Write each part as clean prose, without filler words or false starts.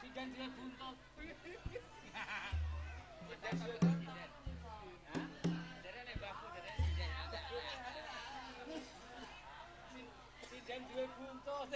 Sinden duwe buntut. Sinden duwe buntut.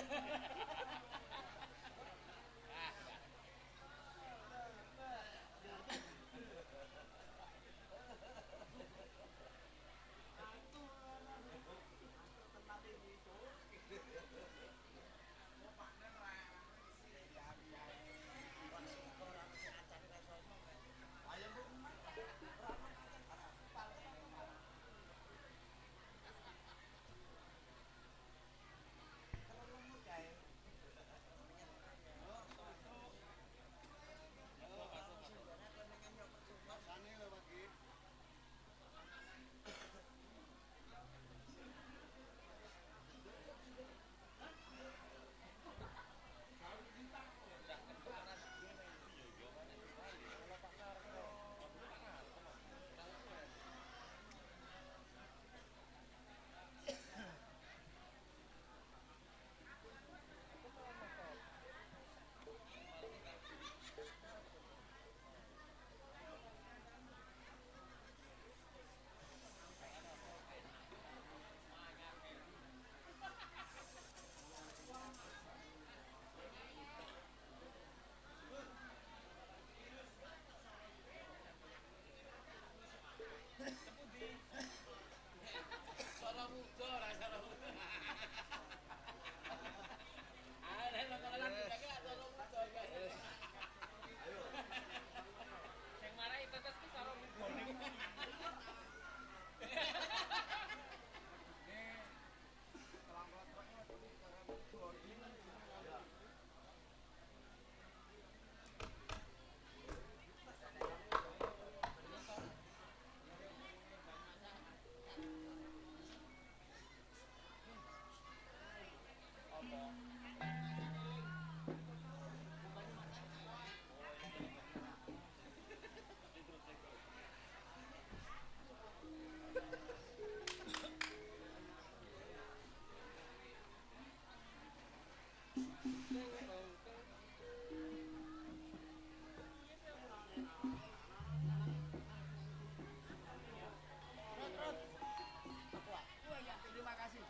Terima kasih.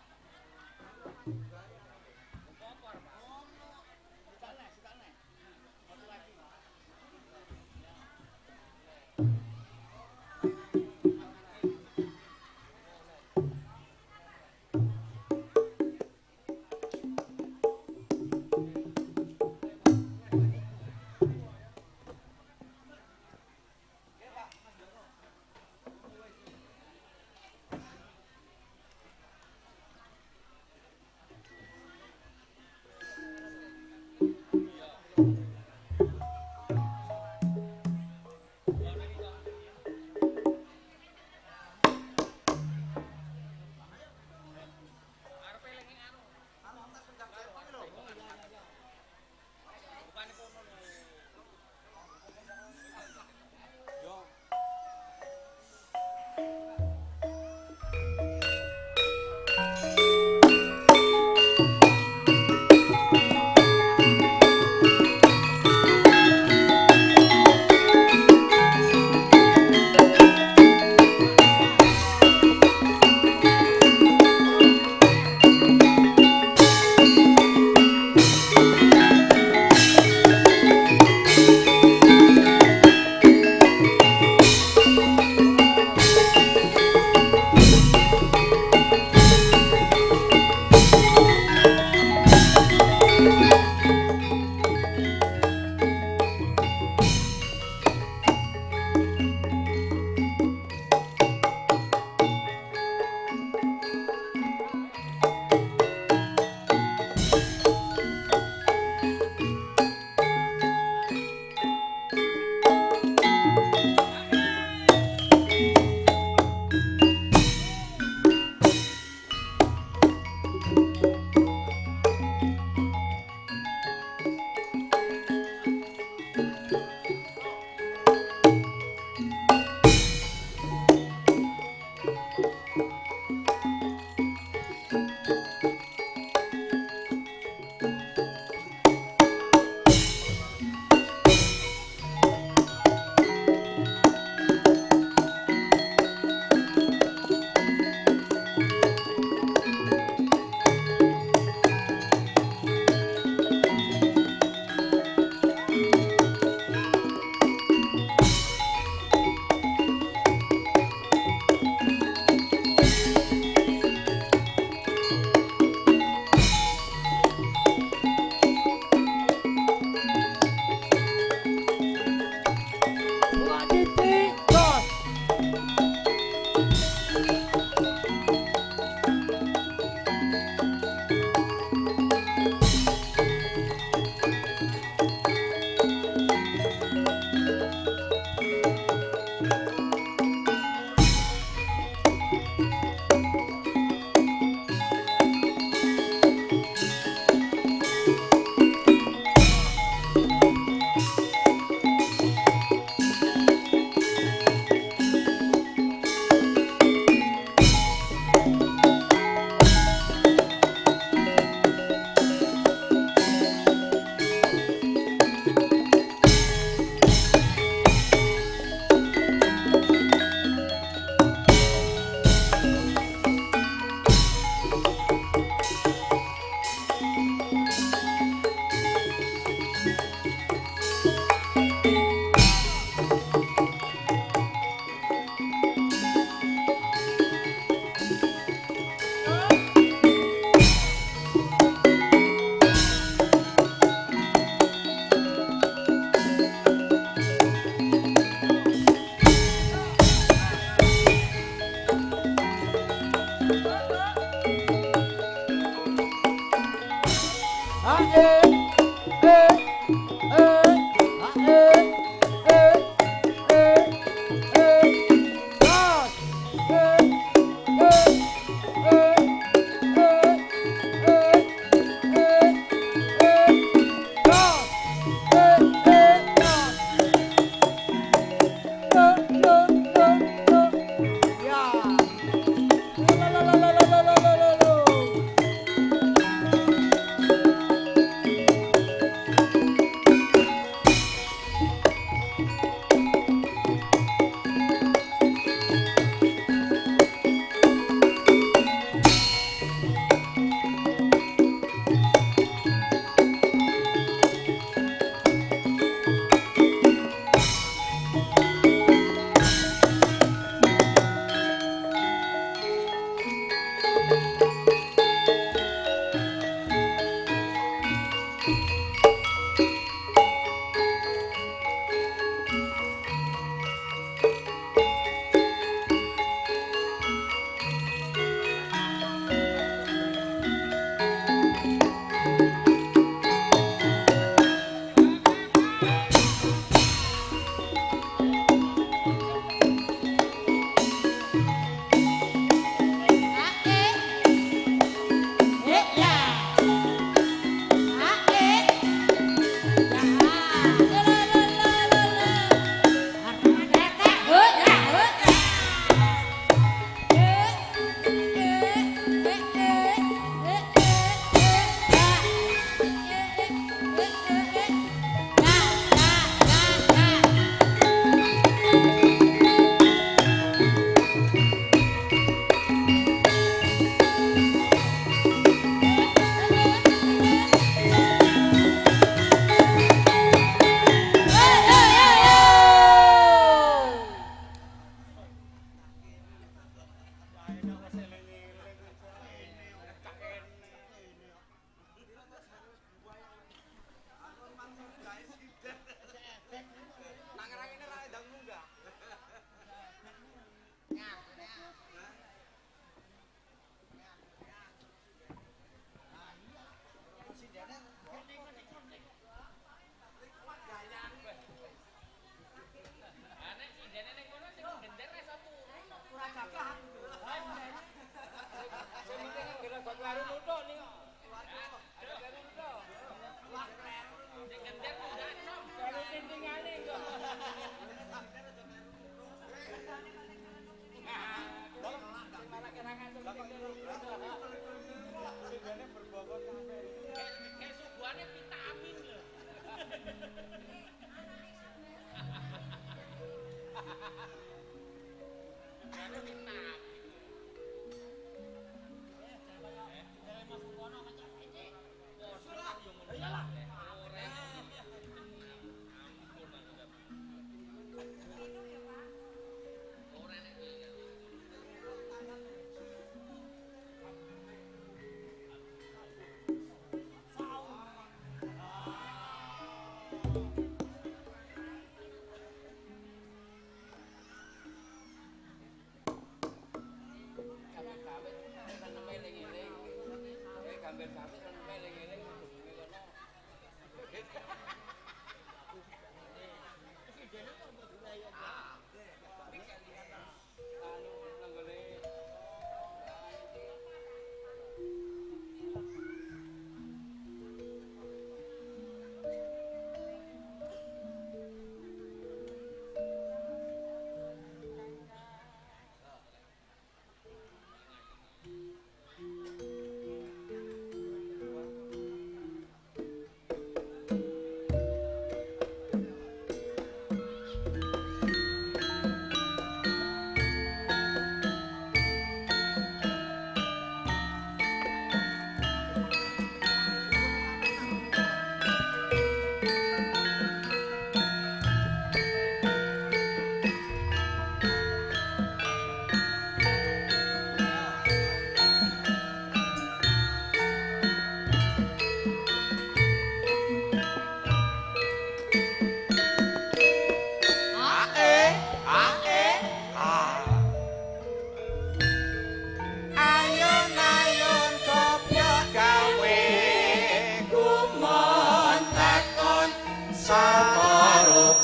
Thank Thank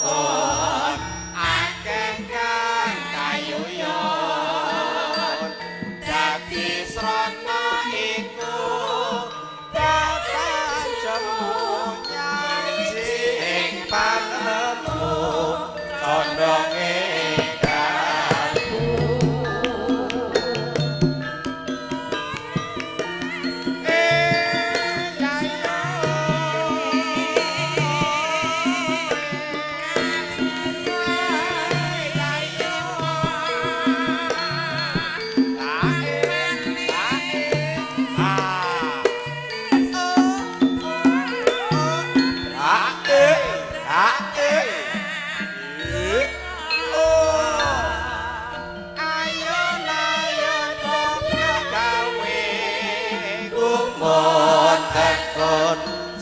rukun akeh kang kayuyon dadi srana iku datan jemu nyaji ing panemu condonge kalbu.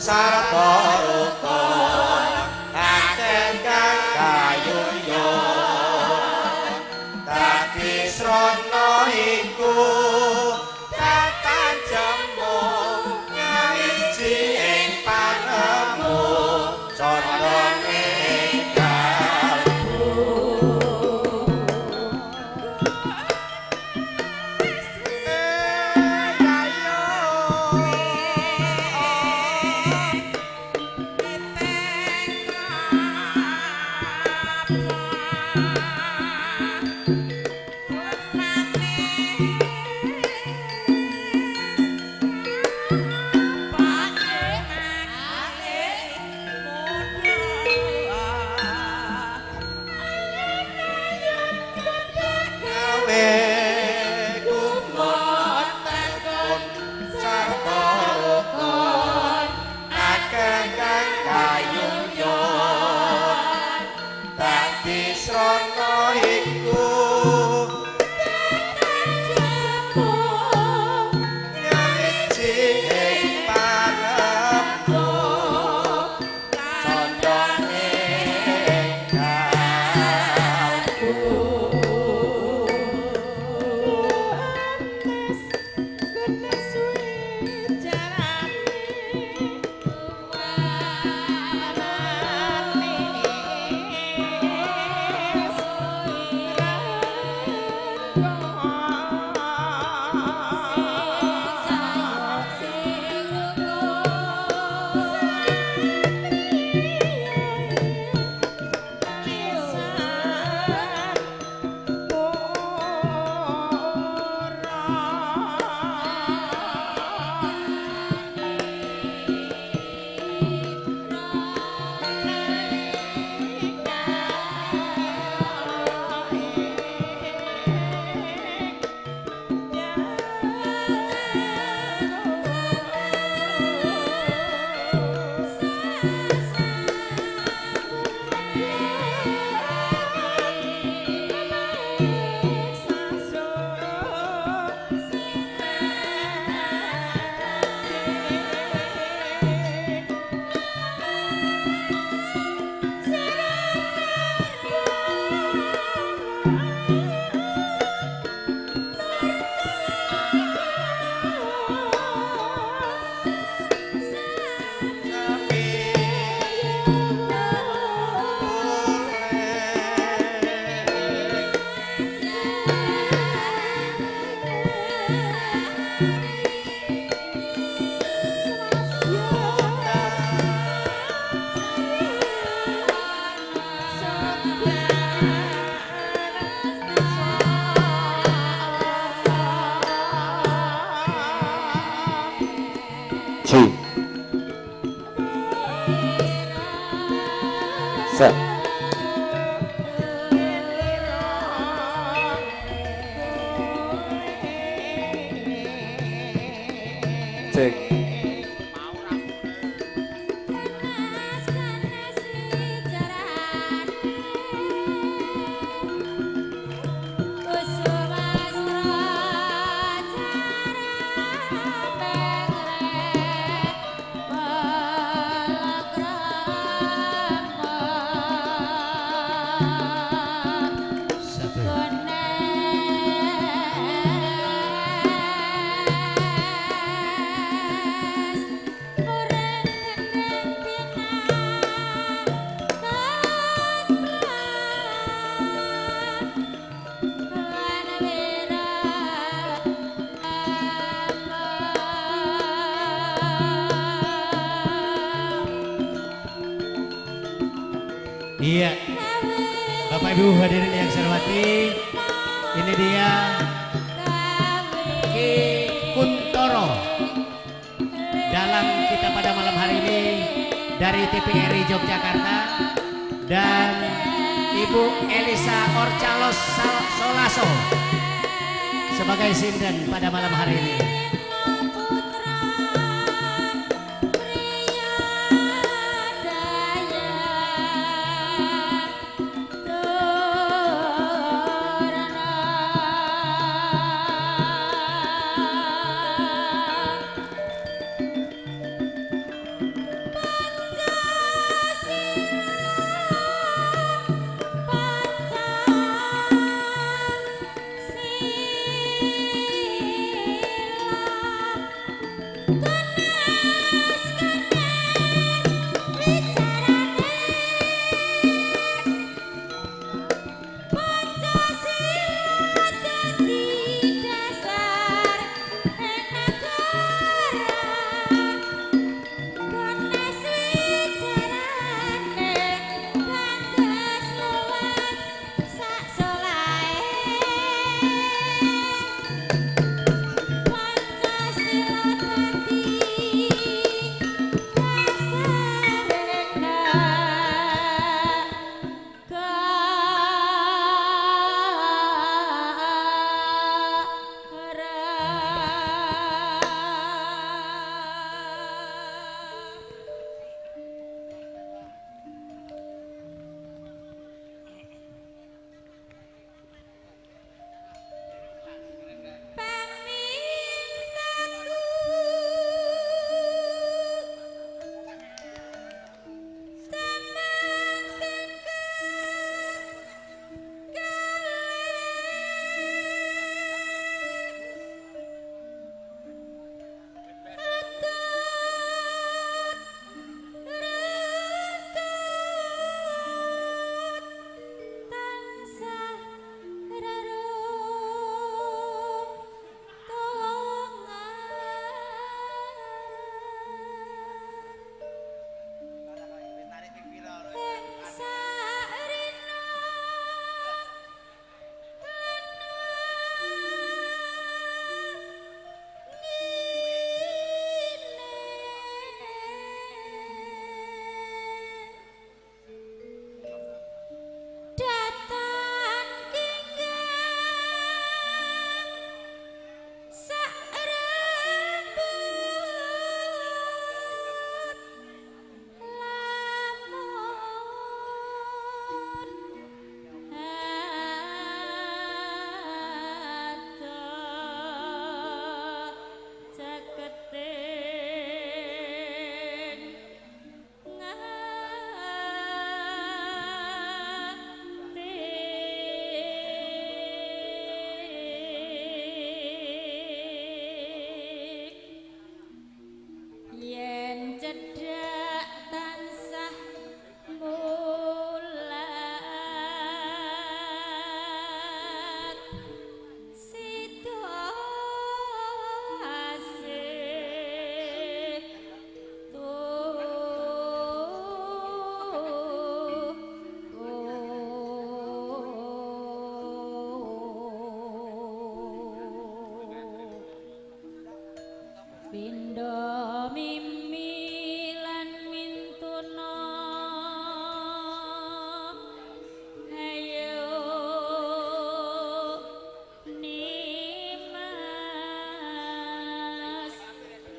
Sarta rukun akeh kang kayuyon dadi srana iku datan jemu nyawiji ing panemu condonge kalbu. Set. Cek. Satu. Iya, Bapak Ibu hadirin yang saya hormati, ini dia Ki Kuntoro dalam kita pada malam hari ini dari TVRI Yogyakarta dan Ibu Elisa Orcalos Solaso sebagai sinden pada malam hari ini. Pindo mimi lan mintuna ayo nimas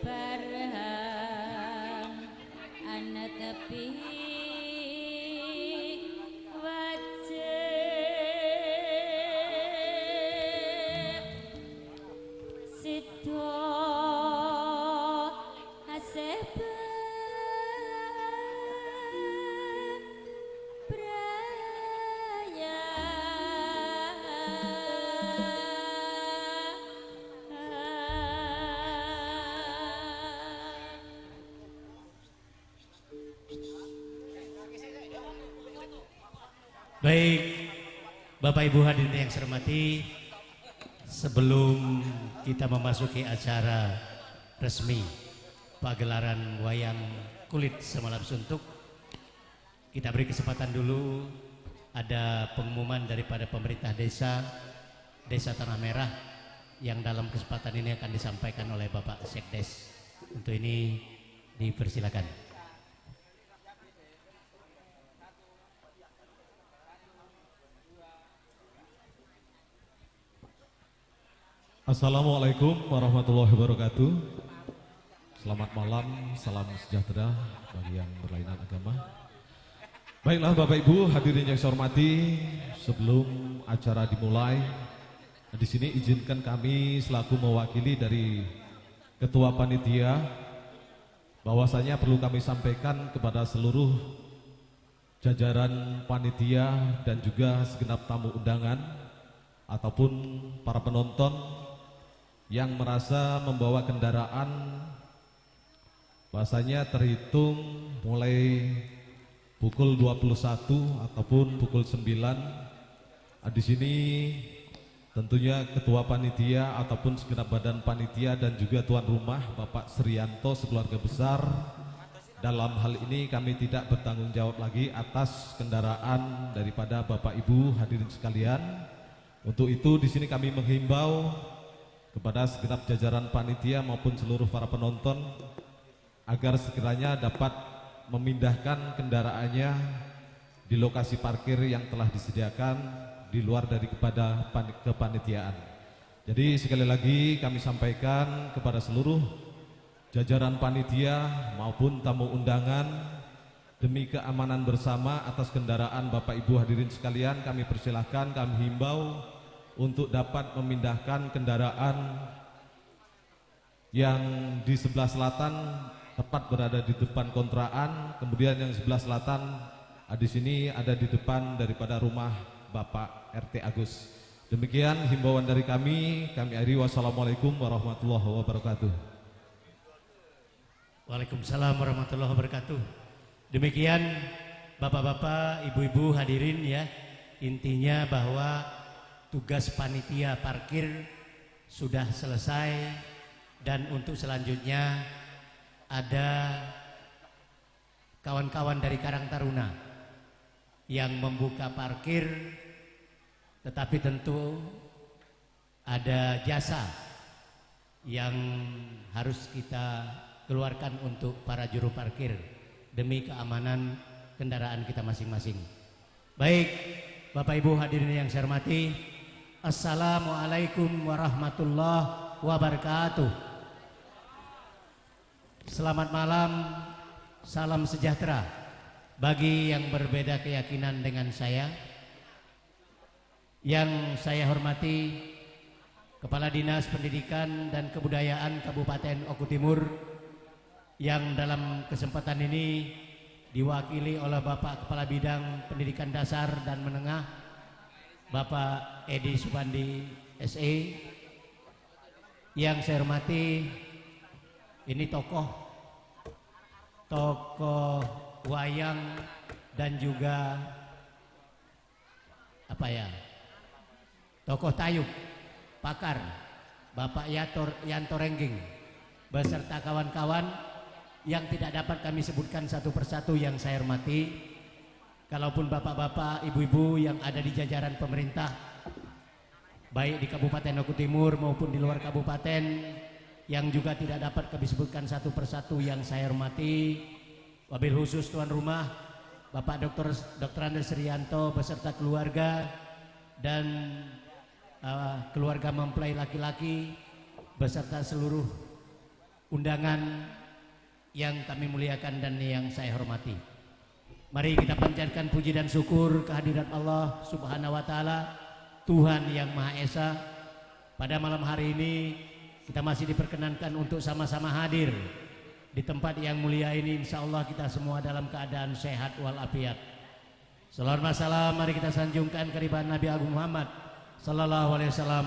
barham ana tepi wajib sida Baik, Bapak Ibu hadirin yang saya hormati, sebelum kita memasuki acara resmi pagelaran wayang kulit semalam suntuk, Kita beri kesempatan dulu, ada pengumuman daripada pemerintah desa, Desa Tanah Merah, yang dalam kesempatan ini akan disampaikan oleh Bapak Sekdes. Untuk ini dipersilakan. Assalamualaikum warahmatullahi wabarakatuh. Selamat malam, salam sejahtera bagi yang berlainan agama. Baiklah Bapak Ibu hadirin yang saya hormati, sebelum acara dimulai, di sini izinkan kami selaku mewakili dari Ketua Panitia, bahwasanya perlu kami sampaikan kepada seluruh jajaran panitia dan juga segenap tamu undangan ataupun para penonton yang merasa membawa kendaraan, bahasanya terhitung mulai pukul 21 ataupun pukul 9. Di sini tentunya ketua panitia ataupun segenap badan panitia dan juga tuan rumah Bapak Srianto sekeluarga besar, dalam hal ini kami tidak bertanggung jawab lagi atas kendaraan daripada Bapak Ibu hadirin sekalian. Untuk itu di sini kami menghimbau kepada segenap jajaran panitia maupun seluruh para penonton agar sekiranya dapat memindahkan kendaraannya di lokasi parkir yang telah disediakan di luar dari kepada kepanitiaan. Jadi sekali lagi kami sampaikan kepada seluruh jajaran panitia maupun tamu undangan, demi keamanan bersama atas kendaraan Bapak Ibu hadirin sekalian, kami persilahkan, kami himbau untuk dapat memindahkan kendaraan yang di sebelah selatan tepat berada di depan kontrakan, kemudian yang sebelah selatan di sini ada di depan daripada rumah Bapak RT Agus. Demikian himbauan dari kami, kami akhiri, wassalamualaikum warahmatullahi wabarakatuh. Waalaikumsalam warahmatullahi wabarakatuh. Demikian bapak-bapak, ibu-ibu hadirin ya, intinya bahwa tugas panitia parkir sudah selesai dan untuk selanjutnya ada kawan-kawan dari Karang Taruna yang membuka parkir, tetapi tentu ada jasa yang harus kita keluarkan untuk para juru parkir demi keamanan kendaraan kita masing-masing. Baik, Bapak Ibu hadirin yang saya hormati, Assalamualaikum warahmatullahi wabarakatuh. Selamat malam, salam sejahtera bagi yang berbeda keyakinan dengan saya. Yang saya hormati Kepala Dinas Pendidikan dan Kebudayaan Kabupaten Oku Timur yang dalam kesempatan ini diwakili oleh Bapak Kepala Bidang Pendidikan Dasar dan Menengah, Bapak Edi Subandi SE. Yang saya hormati ini tokoh wayang dan juga apa ya, tokoh tayub, pakar, Bapak Yanto Rengging beserta kawan-kawan yang tidak dapat kami sebutkan satu persatu yang saya hormati. Kalaupun bapak-bapak, ibu-ibu yang ada di jajaran pemerintah, baik di Kabupaten Oku Timur maupun di luar kabupaten, yang juga tidak dapat kami sebutkan satu persatu yang saya hormati. Wabil khusus tuan rumah Bapak Dr. Andes Rianto beserta keluarga dan keluarga mempelai laki-laki beserta seluruh undangan yang kami muliakan dan yang saya hormati. Mari kita panjatkan puji dan syukur kehadirat Allah Subhanahu wa Ta'ala, Tuhan Yang Maha Esa. Pada malam hari ini kita masih diperkenankan untuk sama-sama hadir di tempat yang mulia ini. Insya Allah kita semua dalam keadaan sehat walafiat. Salawat wassalam mari kita sanjungkan kehadiran Nabi Agung Muhammad Sallallahu Alaihi Wasallam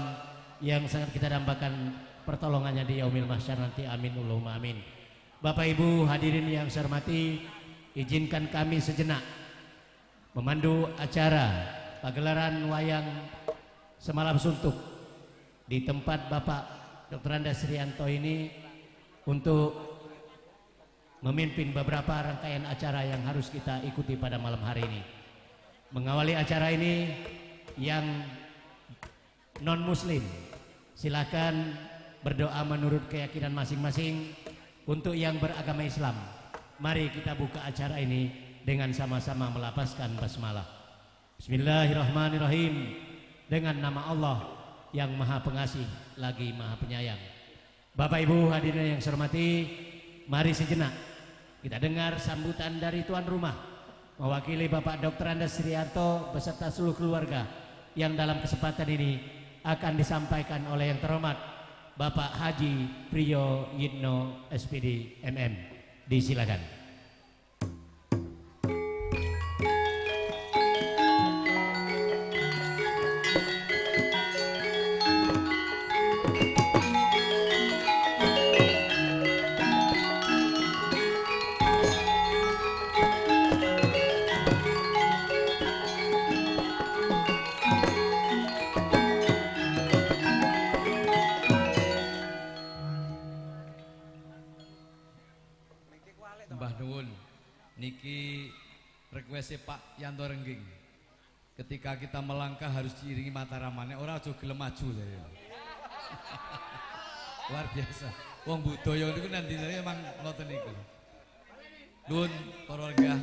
yang sangat kita dambakan pertolongannya di yaumil mahsyar nanti. Amin Allahumma amin. Bapak Ibu hadirin yang saya hormati, izinkan kami sejenak memandu acara pagelaran wayang semalam suntuk di tempat Bapak Dr. Andes Rianto ini untuk memimpin beberapa rangkaian acara yang harus kita ikuti pada malam hari ini. Mengawali acara ini yang non muslim, silakan berdoa menurut keyakinan masing-masing. Untuk yang beragama Islam, mari kita buka acara ini dengan sama-sama melapaskan basmalah. Bismillahirrahmanirrahim. Dengan nama Allah yang Maha Pengasih lagi Maha Penyayang. Bapak Ibu hadirin yang saya hormati, mari sejenak kita dengar sambutan dari tuan rumah mewakili Bapak Dr. Andes Srianto beserta seluruh keluarga yang dalam kesempatan ini akan disampaikan oleh yang terhormat Bapak Haji Priyo Yitno SPD MM. Disilakan. Pak Yanto Rengging, ketika kita melangkah harus diiringi Mataramane, ora aja gelem maju saya. Luar biasa. Wong budaya niku nanti saya emang ngoten niku. Nuwun para warga.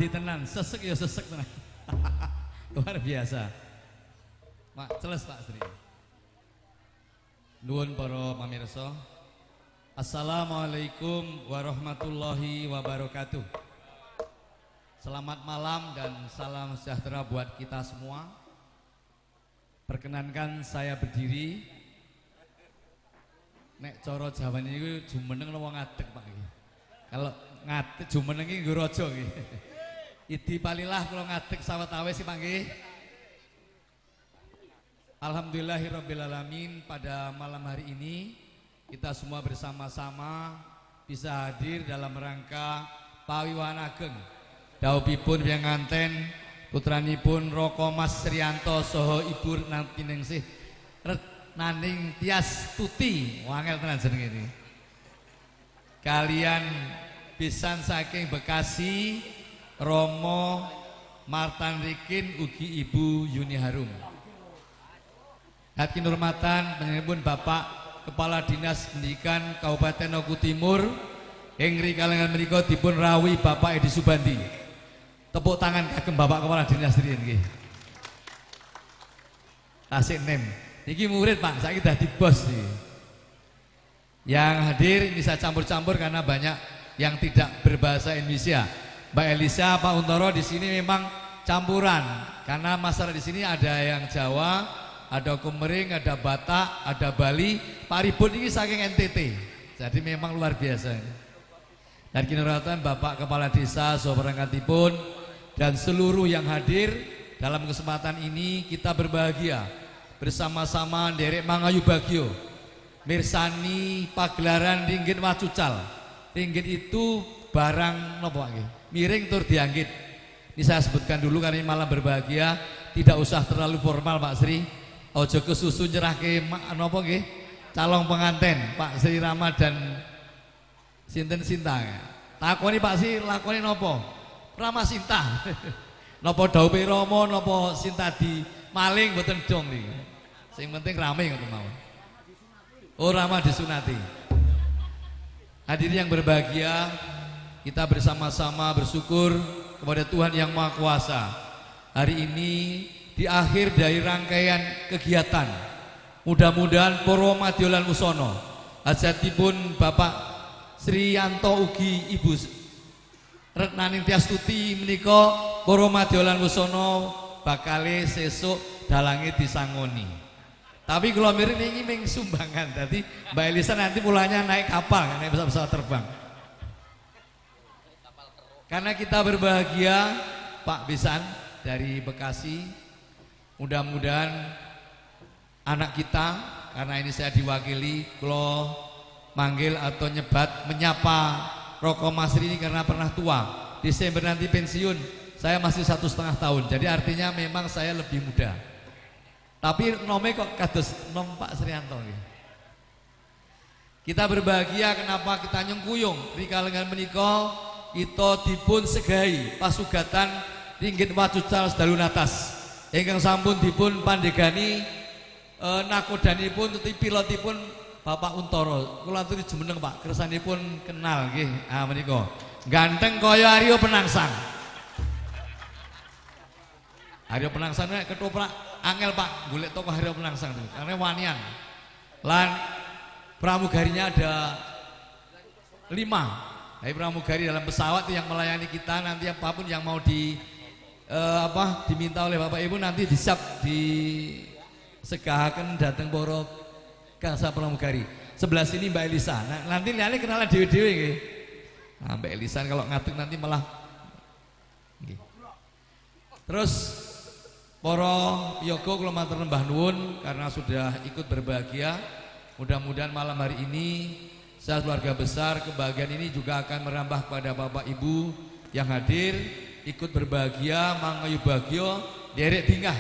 Tenan, sesek ya sesek tenan. Luar biasa. Mak celes Pak Sri. Nuwun para pamirsa. Assalamualaikum warahmatullahi wabarakatuh. Selamat malam dan salam sejahtera buat kita semua. Perkenankan saya berdiri. Nek cara Jawane niku jumeneng wong ngadeg Pak iki. Kalau ngadeg jumeneng iki nggo raja iki. Idi palilah kula ngadeg sawetawis sih Pak nggih. Alhamdulillahirabbil alamin, pada malam hari ini kita semua bersama-sama bisa hadir dalam rangka Pawiwahan Ageng. Dhawuhipun penganten putranipun Roko Mas Srianto saha Ibu Natiningsih Retnaning Tias Tuti, wangel tenan jenenge iki. Kalian pisan saking Bekasi Romo Martan Rikin ugi Ibu Yuni Harum. Hati nurmatan panjenenganipun Bapak Kepala Dinas Pendidikan Kabupaten Oku Timur ing kalangan menika dipun rawuhi Bapak Edi Subandi. Tepuk tangan kagem Bapak Kepala Dinas riyin nggih. Tasik nem. Niki murid Pak, saiki dadi bos niki. Yang hadir ini saya campur-campur karena banyak yang tidak berbahasa Indonesia. Mbak Elisa, Pak Untoro di sini memang campuran karena masyarakat di sini ada yang Jawa, ada Kumering, ada Batak, ada Bali. Pak Ribut ini saking NTT, jadi memang luar biasa. Dan kinuratan Bapak Kepala Desa Soperangkatipun dan seluruh yang hadir dalam kesempatan ini kita berbahagia bersama-sama nderek mangayu bagyo mirsani pagelaran ringgit wacucal. Ringgit itu barang nopo nggih? Miring tur dianggit. Ini saya sebutkan dulu karena ini malam berbahagia, tidak usah terlalu formal Pak Sri. Ojo kesusu nyerahke nopo nggih? Calon pengantin Pak Sri Rama dan sinten Sinta. Takoni Pak Sri lakoni nopo? Rama Sinta. Nopo dhawuhe Rama nopo Sinta di maling mboten dong niku. Sing penting rame ngoten mawon. Oh Rama disunati. Hadirin yang berbahagia, kita bersama-sama bersyukur kepada Tuhan Yang Maha Kuasa. Hari ini di akhir dari rangkaian kegiatan. Mudah-mudahan Purwo Madya lan Wusana hajatipun Bapak Sriyanto ugi Ibu Retnaning Tiastuti menika Purwo Madya lan Wusana bakale sesuk dalange disangoni. Tapi kalau miring ini ming sumbangan. Dadi Mbak Elisa nanti pulangnya naik kapal, naik pesawat terbang. Karena kita berbahagia Pak Besan dari Bekasi, mudah-mudahan anak kita, karena ini saya diwakili, kalau manggil atau nyebat menyapa Roko Masri ini karena pernah tua, Desember nanti pensiun, saya masih 1,5 tahun, jadi artinya memang saya lebih muda. Tapi nome kok kados nom Pak Srianto. Kita berbahagia kenapa kita nyengkuyung rika lengan menika kita dipun segahi pasugatan ringgit wacucal sedalu natas ingkang sampun dipun pandegani nakodanipun tuti pilotipun Bapak Untoro. Kula aturi jumeneng Pak, kersanipun kenal nggih. Ah menika ganteng kaya Aryo Penangsang. Aryo Penangsang nek ketoprak angel Pak, golek tokoh Aryo Penangsang itu karena wanian. Lan pramugarinya ada 5. Tapi pramugari dalam pesawat yang melayani kita nanti apapun yang mau di diminta oleh Bapak Ibu nanti disiap disegahaken dateng para gangsa pramugari. Sebelah sini Mbak Elisa. Nah, nanti liyane kenalan dhewe-dhewe nggih. Nah, Mbak Elisa kalau ngadeg nanti malah nggih. Terus para yoga kula matur nembah nuwun karena sudah ikut berbahagia. Mudah-mudahan malam hari ini saya keluarga besar kebahagiaan ini juga akan merambah kepada Bapak Ibu yang hadir ikut berbahagia mangayu bagyo derek bingah.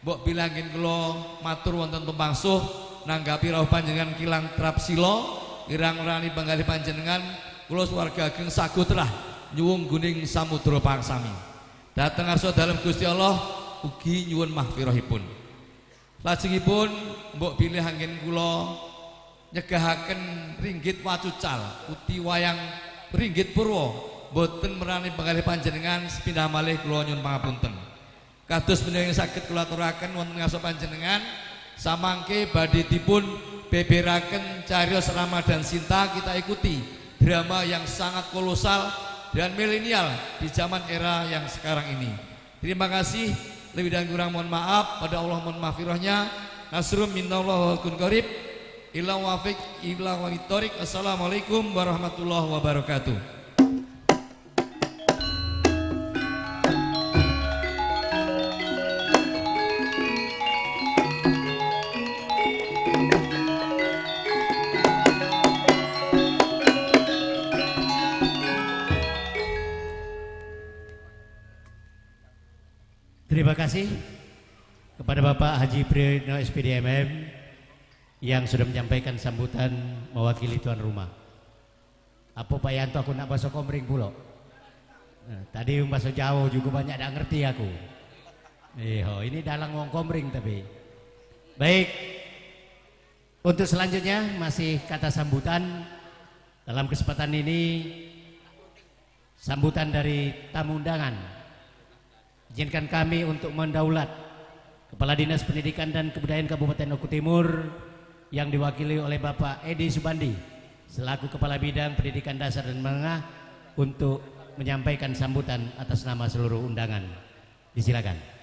Mbok bilangin kula matur wonten tumpangsuh nanggapi rawuh panjenengan kilang Trapsila irang rani panggalih panjenengan kula swarga ageng sagotrah nyuwung guning samudra pangsami. Dhateng ngarsa dalem Gusti Allah ugi nyuwun mahfirahipun. Lajengipun mbok bilih anggen kula nyegahaken ringgit wacucal uti wayang ringgit purwa mboten merani panggalih panjenengan sepindah malih kula nyuwun pangapunten. Kados menika saged kula aturaken wonten ngarsa panjenengan samangke badhe dipun beberaken cariyos Ramadan Sinta, kita ikuti drama yang sangat kolosal dan milenial di zaman era yang sekarang ini. Terima kasih, lebih dan kurang mohon maaf, pada Allah mohon mahfirahnya. Nasrum minallah wa kun qarib ila wafiq ila wa bitorik. Assalamualaikum warahmatullahi wabarakatuh. Terima kasih kepada Bapak Haji Priyono SPDMM yang sudah menyampaikan sambutan mewakili tuan rumah. Apa Pak Yanto aku nak bahasa Komering pula? Nah, tadi bahasa Jawa juga banyak tak ngerti aku. Iya, ini dalang wong Komering tapi. Baik. Untuk selanjutnya masih kata sambutan. Dalam kesempatan ini sambutan dari tamu undangan. Izinkan kami untuk mendaulat Kepala Dinas Pendidikan dan Kebudayaan Kabupaten Oku Timur yang diwakili oleh Bapak Edi Subandi selaku Kepala Bidang Pendidikan Dasar dan Menengah untuk menyampaikan sambutan atas nama seluruh undangan. Disilakan.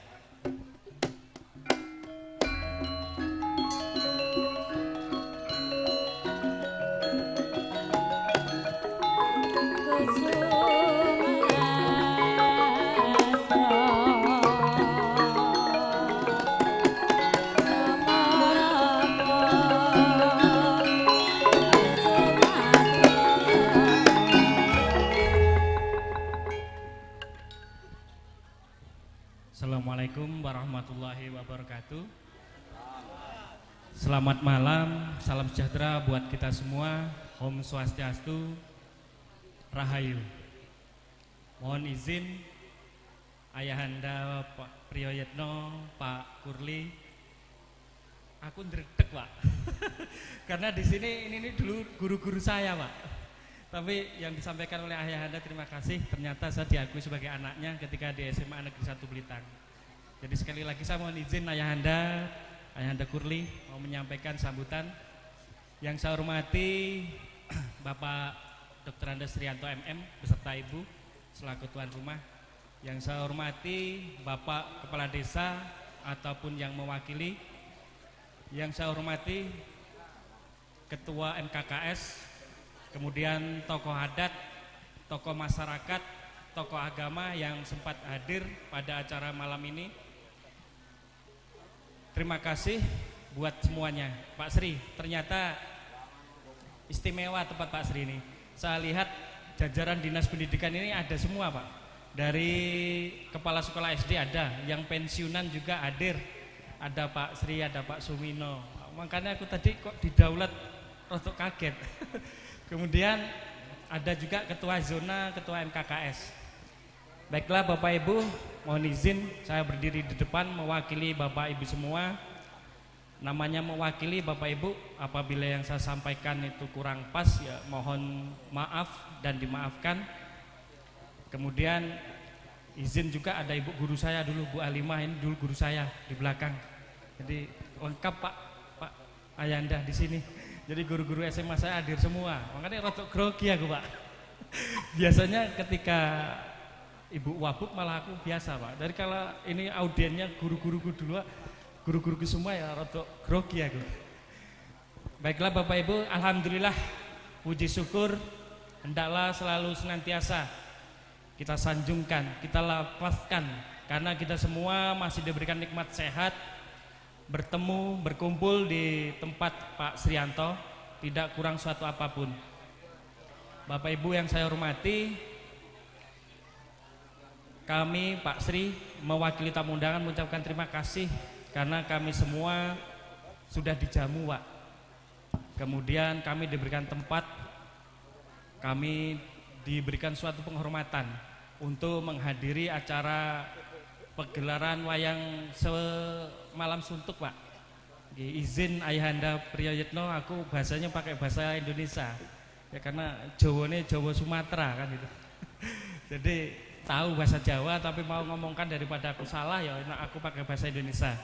Assalamualaikum warahmatullahi wabarakatuh. Selamat malam, salam sejahtera buat kita semua. Om Swastiastu, Rahayu. Mohon izin Ayahanda Pak Priyoyetno, Pak Kurli. Aku ndredeg, Pak. Karena di sini ini dulu guru-guru saya, Pak. Tapi yang disampaikan oleh Ayahanda terima kasih, ternyata saya diakui sebagai anaknya ketika di SMA Negeri 1 Belitang. Jadi sekali lagi saya mohon izin Ayahanda, Ayahanda Kurli mau menyampaikan sambutan. Yang saya hormati Bapak Dr. Andes Srianto MM beserta Ibu selaku tuan rumah. Yang saya hormati Bapak Kepala Desa ataupun yang mewakili. Yang saya hormati Ketua MKKS, kemudian tokoh adat, tokoh masyarakat, tokoh agama yang sempat hadir pada acara malam ini. Terima kasih buat semuanya. Pak Sri, ternyata istimewa tempat Pak Sri ini. Saya lihat jajaran Dinas Pendidikan ini ada semua, Pak. Dari kepala sekolah SD ada, yang pensiunan juga hadir. Ada Pak Sri, ada Pak Sumino. Makanya aku tadi kok didaulat rodok kaget. Kemudian ada juga ketua zona, ketua MKKS. Baiklah Bapak Ibu, mohon izin saya berdiri di depan mewakili Bapak Ibu semua. Namanya mewakili Bapak Ibu, apabila yang saya sampaikan itu kurang pas ya mohon maaf dan dimaafkan. Kemudian izin juga ada ibu guru saya dulu, Bu Alimah, ini dulu guru saya di belakang. Jadi lengkap Pak Ayanda di sini. Jadi guru-guru SMA saya hadir semua. Makanya rotok grogi aku, Pak. Biasanya ketika Ibu Wabub malah aku biasa, Pak. Dari kalau ini audiennya guru-guruku dulu, guru-guruku semua ya rotok grogi aku. Baiklah Bapak Ibu, alhamdulillah, puji syukur hendaklah selalu senantiasa kita sanjungkan, kita lapaskan, karena kita semua masih diberikan nikmat sehat, bertemu, berkumpul di tempat Pak Srianto, tidak kurang suatu apapun. Bapak Ibu yang saya hormati, kami Pak Sri mewakili tamu undangan mengucapkan terima kasih karena kami semua sudah dijamu, Pak. Kemudian kami diberikan tempat, kami diberikan suatu penghormatan untuk menghadiri acara pegelaran wayang semalam suntuk, Pak. Izin Ayahanda Priyayitno, aku bahasanya pakai bahasa Indonesia ya, karena Jawa ini Jawa Sumatera kan gitu. Jadi tahu bahasa Jawa tapi mau ngomongkan daripada aku salah ya enak aku pakai bahasa Indonesia.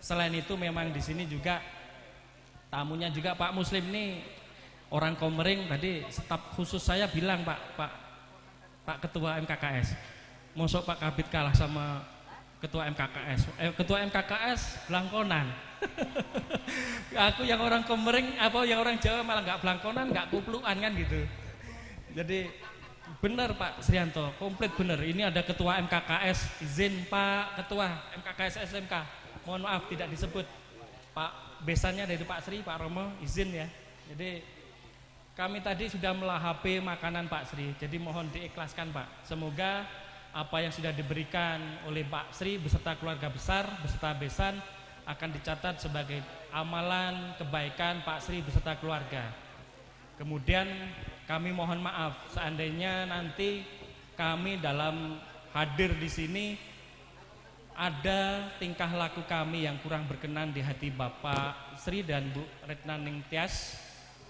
Selain itu memang di sini juga tamunya juga Pak Muslim nih orang Komering. Tadi staf khusus saya bilang Pak Ketua MKKS, mosok Pak Kabit kalah sama Ketua MKKS, Ketua MKKS blangkonan. Aku yang orang Komering apa yang orang Jawa malah nggak blangkonan, nggak kupluan kan gitu. Jadi benar Pak Srianto, komplit benar. Ini ada Ketua MKKS, izin Pak Ketua MKKS SMK, mohon maaf tidak disebut. Pak besannya dari Pak Sri, Pak Romo, izin ya. Jadi kami tadi sudah melahapi makanan Pak Sri, jadi mohon diikhlaskan Pak. Semoga apa yang sudah diberikan oleh Pak Sri beserta keluarga besar, beserta besan akan dicatat sebagai amalan kebaikan Pak Sri beserta keluarga. Kemudian kami mohon maaf seandainya nanti kami dalam hadir di sini ada tingkah laku kami yang kurang berkenan di hati Bapak Sri dan Bu Retna Ningtyas.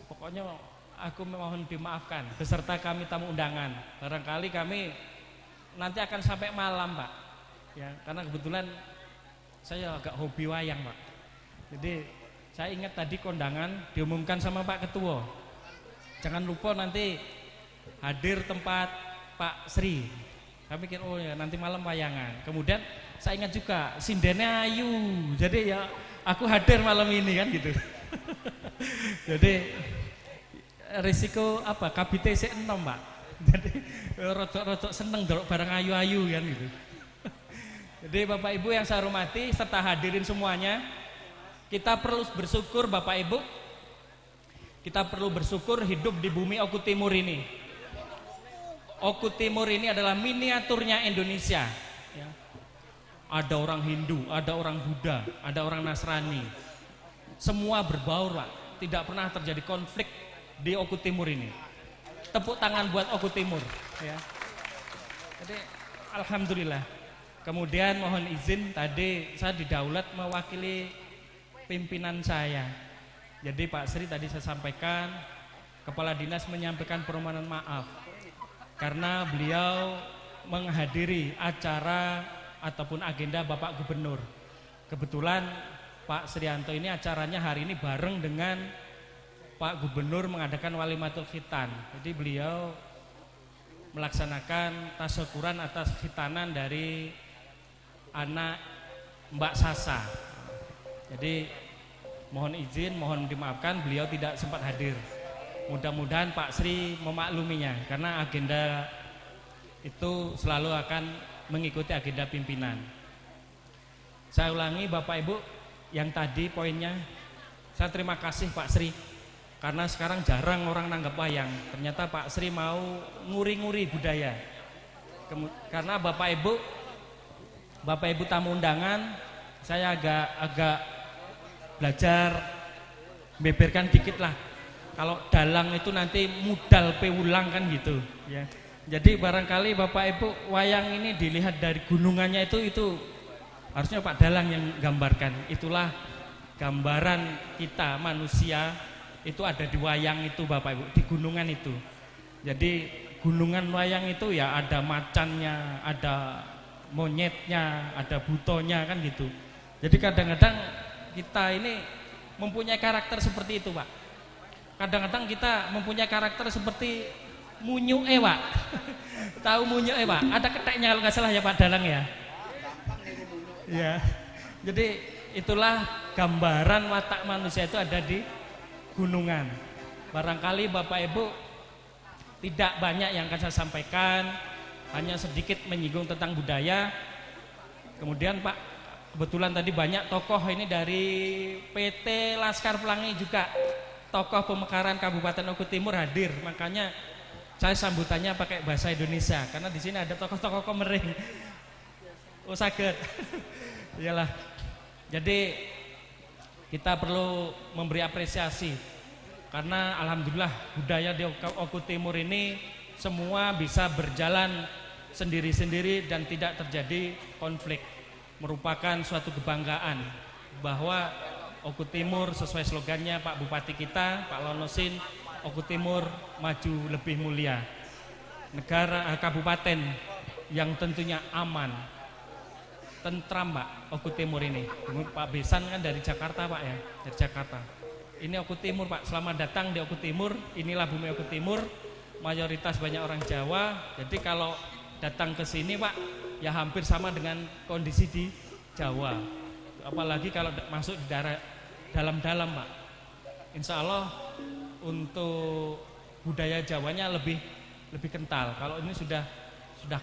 Pokoknya aku mohon dimaafkan beserta kami tamu undangan. Barangkali kami nanti akan sampai malam, Pak. Ya, karena kebetulan saya agak hobi wayang, Pak. Jadi saya ingat tadi kondangan diumumkan sama Pak Ketua. Jangan lupa nanti hadir tempat Pak Sri. Saya mikir oh ya nanti malam wayangan. Kemudian saya ingat juga sindennya ayu. Jadi ya aku hadir malam ini kan gitu. Jadi risiko apa KBTC 6, Pak. Jadi rodok-rodok seneng dorok barang ayu-ayu kan gitu. Jadi Bapak Ibu yang saya hormati serta hadirin semuanya, kita perlu bersyukur Bapak Ibu. Kita perlu bersyukur hidup di bumi Oku Timur ini. Oku Timur ini adalah miniaturnya Indonesia. Ya. Ada orang Hindu, ada orang Buddha, ada orang Nasrani. Semua berbaur, Pak. Tidak pernah terjadi konflik di Oku Timur ini. Tepuk tangan buat Oku Timur. Ya. Jadi alhamdulillah. Kemudian mohon izin tadi saya didaulat mewakili pimpinan saya. Jadi Pak Sri tadi saya sampaikan, Kepala Dinas menyampaikan permohonan maaf karena beliau menghadiri acara ataupun agenda Bapak Gubernur. Kebetulan Pak Srianto ini acaranya hari ini bareng dengan Pak Gubernur mengadakan walimatul khitan. Jadi beliau melaksanakan tasyakuran atas khitanan dari anak Mbak Sasa. Jadi mohon izin, mohon dimaafkan beliau tidak sempat hadir. Mudah-mudahan Pak Sri memakluminya karena agenda itu selalu akan mengikuti agenda pimpinan. Saya ulangi Bapak Ibu yang tadi poinnya, saya terima kasih Pak Sri karena sekarang jarang orang nanggap wayang. Ternyata Pak Sri mau nguri-nguri budaya. Karena Bapak Ibu tamu undangan, saya agak belajar beberkan dikit lah. Kalau dalang itu nanti mudal pewulang kan gitu ya. Jadi barangkali Bapak Ibu wayang ini dilihat dari gunungannya itu harusnya Pak Dalang yang gambarkan. Itulah gambaran kita manusia itu ada di wayang itu Bapak Ibu, di gunungan itu. Jadi gunungan wayang itu ya ada macannya, ada monyetnya, ada butonya kan gitu. Jadi kadang-kadang kita ini mempunyai karakter seperti itu Pak. Kadang-kadang kita mempunyai karakter seperti munyuke Pak. Tahu munyuke Pak? Ada keteknya kalau nggak salah ya Pak Dalang ya. Ya. Jadi itulah gambaran watak manusia itu ada di gunungan. Barangkali Bapak Ibu tidak banyak yang akan saya sampaikan, hanya sedikit menyinggung tentang budaya. Kemudian Pak, kebetulan tadi banyak tokoh ini dari PT Laskar Pelangi juga, tokoh pemekaran Kabupaten Oku Timur hadir. Makanya saya sambutannya pakai bahasa Indonesia karena di sini ada tokoh-tokoh komering. Oh sakit. Iyalah. Jadi kita perlu memberi apresiasi karena alhamdulillah budaya di Oku Timur ini semua bisa berjalan sendiri-sendiri dan tidak terjadi konflik. Merupakan suatu kebanggaan bahwa Oku Timur sesuai slogannya Pak Bupati kita, Pak Lonosin, Oku Timur maju lebih mulia. Negara kabupaten yang tentunya aman, tentram Pak, Oku Timur ini. Pak Besan kan dari Jakarta Pak ya, dari Jakarta. Ini Oku Timur Pak, selamat datang di Oku Timur. Inilah bumi Oku Timur, mayoritas banyak orang Jawa. Jadi kalau datang ke sini Pak, ya hampir sama dengan kondisi di Jawa. Apalagi kalau masuk di daerah dalam-dalam Pak. Insya Allah untuk budaya Jawanya lebih kental. Kalau ini sudah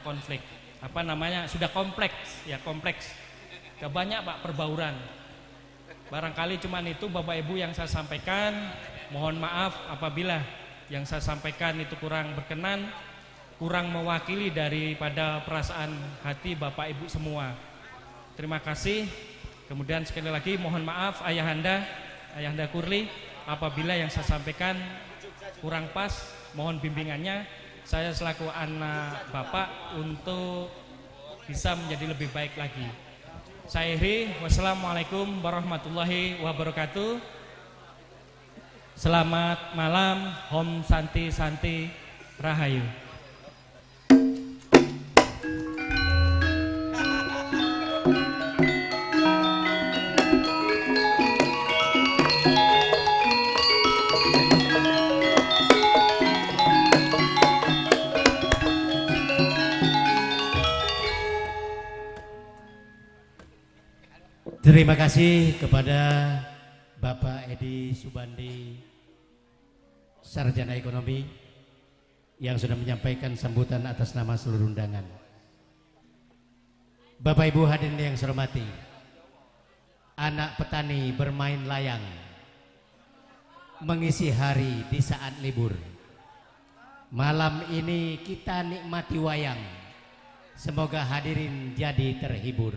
konflik, apa namanya, sudah kompleks ya, kompleks. Sudah banyak Pak perbauran. Barangkali cuman itu Bapak Ibu yang saya sampaikan. Mohon maaf apabila yang saya sampaikan itu kurang berkenan, kurang mewakili daripada perasaan hati Bapak Ibu semua. Terima kasih. Kemudian sekali lagi mohon maaf Ayahanda, Ayahanda Kurli, apabila yang saya sampaikan kurang pas, mohon bimbingannya. Saya selaku anak Bapak untuk bisa menjadi lebih baik lagi. Saya akhiri, wassalamualaikum warahmatullahi wabarakatuh. Selamat malam, Om Santi Santi Rahayu. Terima kasih kepada Bapak Edi Subandi, Sarjana Ekonomi, yang sudah menyampaikan sambutan atas nama seluruh undangan. Bapak Ibu hadirin yang saya hormati, anak petani bermain layang, mengisi hari di saat libur. Malam ini kita nikmati wayang, semoga hadirin jadi terhibur.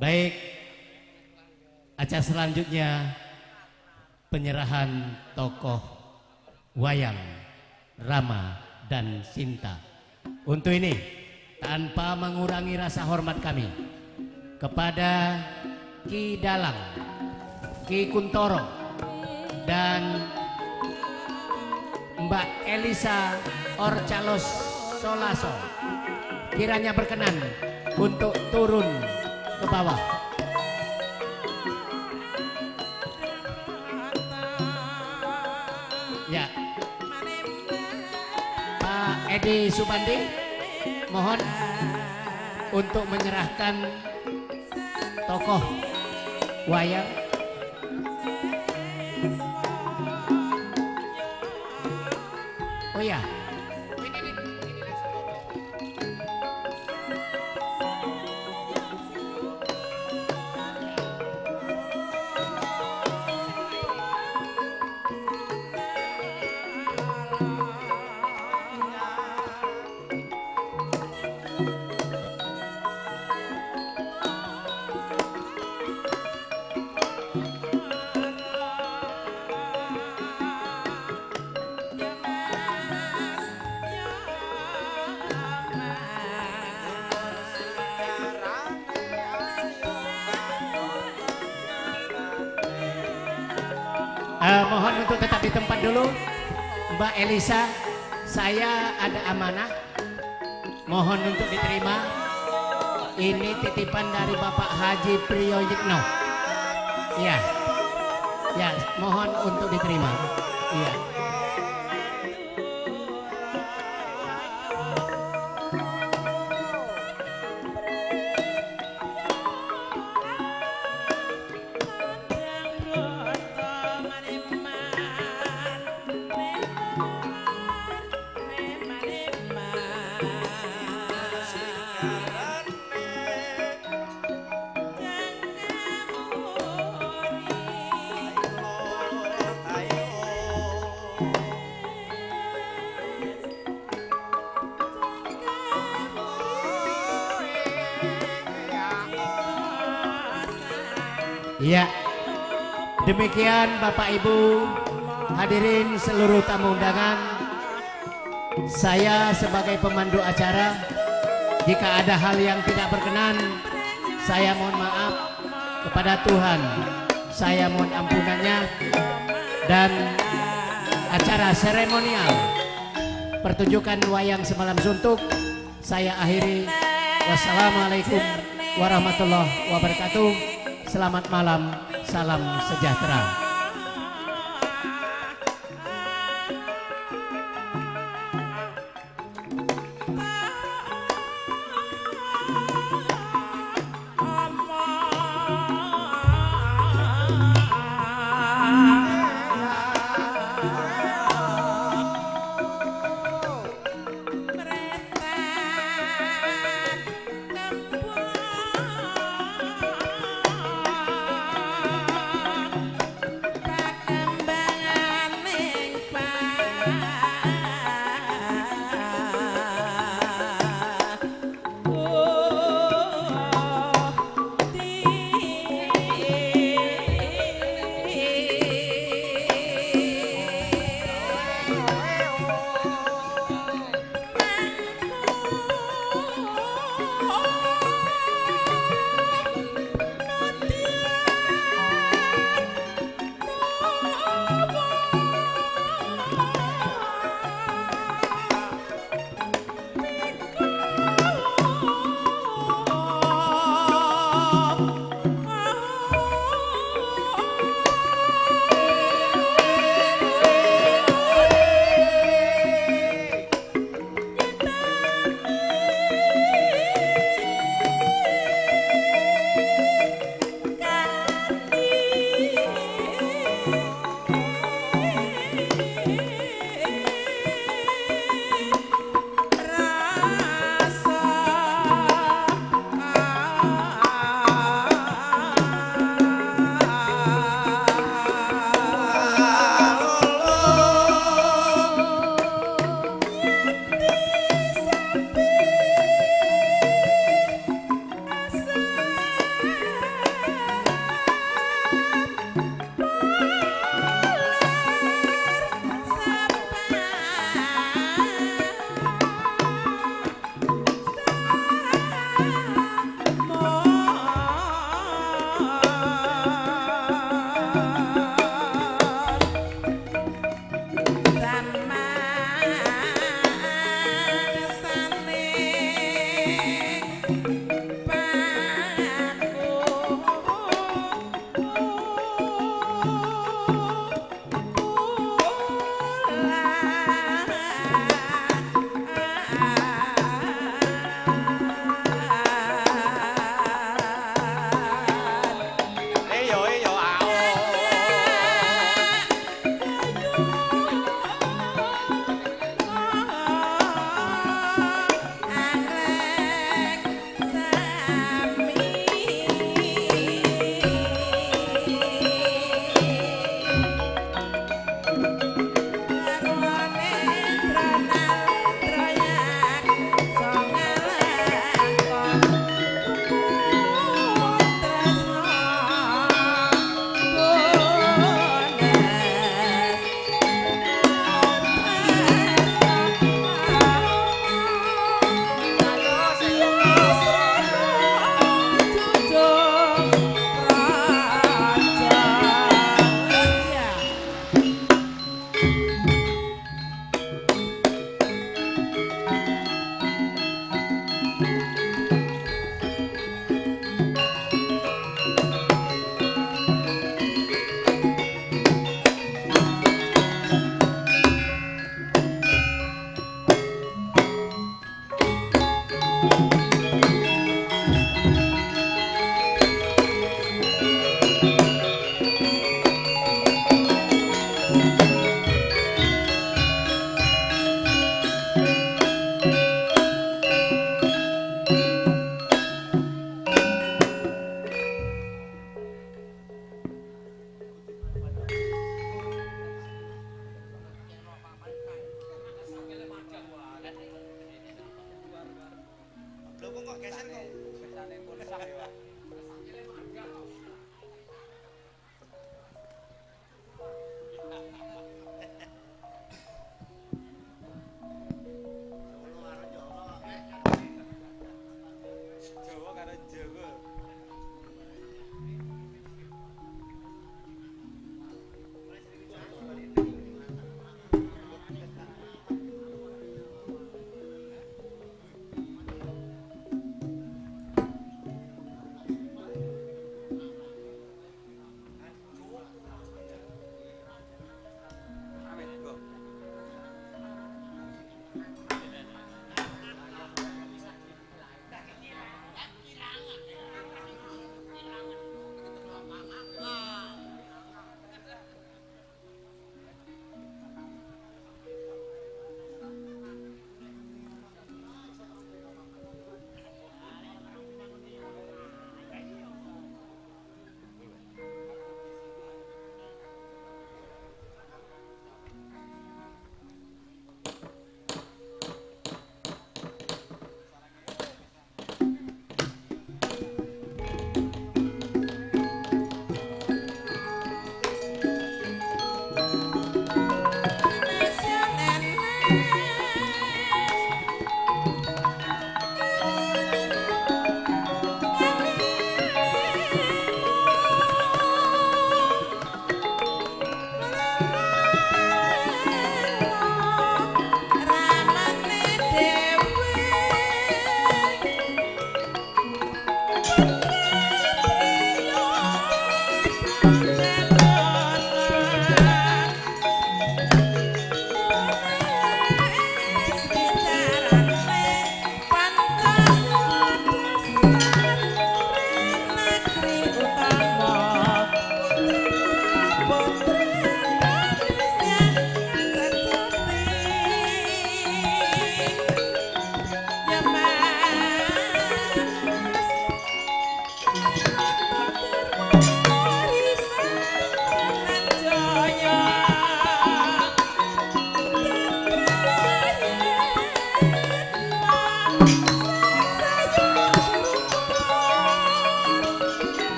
Baik, acara selanjutnya penyerahan tokoh wayang Rama dan Sinta. Untuk ini, tanpa mengurangi rasa hormat kami kepada Ki Dalang, Ki Kuntoro, dan Mbak Elisa Orcalos Solaso Kiranya berkenan untuk turun ke bawah. Ya, Pak Edi Subandi, mohon untuk menyerahkan tokoh wayang. Oh ya. Mohon untuk tetap di tempat dulu. Mbak Elisa, saya ada amanah, mohon untuk diterima. Ini titipan dari Bapak Haji Priyoyitno. Ya, ya, mohon untuk diterima. Iya. Ya, demikian Bapak Ibu hadirin seluruh tamu undangan. Saya sebagai pemandu acara, jika ada hal yang tidak berkenan, saya mohon maaf kepada Tuhan. Saya mohon ampunannya. Dan acara seremonial pertunjukan wayang semalam suntuk saya akhiri. Wassalamualaikum warahmatullahi wabarakatuh. Selamat malam, salam sejahtera.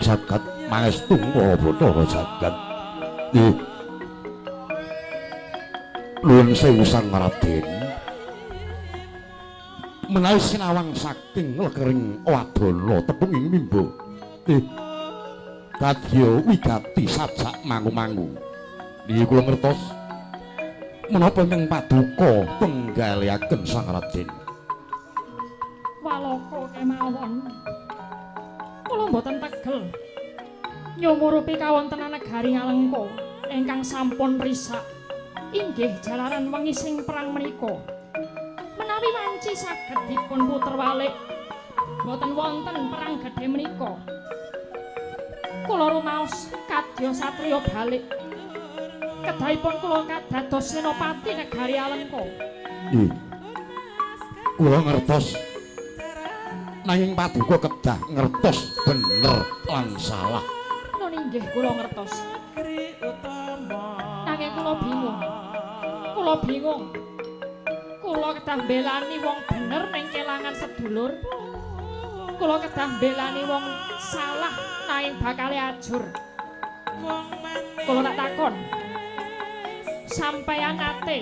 Jagat mangestu Bathara jagat. Nggih. Nuwun sewu Sang Raden. Menawi sinawang saking lekering wadana tepung ing mimbo. Nggih. Kadya wigati sajak mangu-mangu. Nggih kula ngertos menapa ingkang paduka penggalihaken Sang Raden. Walaka kemawon. Kula mboten tegel nyumurupi kawontenan negari Ngalengka ingkang sampun risak inggih jalaran wengi sing perang menika. Menawi wanci saged dipun puter walik mboten wonten perang gedhe menika. Kula rumaos kadya satriya balik. Kedahipun kula kadados senopati negari Alengka. Nggih. Kula ngertos. Nanging paduka kedah ngertos bener lan salah. Nun inggih kula ngertos. Nanging kula bingung. Kula bingung. Kula kedah mbelani wong bener ning kelangan sedulur. Kula kedah mbelani wong salah nanging bakale ajur. Kula tak takon. Sampeyan nate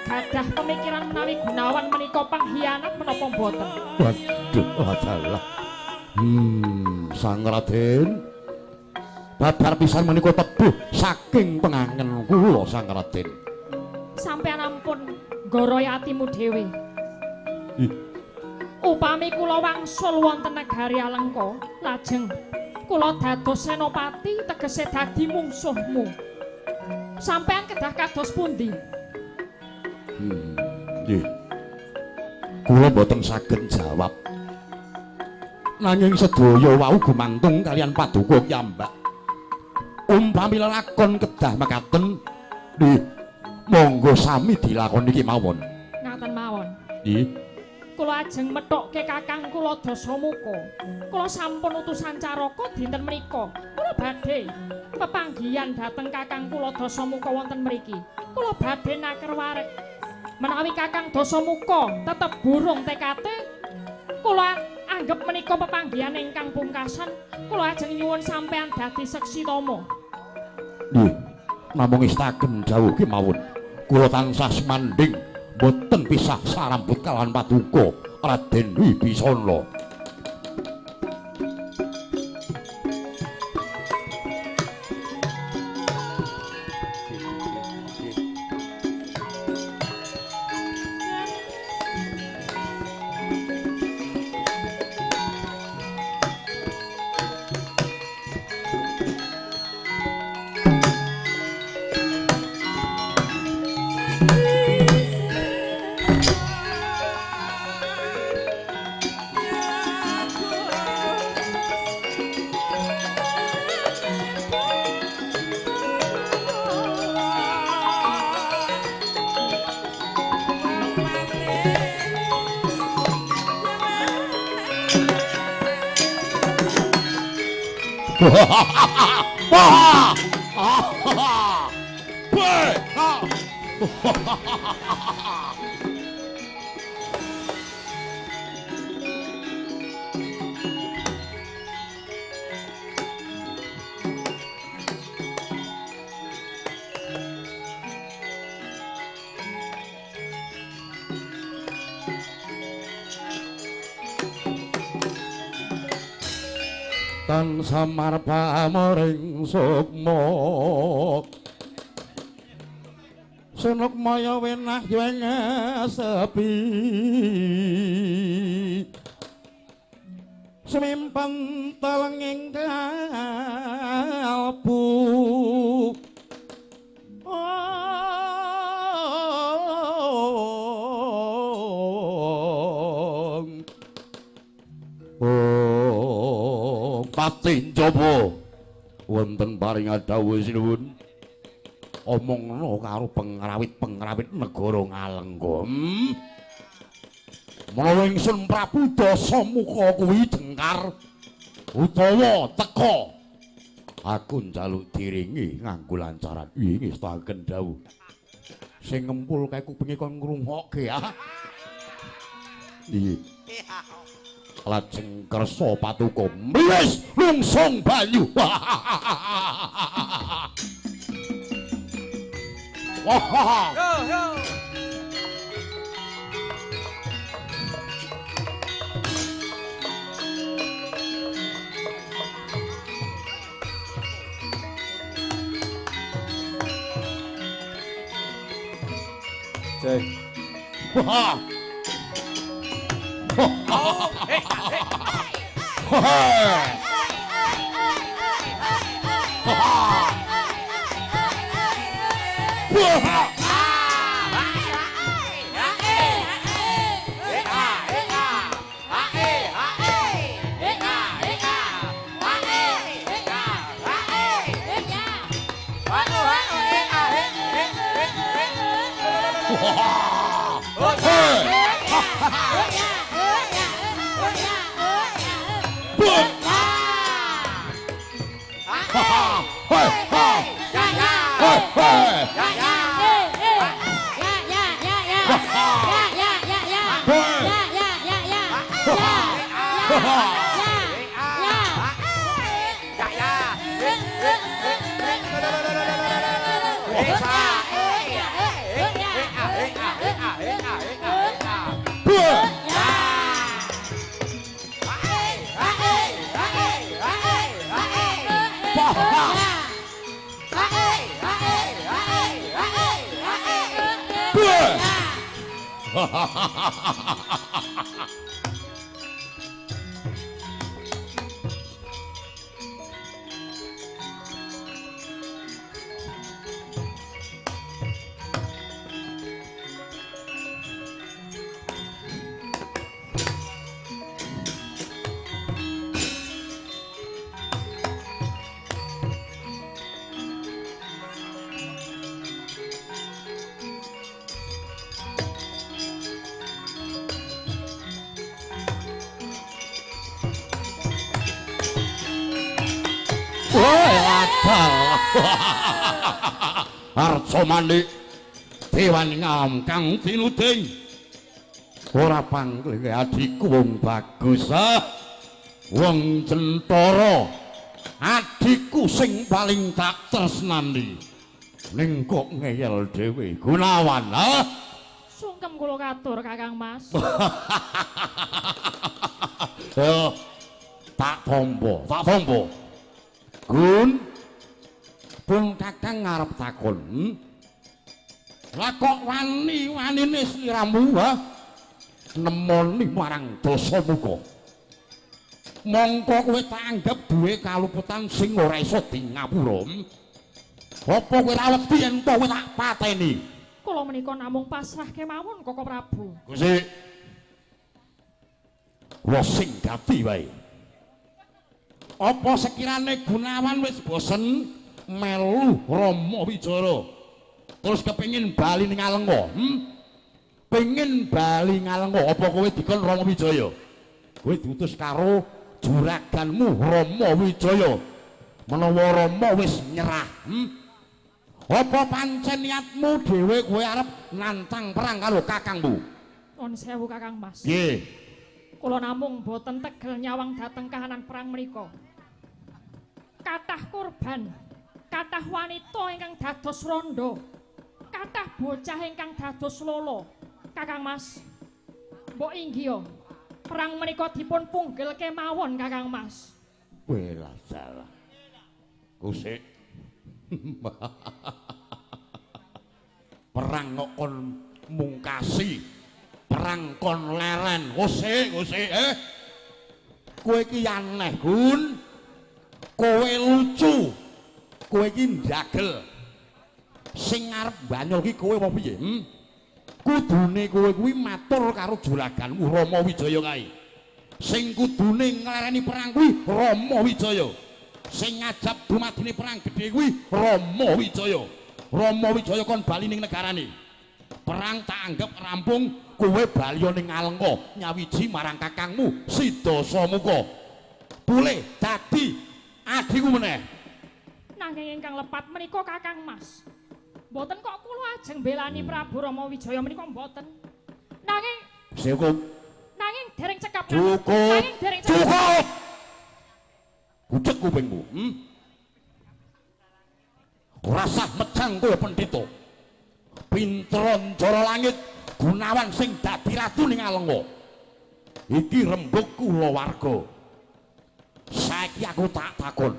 gadah pemikiran menawi Gunawan menika pengkhianat menapa mboten? Waduh, adalah. Sang Raden. Babar pisan menika tebuh saking pengangen kula Sang Raden. Sampeyan ampun nggoroi atimu dhewe. Upami kula wangsul wonten negari Alengka, lajeng kula dados senopati tegese dadi mungsuhmu. Sampeyan kedah kados pundi? Nggih. Kula mboten saged jawab. Nanging sedaya wau gumantung kalian paduka piyambak. Umpami lelakon kedah mekaten, nggih, monggo sami dilakoni kemawon. Ngaten mawon. Nggih. Kula ajeng methokke kakang kula Dasamuka. Kula sampun utusan caraka dinten menika. Kula badhe pepanggihan dhateng kakang kula Dasamuka wonten mriki. Kula badhe naker wareg. Menawi Kakang Dasamuka tetep burung tekate, kula anggep menika pepanggihan ingkang pungkasan. Kula ajeng nyuwun sampean dadi seksi tama. Nggih, namung istaken jauh kemawon. Kula tansah semanding boten pisah sarambut kalawan paduka Raden Wibisana. Tan samar pamoring sukma sunuk maya wenah yen sepi sumimpen telenging kalbu Pati njaba wonten paring dawuh sinuwun omongno karo pengrawit-pengrawit negara Ngalengga. Menawa ingsun Prabu Dasamuka kuwi jengkar utawa teka, aku njaluk diringi nganggo lancaran. Nggih ngestaken dawuh. Sing ngempul kae kupinge kon ngrungokke ah. Nggih. Lajeng kersa patuko mliwis lungsung banyu. Wah. Yo yo. Cek. Wah. Arca Manik Dewan ngam kang tinuding ora pangling adhiku wong bagus ah. Wong Centara adhiku sing paling tak tresnani ning kok ngeyel dhewe Gunawan ah. Sungkem kula katur Kakang Mas. Tak tampa, tak tampa. Gun pun Kakang ngarep takon. Lah kok wani-wanine sliramu ha? Nemoni marang Dasamuka. Mongko kowe tak anggap duwe kaluputan sing ora iso di ngapura. Apa kowe ra wedi yen kowe tak pateni? Kula menika namung pasrah kemawon Koko Prabu. Gusti. Kula sing gati wae. Apa sekirane Gunawan wis bosen melu Rama Wijaya? Terus kepengin bali ning Alengka? Pengin bali Ngalengka apa kowe dikon Rama Wijaya? Kowe diutus karo juraganmu Rama Wijaya. Menawa Rama wis nyerah, Apa pancen niatmu dhewe kowe arep nantang perang karo kakangmu? Nuwun sewu Kakang Mas. Nggih. Kula namung boten tegel nyawang dhateng kahanan perang menika. Kathah korban, kathah wanita ingkang dados rondo, kathah bocah ingkang dados lolo. Kakang Mas, mbok inggih perang menika dipun punggel kemawon Kakang Mas. Welah salah. Kusik. Perang kok kon mungkasi, perang kon leren. Kusik, kusik, Kowe iki aneh, Gun. Kowe lucu. Kowe iki njagel. Sing arep banyol iki kowe apa piye? Kudune kowe kuwi matur karo juraganmu Rama Wijaya kae. Sing kudune nglereni perang kuwi Rama Wijaya. Sing ngajab dumadine perang gedhe kuwi Rama Wijaya. Rama Wijaya kon bali ning negarane. Perang tak anggap rampung, kowe bali ning Alengka nyawiji marang kakangmu Si Dasamuka. Boleh dadi adhiku meneh. Nanging ingkang lepat menika Kakang Mas. Mboten kok kula ajeng belani Prabu Rama Wijaya menika mboten. Nanging cukup. Nanging dereng cekap. Cukup. Nanging dereng cekap. Cukup. Kucek kupingmu. Ora sah mejang kowe pendhita. Pinteron njara langit Gunawan sing dadi ratu ning Alengka. Iki rembug kulawarga. Saiki aku tak takon.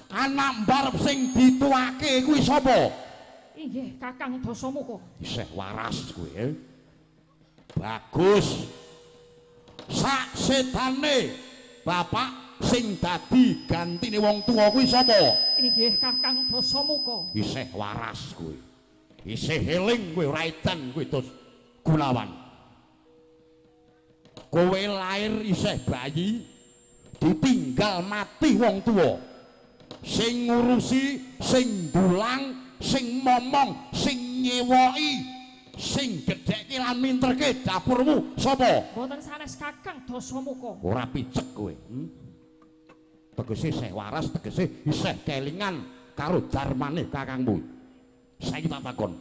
Anak mbarep sing dituake kuwi sapa? Inggih Kakang Dasamuka. Isih waras kowe. Bagus. Sak setane bapak sing dadi gantine wong tuwa kuwi sapa? Inggih Kakang Dasamuka. Isih waras kowe. Isih eling kowe, ora edan kowe terus Gunawan. Kowe lair isih bayi, ditinggal mati wong tuwa. Sing ngurusi, sing ndulang, sing momong, sing nyewoki, sing gedhekke lan minterke dapurmu sapa? Mboten sanes Kakang Dasamuka. Ora picek kowe. Tegese isih waras, tegese isih kelingan karo darmane kakangmu. Saiki tak takon.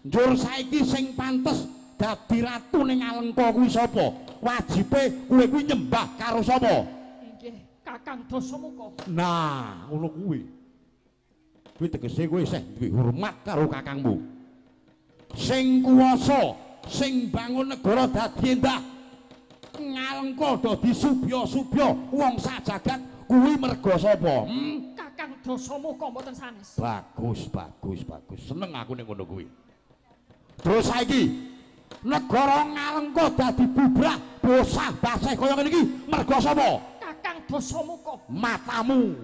Njur saiki sing pantes dadi ratu ning Alengka kuwi sapa? Wajibe kowe kuwi nyembah karo sapa? Inggih Kakang Dasamuka. Nah, ngono kuwi. Kuwi tegese kowe isih duwe hormat karo kakangmu. Sing kuwasa, sing bangun negara dadi endah. Ngalengka dadi subya-subya wong sak jagat kuwi merga sapa? Kakang Dasamuka mboten sanes. Bagus, bagus, bagus. Seneng aku ning ngono kuwi. Terus saiki negara Ngalengka dadi bubrah, bosah baseh kaya ngene iki merga sapa? Kakang Dasamuka. Matamu.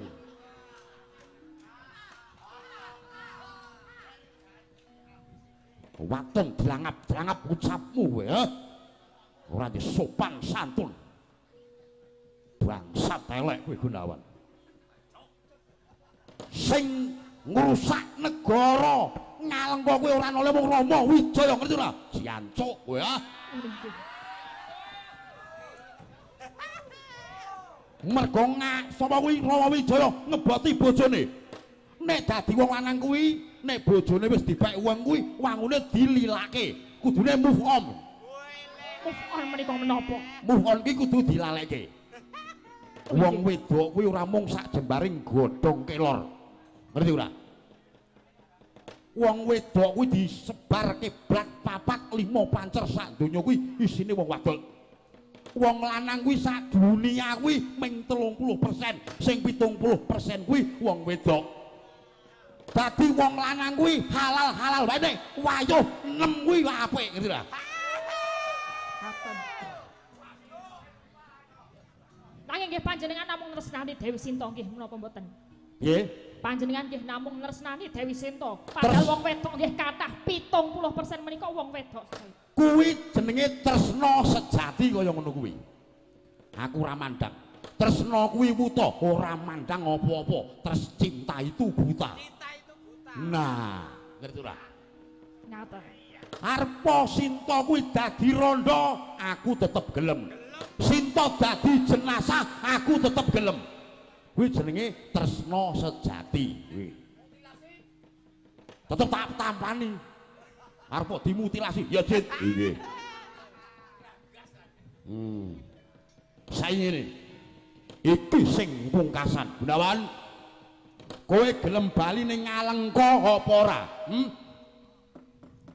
Waton drangap-drangap ucapmu kowe, ha? Ora di sopan santun. Bangsat elek kowe Gunawan. Sing ngrusak negara Ngalengka kowe ora ana wong Rama Wijaya ngerti ora? Jancuk kowe, ha? Mergo sapa kuwi Rama Wijaya ngeboti bojone. Nek dadi wong lanang kuwi Nek bojone wis dipek wong kuwi wangune dililake. Kudune move on. Move on menika menapa? Move on ki kudu dilalekke. Wong wedok kuwi ora mung sak jembaring godhong kelor. Ngerti ora? Wong wedok kuwi disebar kiblat 4 5 pancer sak donya kuwi isine wong wadok. Wong lanang kuwi sak dunia kuwi ming 30%, sing 70% kuwi wong wedok. Dadi wong lanang kuwi halal-halal wae nek wayuh 6 kuwi apik, ngerti ora? Nanging nggih panjenengan namung nresnani Dewi Sinta nggih menapa mboten? Nggih. Panjenengan nggih namung nresnani Dewi Sinta. Padahal wong wedok nggih kathah 70% menika wong wedok. Kuwi jenenge tresna sejati kaya ngono kuwi. Aku ora mandang. Tresna kuwi wuta, ora mandang apa-apa. Tres cinta itu buta. Cinta itu buta. Nah, ngerti ora? Ngaten. Arpa Sinta kuwi dadi rondo, aku tetep gelem. Sinta dadi jenazah, aku tetep gelem. Kuwi jenenge tresna sejati kuwi. Tetep tak tampani. Arep dimutilasi, ya Jit. Nggih. Saiki ngene. Iki sing pungkasan, Gunawan. Kowe gelem bali ning Ngalengka apa ora?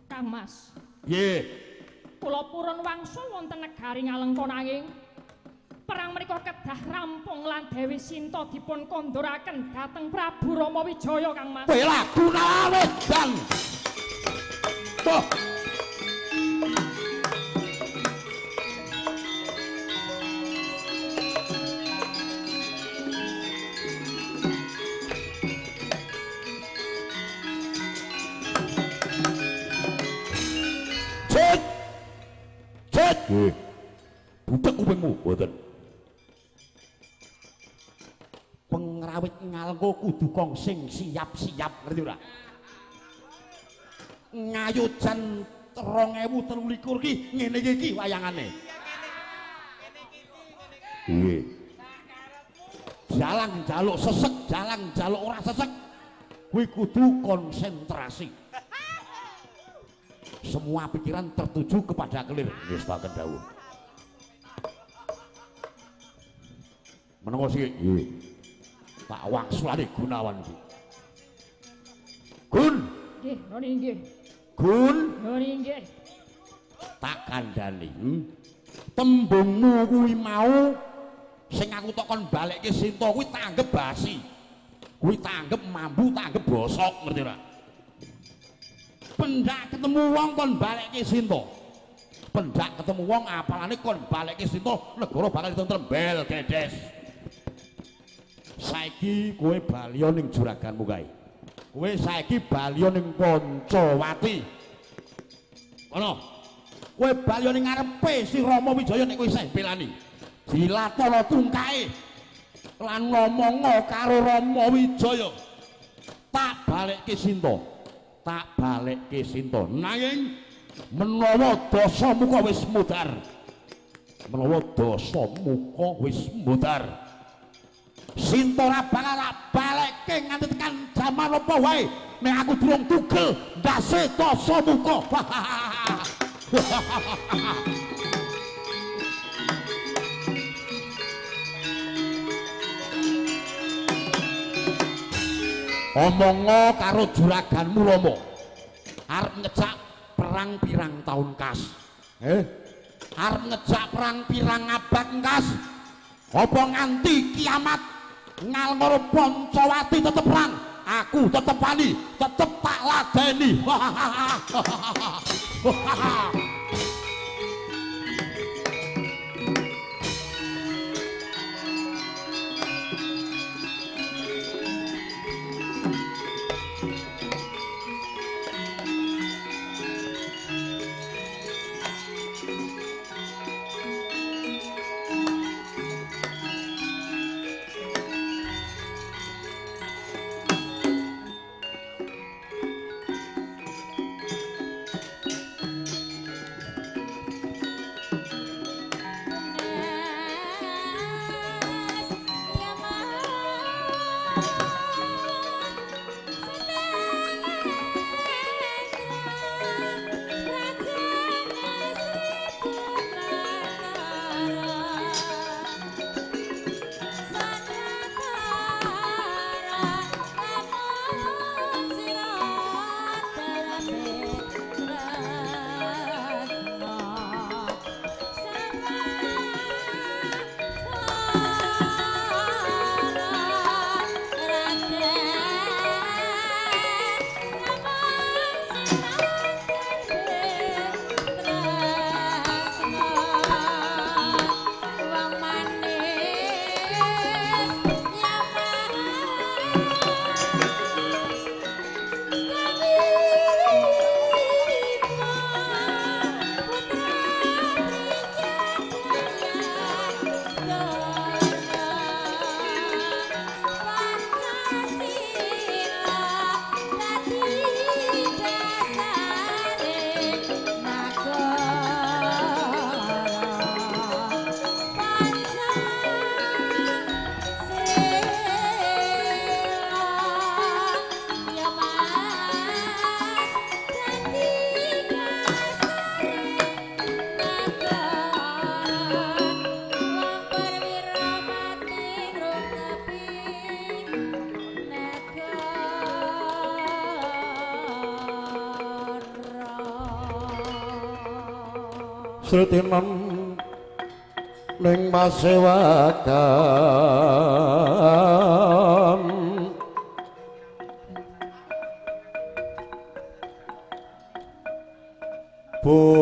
Kang Mas. Nggih. Kula purun wangsul wonten negari Ngalengka nanging perang menika kedah rampung lan Dewi Sinta dipun konduraken dhateng Prabu Rama Wijaya, Kang Mas. Kowe lah Gunawan edan. Toh. Cet. Cet. Nggih. Butek kupingmu, mboten. Pengrawit Ngalengka kudu kong sing siap-siap, ngerti ora? Ngayujan 2023 ki ngene iki wayangane. Nggih. Jalang jaluk sesek, jalang jaluk ora sesek. Kuwi kudu konsentrasi. Semua pikiran tertuju kepada kelir. Nggih, sepakat dawuh. Menengo sik. Nggih. Tak wangsulane Gunawan iki. Gun. Nggih, noni nggih. Gun. Noni nggih. Tak kandhani. Tembungmu kuwi mau sing aku tok kon balekke Sinta kuwi tanggep basi. Kuwi tanggep mambu, tanggep bosok, ngerti ora? Pendak ketemu wong kon balekke Sinta. Pendak ketemu wong apalane kon balekke Sinta, negara bakal tentrem bel gedes. Saiki kowe baliya ning juraganmu kae. Kowe saiki baliya ning Pancawati. Kono. Kowe baliya ning ngarepe si Rama Wijaya nek kowe isih belani. Dilatana tungkae lan ngomonga karo Rama Wijaya. Tak balekke Sinta. Tak balekke Sinta. Nanging menawa Dasamuka wis mudhar. Menawa Dasamuka wis mudhar. Sinta ora bakal tak balekke nganti tekan jaman apa wae nek aku durung tugel ndase Dasamuka. Omongo karo juraganmu Rama. Arep ngejak perang pirang tahun kas. Arep ngejak perang pirang abad kas. Apa nganti kiamat Ngalengka Pancawati tetep perang, aku tetep wani, tetep tak ladeni. Sritinan ning pasewakan busana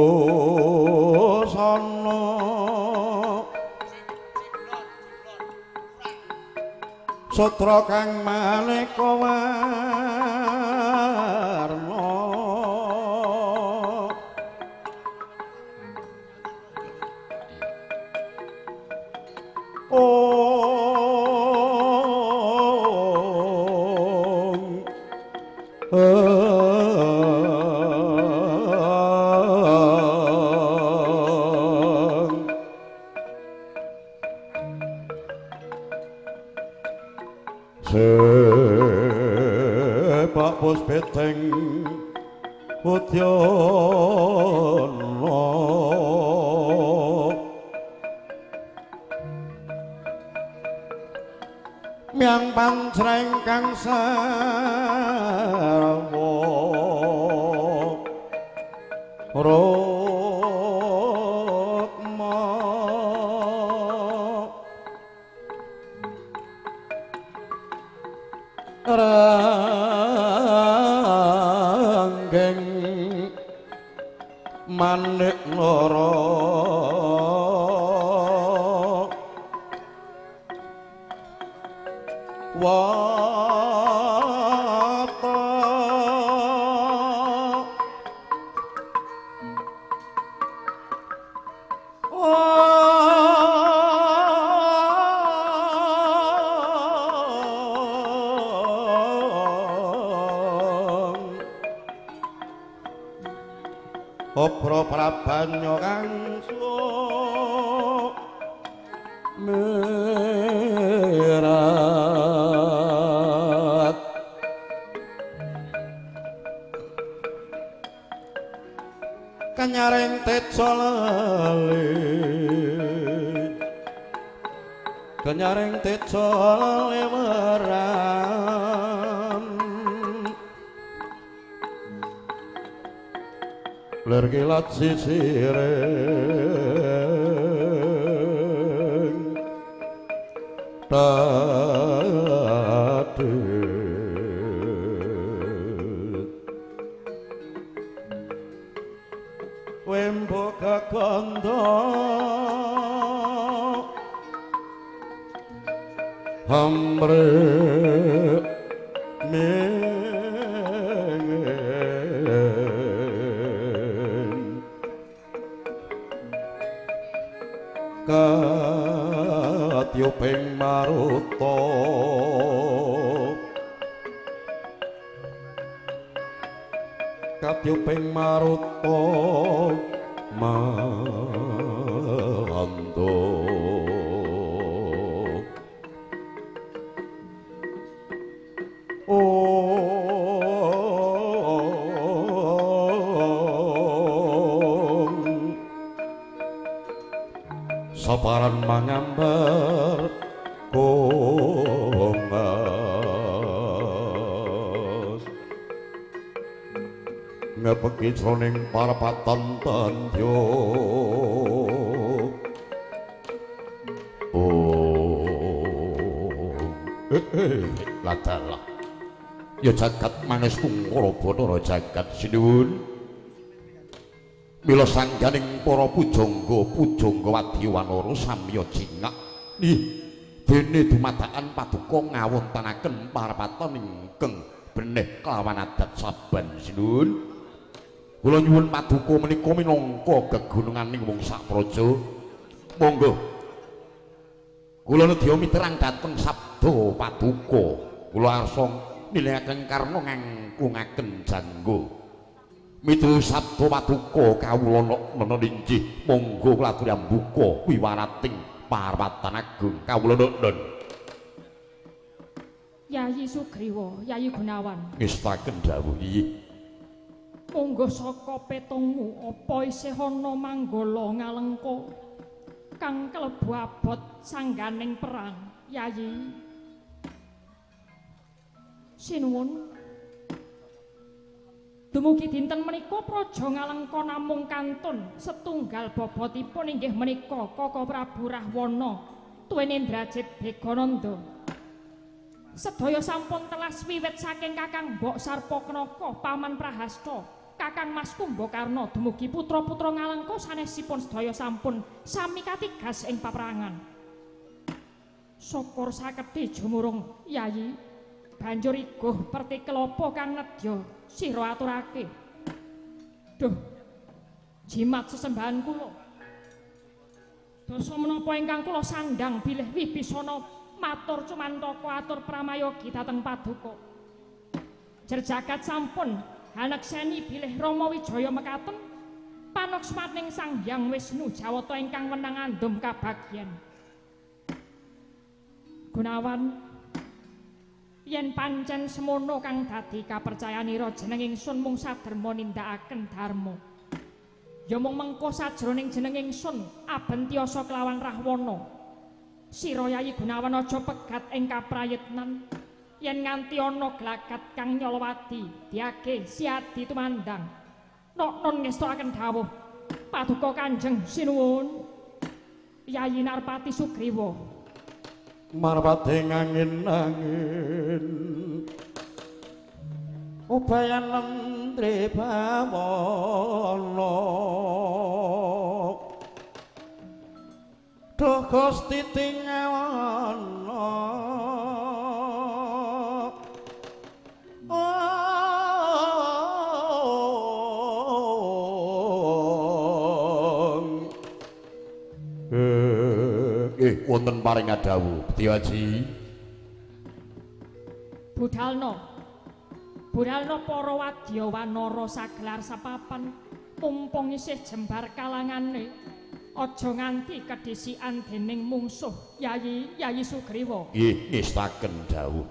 sutra kang maneka warna Sepak puspeteng udyana miang pancreng kang sarwa rukma ranggeng manik nara wata Obro prabanya kang sumirat kanyaring teja lali kanyaring teja lali weran lir kilat sisiring tadhit wembo kakandha hamre katyuping maruta katyuping maruta mando saparan mangambar kongas ngepeki jroning parapatan tandya oh ladalah ya jagat manestungkara bathara jagat sinuwun. Mila sangganing para pujangga pujangga wadya wanara samya jingak nih dene dumadakan paduka ngawontenaken parapatan ingkang benih kelawan adat saban sinuwun. Kula nyuwun paduka menika minangka gegununganing wong sapraja. Monggo kula nedya miterang dhateng sabda paduka. Kula arsa nilayaken karna ngangkungaken janggo. Miturut sabda paduka kawula nana inggih monggo kula aturi ambuka wiwarating parwatan agung kawula nuwun. Yayi Sugriwa, Yayi Gunawan. Ngestaken dawuh inggih. Monggo saka petungmu apa isih ana manggala ngalengka kang kelebu abot sangganing perang, Yayi. Sinuwun. Dumugi dinten menika Praja Ngalengka namung kantun setunggal bobotipun inggih menika Kaka Prabu Rahwana tuwin Indrajit Begananda. Sedaya sampun telas wiwit saking Kakang Mbok Sarpakenaka, Paman Prahasta, Kakang Mas Kumbakarna dumugi putra-putra Ngalengka sanesipun sedaya sampun sami katigas ing paperangan. Syukur sakedhi jumurung Yayi, banjur iguh perti kelapa kang nedya sira aturake. Duh, jimat sesembahan kula. Dasa menapa ingkang kula sandhang bilih Wibisana matur cumantaka atur pramayogi dhateng paduka. Jer jagat sampun hanekseni bilih Rama Wijaya mekaten panoksmaning Sang Hyang Wisnu Jawata ingkang wenang andum kabagyan. Gunawan, yen pancen semono kang dadi kapercayanira jeneng ingsun mung saderma nindakaken dharma. Ya mung mengko sajroning jeneng ingsun abentiyasa kelawan Rahwana. Sira Yayi Gunawan aja pegat ing kaprayitnan yen nganti ana glagat kang nyolowadi diage siadi tumandang. Nok-non ngestokaken dawuh paduka Kanjeng sinuwun Yayi Narpati Sugriwa. Marpati ngangin-angin ubayan lendre bawana duh Gusti tingawana wonten paring dawuh Bedya Aji. Budalna. Budalna para wadya wanara sagelar sapapan mumpung isih jembar kalangane aja nganti kedhisikan dening mungsuh Yayi Yayi Sugriwa. Nggih, ngestaken dawuh.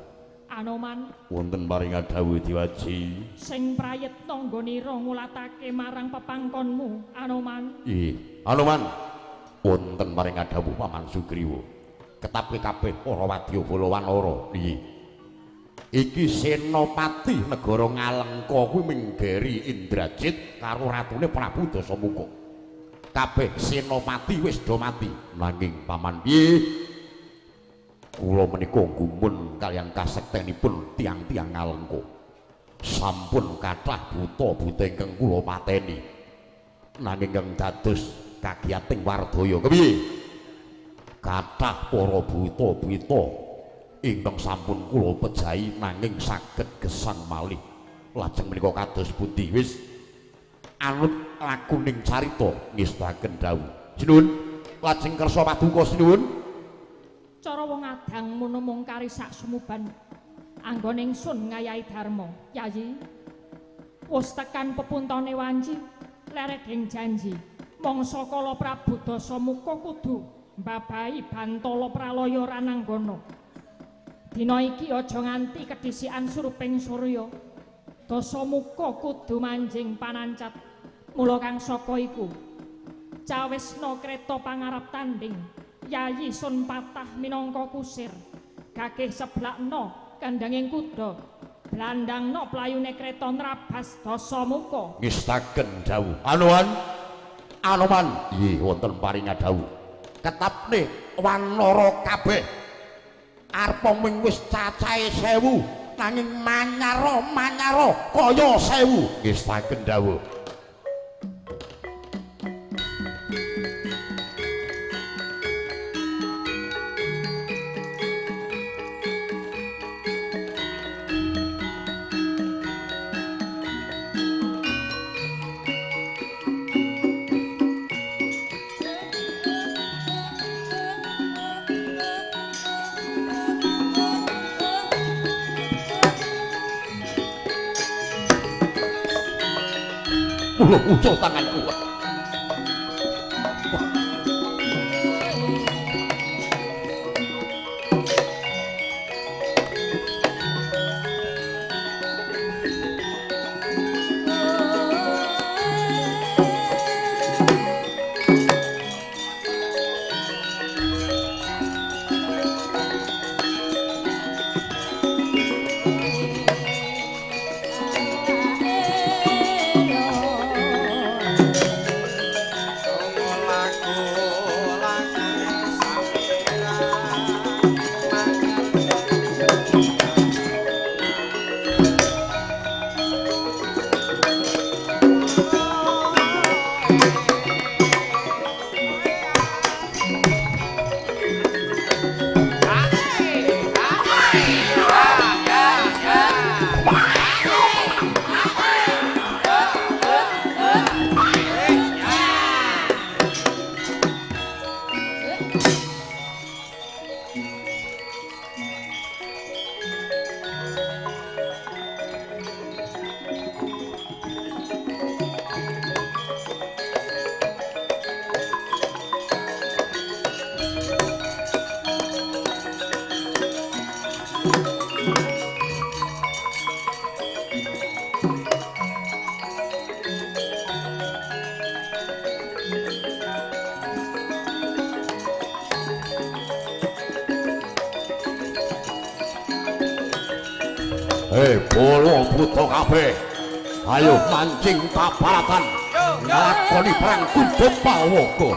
Anoman, wonten paring dawuh Bedya Aji. Sing prayitna nggonira ngulatake marang pepangkonmu, Anoman. Nggih, Anoman. Wonten paring dawuh Paman Sugriwa. Ketapke kabeh para wadya bala wanara. Nggih. Iki senopati negara Ngalengka kuwi minggeri Indrajit karo ratune Prabu Dasamuka. Kabeh senopati wis do mati. Nanging Paman piye? Kula menika gumun kaliyan kasektenipun tiang-tiang Ngalengka. Sampun kathah buta-buta ingkang kula pateni. Nanging ingkang dados kagiyating wardaya kepiye? Kathah para buta-buta ingkang sampun kula pejahi nanging saged gesang malih. Lajeng menika kados pundi? Wis anut lakuning carita ngestaken dawuh. Sinuwun, lajeng kersa paduka sinuwun. Cara wong adang mono mung kari sak sumuban anggone ingsun ngayahi dharma. Yayi, wis tekan pepuntone wanci lereding janji. Mangsa kala Prabu Dasamuka kudu mbabahi bantala pralaya rananggana. Dina iki aja nganti kedhisikan suruping surya. Dasamuka kudu manjing panancat. Mula kang saka iku cawisna kreta pangarep tanding. Yayi Sun Patah minangka kusir. Gagih seblakna kandhanging kuda. Blandangna playune kreta nrabas Dasamuka. Ngestaken dawuh. Anoman, Anoman, nggih wonten paring dawuh. Ketapne wanara kabeh. Arpa ming wis cacahe 1000 nanging manyara-manyara kaya 1000. Ngestaken dawuh. Ucul tanganku. Hei, bolo buta kabeh. Ayo mancing tabaratan. Nglakoni perang kuda Pawaga.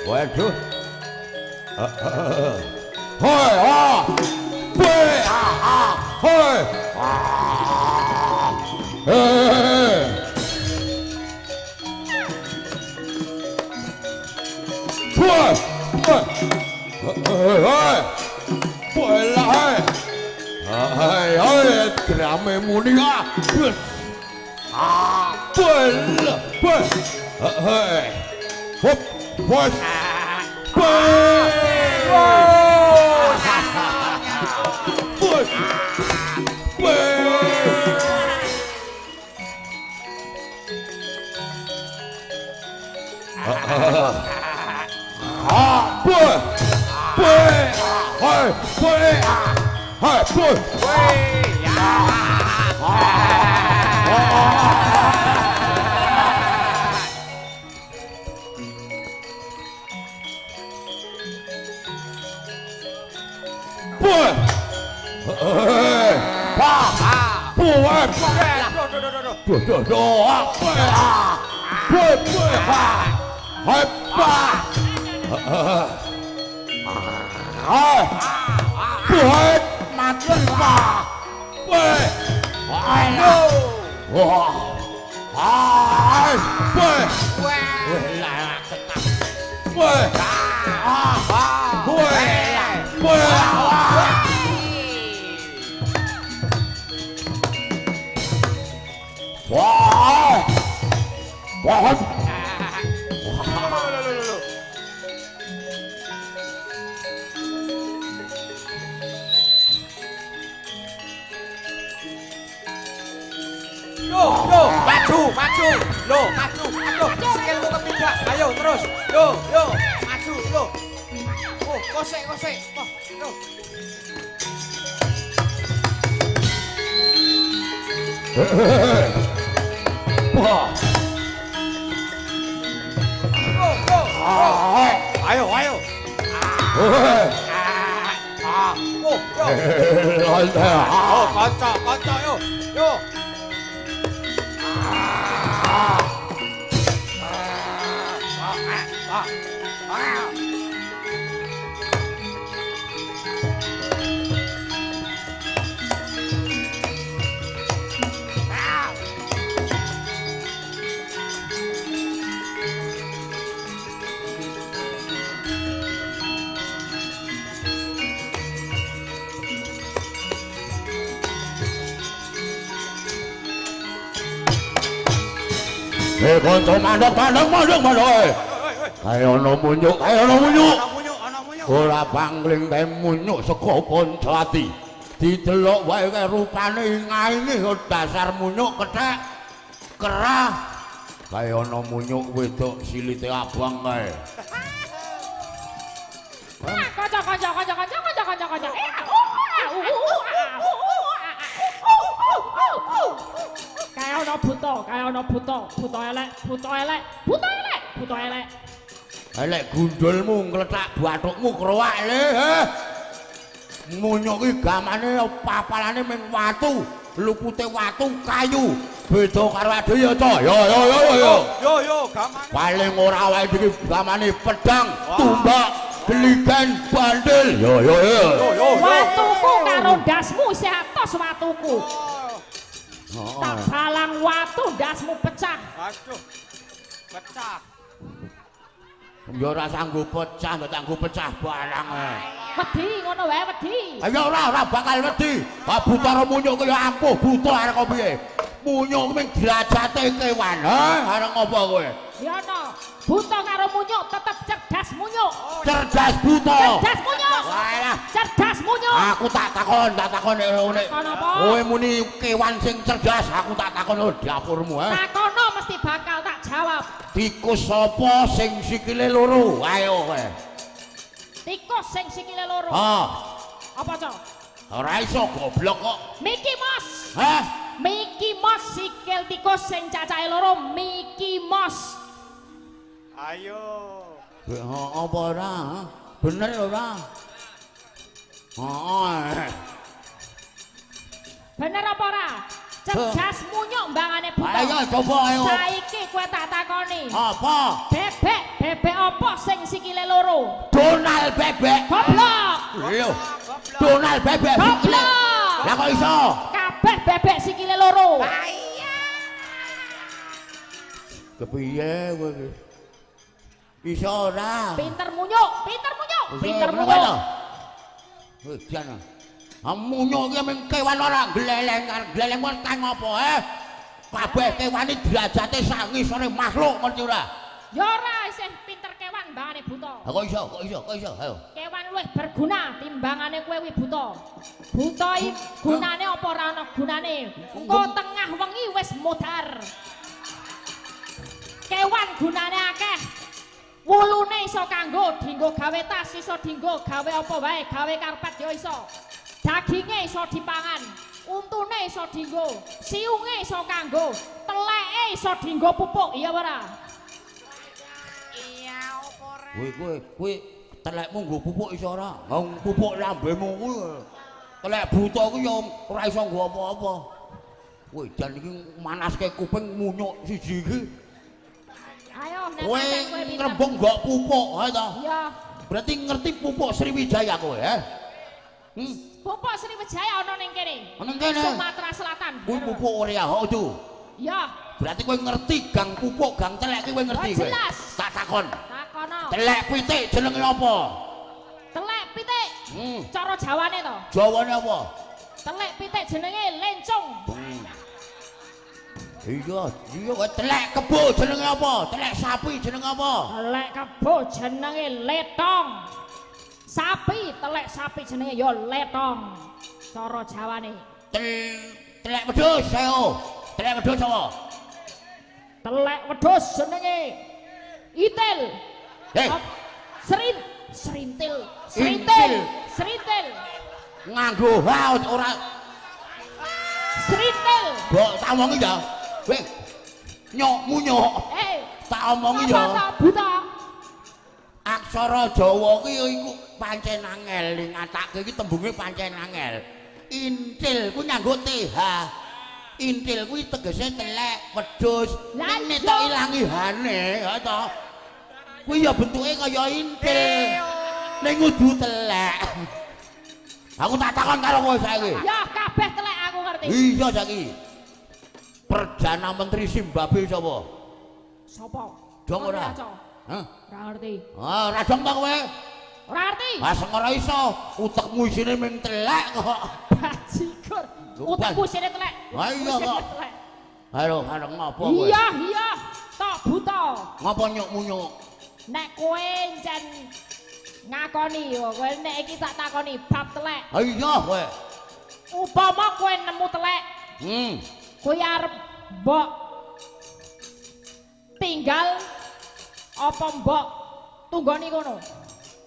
Waduh. Hoi ah. B a a hoi. Eh. Hoi. Hoi. Bola. Hai hai drame muni ah. Ah, bola. Bola. Hoi. Hop. Hoi. Kanca mandheg mandheg mandheg mandheg. Kaya ana munyuk, kaya ana munyuk. Abang ling kae munyuk saka Pancawati. Didelok wae kae rupane ngaene dasar munyuk kethek kerah. Kae ana munyuk wedok silite abang kae. Kanca kanca kanca kanca kanca kanca kanca. Kae ana buta, kae ana buta, buta elek, buta elek, buta elek, buta elek. Elek gundulmu ngletak bathukmu krowak le. Munyuk iki gamane papalane ming watu, lupute watu kayu. Beda karo ade ya, Cok. Yo yo yo yo. Yo yo gamane. Paling ora awake iki gamane pedang, tumbak, geligen, bandel. Yo yo yo. Watuku karo ndasmu isih atos watuku. Tak balang watu ndasmu pecah. Aduh. Pecah. Ya ora sanggup pecah, ndak sanggup pecah barang. Wedi ngono wae wedi. Ayo ora bakal wedi. Ha Bathara munyuk ki ya ampuh buta arep kok piye. Munyuk ming derajate kewan. Ha arep ngopo kowe? Ya no. Buta karo munyuk tetep cerdas munyuk. Cerdas buta. Cerdas munyuk. Walah. Cerdas munyuk. Aku tak takon nek kowe muni kewan sing cerdas, aku tak takon dapurmu ha. Takono mesti bakal tak jawab. Tikus sapa sing sikile loro? Ayo kowe. Tikus sing sikile loro. Ha. Apa, Cok? Ora iso goblok kok. Mickey Mouse. Hah? Mickey Mouse sikil tikus sing cacahe loro Mickey Mouse. Ayo. Apa ora? Bener ora? Heeh. Bener apa ora? Cerdas munyuk mbangane buta. Ayo coba ayo. Saiki kowe tak takoni. Apa? Bebek, bebek apa sing sikile loro? Donald bebek. Goblok. Lho. Donald bebek. Goblok. Lah kok iso? Kabeh bebek sikile loro. Lah iya. Kepiye kowe iki? Iso ora? Pinter munyuk, pinter munyuk, pinter munyuk. Wis jan. Munyuk iki mung kewan ora gleleng, gleleng kok kang apa eh? Kabeh kewane derajate sak ngisore makhluk ngerti ora? Ya ora isih pinter kewan mbangane buta. Ha kok iso, kok iso, kok iso. Ayo. Kewan luwih berguna timbangane kowe kuwi buta. Buta iki gunane apa ora ana gunane? Engko tengah wengi wis modar. Kewan gunane akeh. Wulune iso kanggo dinggo gawe tas, iso dinggo gawe apa wae, gawe karpet ya iso. Daginge iso dipangan, untune iso dinggo, siunge iso kanggo, teleke iso dinggo pupuk, iya ora? Iya apa ora? Kowe kowe kowe telekmu nggo pupuk iso ora? Wong pupuk lambemu kuwi. Telek buta kuwi ya ora iso nggo apa-apa. Kowe jan iki manaske kuping munyuk siji iki. Ayo nek kowe ngrembug nggo pupuk, ha ta? Iya. Berarti ngerti pupuk Sriwijaya kowe, eh? Pupuk Sriwijaya ana ning kene. Ana kene. Sumatera Selatan. Kuwi pupuk Korea, hok itu. Iya. Berarti kowe ngerti gang pupuk, gang telek kowe ngerti kowe. Jelas. Tak takon. Takono. Telek pitik jenenge apa? Telek pitik. Cara Jawane to? Jawane apa? Telek pitik jenenge lencung. Iya, iya telek kebo jenenge apa? Telek sapi jenenge apa? Telek kebo jenenge letong. Sapi, telek sapi jenenge ya letong. Cara Jawane. Telek wedhus ayo. Telek wedhus apa? Telek wedhus jenenge itil. Hei. Serintil, serintil, serintil. Nganggo ha ora serintil. Mbok tak omongi ya. Weh. Nyok munyuk. Tak omongi ya. Buta. Aksara Jawa ki iku pancen angel, ngatake iki tembunge pancen angel. Intil kuwi nganggo TH. Intil kuwi tegese telek, wedhus. Nek tok ilangi hane, ha to. Kuwi ya bentuke kaya intil. Ning kudu telek. Aku tak takon karo kowe saiki. Ya kabeh telek aku ngerti. Iya saiki. Perdana Menteri Zimbabwe sapa? Sapa? Dong ora? Hah? Ora ngerti. Ah, ora dong ta kowe? Ora ngerti. Ah, sing ora iso, utekmu isine ming telek kok. Bajigur. Utekku isine telek. Ha iya kok. Ayo, arep ngopo kowe? Iya, iya. Tok buta. Ngopo nyuk-munyuk? Nek kowe encen Ngakoni kowe nek iki tak takoni bab telek. Ha iya kowe. Upama kowe nemu telek. Kowe arep mbok tinggal apa mbok tunggoni kono?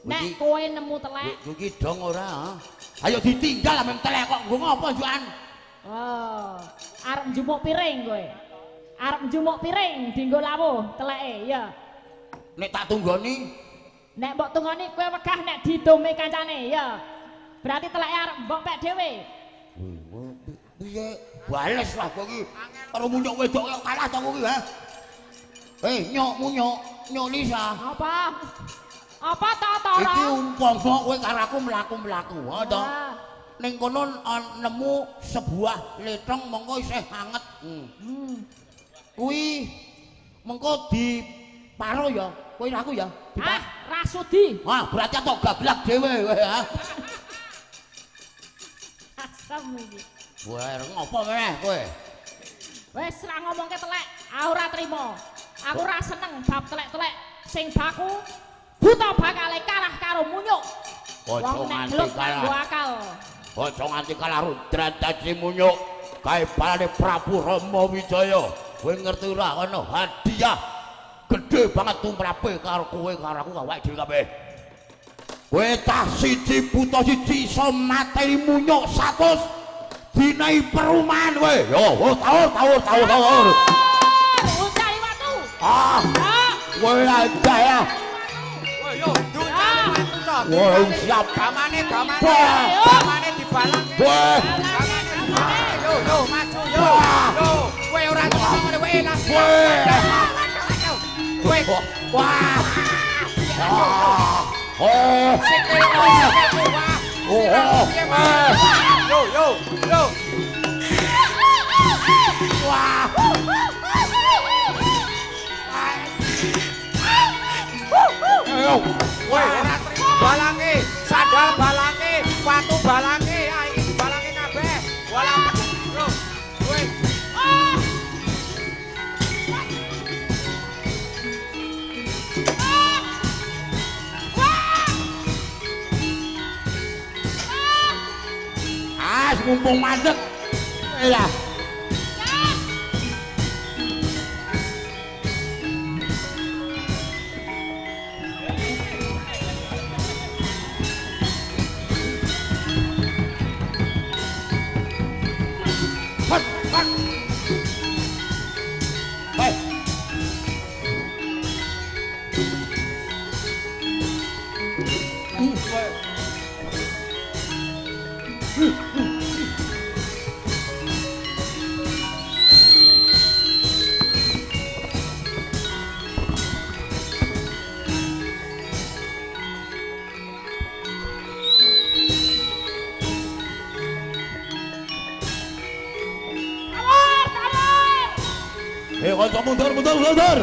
Nek kowe nemu telek. Iki dong ora? Ayo ditinggal amem telek kok nggo ngopo njukan? Oh, arep njumuk piring kowe. Arep njumuk piring dienggo lawuh teleke, ya. Nek tak tunggoni, nek mbok tunggoni kowe wegah nek didome kancane, ya. Berarti teleke arep mbok pek dhewe. Piye? Bales lah kowe iki. Karo munyuk wedok kok kalah to kowe iki, ha? Nyok munyuk, nyok Lisa. Apa? Apa to, Toro? Iki umpama kowe karo aku mlaku-mlaku, ha to? Ning kono nemu sebuah letong mengko isih anget. Kuwi mengko diparo ya, kowe aku ya. Ah, ra sudi. Wah, berarti tok gablak dhewe kowe ha. Asem iki. Wah, ngopo meneh kowe? Wis ra ngomongke telek, aku ora trimo. Aku ora seneng bab telek-telek sing baku buta bakale kalah karo munyuk. Ojo nganti kalah. Ojo nganti kalah Rudrantaji munyuk kae balane Prabu Rama Wijaya. Kowe ngerti ora ana hadiah gedhe banget tumrape karo kowe karo aku awake dhewe kabeh. Kowe tah siji buta siji iso mateni munyuk 100 dinai perumahan kowe. Yo, tawur tawur tawur tawur. Uncali watu. Ah. Kowe aja ya. Yo, duncale watu to. Wah, siap. Gamane gamane. Gamane dibalangke. Yo, yo, maju yo. Yo, kowe ora trimo ngene kowe langsung. Kowe. Wah. Oh. Oh. Yo, yo, yo. Wah. Ayo. Woi, ora trimo balange, sandal balange, watu balange, ah iki dibalange kabeh. Walah. Yo. Woi. Ah, mumpung mandek. Lah. Mundur, mundur, mundur.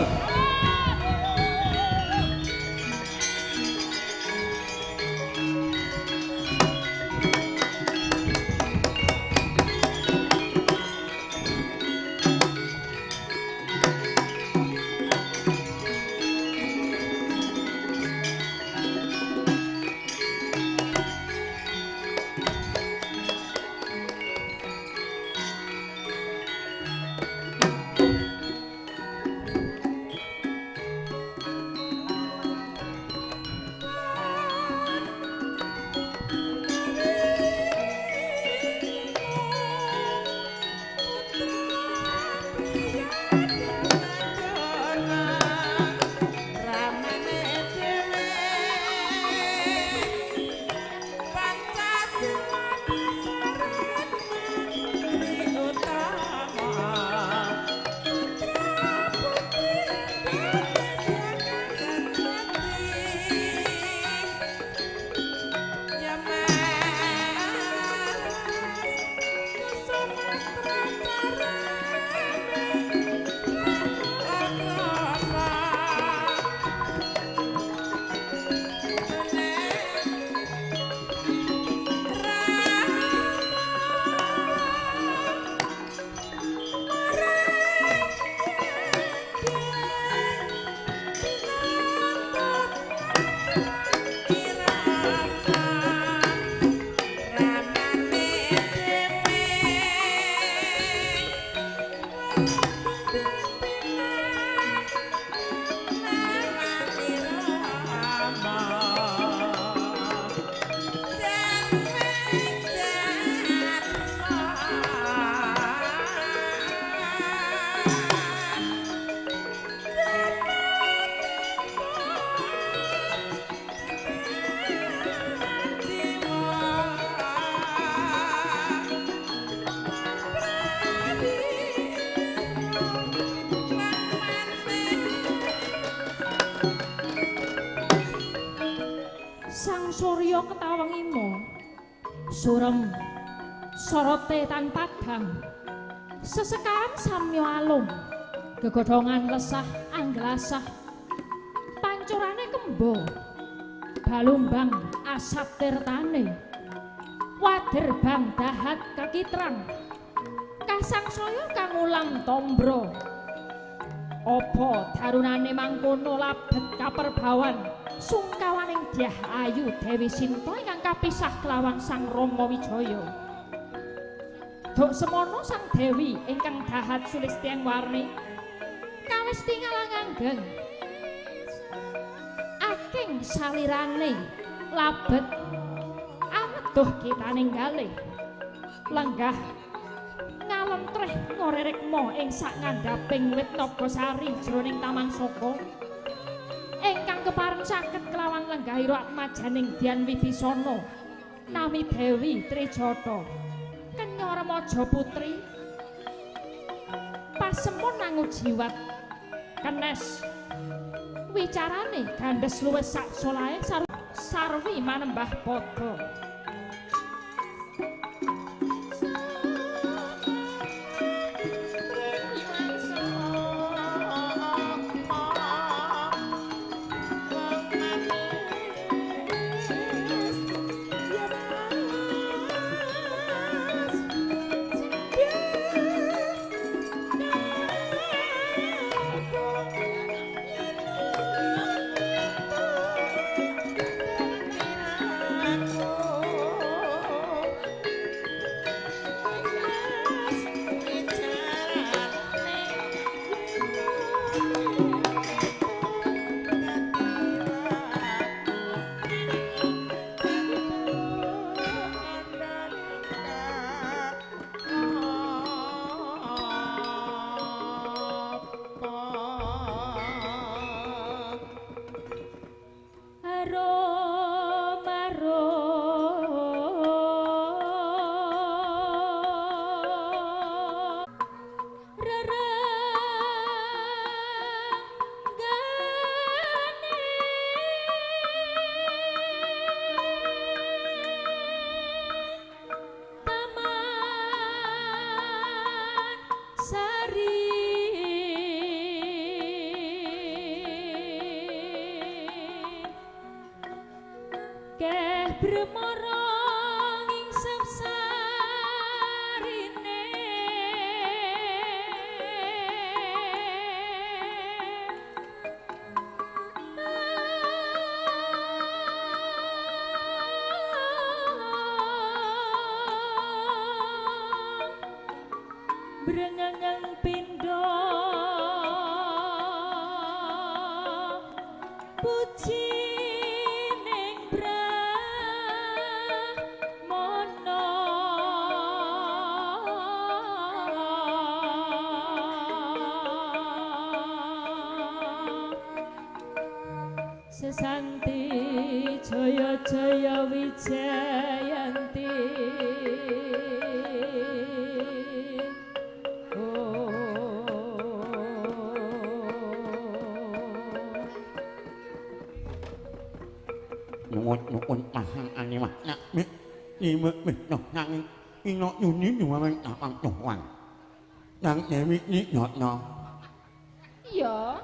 Sang Surya ketawang imo surem sorote tan padhang sesekan samya alum gegodhongan lesah anglasah pancurane kembo balumbang asap tirtane waderbang dahat kakitrang kasangsaya kang ulang tombro. Apa darunane mangkono labet kaperbawan sungkawaning Dyah Ayu Dewi Sinta ingkang kapisah kelawan Sang Rama Wijaya. Duk semono Sang Dewi ingkang dahat sulistyang warni kawis tingalang anggeng aking salirane labet ameduh kitaning galih lenggah ngalentreh ngorerekma ing sak ngandhaping wit Nagasari jroning Taman Saka ingkang kepareng saged kelawan lenggahira atmajaning Dyan Wibisana nami Dewi Trijata kenya remaja putri pasemon nangujiwat kenes wicarane gandhes luwih sak solahe sarwi manembah padha. Sesanti jaya jaya wijayanti. Oh. Nuwun nuwun pasang ane mah nak mi ni mi mi no nang ino yuni nuwang apang nuwang nang dewi ni no no. Iya.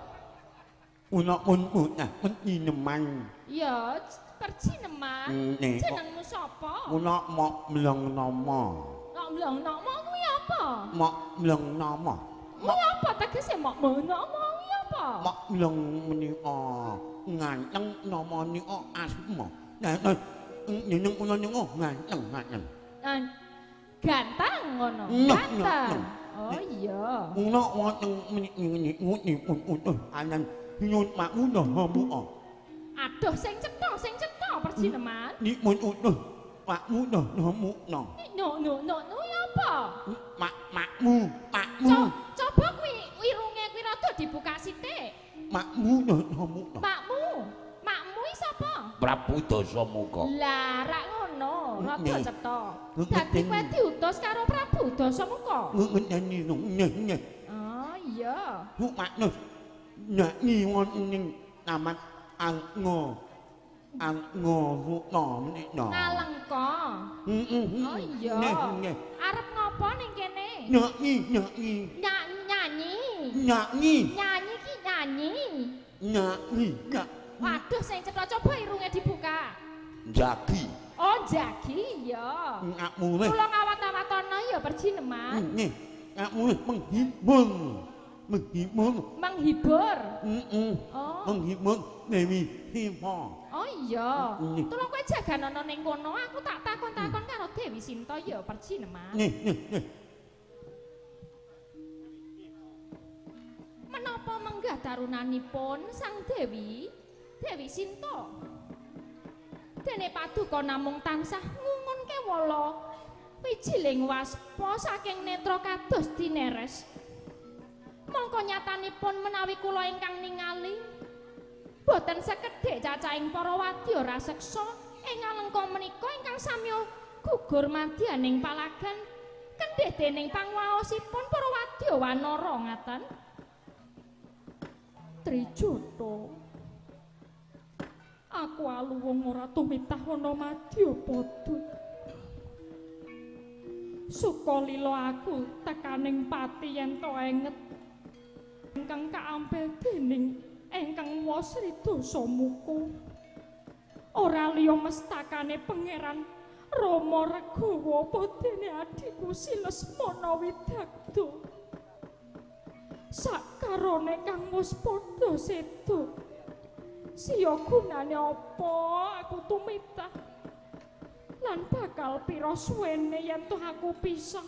Una pun punah percineman. Ya, percineman. Jenengmu sapa? Una mok mleng nama. Mok mleng nama kuwi apa? Mok mleng nama. Kuwi apa tegese mok mleng nama kuwi apa? Mok mleng menika nganteng nama nika asma. Nah, nyeneng kula nika nganteng nganteng. Ganteng ngono. Ganteng. Oh iya. Una wonten menika pun anan nyun makmu nahamu. Aduh sing cetha percineman. Nikmun utuh makmu nahamu no. No no no no ya apa? Mak makmu, makmu. Coba kuwi irunge kuwi rada dibuka sithik. Makmu nahamu no. Makmu. Makmu iki sapa? Prabu Dasamuka. Lah rak ngono, rada cetha. Dadi kowe diutus karo Prabu Dasamuka. Nggih. Oh iya. Maknus. Nyanyi wonten ing taman Angga Ngono menika. Ngalengka. Heeh. Oh iya. Arep ngopo ning kene? Nyanyi, nyanyi. Nyanyi. Nyanyi. Nyanyi ki nyanyi. Nyanyi. Waduh sing cetha coba irunge dibuka. Jagi. Oh, jagi ya. Ngakmune. Kula ngawat-awatono ya perjineman. Nggih. Ngakmune menghibur. Menghibur. Menghibur. Heeh. Oh. Menghibur Dewi Sinta. Oh iya. Tulung kowe jaganono ning kono, aku tak takon-takon karo Dewi Sinta ya perjineman. Nggih, nggih, nggih. Menapa menggah tarunanipun Sang Dewi, Dewi Sinta? Dene paduka namung tansah ngungun kewala wijiling waspa saking netra kados dineres. Mongko nyatanipun menawi kula ingkang ningali boten sekedhik cacahing para wadya raseksa ing Alengka menika ingkang samya gugur madyaning palagan kendhih dening pangwaosipun para wadya wanara ngaten. Trijata, aku aluwung ora tumitah ana madyapada. Sukalila aku tekaning pati yen to enget ingkang kaampil dening ingkang Wasri Dasamuka. Ora liya mestakane Pangeran Rama Regawa apa dene adhiku Si Lesmana Widagda. Sakarone kang wis padha seda. Siya gunane apa aku tumitah lan bakal pira suwene yen toh aku pisah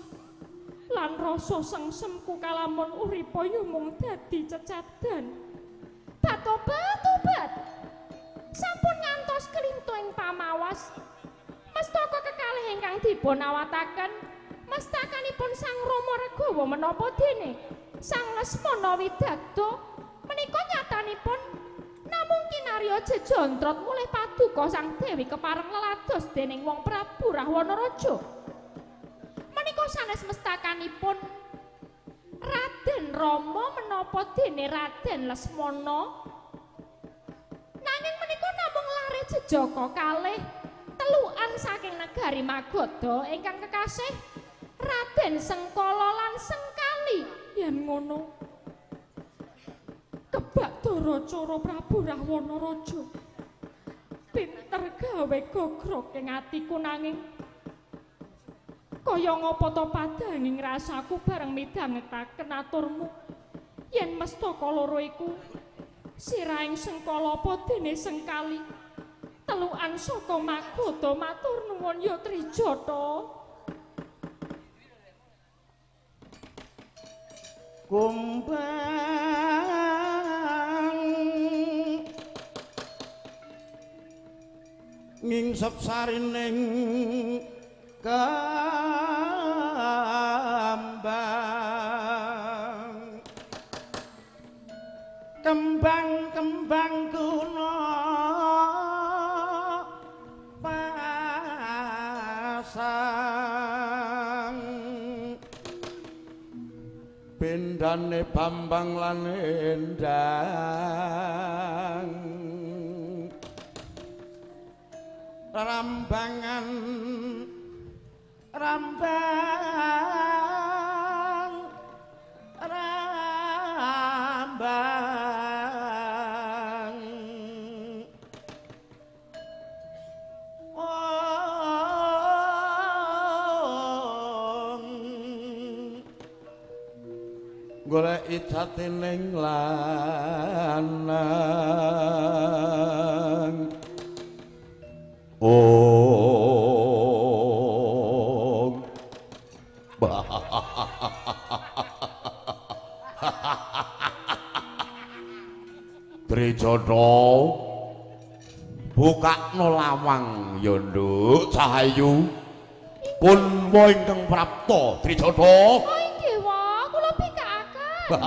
lan rasa sengsemku kalamun uripa ya mung dadi cecadan. Batobat-tobat sampun ngantos klintu ing pamawas mestaka kekalih ingkang dipun awataken mestakanipun Sang Rama Regawa menapa dene Sang Lesmana Widagda menika nyatanipun namung kinarya jejontrot mulih paduka Sang Dewi kepareng lelados dening wong Prabu Rahwana Raja. Menika sanes mestakanipun Raden Rama menapa dene Raden Lesmana. Nanging menika namung lare jejaka kalih telukan saking negari Magadha ingkang kekasih Raden Sengkala lan Sengkali. Yen ngono kebak dara cara Prabu Rahwana Raja pinter gawe gogrok ing atiku nanging kaya ngapa to padanging rasaku bareng midhangetaken aturmu yen mestaka loro iku sirahing Sengkala apa dene Sengkali telukan saka Magadha. Matur nuwun ya Trijata. Kumbang ngingsep sarining kembang kembang-kembang kuna pasang bendane Bambang lan Endang rambangan rambang rambang goleki jatining lanang. Om. Trijata bukakno lawang ya nduk Cahayu. Punwa ingkang prapta Trijata. Oh inggih wa, kula bikakaken.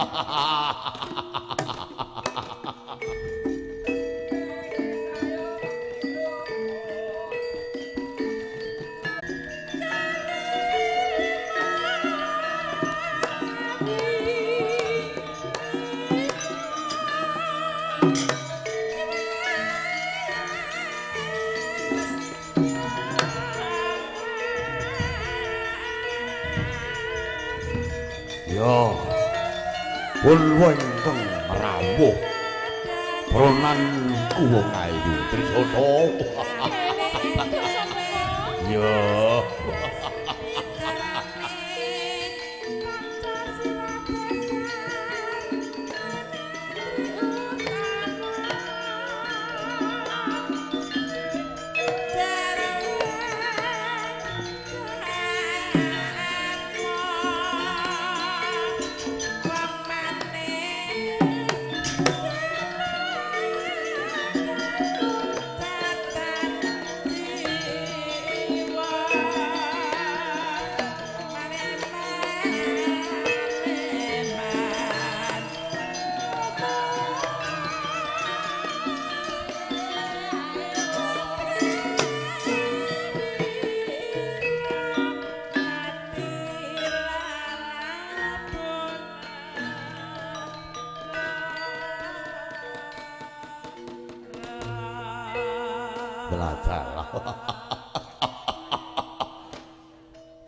Ya. Pun ingkang rawuh. Pronanku wong ayu Trisana. Ya.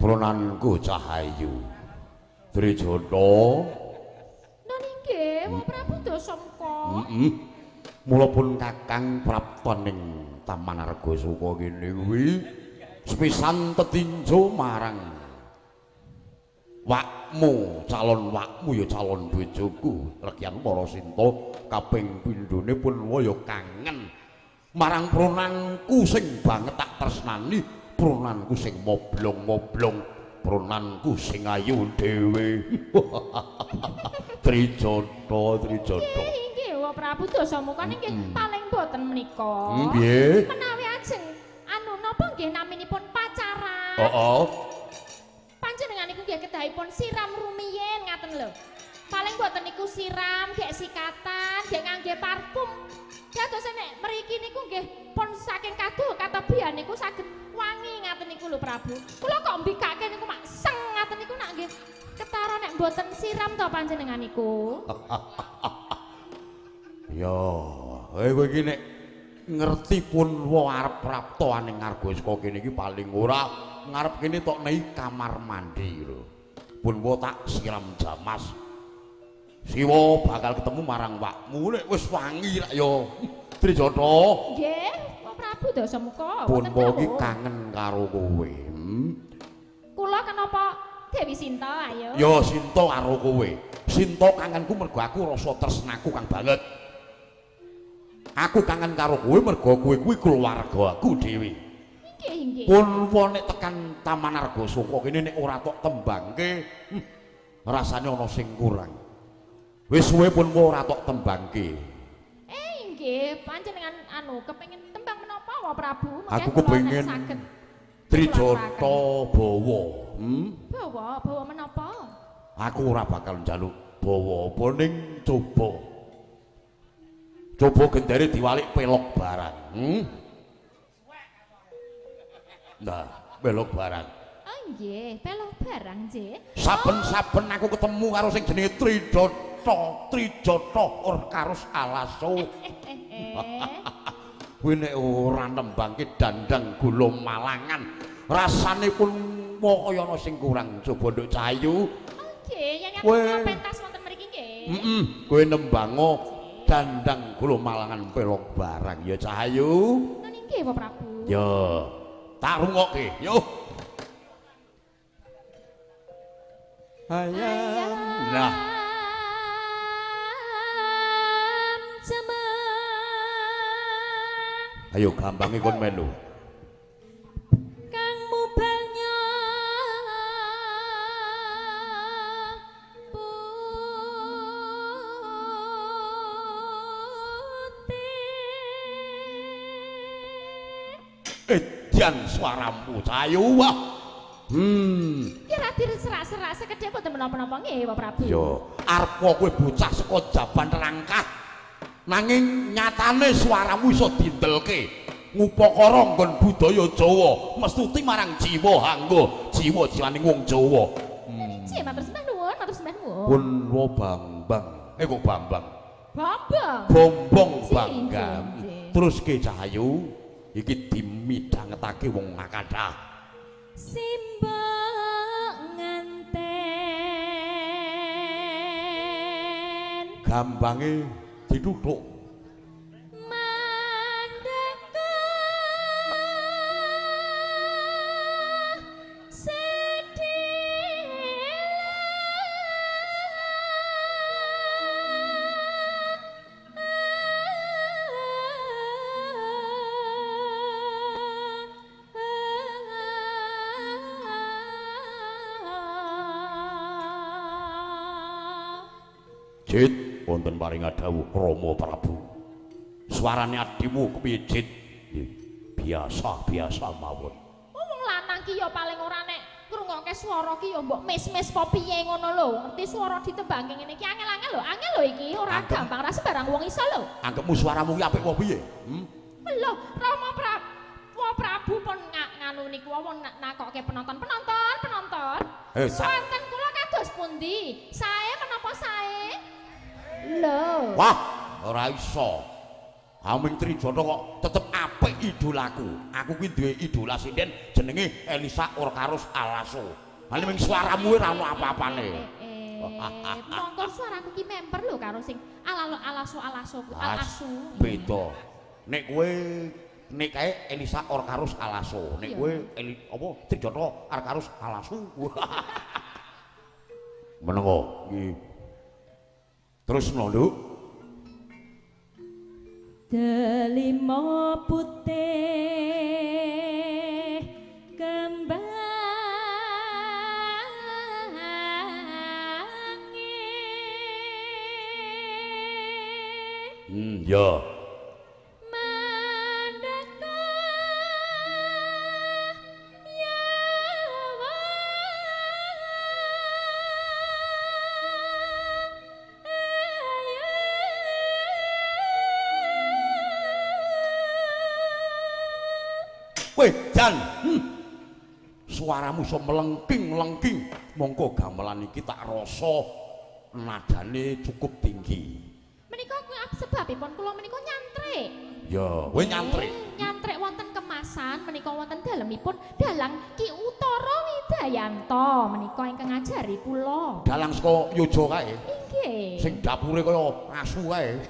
Pronanku Cahayu Trijana. Nun inggih, Wa Prabu Dasamka. Heeh. Mula pun Kakang prapta ning Taman Argasuka kene kuwi sepisan tetinjo marang wakmu, calon wakmu ya calon bojoku, Rekyan Parasinta kaping pindhone pun waya kangen marang pronanku sing banget tak tresnani, pronanku sing moblong-moblong, pronanku sing ayu dhewe. Trijana, Trijana. Inggih, Wa Prabu Dasamuka nggih paling boten menika. Nggih. Menawi ajeng anu napa nggih naminipun pacaran. Heeh. Panjenengan niku nggih kedahipun siram rumiyin ngaten lho. Paling boten niku siram, gek sikatan, gek ngangge parfum. Dados nek mriki niku nggih pun saking kaduh katebihan niku saged wangi ngaten niku lho Prabu. Kula kok mbikake niku mak seng ngaten niku nak nggih ketara nek mboten siram to panjenengan niku. Ya, kowe iki nek ngerti pun wa arep prapta ning Argasuka kene iki paling ora ngarep kene tok nei kamar mandi lho. Pun wa tak siram jamas. Siwa bakal ketemu marang wakmu nek wis wangi lak ya. Trijana. Nggih, Wa Prabu Dasamuka. Pun wa iki kangen karo kowe. Kula kenapa Dewi Sinta ayo? Ya Sinta karo kowe. Sinta kangenku mergo aku rasa tresnaku kang banget. Aku kangen karo kowe mergo kowe kuwi keluargaku dhewe. Nggih, nggih. Pun wa nek tekan Taman Argasuka kene nek ora tok tembangke, rasane ana sing kurang. Wis suwe pun ora tok tembangke. Nggih, panjenengan anu kepengin tembang menapa Wa Prabu? Aku kepengin Trijana bawa. Bawa, bawa menapa? Aku ora bakal njaluk bawa apa ning coba. Coba gendere diwalik pelok barang. Nah, pelok barang. Oh nggih, pelok barang nggih. Saben-saben aku ketemu karo sing jenenge Trijana, Trijana or karus alaso. Kuwi nek ora nembangke dandang gula malangan, rasane pun kaya ana sing kurang. Coba nduk Cahayu. Nggih, yen aku pentas wonten mriki nggih. Heeh, kowe nembango dandang gula malangan pelok barang ya Cahayu. Nun inggih Pak Prabu. Ya, tak rungokke. Yo. Ayam. Nah. Ayo gambange kon melu. Kang mubalnya putih. Edan suaramu Cahayu wah. Ki ra diserak-serak sekedhik mboten menapa-napa nggih Pak Prabu. Yo, arepa kowe bocah saka Jaban Rangkah. Nanging nyatane suaramu iso dindelke ngupakara nggon budaya Jawa mestuti marang jiwa hangga jiwa-jiwaning wong Jawa. Nggih, matur sembah nuwun, matur sembah nuwun. Pun wa Bambang. Kok Bambang? Bambang. Bombong bangga. Terus ke Cahayu iki dimidhangetake wong kathah. Simbok nganten Gambange dituthuk. Mandeka Jit, wonten paring dawuh Rama Prabu. Suarane adimu kepiye, Jit? Biasa-biasa mawon. Wong lanang ki ya paling ora nek ngrungokke swara ki ya mbok mes-mes apa piye ngono lho. Ngerti swara ditembangke ngene iki angel-angel lho, angel lho iki, ora gampang, ora sembarang wong iso lho. Anggepmu suaramu ki apik apa piye? Lho, Rama Prabu pun nganu niku wong nakokke penonton, penonton, penonton. Wonten kula kados pundi? Sae menapa sae? Lho. Wah, ora iso. Aming Trijana kok tetep apik idolaku. Aku kuwi duwe idola sinden jenenge Elisa Orkarus Alaso. Hale ming suaramu ora ono apa-apane. Mongko suaraku ki memper lho karo sing alaso ku alasu. Beda. Nek kowe nek kae Elisa Orkarus Alaso, nek kowe apa Trijana Orkarus Alasu. Menengo nggih. Terus no, Nduk. Delima putih kembange ya. Mandeka yawa Weh, Jan. Suaramu iso melengking-lengking. Mongko gamelan iki tak rasa nadane cukup tinggi. Menika sebabipun kula menika nyantrik. Ya, kowe nyantrik. Nyantrik wonten kemasan menika wonten dalemipun dalang Ki Utara Widayanto menika ingkang ngajari kula. Dalang saka Yojo kae. Inggih. Sing dapure kaya asu kae.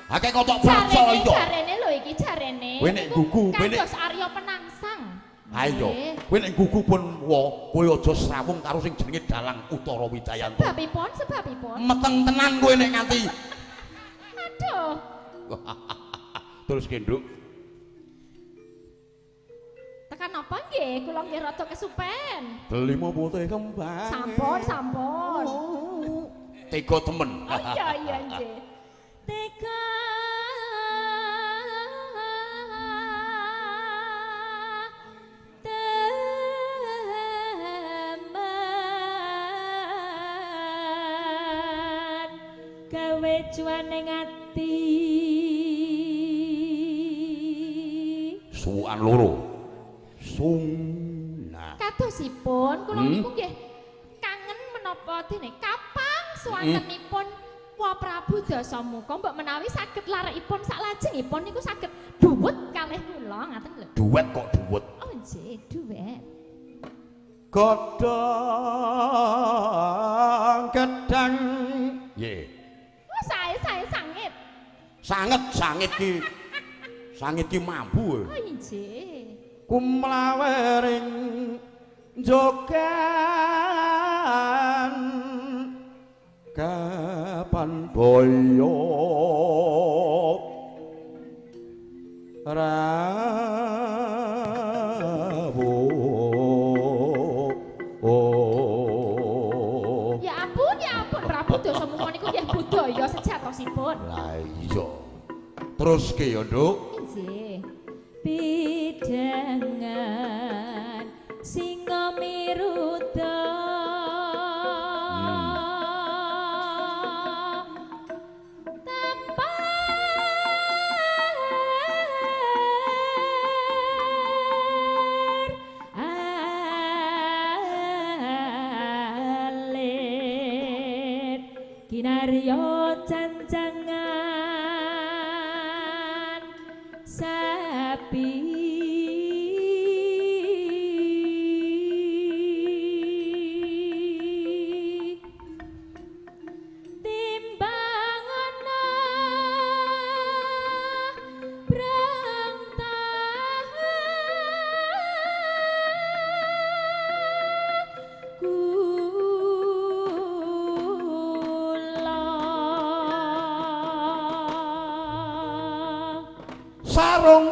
Akeh kok tok percaya. Jarene lho iki jarene. Kowe nek gugu, kowe nek kados Arya Penangsang. Ha iya, kowe nek gugu pun wa, kowe aja srawung karo sing jenenge Dalang Utara Widayanto. Sebabipun, sebabipun. Meteng tenan kowe nek nganti. Aduh. Terus ki, Nduk. Tekan apa nggih? Kula nggih rada kesupen. Delima putih kembang. Sampun, sampun. Tega temen. Oh iya iya nggih. Tega temen gawe cuaning ati suwukan loro sung nah kadosipun kula niku nggih kangen menapa dene kapang suwantenipun Wa Prabu Dasamuka mbok menawi saged larekipun saklajengipun niku saged duwet kalih kula ngaten lho. Duwet kok duwet. Oh nggih, duwet. Godhong gedang. Nggih. Oh sae sae sangit. Sanget sangit ki. Sangit ki mambu. Oh nggih. Kumlawering jogan kapan boyo rawuh. Ya ampun Prabu Dasamuka niku nggih budaya sejatosipun. Lah iya. Terus ki ya, Nduk. Nggih. Pidangan singa miruda kinarya cancangan sapi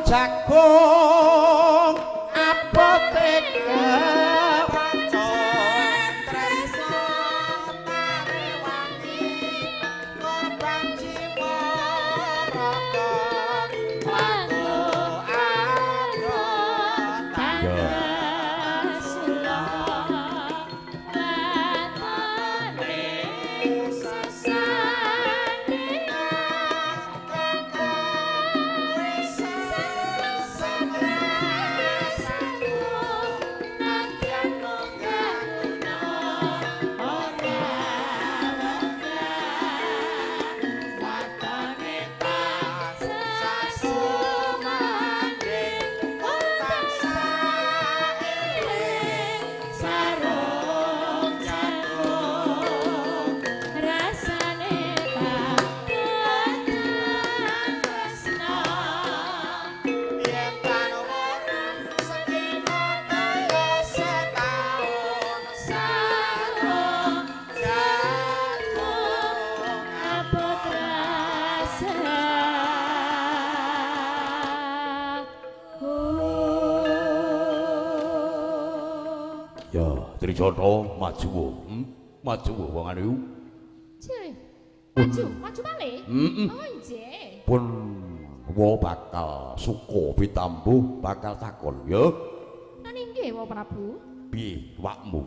jagung abote kewaca tresna tarewangi korban jiwa raga mangu ado Sula watane sesane rasane tak tresna. Yen tan sedina kaya setaun Sarung jagung abot rasaku. Ya, Trijata maju. Maju wong anu. Cih, maju, maju malih. Heeh. Oh injih. Pun wa bakal suka pitambuh bakal takon ya. Lan inggih wa Prabu. Piye wakmu?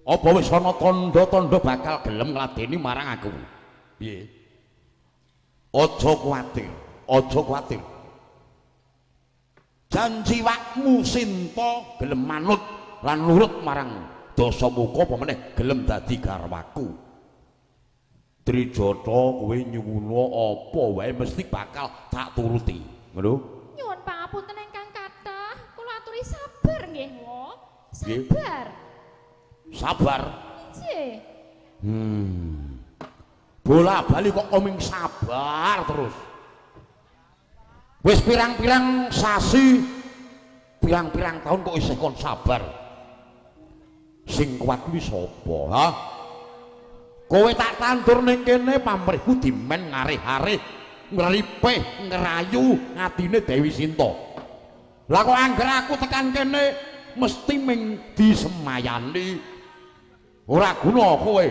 Apa wis ana tandha-tandha bakal gelem ngladeni marang aku? Piye? Aja kuwatir, aja kuwatir. Janji wakmu Sinta gelem manut lan nurut marang Dasamuka apa meneh gelem dadi garwaku. Trijata kowe nyuwuna apa wae mesti bakal tak turuti. Ngono? Nyuwun pangapunten ingkang kathah, kula aturi sabar nggih, wa. Sabar. Sabar. Injih. Bola bali kok koming sabar terus. Wis pirang-pirang sasi, pirang-pirang tahun kok isih kon sabar. Sing kuat kuwi sapa, ha? Kowe tak tandur ning kene pamrihku dimen ngarih-arih, ngripih, ngrayu atine Dewi Sinta. Lah kok angger aku tekan kene mesti ming disemayani. Ora guna kowe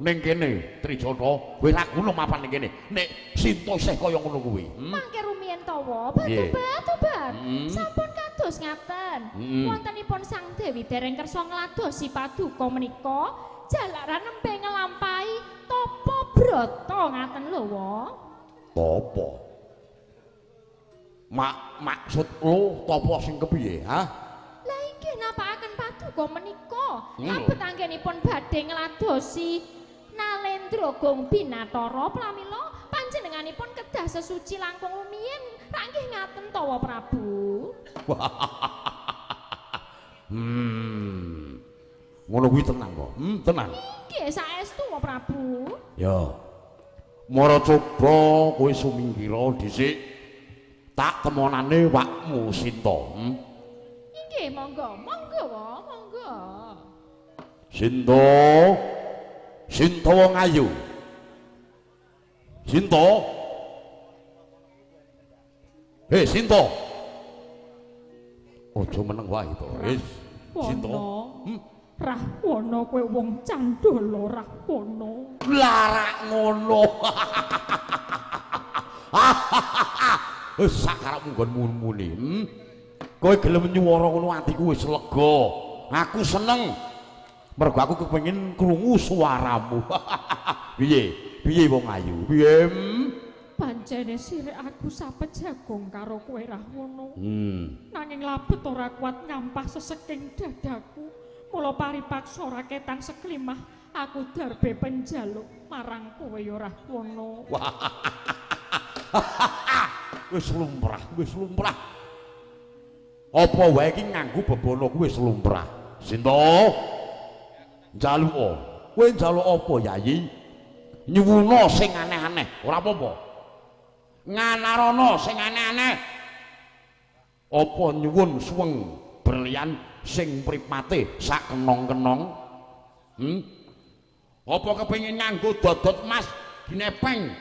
ning kene Trijata, kowe ora guna mapan ning kene. Nek Sinta isih kaya ngono kuwi. Mangke rumiyin tawa, batu-batu. Sampun kados ngaten. Wontenipun Sang Dewi dereng kersa ngladosi paduka menika, jalaran nembe nglampahi tapa brata ngaten lho, wa. Tapa? Maksud lo tapa sing kepiye, ha? Lah inggih napakaken paduka menika, labet anggenipun badhe ngladosi Nalendra Gong Binatara pramila panjenenganipun kedah sesuci langkung rumiyin. Rak nggih ngaten to, wa Prabu? Ngono kuwi tenang kok. Tenang. Nggih saestu wa Prabu. Ya. Mara coba kowe sumingkira dhisik. Tak temonane wakmu Sinta. Inggih monggo, monggo wa, monggo. Sinta. Sinta wong ayu. Sinta. Hei Sinta. Aja meneng wae to, wis. Sinta. Rahwana kowe wong candala Rahwana. Larak ngono. Wis sakarepmu nggon muni. Kowe gelem nyuwara ngono atiku wis lega. Aku seneng. Mergo aku kepengin krungu suaramu. Piye? Piye wong ayu? Piye? Pancene sirek aku sapet jagung karo kowe Rahwana. Nanging labet ora kuat ngampah seseking dadaku. Mula paripaksa ora ketang seklimah aku darbe penjaluk marang kowe ya Rahwana. Wis lumrah, wis lumrah. Apa wae iki nganggo bebana kuwi wis lumrah. Sinta, njaluk kowe njaluk apa Yayi? Nyuwuna sing aneh-aneh, ora apa-apa. Nganarana sing aneh-aneh. Apa nyuwun suweng berlian sing mripate sak kenong-kenong? Apa kepengin nganggo dodot mas ginepeng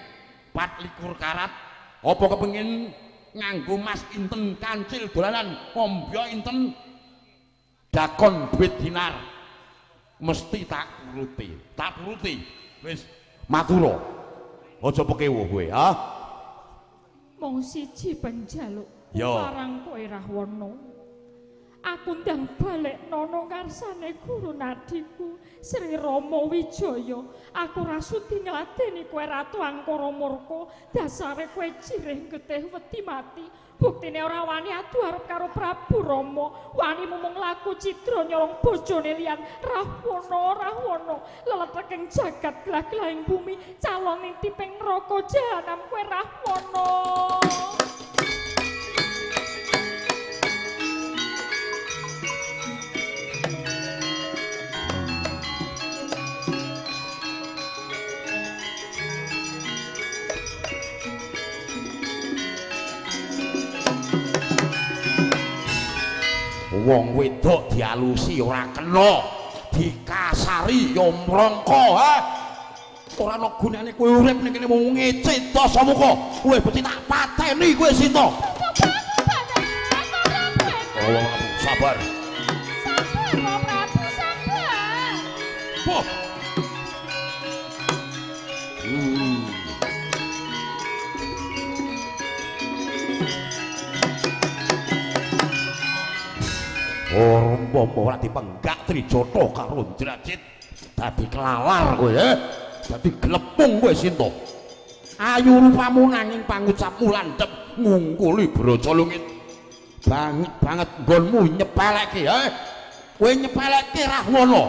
24 karat? Apa kepengin Nganggo mas inten kancil dolanan ombyo inten dakon duit dinar mesti tak turuti, tak turuti. Wis matura. Aja pekewuh kowe, ha? Mung siji penjaluk marang kowe Rahwana. Aku ndang balik nono ngarsane guru nadiku Sri Rama Wijaya. Aku ra sudi ngladeni kowe Ratu Angkara Murka. Dasare kowe jirih getih wedi mati. Buktine ora wani adu arep karo Prabu Rama. Wani mumung laku cidra nyolong bojone liyan. Rahwana, Rahwana, leleteking jagat glah-glahing bumi, calon nitiping neraka jahanam kowe Rahwana. Wong wedok dialusi ora kena, dikasari ya mrongko, ha. Ora ana gunane kowe urip ning kene mung ngece dasamuka. Kowe becik tak pateni kowe Sinta. Oh, sabar. Sabar, Prabu, sabar. Wah. Ora umpama ora dipenggak Trijata karo Indrajit dadi kelalar kowe, dadi glepung kowe Sinta. Ayu rupamu nanging pangucapmu landhep ngungkuli Braja Lungit. Banget banget nggonmu nyepelekke, kowe nyepelekke Rahwana.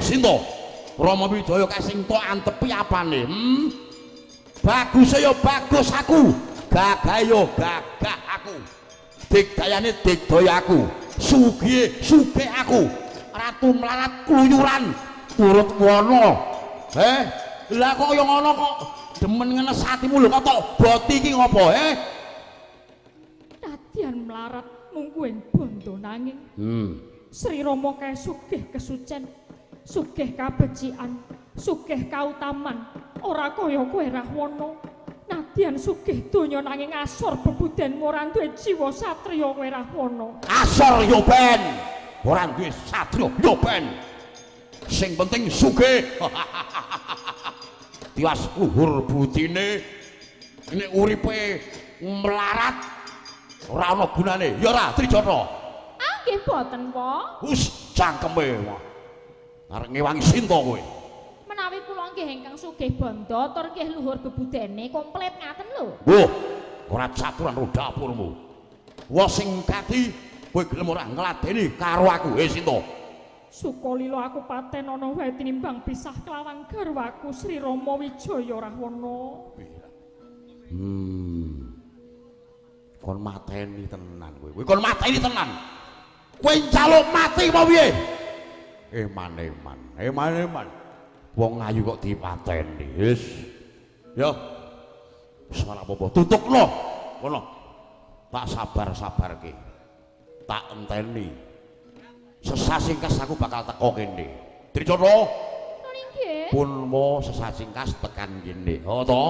Sinta, Rama Wijaya kasing tok antepi apane? Baguse ya bagus aku, gagah ya gagah aku. Digdayane digdaya aku. Sugih sugih aku, ratu melarat kluyuran turut wana. Lah kok ya ngono kok demen ngenes atimu lho kok tok boti iki ngopo, Nadyan melarat mungguing bondo nanging Sri Rama kae sugih kesucen, sugih kabecikan, sugih kautaman, ora kaya kowe Rahwana. Nadyan sugih donya nanging asor bebudenmu ora duwe jiwa satriya kowe Rahwana. Asor yo ben, ora duwe satriya yo ben. Sing penting sugih. Tiwas luhur budine nek uripe melarat ora ana gunane. Ya ora Trijata? Ah nggih boten, Pak. Wis cangkeme. Arep ngewangi Sinta kowe. Menawi kula nggih ingkang sugih bandha tur nggih luhur bebudene komplit ngaten lho. Wah, ora caturan ro dapurmu. Wah sing kati kowe gelem ora ngladeni karo aku, Sinta. Sukalila aku paten ana wae tinimbang pisah kelawan garwaku Sri Rama Wijaya Rahwana. Kon mateni tenan kowe. Kowe kon mateni tenan. Kowe njaluk mati apa piye? Eman eman, eman eman. Wong ayu kok dipateni. Wis. Ya. Wis ora apa-apa. Tutukno. Ngono. Tak sabar-sabarke. Tak enteni. Sesasingkas aku bakal teko kene. Trijata. Nggih. Punwa sesasingkas tekan kene. Oh to?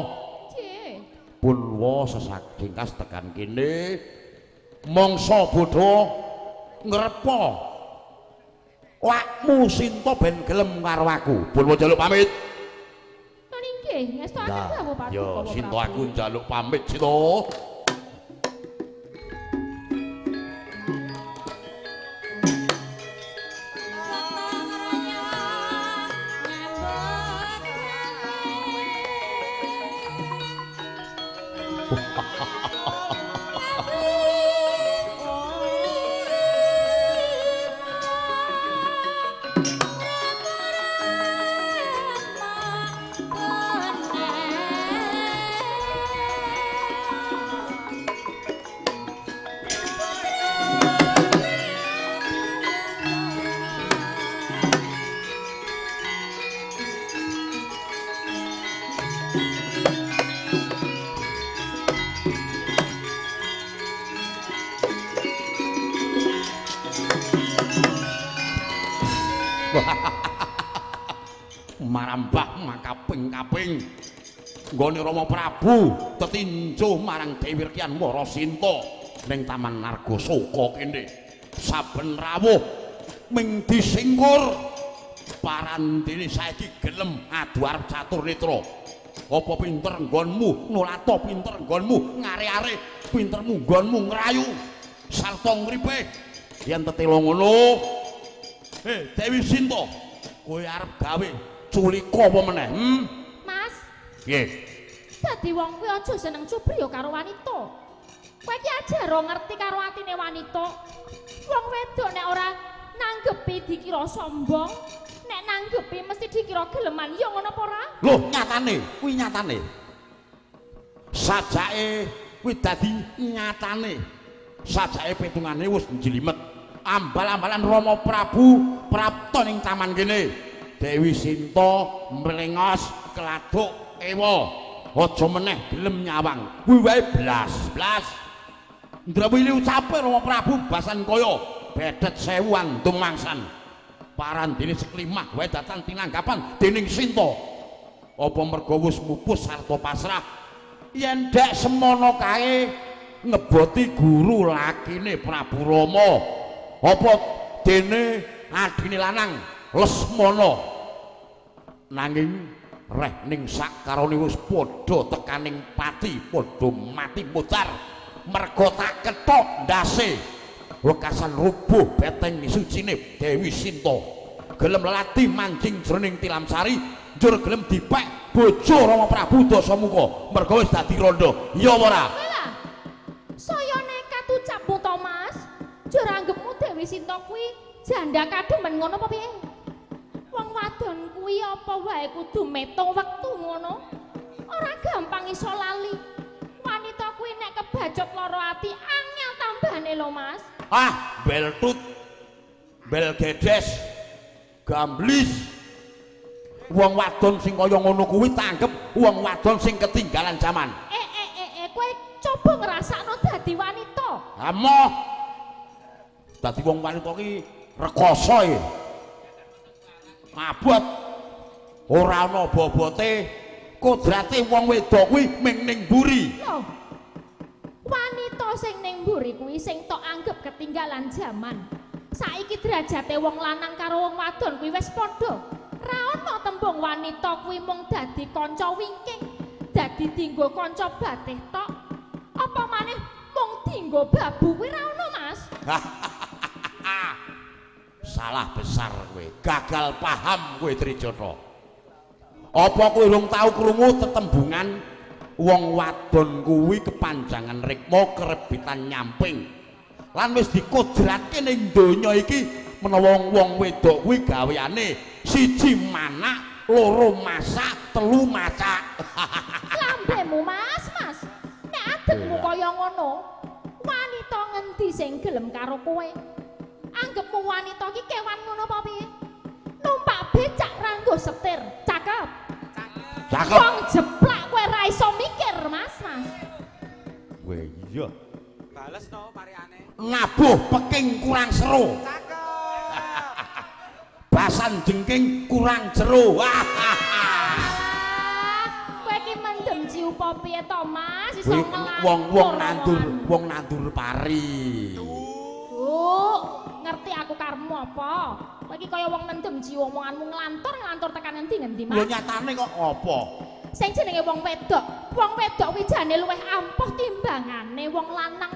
Nggih. Punwa sesasingkas tekan kene. Mangsa bodho ngrepa. Wakmu Sinta ben gelem karo aku. Punwa njaluk pamit. Nggih, ngestokaken dawuh Paduka. Ya, Sinta aku njaluk pamit, Sinta. Marambah makaping-kaping Nggone Rama Prabu tetinju marang Dewi Rekyan Warasinta ning Taman Nargasoka kene. Saben rawuh ming disingkur parandene saiki gelem adu arep catur netra. Apa pinter nggonmu nulata, pinter nggonmu ngare-are, pintermu nggonmu ngrayu sarta ngripe. Yen tetela ngono, Dewi Sinta, kowe arep gawe culika apa meneh? Mas. Piye? Dadi wong kuwi aja seneng cubriya karo wanita. Kowe iki aja ora ngerti karo atine wanita. Wong wedok nek ora nanggepi dikira sombong, nek nanggepi mesti dikira geleman. Ya ngono apa ora? Loh, nyatane, kuwi nyatane. Sajake kuwi dadi nyatane. Sajake pitungane wis njlimet. Ambal-ambalan Rama Prabu prapta ning taman kene. Dewi Sinta mlengos keladuk ewa. Aja meneh gelem nyawang. Kuwi wae blas-blas. Ndrawili ucape Rama Prabu basan kaya bedet sewu andung mangsan. Parandene seklimah wae datan tinanggapan dening Sinta. Apa merga wis mupus sarta pasrah yen dek semono kae ngeboti guru lakine Prabu Rama. Apa dene adine lanang Lesmana. Nanging reh ning sakarone wis padha tekaning pati, padha mati mudar. Merga tak kethok ndase wekasan rubuh beteng sucine Dewi Sinta. Gelem lelati manjing jroning tilam sari, njur gelem dipek bojo Rama Prabu Dasamuka merga wis dadi rondo. Ya apa ora? Saya nekat ucapmu to, Mas. Njur anggepmu Dewi Sinta kuwi janda kademen ngono apa piye? Wong wadon kuwi apa wae kudu metung wektu ngono. Ora gampang iso lali. Wanita kuwi nek kebacut lara ati angel tambahane lho, Mas. Ah, beltut. Belgedes. Gamblis. Wong wadon sing kaya ngono kuwi tanggep wong wadon sing ketinggalan jaman. Kowe coba ngrasakno dadi wanita. Amoh. Dadi wong wanita ki rekoso e. Abot. Ora ana bobote. Kodrate wong wedok kuwi ming ning mburi. Loh. Wanita sing ning mburi kuwi sing tok anggep ketinggalan jaman. Saiki derajate wong lanang karo wong wadon kuwi wis padha. Ra ono tembung wanita kuwi mung dadi kanca wingking, dadi dinggo kanca batih tok. Apa maneh mung dinggo babu kuwi ra ono, Mas. Salah besar kowe, gagal paham kowe Trijata. Apa kowe urung tau krungu tetembungan wong wadon kuwi kepanjangan rikma kerebitan nyamping. Lan wis dikodratke ning donya iki menawa wong wedok kuwi gaweane siji manak, loro masak, telu macak. Lambemu, Mas, Mas. Nek adekmu kaya ngono, wanita ngendi sing gelem karo kowe? Anggepmu wanita iki kewan ngono apa piye? Numpak becak ra nggo setir. Cakep. Cakep. Wong jeplak kowe ra iso mikir, Mas, Mas. Kowe iya. Bales no pariane. Nabuh peking kurang seru. Cakep. Basan jengking kurang jero. Kowe iki mendem ciupa piye to, Mas? Iso ngelantur. Wong-wong nandur, wong nandur pari. Bu, ngerti aku karepmu apa? Kowe iki kaya wong mendem jiwa omonganmu nglantur-nglantur tekan ngendi-ngendi, Mas. Lho nyatane kok apa? Sing jenenge wong wedok, wong wedok kuwi jane luwih ampuh timbangane wong lanang.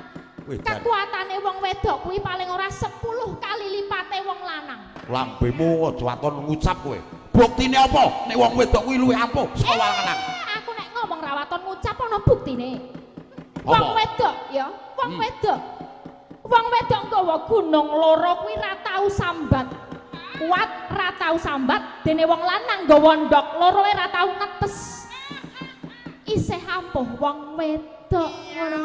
Kekuatane wong wedok kuwi paling ora 10 kali lipate wong lanang. Lambemu aja waton ngucap kowe. Buktine apa nek wong wedok kuwi luwih ampuh saka wong lanang? Aku nek ngomong ra waton ngucap ana buktine. Wong wedok ya, wong wedok. Wong wedok nggawa gunung loro kuwi ra tau sambat. Kuat ra tau sambat, dene wong lanang nggawa ndok loro ora tau netes. Isih ampuh wong wedok ngono.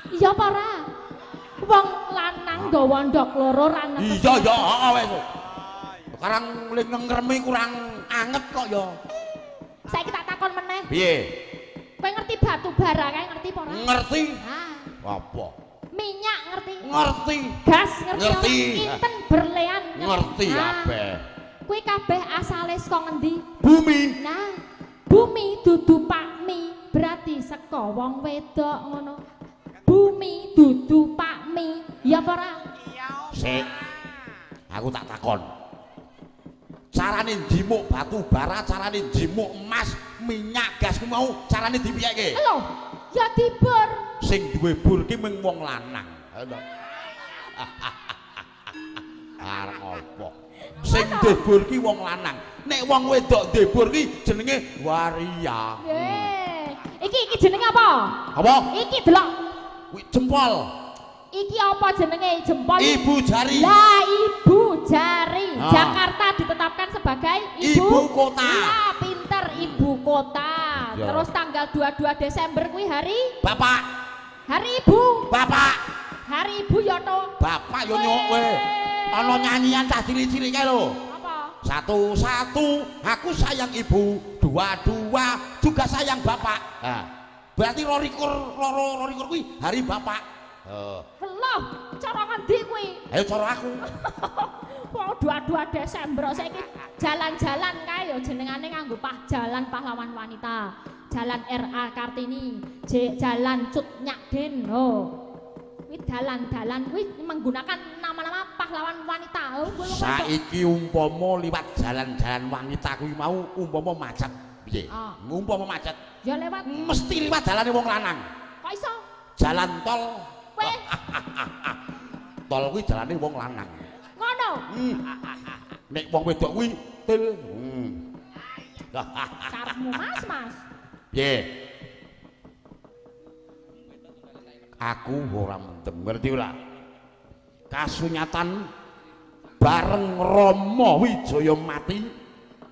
Iya apa ora? Wong lanang nggawa ndok loro ra netes. Iya ya, heeh wis. Sekarang ngremi kurang anget kok ya. Saiki tak takon meneh. Piye? Kowe ngerti batu bara kae ngerti apa ora? Ngerti. Ah. Apa? Minyak ngerti? Ngerti. Gas ngerti? Ngerti. Inten berlean ngerti kabeh. Kuwi kabeh asale saka ngendi? Bumi. Nah, Bumi dudu pakmi, berarti saka wong wedok ngono. Bumi dudu pakmi, ya apa ora? Sik. Aku tak takon. Carane njimuk batu bara, carane njimuk emas, minyak, gas ku mau carane dipiyeke? Lho, ya dibor. Sing duwe bur ki mung wong lanang. Arep apa? Sing dibur ki wong lanang. Nek wong wedok dibur ki jenenge waria. Nggih. Iki iki jenenge apa? Apa? Iki delok. Kuwi jempol. Iki apa jenenge jempol? Ibu jari. Lah, ibu jari. Ah. Jakarta ditetapkan sebagai ibu kota. Lah, pinter ibu kota. Ya. Terus tanggal 22 Desember kuwi hari Bapak. Hari Ibu. Bapak. Hari Ibu ya to. Bapak yo nyok kowe. Ana nyanyian cah cilik-cilik kae lho. Apa? Satu-satu aku sayang ibu, dua-dua juga sayang bapak. Nah, berarti 22 kuwi hari bapak. Heeh. Loh, cara ngendi kuwi? Ayo cara aku. Wong 22 Desember saiki jalan-jalan kae ya jenengane nganggo jalan pahlawan wanita, jalan RA Kartini, jalan Cut Nyak Den. Oh. Kuwi dalan-dalan kuwi menggunakan nama-nama pahlawan wanita. Oh, saiki umpama liwat jalan-jalan wanita kuwi mau umpama macet piye? Ah. Umpama macet. Ya lewat mesti liwat dalane wong lanang. Kok iso? Jalan tol. Kowe tol kuwi jalane wong lanang. Ngono. Nek wong wedok kuwi til. Karepmu Mas, Mas. Piye? Aku ora mendem, ngerti ora? Kasunyatan bareng Rama Wijaya mati,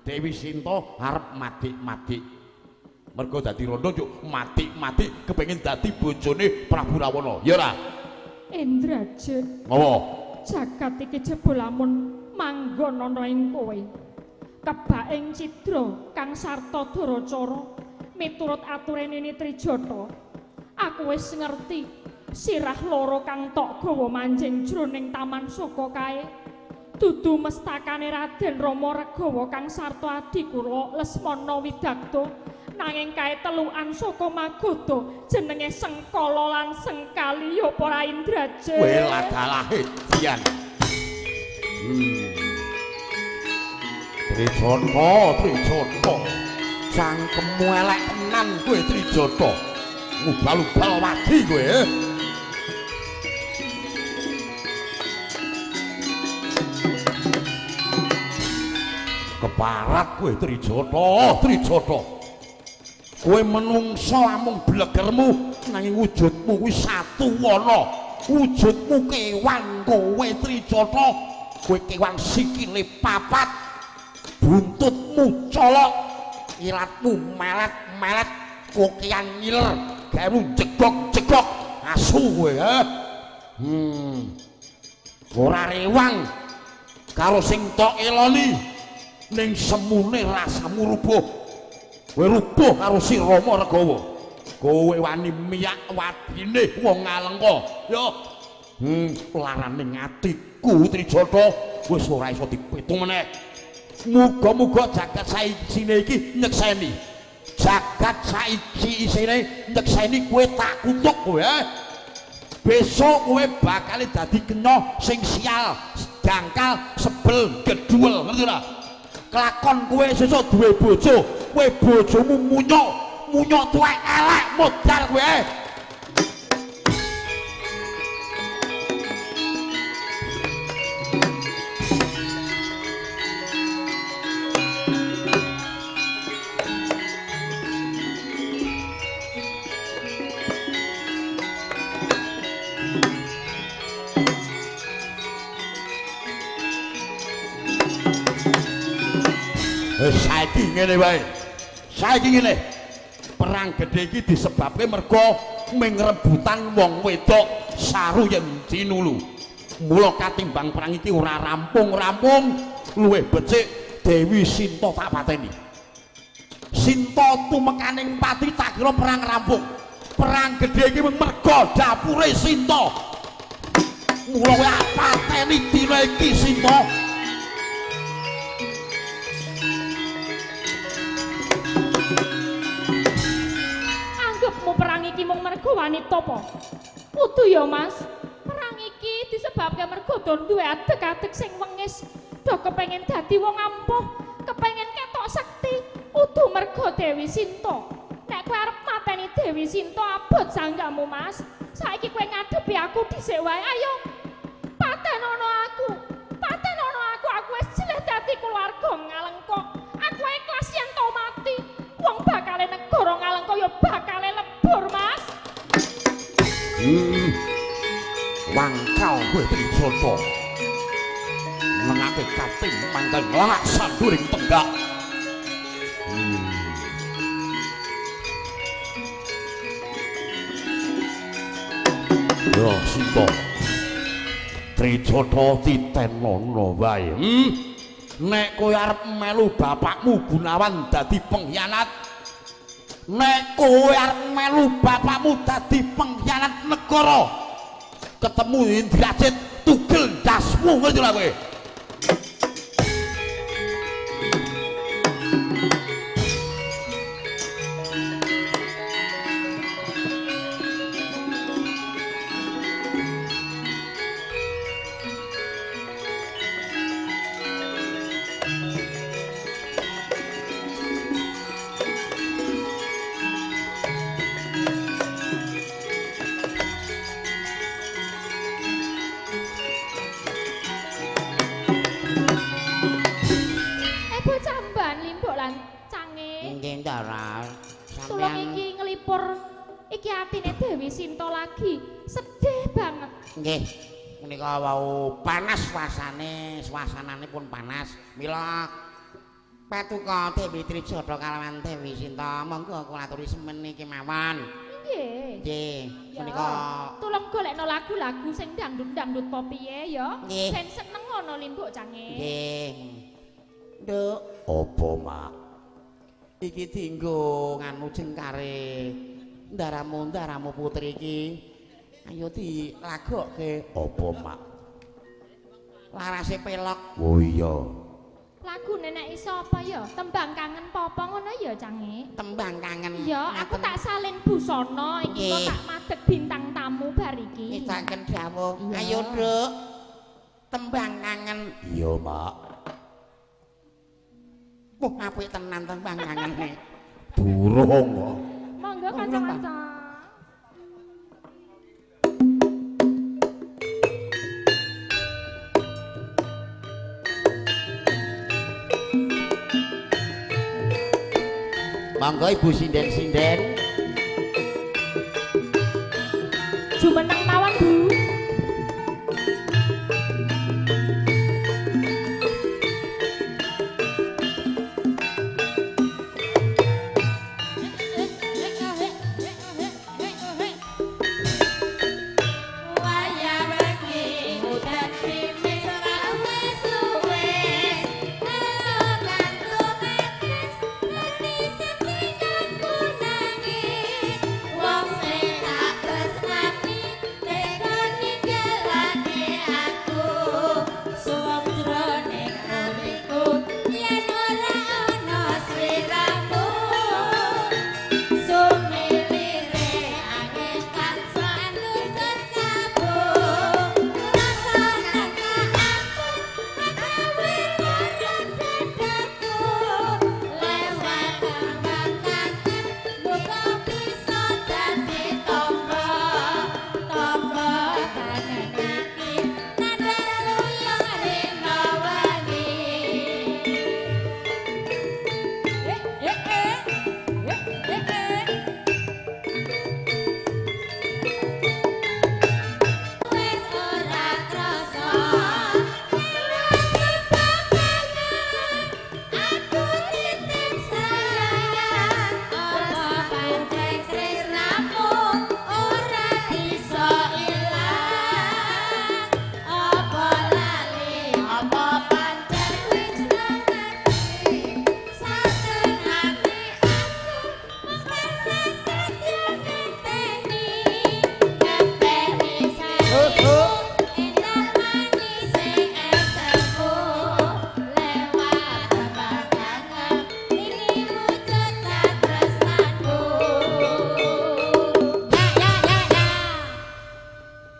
Dewi Sinta arep madik-madik. Mergo dadi rondo njuk madik-madik kepengin dadi bojone Prabu Rawana. Ya ora? Indrajit. Ngopo? Jagat iki jebul lamun manggon ana ing kowe. Kebaing cidra kang sarta daracara miturut ature Nini Trijata. Aku wis ngerti sirah loro kang tok gawa manjing jroning taman saka kae. Dudu mestakane Raden Rama Regawa kang sarta adi kula Lesmana Widagda, nanging kae telukan saka Magoda jenenge Sengkala lan Sengkali ya para Indrajit. Kowe ladalah edian. Trijata, Trijata. Cangkemmu elek tenan kowe Trijata. Ngubal-ubal wadi kowe. Keparat kowe Trijata, Trijata. Kowe menungso amung blegermu nanging wujudmu kuwi satuwana. Wujudmu kewan kowe Trijata. Kowe kewan sikile papat, buntutmu colok, ilatmu melet-melet, kokean ngiler, gawe jegok-jegok asu kowe. Ora rewang karo sing tok eloni ning semune rasamu rubuh. Kowe rubuh karo si Rama Regawa. Kowe wani miyak wadine wong Ngalengka. Yo. Larane atiku Trijata wis ora iso dipitung meneh. Muga-muga jagat saisine iki nyekseni. Jagat saiki isine nyekseni kowe tak kutuk kowe. Besok kowe bakal dadi kena sing sial, dangkal, sebel, gedhuwel, ngerti ora? Kelakon kowe sesuk duwe bojo, kowe bojomu munyuk, munyuk tuwek elek modar kowe. Saiki ngene wae. Saiki ngene. Perang gedhe iki disebabke mergo ming rebutan wong wedok saru yen cinulu. Mula katimbang perang iki ora rampung-rampung, luwih becik Dewi Sinta tak pateni. Sinta tumekaning pati tak kira perang rampung. Perang gedhe iki mung mergo dapure Sinta. Mula kowe pateni dina iki Sinta. mung mergo wanita apa? Kudu ya, Mas. Perang iki disebabke mergo do duwe adeg-adeg sing wengis, do kepengin dadi wong ampuh, kepengin ketok sekti, udu mergo Dewi Sinta. Nek kowe arep mateni Dewi Sinta abot sanggamu, Mas. Saiki kowe ngadepi aku dhisik wae. Ayo. Patenono aku. Patenono aku, aku wis jeleh dadi keluarga Ngalengka. Aku ikhlas yen tau mati. Wong bakale negara Ngalengka ya bakale lebur, Mas. Wangkal kowe Trijata. Nengake kating mangkel nglak sanduring tenggak. Ya Sinta. Trijata titenono wae. Nek kowe arep melu bapakmu Gunawan dadi pengkhianat, nek kowe arep melu bapakmu dadi pengkhianat negara, ketemu Indrajit tugel ndasmu, ngerti ora kowe? Iki atine Dewi Sinta lagi sedih banget. Nggih, menika wau panas suasane, suasanane pun panas. Mila patuko Dewi Trijata kalawan Dewi Sinta, monggo kula aturi semene kemawon. Nggih. Nggih, menika tulung golekno lagu-lagu sing dangdut-dangdut apa piye ya. Ben seneng ngono limbuk cange. Nggih. Nduk, apa, Mak? Iki dienggo nganu jengkare ndaramu putri iki. Ayo dilagokke. Apa, Mak? Larase pelok. Oh iya. Lagune nek iso apa ya? Tembang kangen apa ngono ya, Cange? Tembang kangen. Ya, aku tak salin busana iki kok tak madeg bintang tamu bar iki. Ngesaken dawuh. Ayo, Nduk. Tembang kangen. Iya, Mak. Wah, apik tenan tembang kangene. Durung kok. Monggo kanca-kanca. Monggo Ibu sinden-sinden. Jumeneng mawon, Bu.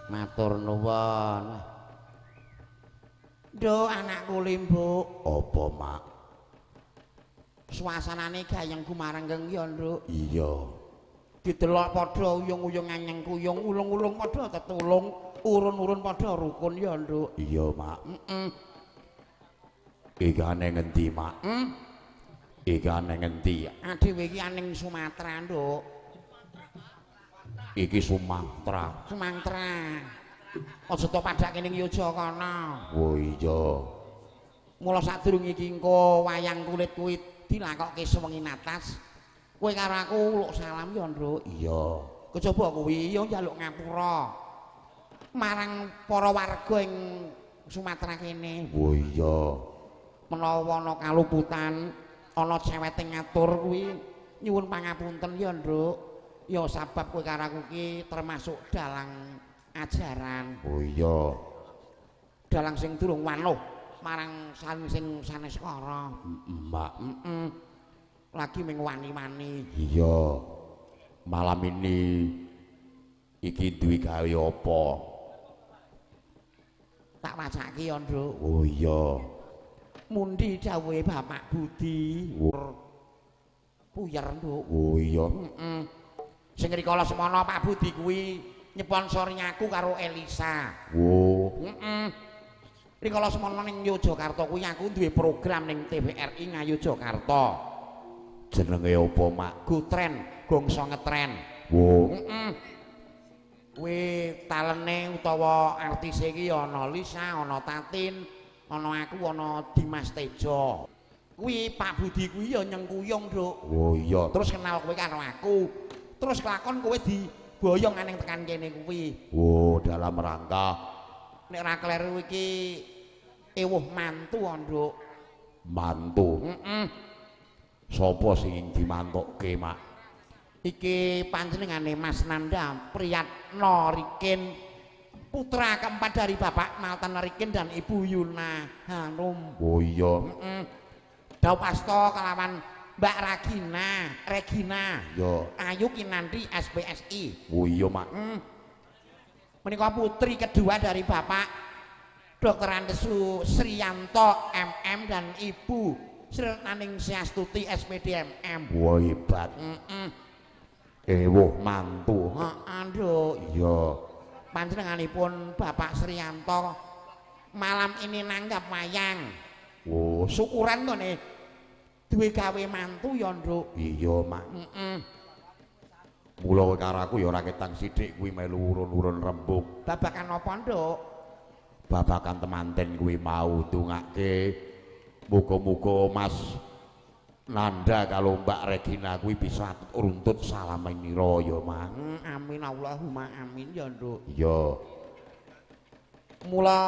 Matur nuwun. Nduk anakku Limbuk. Apa, Mak? Suasanane gayeng gumarenggeng ya, Nduk. Iya. Didelok padha uyung-uyung anyeng kuyung, ulung-ulung padha tetulung, urun-urun padha rukun ya, Nduk. Iya, Mak. Heeh. Iki ane ngendi, Mak? Iki ane ngendi? Adewe iki aning Sumatera, Nduk. Iki Sumatera. Sumatera. Aja to padhake ning Yogyakarta. Oh iya. Mula sadurunge iki engko wayang kulit kuwi dilakokke sewengi natas. Kowe karo aku uluk salam ya, Nduk. Iya. Kejaba kuwi ya njaluk ngapura marang para warga ing Sumatera kene. Oh iya. Menawa ana kaluputan, ana cewete ngatur kuwi nyuwun pangapunten ya, Nduk. Ya sabab kowe karo aku ki termasuk dalang ajaran. Oh iya. Dalang sing durung wanuh marang sing sanes kara. Mak. Heeh. Lagi ming wani-wani. Iya. Malam ini iki duwe gawe apa? Tak wacake ya, Nduk. Oh iya. Mundi dawuhe Bapak Budi. Puyer, Nduk. Oh iya. Heeh. Sing rikala semono Pak Budi kuwi nyponsori aku karo Elisa. Oh. Heeh. Rikala semono ning Yogyakarta kuwi aku duwe program ning TVRI Ngayogyakarta. Jenenge apa, Mak? Gotren, gongso ngetren. Oh. Heeh. Kuwi talene utawa artise iki ana Lisa, ana Tatin, ana aku, ana Dimas Tejo. Kuwi Pak Budi kuwi ya nyengkuyung, Nduk. Oh iya. Terus kenal kowe karo aku. Terus kelakon kowe diboyong aneng tekan kene kuwi. Oh, dalam rangka nek ra kleru iki ewuh mantu, Nduk. Mantu. Heeh. Sapa sing dimantukke, Mak? Iki panjenengane Mas Nanda Priyatno Rikin, putra keempat dari Bapak Maltan Rikin dan Ibu Yuna Hanum. Oh iya. Heeh. Dhaup asta kelawan Mbak Regina, Regina. Iya. Ayu Kinanti SPSI. Oh iya, Mak. Menika putri kedua dari Bapak Dr. Andesu Sriyanto MM dan Ibu Sri Naning Siastuti SPD MM. Wah, hebat. Heeh. Ewuh mantu. Heeh, Nduk. Iya. Panjenenganipun Bapak Sriyanto malam ini nanggap wayang. Oh, syukuran to ne. Duwe gawe mantu ya, Nduk. Iya, Mak. Heeh. Mula kowe karo aku ya ora ketang sithik kuwi melu urun-urun rembug. Babakan apa, Nduk? Babakan temanten kuwi mau ndongake muga-muga Mas Nanda kalau Mbak Regina kuwi bisa runtut salaminira ya, Mak. Amin Allahumma amin ya, Nduk. Iya. Mula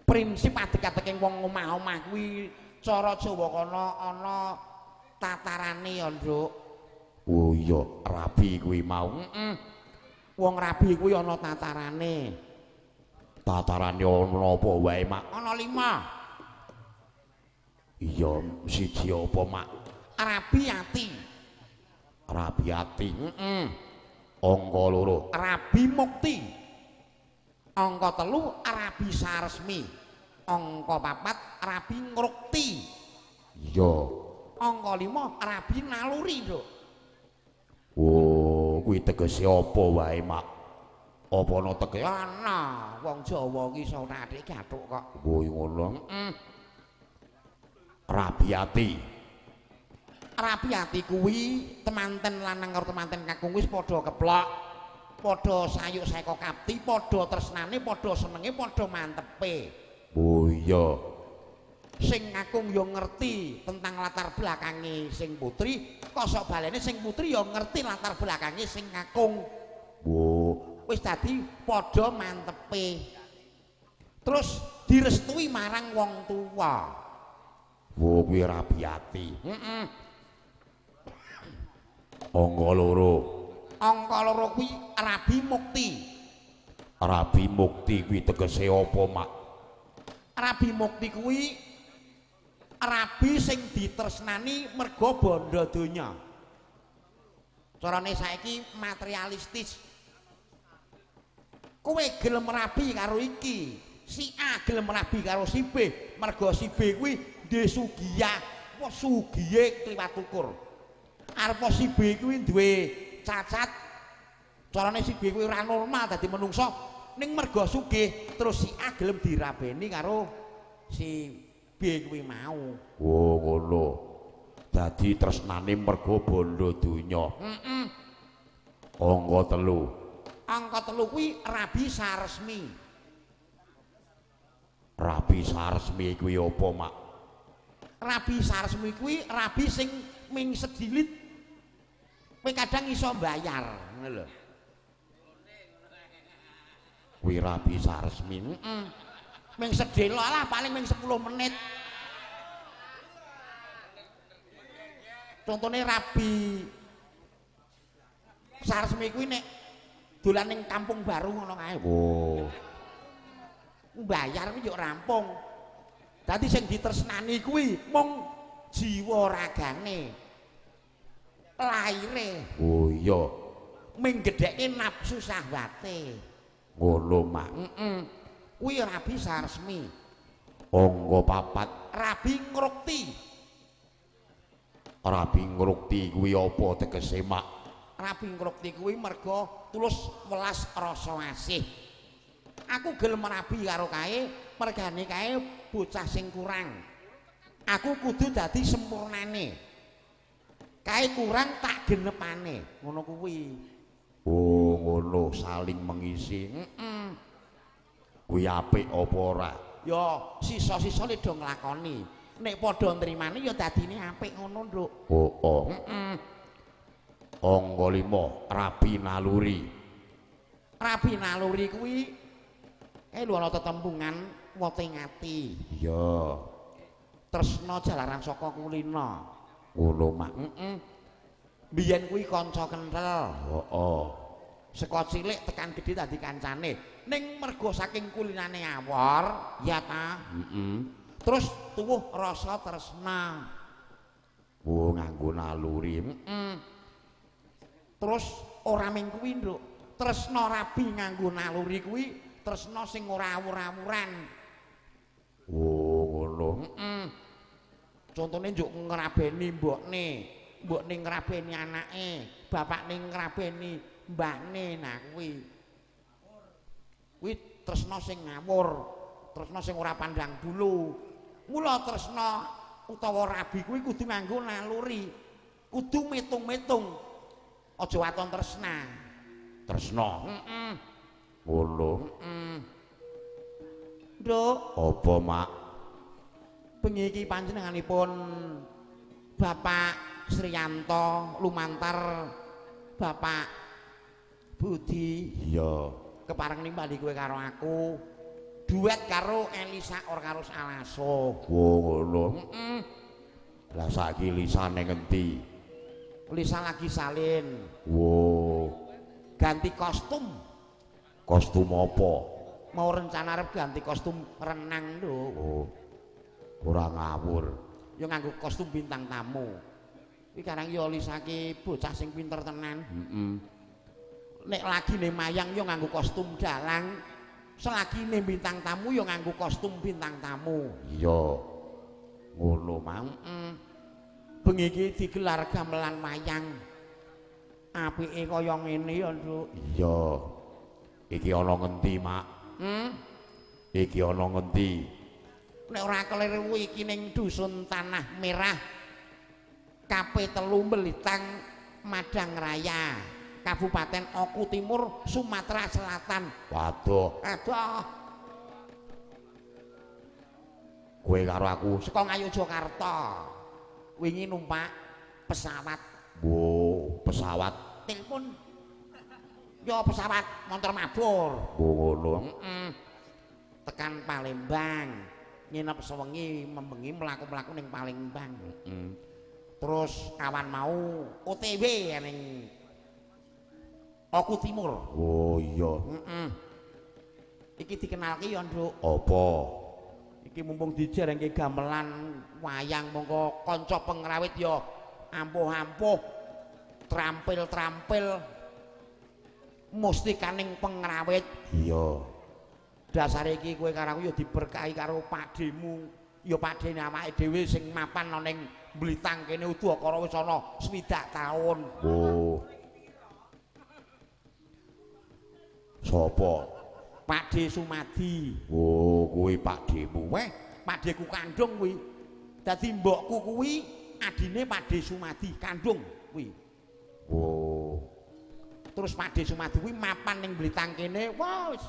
prinsip adeg-adeking wong omah-omah kuwi cara Jawa kono ana tatarane ya, Nduk. Oh iya, rabi kuwi mau. Heeh. Wong rabi kuwi ana tatarane. Tatarane ana apa wae, Mak? Ana 5. Iya, siji apa, Mak? Rabi ati. Rabi ati. Heeh. Angka 2. Rabi mukti. Angka 3 rabi saresmi. Angka 4 rabi ngrukti. Iya. Angka 5 rabi naluri, Nduk. Oh, kuwi tegese apa wae, Mak? Apa ana tegese? Ana, wong Jawa ki iso narik gathuk kok. Oh, ngono. Heeh. Rabi ati. Rabi ati kuwi temanten lanang karo temanten kakung wis padha keplok, padha sayuk saeka kapti, padha tresnane, padha senenge, padha mantepe. Oh iya. Sing kakung ya ngerti tentang latar belakange sing putri, kosok balene sing putri ya ngerti latar belakange sing kakung. Oh, wis dadi padha mantepe. Terus direstui marang wong tuwa. Wo kuwi rabi ati. Heeh. Angka 2. Angka 2 kuwi rabi mukti. Rabi mukti kuwi tegese apa, Mak? Rabi mukti kuwi rabi sing ditresnani merga bondo donya. Carane saiki materialistis. Kowe gelem rabi karo iki, si A gelem rabi karo si B, mergo si B kuwi duwe sugiyah, wah sugihe kliwat ukur. Arep si B kuwi duwe cacat, carane si B kuwi ora normal dadi menungso, ning mergo sugih terus si A gelem dirabeni karo si B kuwi mau. Oh ngono. Dadi tresnane mergo bondo donya. Heeh. Angka 3. Angka 3 kuwi rabi saresmi. Rabi saresmi kuwi apa, Mak? Rabi saresmi kuwi rabi sing ming sedilit. Kowe kadang iso mbayar, ngono lho. Kuwi rabi saresmi. Heeh. Ming sedelo lah paling ming 10 menit. Contone rabi saresmi kuwi nek dolan ning kampung baru ngono kae. Oh. Mbayar kuwi yo rampung. Dadi sing ditresnani kuwi mung jiwa ragane. Laire. Oh iya. Ming gedhekke nafsu syahwate. Ngono, Mak. Heeh. Kuwi rabi saresmi. Angka 4. Rabi ngrukti. Rabi ngrukti kuwi apa tegese, Mak? Rabi ngrukti kuwi mergo tulus welas rasa asih. Aku gelem rabi karo kae, mergane kae bocah sing kurang. Aku kudu dadi sempurnane. Kae kurang tak genepane, ngono kuwi. Oh, ngono, saling mengisi. Heeh. Kuwi apik apa ora? Ya, sisa-sisane do nglakoni. Nek padha nrimane ya dadine apik ngono, Nduk. Oh, oh. Heeh. Angka 5, rabi naluri. Rabi naluri kuwi kae lho ana tetembungan wote ngati. Iya. Tresna jalaran saka kulina. Ngono, Mak. Heeh. Biyen kuwi kanca kenthel. Heeh. Saka cilik tekan gedhe dadi kancane. Ning mergo saking kulinane awor, ya ta? Heeh. Terus tuwuh rasa tresna. Oh, nganggo naluri. Heeh. Terus ora ming kuwi, Nduk. Tresna rabi nganggo naluri kuwi tresna sing ora awur-awuran. Oh, ngono. Heeh. Contone njuk ngrabeni mbokne, mbokne ngrabeni anake, bapakne ngrabeni mbahne. Nah kuwi. Kuwi tresna sing ngawur, tresna sing ora pandang bulu. Mula tresna utawa rabi kuwi kudu nganggo naluri, kudu mitung-mitung. Aja waton tresna. Tresna. Heeh. Ngono. Heeh. Nduk, apa, Mak? Bengi iki panjenenganipun Bapak Sriyanto lumantar Bapak Budi. Iya. Kepareng nimbali kowe karo aku. Duet karo Elisa ora karo Alaso. Oh, ngono. Heeh. Lah saiki Lisa ning endi? Lisa lagi salin. Wo. Ganti kostum. Kostum apa? Mau rencana arep ganti kostum renang, Nduk. Oh. Ora ngawur. Ya nganggo kostum bintang tamu. Iki karang ya Lisa ki bocah sing pinter tenan. Heeh. Nek lagine mayang ya nganggo kostum dalang. Selagine bintang tamu ya nganggo kostum bintang tamu. Iya. Ngono, Mang. Heeh. Bengi iki digelar gamelan wayang. Apike kaya ngene ya, Nduk. Iya. Iki ana ngendi, Mak? Hmm? Iki ana ngendi? Nek ora keliru iki ning dusun Tanah Merah. KP3 Belitang Madang Raya, Kabupaten Oku Timur, Sumatera Selatan. Waduh. Aduh. Kowe karo aku saka Ngayogyakarta. Wingi numpak pesawat. Wo, pesawat. Telepon. Yo pesawat motor mabur. Wo ngono. Heeh. Tekan Palembang. Nginep sewengi membengi mlaku-mlaku ning Palembang. Heeh. Terus kawan mau OTW ning Oku Timur. Oh iya. Heeh. Iki dikenalke ya, Nduk. Apa? Iki mumpung dijarengke gamelan wayang mongko kanca pengrawit ya ampuh-ampuh, trampil-trampil. Mustikaning pengrawit. Iya. Dasare iki kowe karo aku ya diberkahi karo pakdhemu. Ya pakdhene awake dhewe sing mapan ana ning Blitang kene udakara wis ana 60 taun. Oh. Sopo? Pakdhe Sumadi. Oh, kuwi pakdhemu. Weh, pakdheku kandung kuwi. Dadi mbokku kuwi adine Pakdhe Sumadi kandung kuwi. Oh. Terus Pakdhe Sumadi kuwi mapan ning Blitang kene, wah wis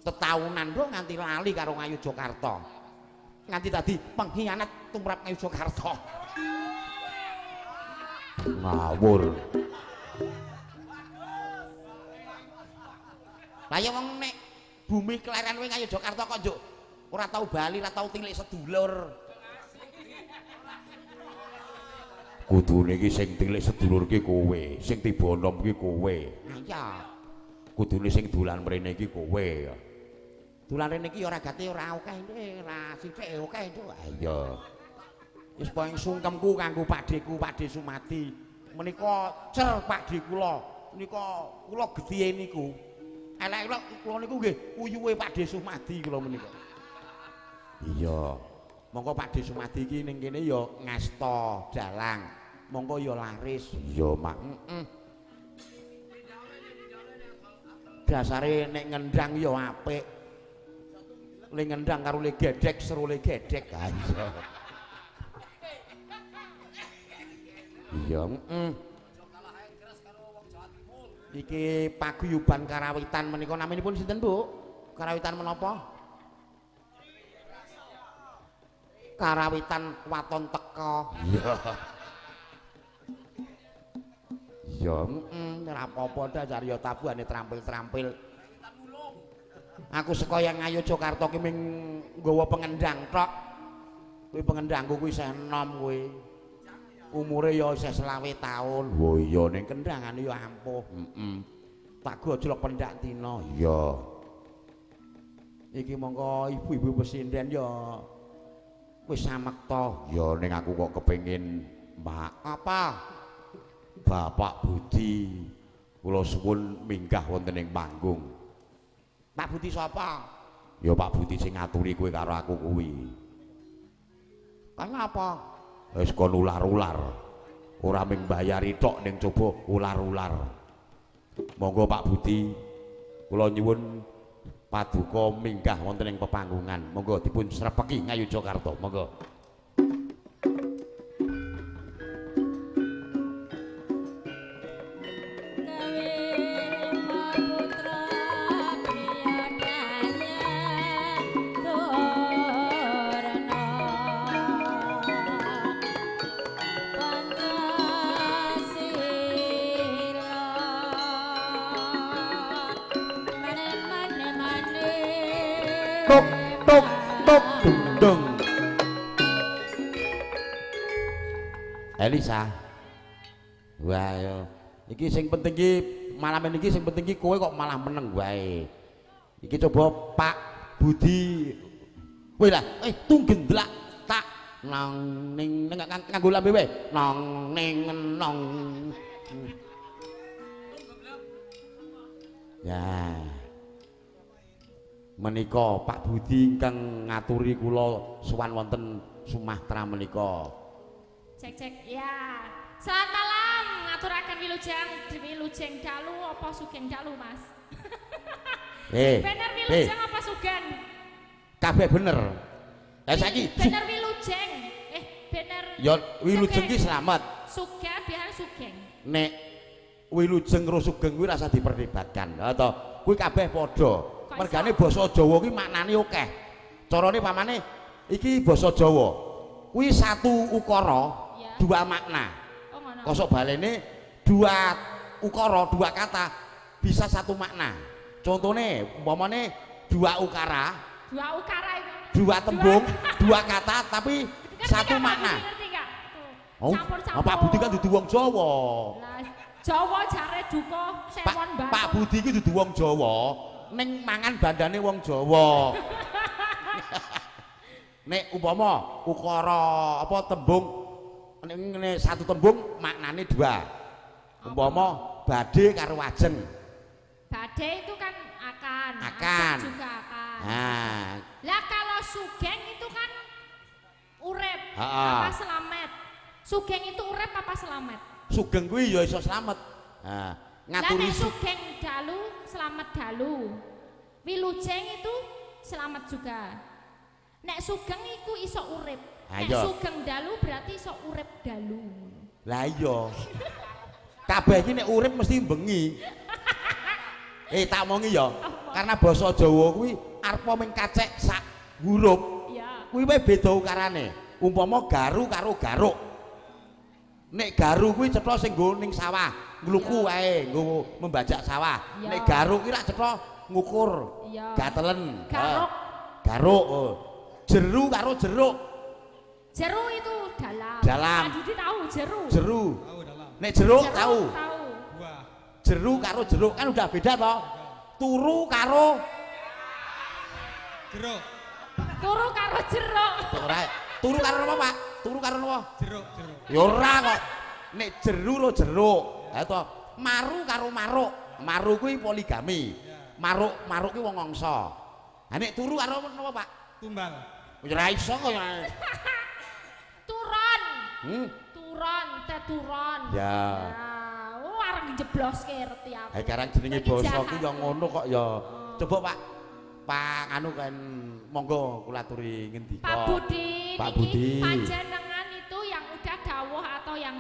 tetaunan do nganti lali karo Ngayogyakarta. Nganti tadi pengkhianat tumrap Ngayogyakarta. Ngawur. Lah ya wong nek bumi kelahiran kowe Ngayogyakarta kok njuk ora tau bali, ora tau tilik sedulur. Kudune iki sing tilik sedulur ki kowe, sing tiba nom ki kowe. Iya. Kudune sing dolan mrene iki kowe. Dolan rene iki ora gate ora akeh, ora sithik akeh itu. Iya. Wis pokoke sungkemku kanggo pakdheku, Pakdhe Sumadi. Menika cer pakdhe kula. Menika kula getihe niku. Elek-elek kula niku nggih uyuhe Pakdhe Sumadi kula menika. Iya. Monggo Pakdhe Sumadi iki ning kene ya ngasta dalang. Monggo ya laris. Iya, Mak. Heeh. Dasare nek ngendang ya apik. Le ngendang karo le gedhek seru le gedhek. Iya. Iya, heeh. Iki paguyuban karawitan menika naminipun sinten, Bu? Karawitan menapa? Karawitan Waton Teka. Iya. Iya, heeh, ora apa-apa dasar ya tabuhane trampil-trampil. Aku saka yang Ngayogyakarta ki ming nggawa pengendang tok. Kuwi pengendangku kuwi isih enom kuwi. Umure ya isih 25 taun. Oh iya, ning kendangane ya ampuh. Heeh. Tak gojlok pendak dina. Iya. Iki mongko ibu-ibu pesinden ya wis samekta. Ya ning aku kok kepengin, Mak. Apa? Bapak Budi kula suwun minggah wonten ing panggung. Pak Budi sapa? Ya Pak Budi sing ngaturi kowe karo aku kuwi. Kaya apa? Wis kon ular-ular. Ora mung bayari tok ning coba ular-ular. Monggo Pak Budi, kula nyuwun paduka minggah wonten ing pepanggungan. Monggo dipun srepeki Ngayogyakarta. Monggo. Tok tok tok dung dung. Elisa. Wah yo. Iki sing penting iki malam iki sing penting iki kowe kok malah meneng wae. Iki coba Pak Budi. Kowe lah, tunggendlak tak nang ning nganggo lambe wae. Nang ning nong. Ya. Menika Pak Budi ingkang ngaturi kula sowan wonten Sumatra menika. Cek cek ya. Selamat malam, ngaturaken wilujeng wilujeng dalu apa sugeng dalu, Mas? Bener wilujeng apa sugeng? Kabeh bener. Lah saiki bener wilujeng. Bener. Ya wilujeng ki slamet. Sugeng biar sugeng. Nek wilujeng karo sugeng kuwi rasa diperdebatkan. Ha to, kuwi kabeh padha. Mergane basa Jawa ki maknane akeh. Carane pamane iki basa Jawa. Kuwi satu ukara, ya. Dua makna. Oh, ngono. Kosok balene dua ukara, dua kata bisa satu makna. Contone umpamane dua ukara, dua ukara itu. Dua tembung, dua kata tapi ngerti satu gak, makna. Ngerti gak? Oh, campur-campur. Pak Budi kan dudu wong Jawa. Lah, Jawa jare duka sewon Mbah. Pak Budi iki dudu wong Jawa. Ning mangan bandane wong Jawa. Nek umpama ukara apa tembung nek satu tembung maknane dua. Umpama badhe karo ajeng. Badhe itu kan akan. Akan. Ajeng juga akan. Nah. Lah kalau sugeng itu kan urip, apa selamat. Sugeng itu urip apa selamat? Sugeng kuwi ya iso slamet. Nah, ngaturi sugeng dalu, selamat dalu. Wilujeng itu selamat juga. Nek sugeng iku iso urip. Nek sugeng dalu berarti iso urip dalu. Lah iya. Kabeh iki nek urip mesti bengi. Tak omongi ya. Karena basa Jawa kuwi arepa mung kacek sak huruf. Iya. Kuwi wae beda ukarane. Umpama garu karo garuk. Nek garu kuwi cetha sing nggo ning sawah, ngluku wae nggo membajak sawah. Nek garuk kuwi rak cetha ngukur. Gatelen. Garuk. Garuk. Jeru karo jeruk. Jeru itu dalam. Dalam. Pak Dudi tahu jeru. Jeru. Nek jeruk tahu. Tahu. Jeru karo jeruk kan udah beda toh. Turu karo jeruk. Turu karo jeruk. Ora. Turu karo apa, Pak? Turu karo apa? Jeruk, jeruk. Ya ora kok. Nek jeru ro jeruk. Ha to. Maru karo maruk. Maru kuwi poligami. Maruk, maruk kuwi wong ngangsa. Ha nek turu karo napa, Pak? Tumbal. Ora iso kok ya. Turon. Turon, teturon. Ya. Oh, arep njebloske reti aku. Ha karang jenenge basa ku ya ngono kok ya. Coba Pak. Pak anu kan monggo kula aturi ngendika. Pak Budi, Pak Budi. Panjenengan itu yang udah dawuh atau yang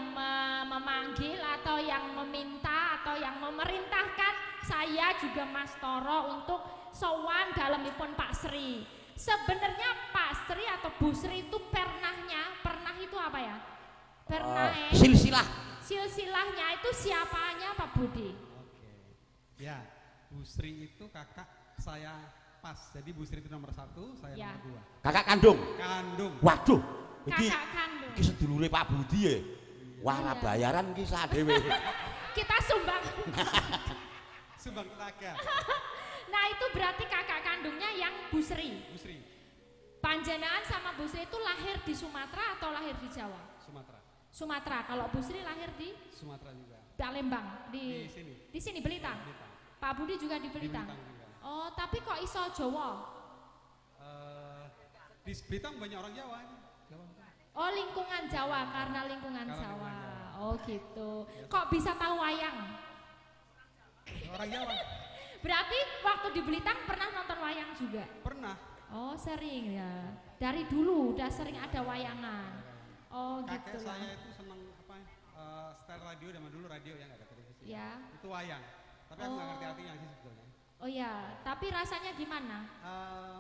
memanggil atau yang meminta atau yang memerintahkan saya juga Mas Toro untuk sowan dalemipun Pak Sri. Sebenarnya Pak Sri atau Bu Sri itu pernahnya, pernah itu apa ya? Pernah silsilah. Silsilahnya itu siapanya Pak Budi? Oke. Ya, Bu Sri itu kakak saya pas. Jadi Bu Sri itu nomor 1, saya ya. Nomor 2. Kakak kandung? Kandung. Waduh, iki kakak kandung. Iki sedulure Pak Budi ya. Wah, ra bayaran iki sak dhewe. Kita sumbang. Sumbang tenaga. Nah, itu berarti kakak kandungnya yang Bu Sri. Bu Sri. Panjenengan sama Bu Sri itu lahir di Sumatera atau lahir di Jawa? Sumatera. Sumatera. Kalau Bu Sri lahir di Sumatera juga. Palembang, di sini. Di sini Belitang. Belitang. Pak Budi juga di Belitang. Di Belitang juga. Oh, tapi kok iso Jawa? Di Belitang banyak orang Jawa. Jawa. Oh, lingkungan Jawa, karena lingkungan Jawa. Jawa. Oh, gitu. Kok bisa tahu wayang? Orang Jawa. Berarti waktu di Belitang pernah nonton wayang juga? Pernah. Oh, sering ya. Dari dulu udah sering ada wayangan. Oh, kakek gitu. Kakek saya itu seneng apa? Style radio zaman dulu, radio yang nggak ada televisi. Ya. Itu wayang. Tapi aku nggak ngerti artinya sih sebetulnya. Oh ya, tapi rasanya gimana?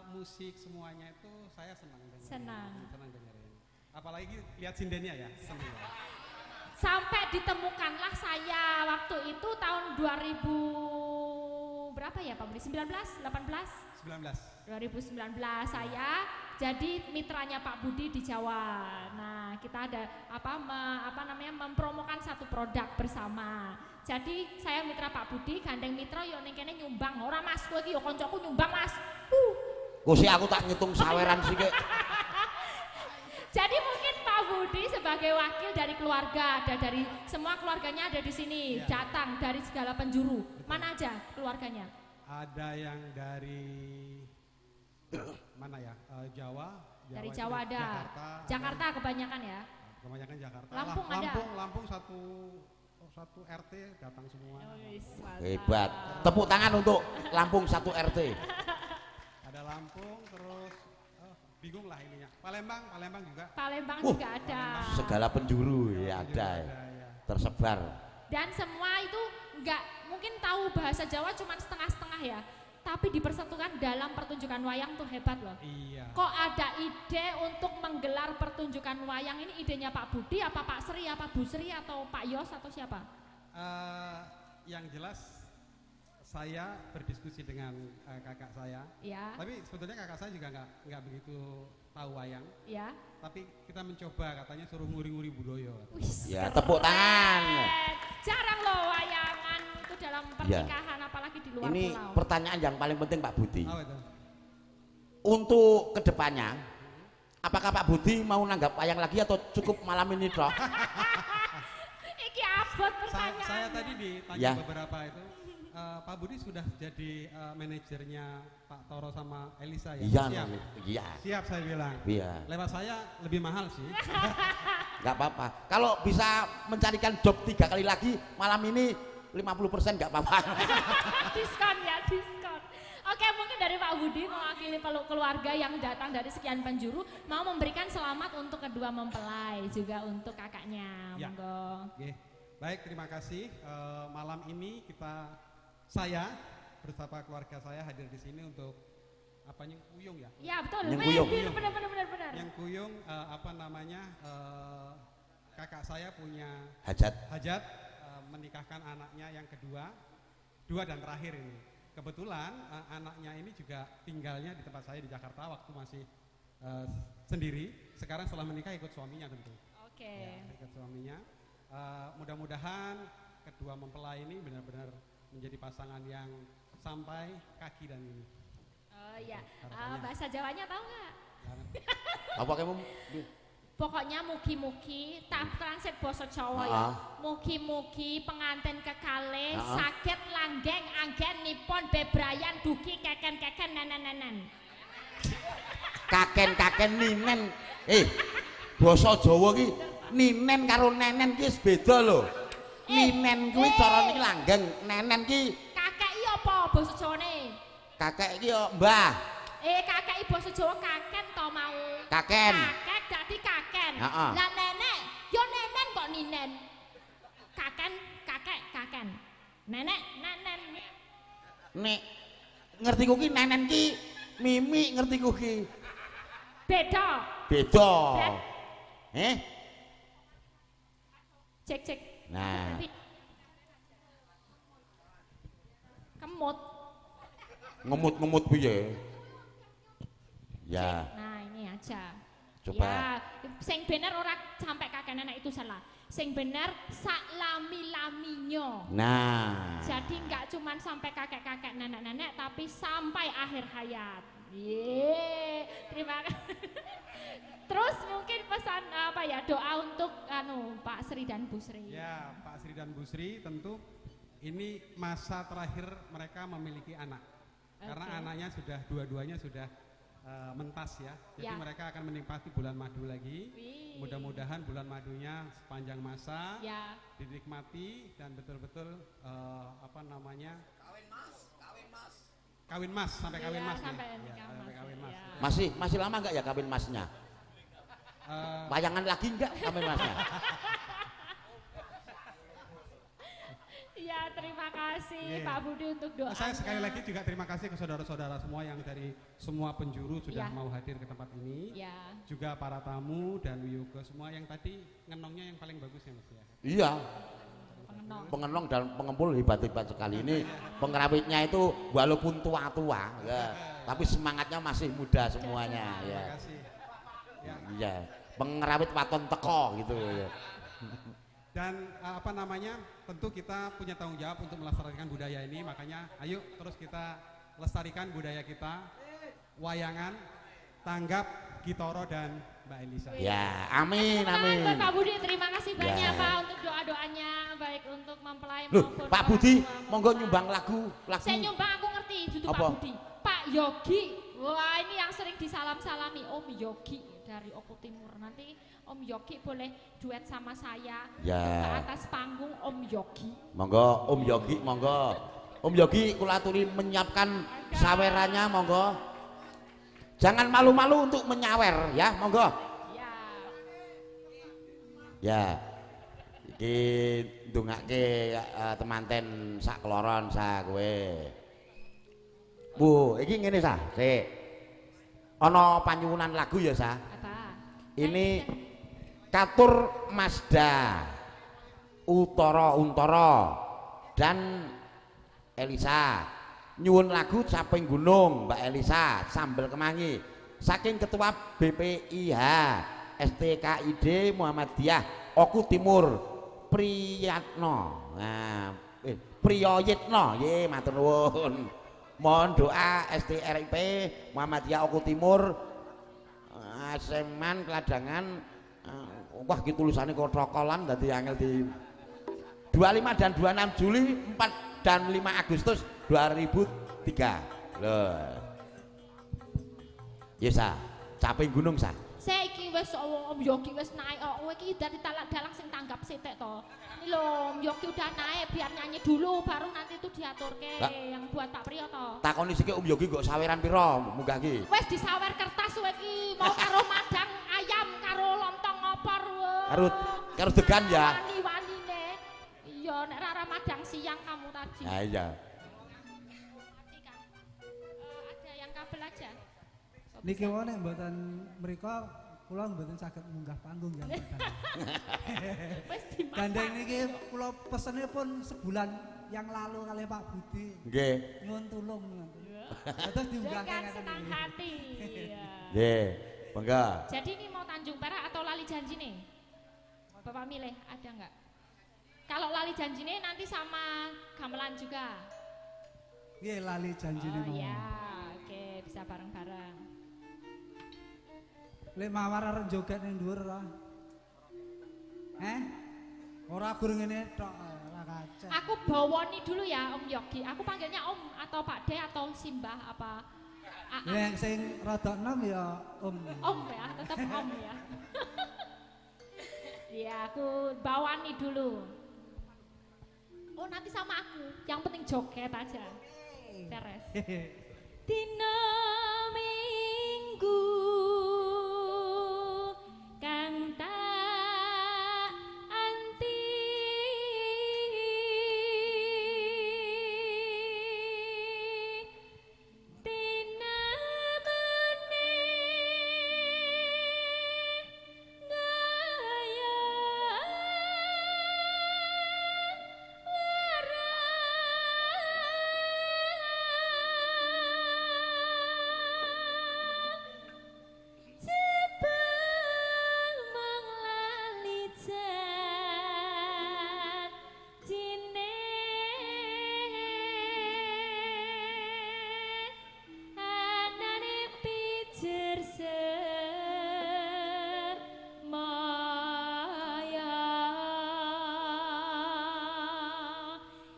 Musik semuanya itu saya senang dengerin. Senang. Senang dengerin. Apalagi lihat sindennya ya, senang. Ya. Sampai ditemukanlah saya waktu itu tahun 2000 berapa ya Pak Budi? 19, 18? 19. 2019 saya jadi mitranya Pak Budi di Jawa. Nah, kita ada apa namanya mempromokan satu produk bersama. Jadi saya mitra Pak Budi, gandeng mitra yo ning kene nyumbang. Ora Mas, kowe iki yo koncoku nyumbang Mas. Kok sih aku tak ngitung saweran sih kek. Jadi mungkin Pak Budi sebagai wakil dari keluarga, ada dari semua keluarganya ada di sini, ya. Datang dari segala penjuru. Betul. Mana aja keluarganya? Ada yang dari mana ya? Jawa. Dari Jawa ada. Jakarta, Jakarta ada. Kebanyakan ya. Kebanyakan Jakarta. Lampung ada. Lampung satu RT datang semua. Oh, hebat. Tepuk tangan untuk Lampung 1 RT. Ada Lampung terus bingung lah ininya. Palembang juga. Palembang juga ada. Segala penjuru ya ada. Ya. Tersebar. Dan semua itu enggak mungkin tahu bahasa Jawa cuma setengah-setengah ya. Tapi dipersatukan dalam pertunjukan wayang tuh hebat loh. Iya. Kok ada ide untuk menggelar pertunjukan wayang ini, idenya Pak Budi apa Pak Sri apa Bu Sri atau Pak Yos atau siapa? Yang jelas saya berdiskusi dengan kakak saya. Ya. Tapi sebetulnya kakak saya juga nggak begitu tahu wayang. Ya. Tapi kita mencoba, katanya suruh nguri-nguri budoyo. Ya, tepuk tangan. Jarang loh wayangan itu dalam pernikahan, ya. Apalagi di luar ini pulau. Pertanyaan yang paling penting Pak Budi. Oh, itu. Untuk kedepannya, apakah Pak Budi mau nanggap wayang lagi atau cukup malam ini toh? Iki abot pertanyaan. Saya tadi ditanya ya. Beberapa itu. Pak Budi sudah jadi manajernya Pak Toro sama Elisa ya? Iya, siap. Iya. Siap saya bilang. Iya. Lewat saya lebih mahal sih. Nggak apa-apa. Kalau bisa mencarikan job 3 kali lagi malam ini 50% nggak apa-apa. Diskon ya, diskon. Oke, mungkin dari Pak Budi mewakili keluarga yang datang dari sekian penjuru mau memberikan selamat untuk kedua mempelai juga untuk kakaknya. Ya. Monggo. Oke. Baik, terima kasih. Malam ini saya bersama keluarga saya hadir di sini untuk apa nyengkuyung ya? Ya betul. Nyengkuyung. Benar. Nyengkuyung apa namanya? Kakak saya punya hajat menikahkan anaknya yang kedua, dua dan terakhir ini. Kebetulan anaknya ini juga tinggalnya di tempat saya di Jakarta waktu masih sendiri. Sekarang setelah menikah ikut suaminya tentu. Oke. Ya, ikut suaminya. Mudah-mudahan kedua mempelai ini benar-benar menjadi pasangan yang sampai kaki dan ini. Oh iya, bahasa Jawanya tahu nggak? Apa kamu? Pokoknya mugi-mugi, tak transit basa Jawa ya. Mugi-mugi pengantin kekalih saged langgeng anggenipun bebrayan dugi keken-keken nenen-nenen. Kaken-kaken ninen. Basa Jawa ki ninen karo nenen ki wis beda lho. Ninen kuwi carane iki langgeng, nenen ki kakek iki apa basa Jawane? Kakek iki yo mbah. Kakek iki basa Jawa kaken to mau. Kaken. Kakek dadi kaken. Lah nenek yo nenen kok ninen. Kaken, kakek, kaken. Nenek, nenen. Nek ngerti ku ki nenen ki mimi ngerti ku ki. Beda. Beda. Cek cek. Nah. Kemut. Ngemut-ngemut piye? Ya. Nah, ini aja. Coba. Ya, sing bener ora sampai kakek nenek itu salah. Sing bener sak lami-laminyo. Nah. Jadi enggak cuman sampai kakek-kakek nenek-nenek tapi sampai akhir hayat. Yeay, terima kasih. Terus mungkin pesan apa ya, doa untuk Pak Sri dan Bu Sri. Ya, Pak Sri dan Bu Sri tentu ini masa terakhir mereka memiliki anak. Karena anaknya sudah dua-duanya sudah mentas ya. Jadi mereka akan menikmati bulan madu lagi. Mudah-mudahan bulan madunya sepanjang masa dinikmati dan betul-betul apa namanya? Kawin mas, sampai kawin mas. Sampai kawin mas. Ya. Masih lama enggak ya kawin masnya? Bayangan lagi enggak kawin masnya? Ya, terima kasih Pak Budi untuk doanya. Saya sekali lagi juga terima kasih ke saudara-saudara semua yang dari semua penjuru sudah mau hadir ke tempat ini. Ya. Juga para tamu dan wiyoga semua yang tadi ngenongnya yang paling bagus ya Mas ya. Iya. Pengenong dan pengempul hebat-hebat sekali ini. Pengrawitnya itu walaupun tua-tua ya, tapi semangatnya masih muda semuanya ya. Terima kasih. Ya. Iya, pengrawit waton teko gitu ya. Dan apa namanya, tentu kita punya tanggung jawab untuk melestarikan budaya ini, makanya ayo terus kita lestarikan budaya kita, wayangan, tanggap Kitoro dan Mbak Elisa. Ya, amin, amin. Pak Budi, terima kasih banyak Pak untuk doa-doanya, baik untuk mempelai maupun Pak Budi, monggo nyumbang lagu. Saya nyumbang, aku ngerti, itu Pak Budi. Pak Yogi, wah ini yang sering disalam-salami, Om Yogi dari Oku Timur. Nanti Om Yogi boleh duet sama saya ke atas panggung Om Yogi. Monggo Om Yogi, monggo. Om Yogi kula aturi menyiapkan sawerannya, monggo. Jangan malu-malu untuk menyawer ya, monggo. Ya. Ya. Iki ndongake temanten sak kloron sa kowe. Bu, iki ngene sa, sik. Ana panyuwunan lagu ya sa. Apa? Ini Katur Mazda Utara Untara dan Elisa nyuwun lagu Caping Gunung Mbak Elisa Sambel Kemangi saking Ketua BPIH STKID Muhammadiyah Oku Timur Priyatno. Nah, Priyoyitno nggih matur nuwun. Mohon doa STRIP Muhammadiyah Oku Timur Aseman Keladangan. Wah iki tulisane kotokolan dadi angel di 25 dan 26 Juli 4 dan 5 Agustus 2003. Lho. Ya sa, caping gunung sa. Saiki wis Om Yogi wis naik kok. Kowe iki dadi dalang sing tanggap sithik to. Ini lho Om Yogi udah naik biar nyanyi dulu baru nanti itu diaturke yang buat Pak Priyo to. Takoni siki Om Yogi kok saweran pira munggah iki? Wis disawer kertas kowe iki mau karo madang ayam karo lontong opor. Karo degan ya. Wani-wanine. Iya nek ora madang siang kamu tadi. Ha iya. Ada yang kabel aja. Niki wae nek mboten mriko kula mboten saged munggah panggung ya. Wis dimasak. Gandeng niki kula pesene pun sebulan yang lalu kali Pak Budi. Nggih. Nyuwun tulung. Terus diunggahke ngeten. Senang hati. Nggih, monggo. Jadi ini mau Tanjung Perak atau Lali Janjine? Bapak milih ada enggak? Kalau Lali Janjine nanti sama gamelan juga. Nggih, Lali Janjine. Oh iya, oke bisa bareng-bareng. Lek mawar arep joget ning dhuwur ora? Eh? Ora gur ngene tok, ora kacau. Aku bawoni dulu ya Om Yogi. Aku panggilnya Om atau Pak De atau Simbah apa? Yang sing rada enom ya Om. Om ya, tetap Om ya. Ya, aku bawani dulu. Oh, nanti sama aku. Yang penting joget aja. Beres. Dina Minggu kang tak anti dina meneh gaya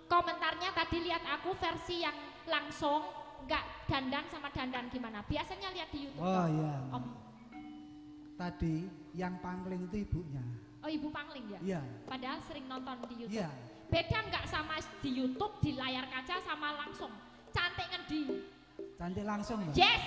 Komentarnya tadi lihat aku versi yang langsung, nggak dandan sama dandan gimana? Biasanya lihat di YouTube. Oh iya. Om. Tadi yang pangling itu ibunya. Oh ibu pangling ya? Iya. Padahal sering nonton di YouTube. Iya. Beda nggak sama di YouTube di layar kaca sama langsung? Cantik ngendi? Cantik langsung, Mbak. Yes.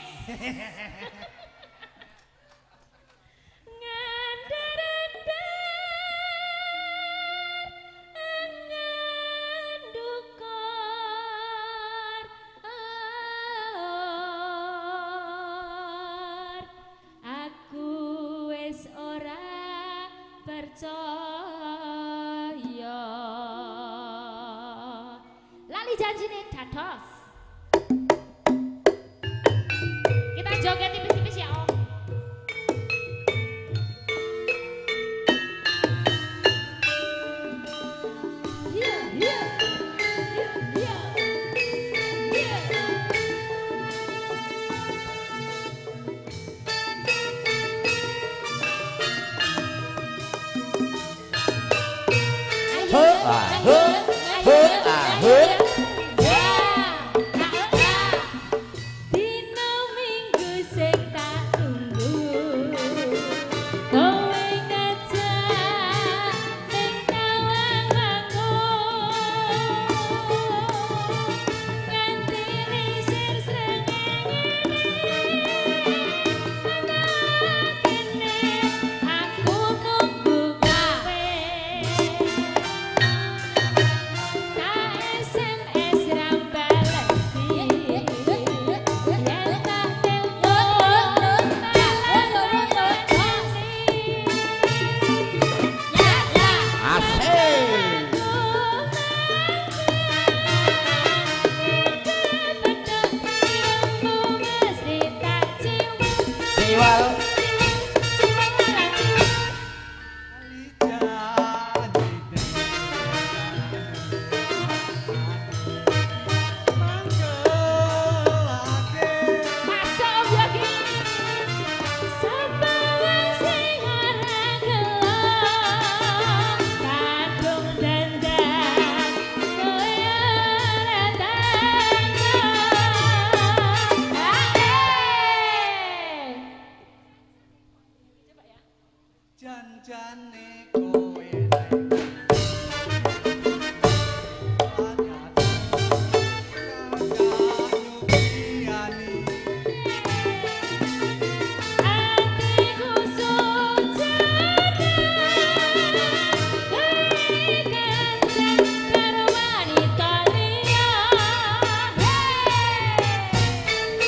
Percaya Lali Janjine dados. Kita joget tipis-tipis ya Om. Iya, iya, iya, iya, iya. Ho, ah, ho, ho, ah, ho. Yeah.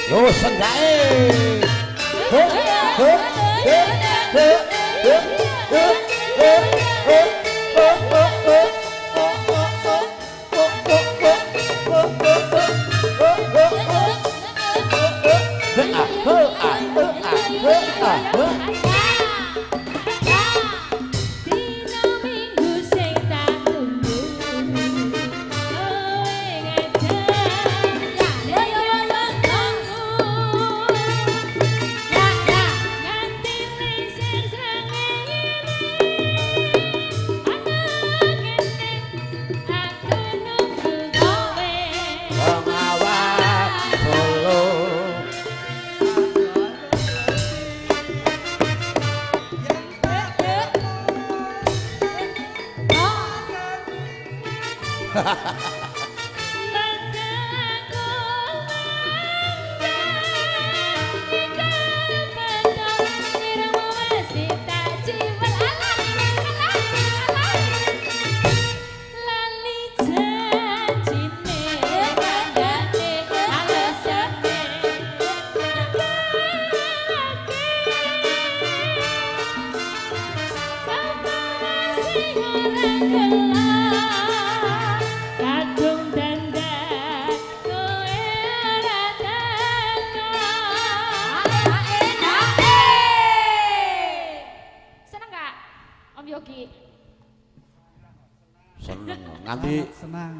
Yo senggake. Ho ho he he he he he he ho ho ho ho ho ho ho ho ho ho ho ho ho. Ah ho ah ho ah ho ah ho.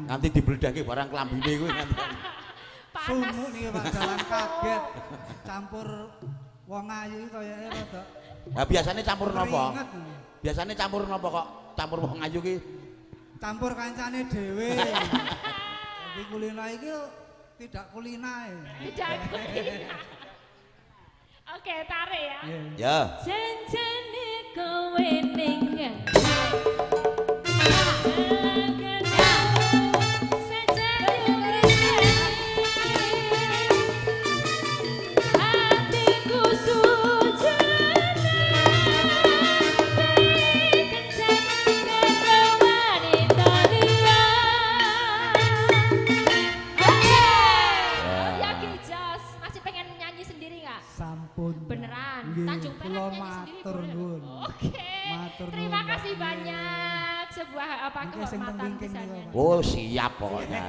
Nganti dibledhake barang klambine kuwi nganti. Sumuk niki Pak Dalang kaget campur wong ayu iki kayake rada. Lah biasane campur napa? Biasane campur napa kok campur wong ayu ki? Campur kancane dhewe. Tapi kulina iki tidak kulina. Tidak kulina. Oke, tarik ya. Ya. Janjane kowe ning Tanjung Perak nyanyi sendiri boleh. Oke. Terima kasih banyak, sebuah apa kehormatan misalnya. Oh siap pokoknya.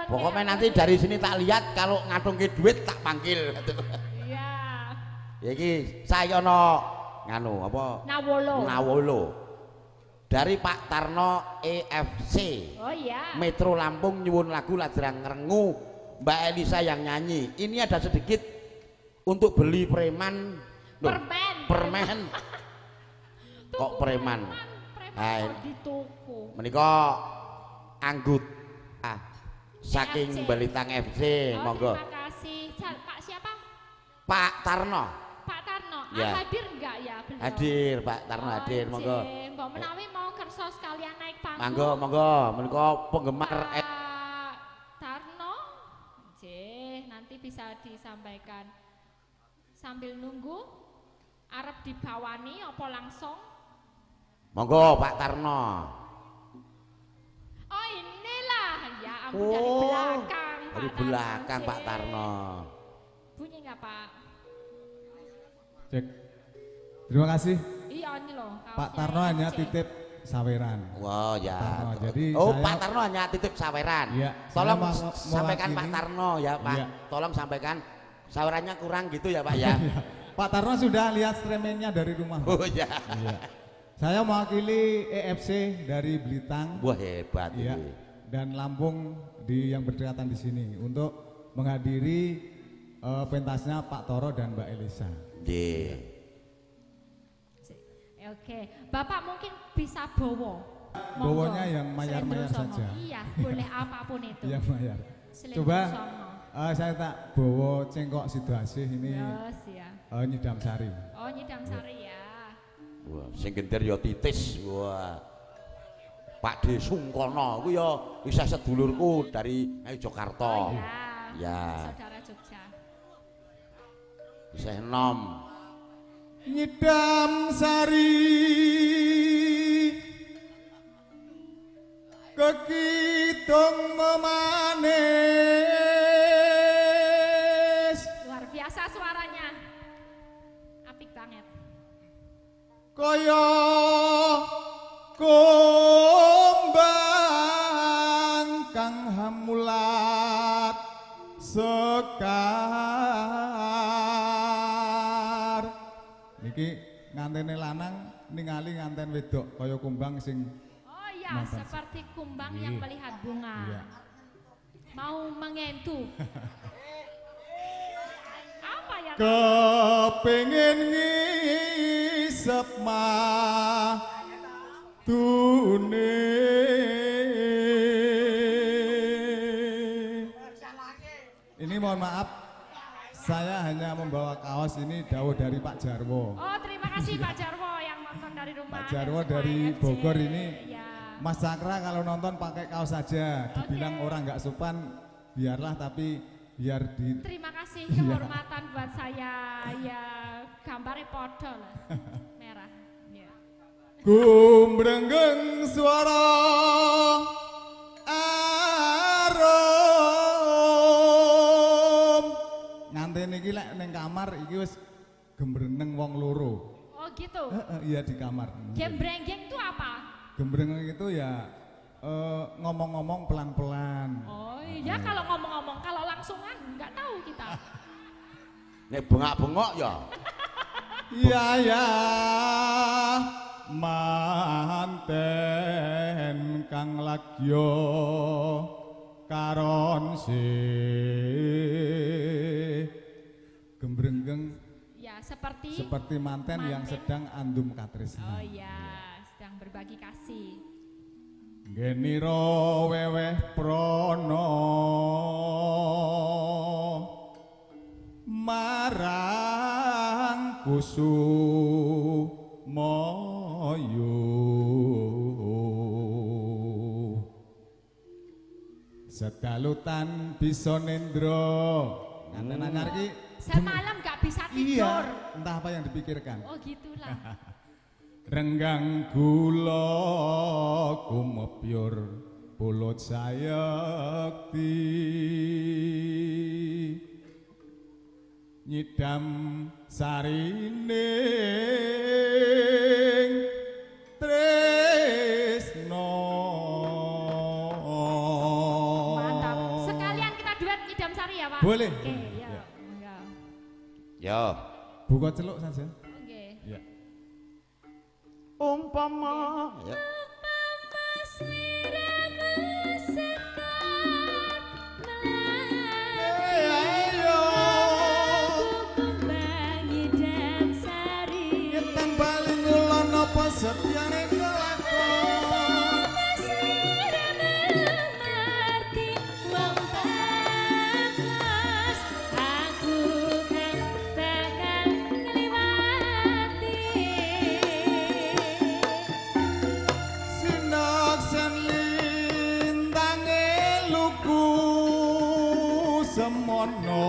Pokoknya nanti dari sini tak lihat kalau ngatungke duit tak panggil. Iya. Iki saya ono nganu apa? Nawolo. Nawolo. Dari Pak Tarno EFC. Oh iya. Metro Lampung nyuwun lagu Ladrang Rengu, Mbak Elisa yang nyanyi. Ini ada sedikit untuk beli preman. Loh, permen. Permen. Kok preman? Preman di toko. Menika anggota saking Belitang FC, oh, monggo. Terima kasih. Pak siapa? Pak Tarno. Pak Tarno. Ya. Hadir enggak ya beliau? Hadir Pak Tarno, hadir, monggo. Mbok menawi mau kersa sekalian naik panggung. Monggo, monggo. Menika penggemar Pak Tarno. Nggih, nanti bisa disampaikan. Sambil nunggu arep dibawani apa langsung? Monggo Pak Tarno. Oh inilah ya ampun, oh, dari belakang Pak. Dari belakang Pak Tarno. Bunyi enggak Pak? Cek. Terima kasih. Iya ini loh. Pak Tarno hanya titip saweran. Wow ya. Tarno. Jadi oh saya, Pak Tarno hanya titip saweran. Iya. Tolong sampaikan Pak Tarno ya Pak. Iya. Tolong sampaikan sawerannya kurang gitu ya Pak ya. Pak Tarno sudah lihat streamingnya dari rumah. Oh ya. Iya. Saya mewakili EFC dari Belitang. Wah hebat iya. Ini. Dan Lampung di yang berdekatan di sini untuk menghadiri pentasnya Pak Toro dan Mbak Elisa. Iya. Oke, Bapak mungkin bisa bowo. Bowonya yang mayar-mayar saja. Iya, boleh apapun itu. Iya mayar. Coba saya tak bowo cengkok Sidoasih ini. Yes, ya. Nyidam Sari. Oh, Nyidam Sari ya. Wah, sing gender ya titis. Wah. Pak D Sungkono ku ya isih sedulurku dari Jakarta. Oh, iya. Ya. Saudara Jogja. Isih enom. Nyidam Sari kekidung memane. biasa suaranya. Apik banget. Kaya kumbang kang hamulat sekar. Niki ngantene lanang ningali nganten wedok kaya kumbang sing. Oh iya, seperti kumbang yang melihat bunga. Iya. Mau mengentu. Apa ya? Kepengin ngisep madune. Ini mohon maaf, saya hanya membawa kaos ini dawuh dari Pak Jarwo. Oh, terima kasih Pak Jarwo yang nonton dari rumah. Pak Jarwo dari Bogor ini. Ya. Mas Cakra kalau nonton pakai kaos saja, dibilang orang nggak sopan, biarlah tapi biar di. Terima kasih kehormatan buat saya, ya gambarnya podo lah, merah. Ya. Gumrenggeng suara arum. Nganten iki lek ning kamar iki wis gembreneng wong loro. Oh gitu. Iya di kamar. Gembrenggeng itu apa? Gembrenggeng itu ya ngomong-ngomong pelan-pelan. Oh iya, kalau ngomong-ngomong, kalau langsungan nggak tahu kita. Nek bengak-bengok ya. Iya ya, manten kang lagyo karon si gembrenggeng. Ya seperti manten yang sedang andum katresnan. Oh iya, sedang berbagi kasih. Geniro weweh prono marang kusumoyo. Sedalutan bisa nendro. Nganten anyar iki semalam gak bisa tidur. Iya, entah apa yang dipikirkan. Oh gitulah. Renggang gula kumepyur pulut sayekti nyidam sarining tresno. Mantap. Sekalian kita duet nyidam sari ya Pak? Boleh. Oke, ya. Ya. Ya. Buka celuk saja. Oke. Ya. Umpama ya. Umpama sekar ayo kumbang nyidam sari ngetan bali ngulon apa setyane kelakon marti wong bagas aku kang bakal ngliwati sinaksen lintange luku semono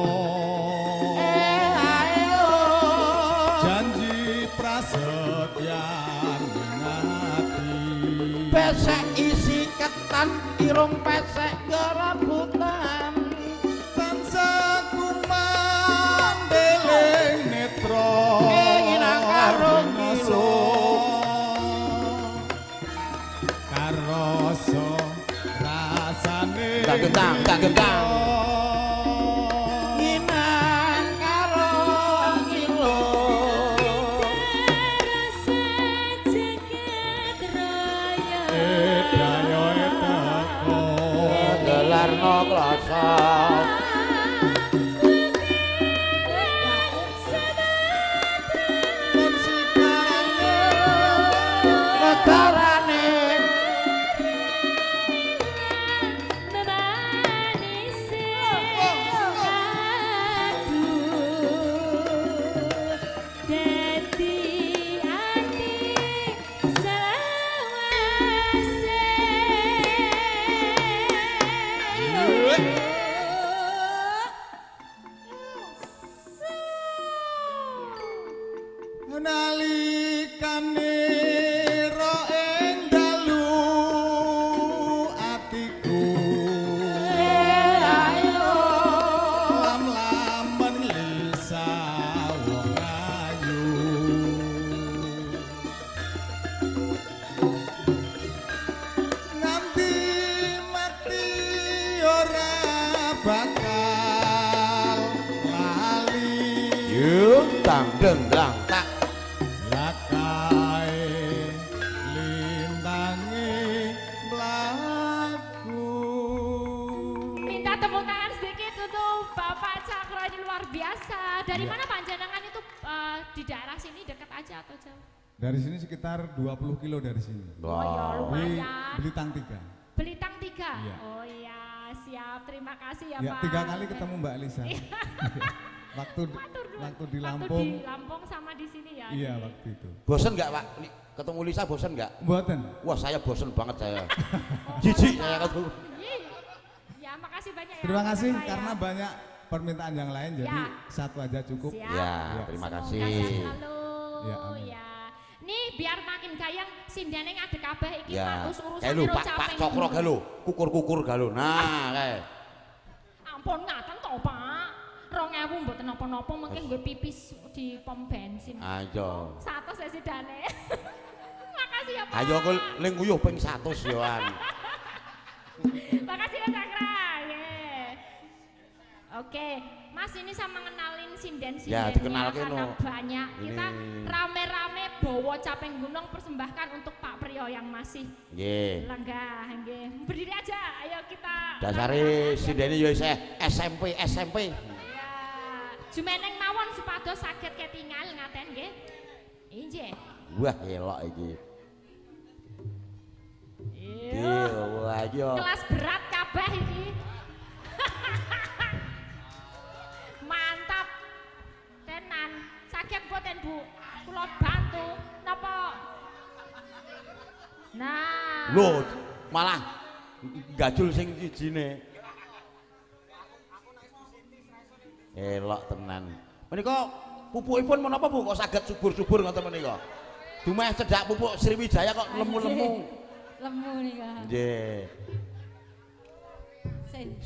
janji prasetyan ati pesek isi ketan irung pesek gerebutan tansah kumandeling netra nginang karo ngilo karoso rasane tak gendang nginang karo ngilo rasa jagat raya edayo teko gelarno klasa negarane Dadi ati selawase. Yo tang dendang tak lakae lintange mlaku. Minta tepuk tangan sedikit untuk Bapak Cakro, ini luar biasa. Dari mana panjenengan itu di daerah sini dekat aja atau jauh? Dari sini sekitar 20 kilo dari sini. Oh ya lumayan. Belitang 3. Belitang 3? Iya. Oh iya, siap. Terima kasih ya, ya Pak. 3 kali ketemu Mbak Elisa. Waktu di Lampung. Waktu di Lampung sama di sini ya. Iya, waktu itu. Bosen nggak Pak? Ketemu Lisa bosen nggak? Boten. Wah, saya bosen banget saya. Jijik saya ketemu. Ya, makasih banyak ya. Terima kasih Bapak, karena ya. Banyak permintaan yang lain jadi ya. Satu aja cukup. Siap. Ya, terima kasih. Semoga selalu. Ya, amin. Ya. Nih biar makin gayeng sindene ngadeg kabeh iki ya. Pak urusane Pak, Pak Cokro galo, kukur-kukur galo. Nah, kae. Ampun ngaten to, Pak. 2000 mboten napa-napa mungkin nggo pipis di pom bensin. Ayo. 100 sidane. Makasih ya, Pak. Ayo aku ling nguyuh ping 100 yoan. Makasih Mas Cakra. Yeah. Oke, Mas ini sama ngenalin sinden-sindennya ya, dikenalke karena no. Banyak. Kita rame-rame bawa caping gunung persembahkan untuk Pak Priyo yang masih lenggah, nggih. Berdiri aja, ayo kita. Dasare sindene ya isih SMP, SMP. Ya. Jumeneng mawon supados saged ketingal ngaten nggih. Injih. Wah, elok iki. Iya, wah iki. Kelas berat kabeh iki. Mantap. Tenan. Saged mboten, Bu? Kula bantu napa? Nah. Lho, malah gajul sing sijine. Elok tenan. Menika pupukipun menapa Bu kok saged subur-subur ngoten menika? Dumeh cedhak pupuk Sriwijaya kok lemu-lemu. Lemu nika. Nggih.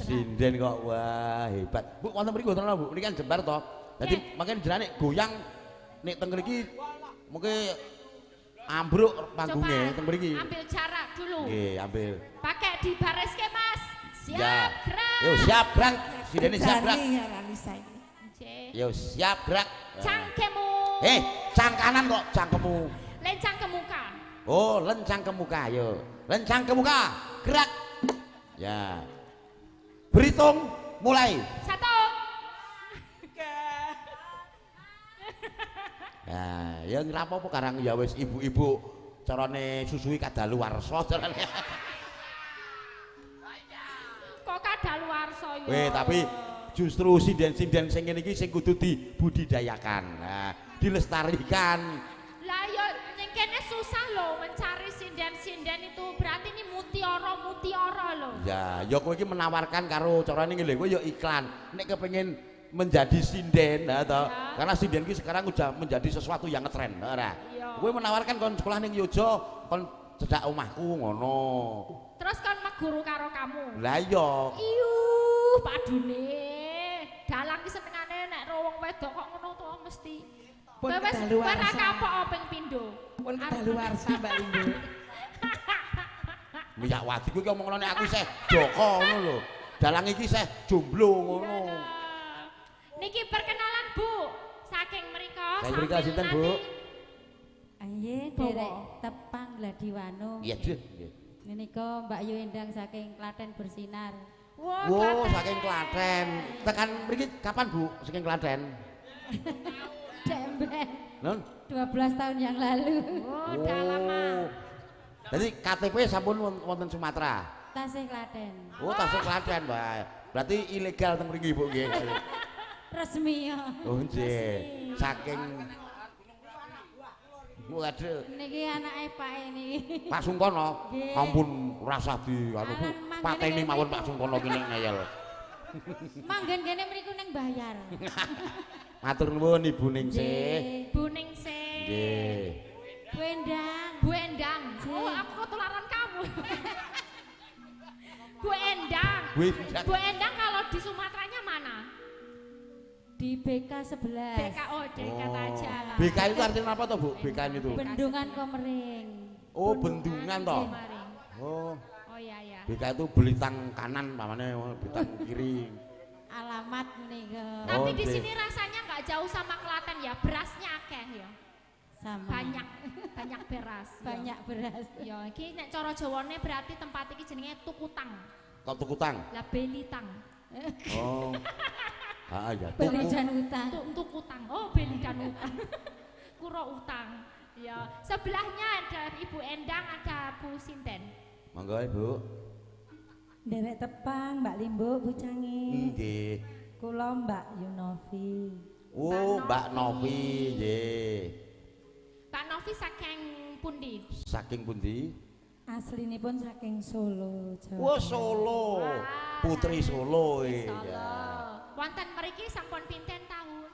Sinden kok wah hebat. Bu wonten mriku mboten Bu? Niki kan jembar to. Dadi mangke jenenge goyang nek teng mriki mungkin ambruk panggunge teng mriki. Ambil jarak dulu. Nggih, ambil. Pakai dibariske Mas. Siap ya. Gerak. Yo siap gerak. Sindene siap gerak. Yo siap gerak. Cangkemu. Cangkanan kok cangkemu. Lencang ke muka. Oh, lencang ke muka yo. Lencang ke muka. Gerak. Ya. Berhitung mulai. 1. 3. Nah, ya ngrapopo karang ya wis ibu-ibu carane susui kadaluwarsa carane. Kok kadaluwarsa ya. Weh, tapi justru sinden-sinden sing ngene iki sing kudu dibudidayakan. Nah, dilestarikan. Lah ya ning kene susah loh mencari sinden-sinden itu. Berarti ini mutiara-mutiara loh. Ya, ya kowe iki menawarkan karo carane ngene kowe ya iklan. Nek kepengin menjadi sinden ya toh. Ya. Karena sinden iki sekarang udah menjadi sesuatu yang ngetren, ora. Kowe menawarkan kon sekolah ning Yogya, kon cedhak omahku ngono. Terus kon meguru karo kamu. Lah iya. Iyuh, padune. Dalang ki senengane nek ro wong wedok kok ngono to mesti. Pun Kowe wis ora kapok ping pindho. Pun kedaluwarsa Mbak Ibu. Miyak wadi kuwi omong nek aku isih Joko ngono lho. Dalang iki isih jomblo ngono. Niki perkenalan Bu, saking mriko. Saking mriko sinten Bu? Nggih, derek Tepang Gladiwano. Iya, nggih. Menika Mbak Yu Endang saking Klaten Bersinar. Wow, saking Klaten. Tekan mriki kapan Bu saking Klaten? Demben. Nun? 12 tahun yang lalu. Oh, udah lama. Jadi KTP sampun wonten Sumatera. Tasih Klaten. Oh, tasih Klaten, Mbak. Berarti ilegal teng mriki Bu nggih. Resmi ya. Oh nggih. Saking waduh. Niki anake Pak niki. Pak Sungkono. Ampun rasah di anu Bu. Pateni mawon Pak Sungkono ki nek ngeyel. Manggen kene mriku ning bayar. Matur nuwun Ibu Ningsih. Bu Ningsih. Nggih. Bu Endang. Bu Endang. Oh, aku ketularan kamu. Bu Endang. Bu Endang. Bu Endang kalau di Sumateranya mana? Di BK 11. BK oh, dekat aja lah. BK itu artinya apa toh, Bu? BK itu? Bendungan Komering. Oh, bendungan toh. Oh. Oh iya iya. BK itu belitang kanan pamane, belitang kiri. Alamat menika. Tapi di sini rasanya nggak nggak jauh sama Klaten ya, berasnya akeh ya. Sama. Banyak, banyak beras. Banyak beras. Ya, iki nek cara Jawane berarti tempat iki jenenge Tukutang. Kok Tukutang? Lah Belitang. Oh. Ah ya, Beli dan utang. Tukutang. Oh, beli dan utang. Kuro utang. Ya, sebelahnya ada Ibu Endang, ada Bu Sinten. Monggo Ibu. Nderek tepang Mbak Limbo, Bu Cangi. Nggih. Kula Mbak Yunovi. Oh, Mbak Novi, nggih. Mbak Novi saking pundi? Saking pundi? Aslinipun saking Solo, Jawa. Wah, Solo. Putri Solo. Solo. Wonten mriki sampun pinten tahun?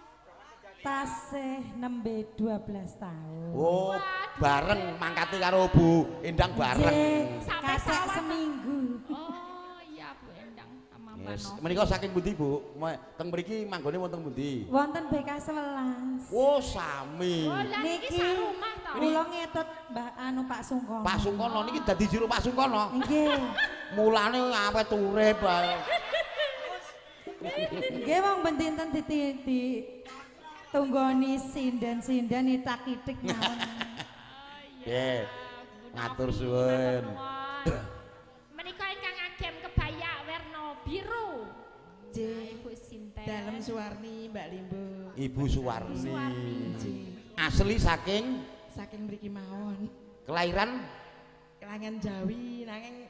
Tasih nembe 12 tahun. Oh, bareng mangkate karo Bu Endang bareng. Sampai seminggu. Oh, iya Bu Endang sama Mbak Novi. Menika saking pundi, Bu? Teng mriki manggone wonten pundi? Wonten BK 11. Oh, sami. Oh, lah niki sak rumah to. Kula ngetut Mbah anu Pak Sungkono. Pak Sungkono niki dadi juru Pak Sungkono. Nggih. Mulane awet urip. Nggih wong ben dinten di tunggoni sinden-sinden itak-itik mawon. Nggih. Ngatur suwun. Menika ingkang ngagem kebaya werna biru. Nggih, Ibu Sinten. Dalem Suwarni Mbak Limbo. Ibu Suwarni. Asli saking saking mriki mawon. Kelahiran Kelangan Jawi nanging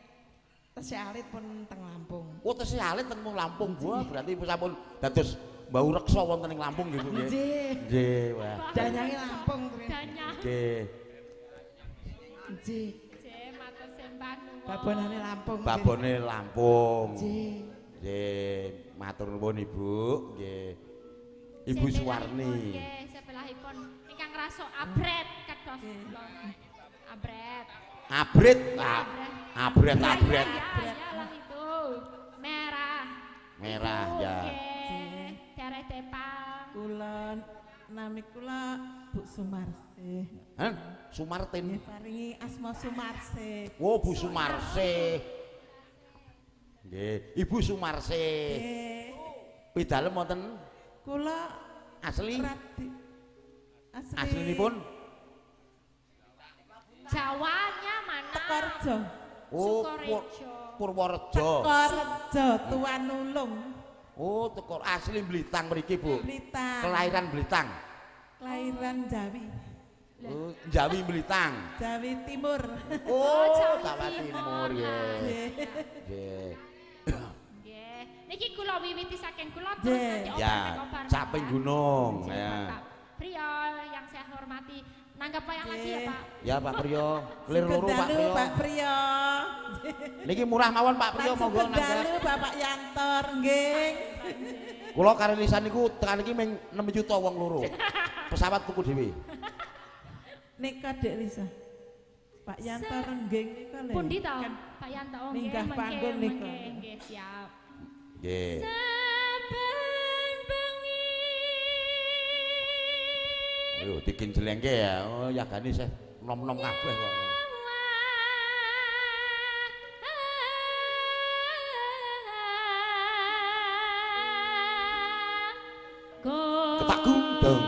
tesih alit pun teng Lampung. Oh, tesih alit teng Lampung. Wah, berarti ibu sampun dados mbau reksa wonten ing Lampung nggih Bu nggih. Nggih. Nggih, wah. Danyange Lampung. Nggih. Nggih. Nggih, matur sembah nuwun. Babonane Lampung. Babone Lampung. Nggih. Nggih, matur nuwun Ibu, nggih. Ibu Suwarni. Nggih, sebelahipun ingkang rasuk abret kados kula. Abret. Abret, abret, abret. Ya, lah itu. Merah. Merah ya. Derek tepang. Kula nami kula Bu Sumarsih. Hah? Sumartin. Paringi asma Sumarsih. Oh, Bu Sumarsih. Nggih, Ibu Sumarsih. Nggih. Pidalem wonten kula asli. Asli. Aslinipun Jawanya mana? Tekorjo. Oh, Purworejo. Tekorjo Tuan Nulung. Oh, Tekor asli Blitang mriki, Bu. Blitang. Kelahiran Blitang. Kelahiran Jawi. Oh, Jawi Blitang. Jawi Timur. Oh, Jawa Timur nggih. Nggih. Nggih. Niki kula wiwiti saking kula terus nanti obar-obar. Ya, caping gunung ya. Pak Priyo yang saya hormati. Nanggap wayang lagi ya, Pak? Ya, Pak Priyo. Lir loro Pak Priyo. Pak Priyo. Niki murah mawon Pak Priyo monggo nanggap. Dalu Bapak Yantor nggih. Kula karo Lisa niku tekan iki ming 6 juta wong loro. Pesawat tuku dhewe. Nika Dek Lisa. Pak Yanto rengging nika lho. Pundi to? Pak Yanto nggih. Minggah panggon nika. Nggih, siap. Nggih. Saben bengi. Ayo dikinjelengke ya. Oh, yagane isih nom-nom kabeh kok. Ketak gundeng.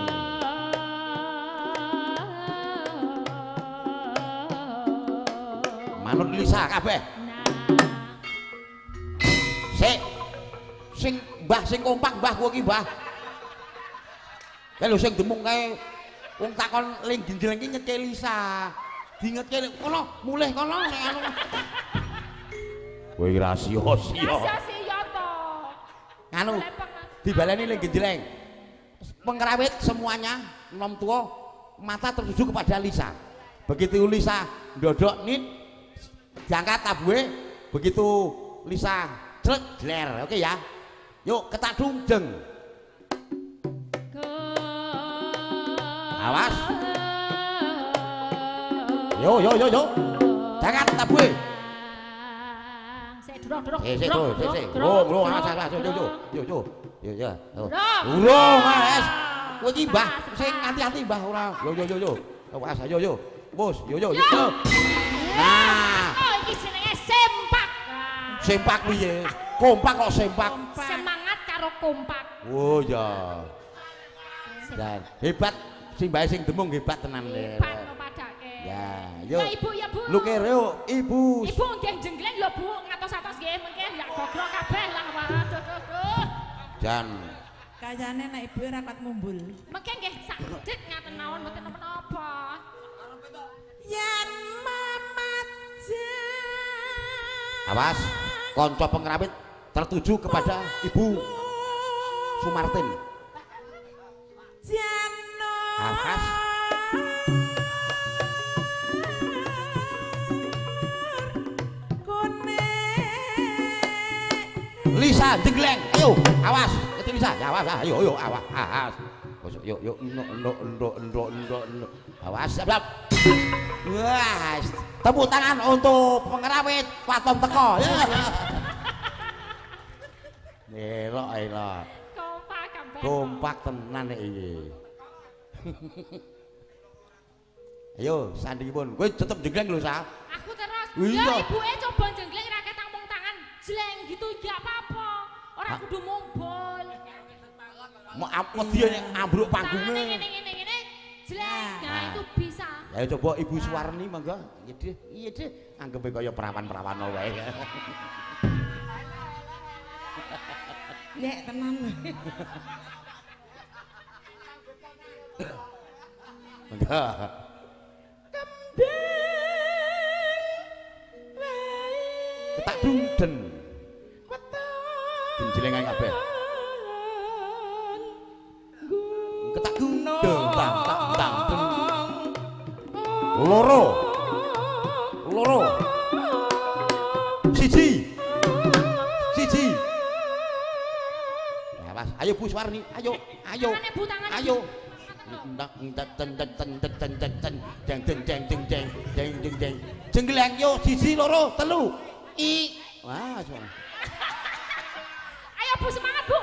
Manut Lisa kabeh. Sik. Sing mbah sing kompak mbah kowe iki mbah. Kae lho sing demung kae wong takon ling ginjleng iki nyeke Lisa. Dingetke kono mulih kono nek anu. Kowe ra sia-sia. Sia-sia to. Anu dibaleni ling ginjleng. Pengrawit semuanya nom tua mata tertuju kepada Lisa. Begitu Lisa ndodok nit diangkat tabuhe, begitu Lisa clek jler. Oke ya. Yuk ketak dungjeng. Awas. Yo yo yo yo. Diangkat tabuhe. Sik durung durung. Sik sik sik. Durung durung awas awas yo yo yo yo. Yo yo. Durung awas. Kowe iki Mbah sing ati-ati Mbah ora. Yo yo yo yo. Awas ayo yo. Bos yo yo yo. Nah, oh iki jenenge sempak. Sempak piye? Kompak kok sempak. Semangat karo kompak. Oh ya. Dan hebat simbahe sing demung hebat tenan. Hebat no padake. Ya, yo. Ya Ibu, ya Bu. Lukir yo Ibu. Ibu nggih jenggleng lho Bu, ngatos-atos nggih mengke ya gogrok kabeh lah waduh duh. Jan. Kayane nek ibu ora kuat mumbul. Mengke nggih sak dik ngaten mawon mboten napa-napa. Yen mamajan. Awas, kanca pengrawit tertuju kepada Ibu Sumartin. Awas. Lisa jengleng, ayo, awas, kecil Lisa, ya, awas, ayo, ayo, awas, awas. Yuk, yuk, no, no, no, no, no, no. Awas, siap, siap. Wah, tepuk tangan untuk pengrawit waton teko. Elok, elok. Kompak kabeh. Kompak tenan nek iki. Ayo, sandingipun. Kowe tetep jengleng lho, Sa. Aku terus. Ya ibuke coba jengleng ra ketang mung tangan. Jleng gitu ya apa-apa. Ora kudu mumbul. Mau wedi nek ambruk panggunge. Ngene ngene ngene. Jleng. Nah, itu bisa. Ya coba Ibu Suwarni monggo. Iya deh, iya deh. Anggepe kaya perawan-perawan wae. Nek tenan. Monggo. Kembang wae. Ketak dungden. Weton. Jenjengan kabeh. Ketak dungden tang tang tang. Loro. Loro. Siji. Siji. Awas, ayo Bu Suwarni, ayo, ayo. Ayo. Ndak ndak ten ten ten ten ten ten ten jeng jeng jeng jeng jeng jeng jeng jeng. Jenggleng yo siji loro telu. I. Wah, ayo Bu semangat Bu.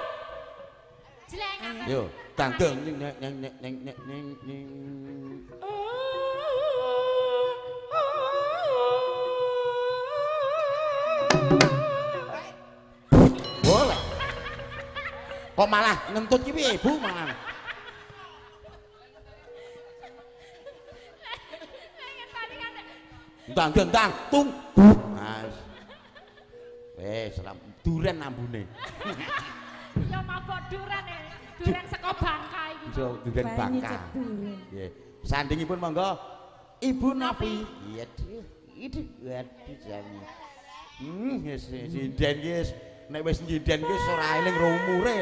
Jleng. Yo, tanggung ning ning ning ning ning ning ning. Boleh. Kok malah ngentut ki piye Bu malah. Entang gentang tung. Mas. Wes duren ambune. Ya mabok duren e. Duren saka Bangka iki. Duren Bangka. Nggih. Sandingipun monggo Ibu Novi. Iya, iki waduh jan. Wis sinden iki wis nek wis nyinden iki ora eling ro umure.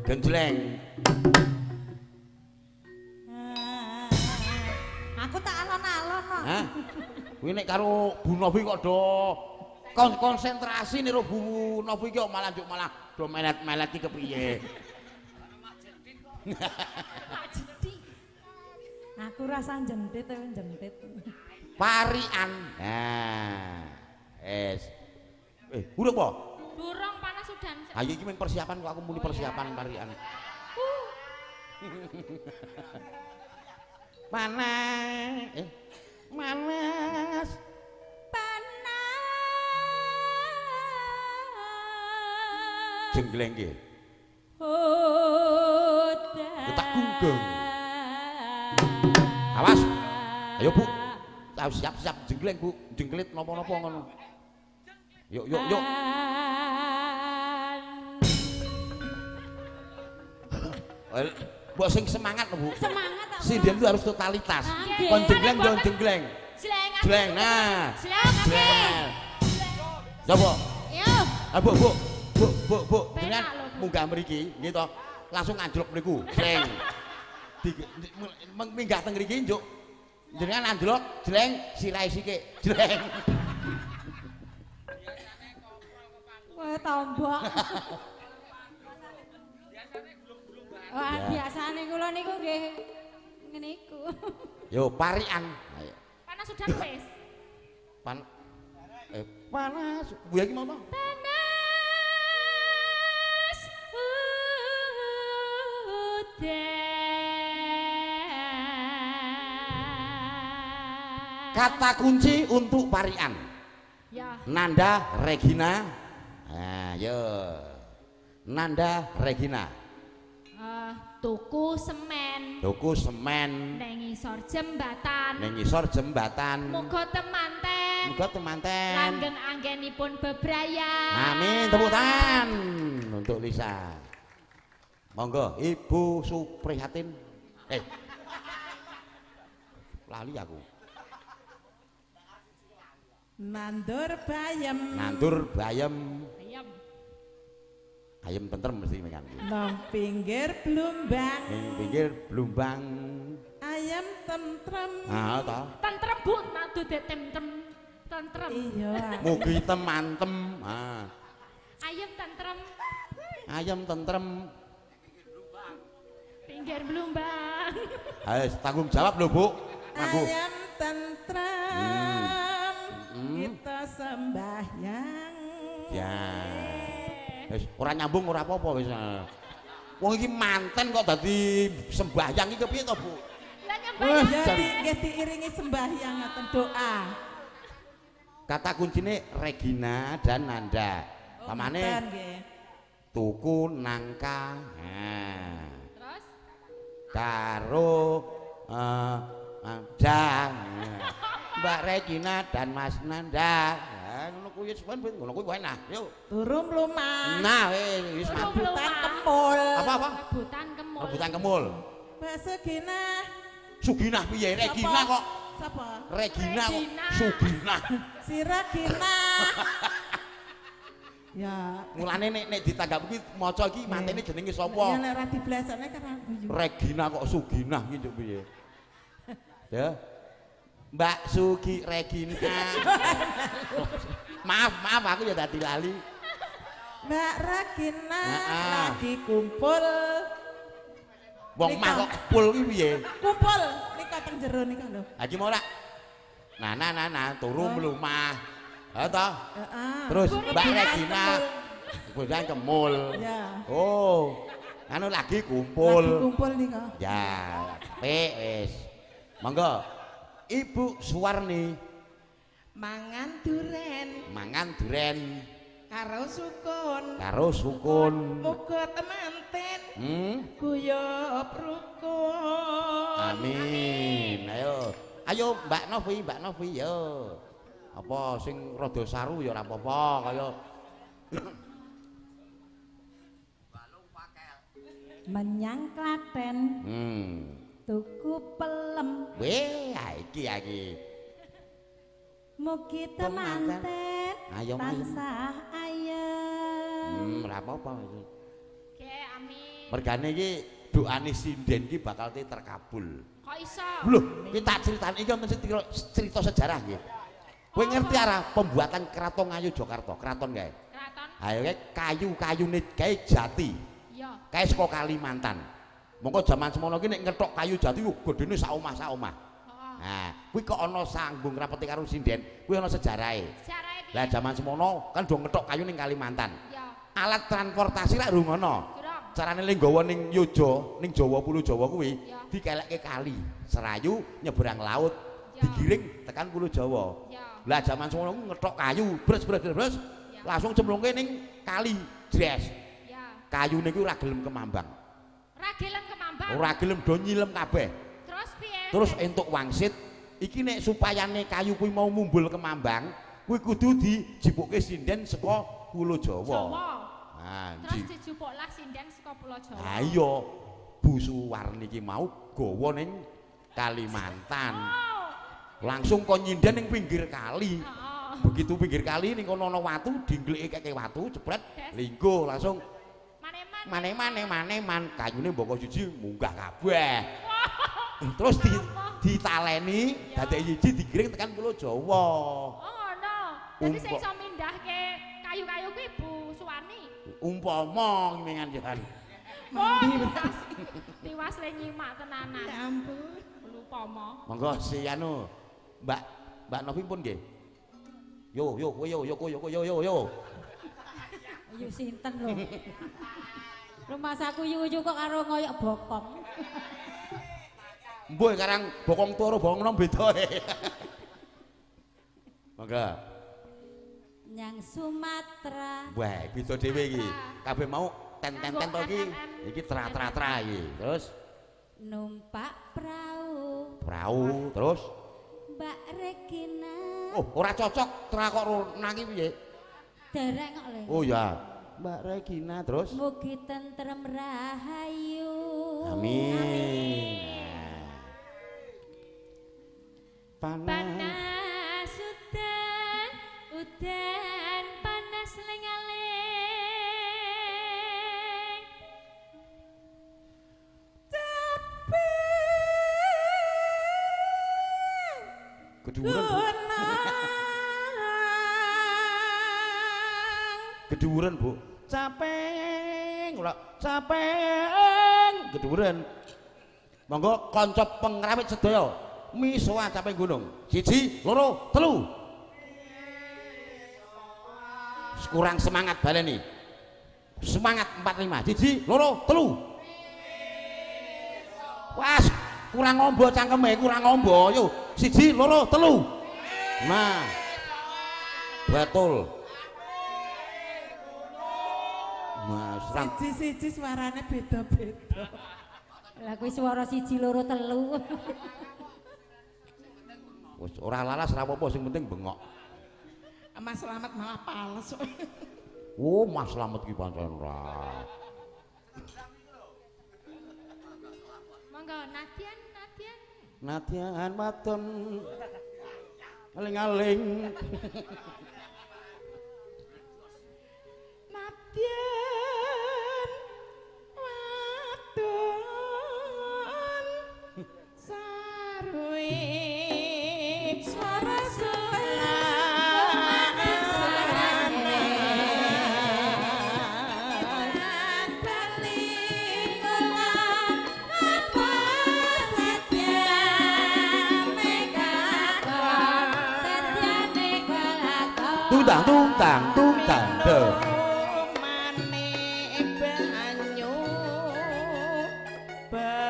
Genjleng. Aku tak alon-alon kok. Hah? Kuwi nek karo Bu Novi kok do konsentrasi nek Bu Novi ki kok malah njuk malah do melet-melet iki kepiye. Aku rasa jentit, jentit. Parian. Nah, es. Urung apa? Durung panas udan. Ayo iki mung persiapan kok aku muni persiapan parian. Panas. Panas. Panas. Jenggleng nggih. Ketak gunggung. Awas. Ayo Bu. Siap-siap jenggleng Bu, jengklit napa-napa ngono. Yuk yuk yuk. Mbok sing semangat lho Bu. Semangat ta. Sinden itu harus totalitas. Kon jenggleng yo jenggleng. Jleng nah. Jleng. Coba. Yo. Ah Bu Bu. Bu Bu Bu, jenengan munggah mriki nggih to. Langsung anjlok mriku. Jleng. Minggah teng mriki njuk. Jenengan anjlok, jleng, sirahe sikik, jleng. Wah, tombok. Wah, biasane kula niku nggih ngene iku. Yo parian. Panas udan wis. Panas. Bu iki mau to? Panas udan. Kata kunci untuk parian. Ya. Nanda Regina. Nah, yo. Nanda Regina. Tuku semen. Tuku semen. Neng ngisor jembatan. Neng ngisor jembatan. Muga temanten. Muga temanten. Langgeng anggenipun bebrayan. Amin. Tepuk tangan untuk Lisa. Monggo Ibu Suprihatin. Lali aku. Nandur bayem. Nandur bayem. Ayam. Ayam tentrem mesti mengan. Nang pinggir blumbang. Nang pinggir blumbang. Ayam tentrem. Ah, ta. Tentrem Bu, nandur tentrem. Tentrem. Iya. Mugi temantem. Ah. Ayam tentrem. Ayam tentrem. Pinggir blumbang. Ayo tanggung jawab lho, Bu. Aku. Ayam tentrem. Kita sembahyang. Ya. Wis ora nyambung ora apa-apa wis. Wong iki manten kok dadi sembahyang iki kepiye to, Bu? Lah nyembahyang. Ya nggih diiringi sembahyang ngoten doa. Kata kuncine Regina dan Nanda. Pamane tuku nangka. Nah. Terus karo Nanda. Mbak Regina dan Mas Nanda. Ngono kuwi wis ngono kuwi enak. Yo. Turu mlumah. Nah, wis rebutan kemul. Apa-apa? Rebutan kemul. Rebutan kemul. Mbak Sugina. Suginah piye? Regina kok. Sapa? Regina kok Suginah. Si Regina. Ya. Mulane nek ditanggap kuwi maca iki mantene jenenge sapa? Ya nek ora diblesane kan guyu. Regina kok Suginah iki njuk piye? Ya. Mbak Sugi Regina. Maaf, aku ya dadi lali. Mbak Regina lagi kumpul. Wong mah kok kumpul ki piye? Kumpul nika teng jero nika lho. Ha iki mau ora? Nah, turu mlumah. Ha ta? Heeh. Terus Mbak Regina rebutan kemul. Ya. Oh. Anu lagi kumpul. Lagi kumpul nika. Ya, apik wis. Monggo. Ibu Suwarni mangan duren. Mangan duren karo sukun. Karo sukun. Muga temanten. Guyub rukun. Amin. Ayo. Ayo Mbak Novi, Mbak Novi yo. Apa sing rada saru ya ora apa-apa kaya menyang Klaten. Tuku pelem. Weh, iki. Mugi temanten tansah ayem. Ora apa-apa iki. Oke, amin. Mergane iki doane sinden iki bakal terkabul. Kok iso? Lho, iki tak critani iki wonten cerita sejarah nggih. Kowe ngerti arah pembuatan Kraton Ngayogyakarta, kraton kae. Kraton. Ayo kae kayu-kayune kae jati. Iya. Kae saka Kalimantan. Mongko jaman semono ki nek ngethok kayu jati ku gedene sak omah-sak omah. Nah, kuwi kok ana sanggung rapete karo sinden, kuwi ana sejarahe. Sejarahe piye? Lah jaman semono kan do ngethok kayu ning Kalimantan. Iya. Alat transportasi lak rung ana. Carane le nggawa ning Yojo, ning Jawa Pulo Jawa kuwi dikelekke kali, Serayu nyebrang laut, digiring tekan Pulo Jawa. Lah jaman semono ku ngethok kayu, bres-bres-bres, langsung cemplungke ning kali, jres. Kayune kuwi ora gelem kemambang. Ora gelem kemambang. Ora gelem do nyilem kabeh. Terus piye? Terus entuk wangsit iki nek supayane kayu kuwi mau mumbul kemambang, kuwi kudu dijipukke sinden saka Pulo Jawa. Nah, terus dijupuklah sinden saka Pulo Jawa. Ha iya, Bu Suwarni iki mau gawa ning Kalimantan. Langsung kon nyinden ning pinggir kali. Begitu pinggir kali ning kono ana watu, dingglike keke watu, jebret, lingguh langsung maneman kayune mboko siji munggah kabeh. Terus ditaleni dadek siji digiring tekan Pulo Jawa. Oh ngono. Dadi sing iso mindahke kayu-kayu kuwi Bu Suwarni. Umpama ngimengan jahan. Oh, tiwas le nyimak tenanan. Ya ampun. Upama. Monggo si anu Mbak Novi pun nggih. Yo yo kowe yo yo yo yo yo yo. Yu sinten lho. Rumasaku yu-yu kok karo ngoyok bokong. Mbuh karang bokong turu bokong nom beda. Monggo. Nyang Sumatera. Wah, beda dhewe iki. Kabeh mau ten-ten-ten to iki. Iki tra-tra-tra iki. Terus numpak prau. Prau, terus Mbak Regina. Oh, ora cocok tra kok nang iki piye? Derek kok lho. Oh ya. Mbak Regina terus mugi tentrem rahayu. Amin. Panas. Panas udan, udan panas lengaling. Capek. Keduwuren, Bu. Keduwuren, Bu. Capeng, ora capeng, keduwuren. Monggo kanca pengrawit sedaya misuwah capeng gunung. 1, 2, 3. Kurang semangat baleni. Semangat 45. 1, 2, 3. Was, kurang ombo cangkeme, kurang ombo. Yo, 1, 2, 3. Nah. Betul. Mas, siji-siji suarane beda-beda. Lah kuwi swara 1, 2, 3. Wis ora lalas ora apa-apa sing penting bengok. Mas Slamet malah pales. Oh, Mas Slamet ki pancen ora. Monggo Nadian, Nadian. Nadian wadon aling-aling. Nadian wadon sarwe suara tungtang tungtang tungtang de banyu bening.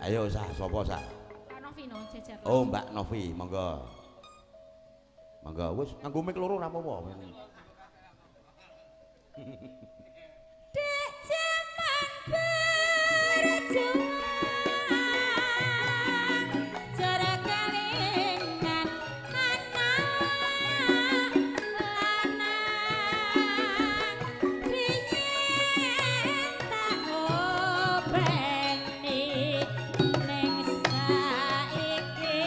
Ayo sah sapa sah? Mbak Novi no jejer. Oh, Mbak Novi, monggo. Monggo wis nganggo mic loro ora apa-apa. Dek jaman berjuang cara kelingan anak lanang riyen tak openi ning saiki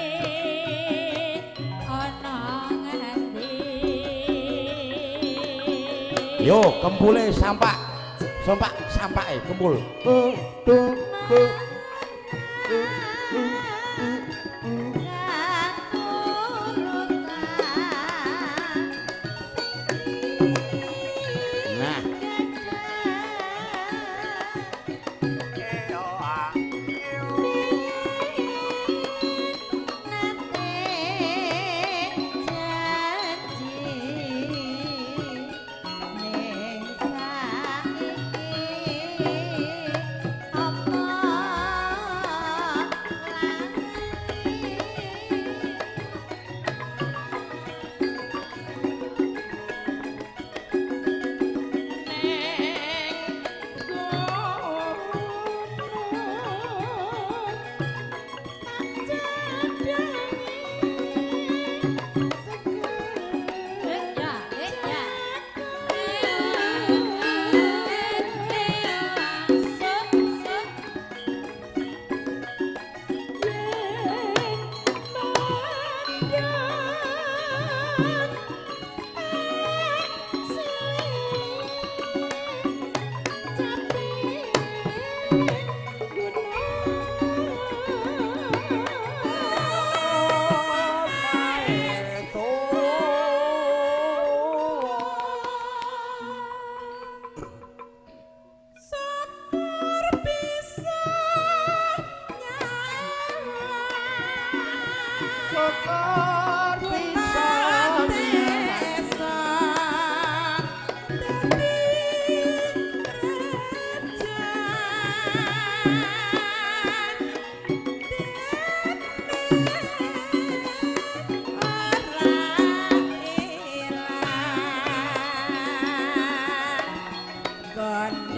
ana ngendi. Yo kempule sampak. Sampak sampake kempul. Tu tu tu. Nah.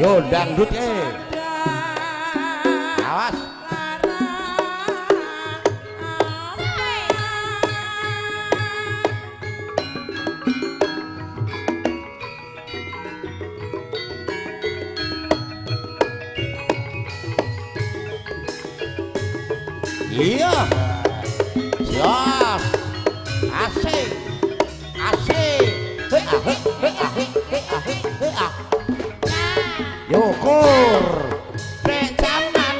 Yo dangdut e. Awas. Iya. Siap. Asik. Asik. He ah he he ah he he ah he he ah. Yokur. Nek jaman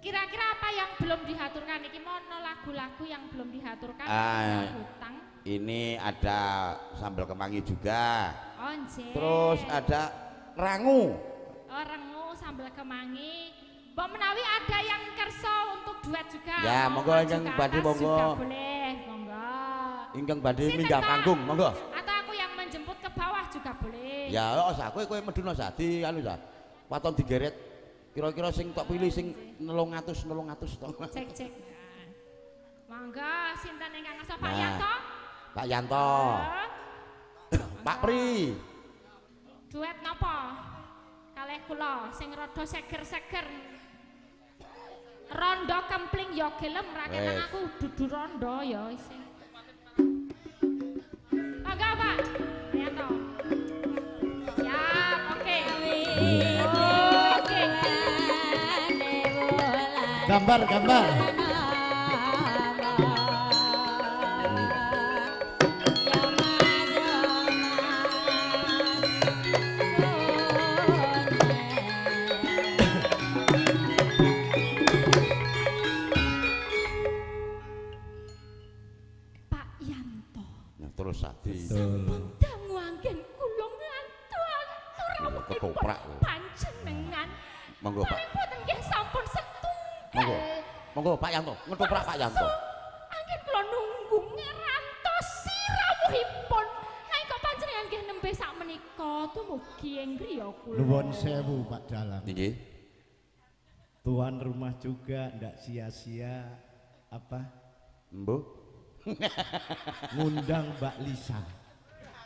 Kira-kira apa yang belum dihaturkan iki mono lagu-lagu yang belum dihaturkan hutang. Ini ada sambal kemangi juga. Oh, terus ada rangu. Oh, rangu sambal kemangi. Mbok menawi ada yang kerso untuk duet juga. Ya, monggo ingkang badhe monggo. Boleh, monggo. Ingkang badhe minggah panggung, monggo. Atau aku yang menjemput ke bawah juga boleh. Ya, oh, kowe kowe medun sa di anu sa. Waton digeret. Kira-kira sing tok pilih sing 900 900 to. Cek cek. Monggo sinten ingkang ngersa Pak Yanto? Pak Yanto. Pak Pri. Duet napa? Kalih kula sing rada seger-seger. Rondo kempling ya gelem ra ketang aku dudu rondo ya isih. Monggo Pak Yanto. Siap, oke. Oke. Gambar, gambar. Pak Yanto. Nah, terus ati. Sampun dangu anggen kula ngantu-antu rawuhipun ketoprak panjenengan. Monggo Pak. Paling boten nggih sampun setunggal. Monggo. Monggo Pak Yanto, ngetoprak Pak Yanto. Anggen kula nunggu ngerantosi rawuhipun. Lah kok panjenengan nggih nembe sak menika tumugi ing griya kula. Nuwun sewu Pak Dalang. Nggih. Tuan rumah juga ndak sia-sia apa? Mbuh. Ngundang Mbak Lisa.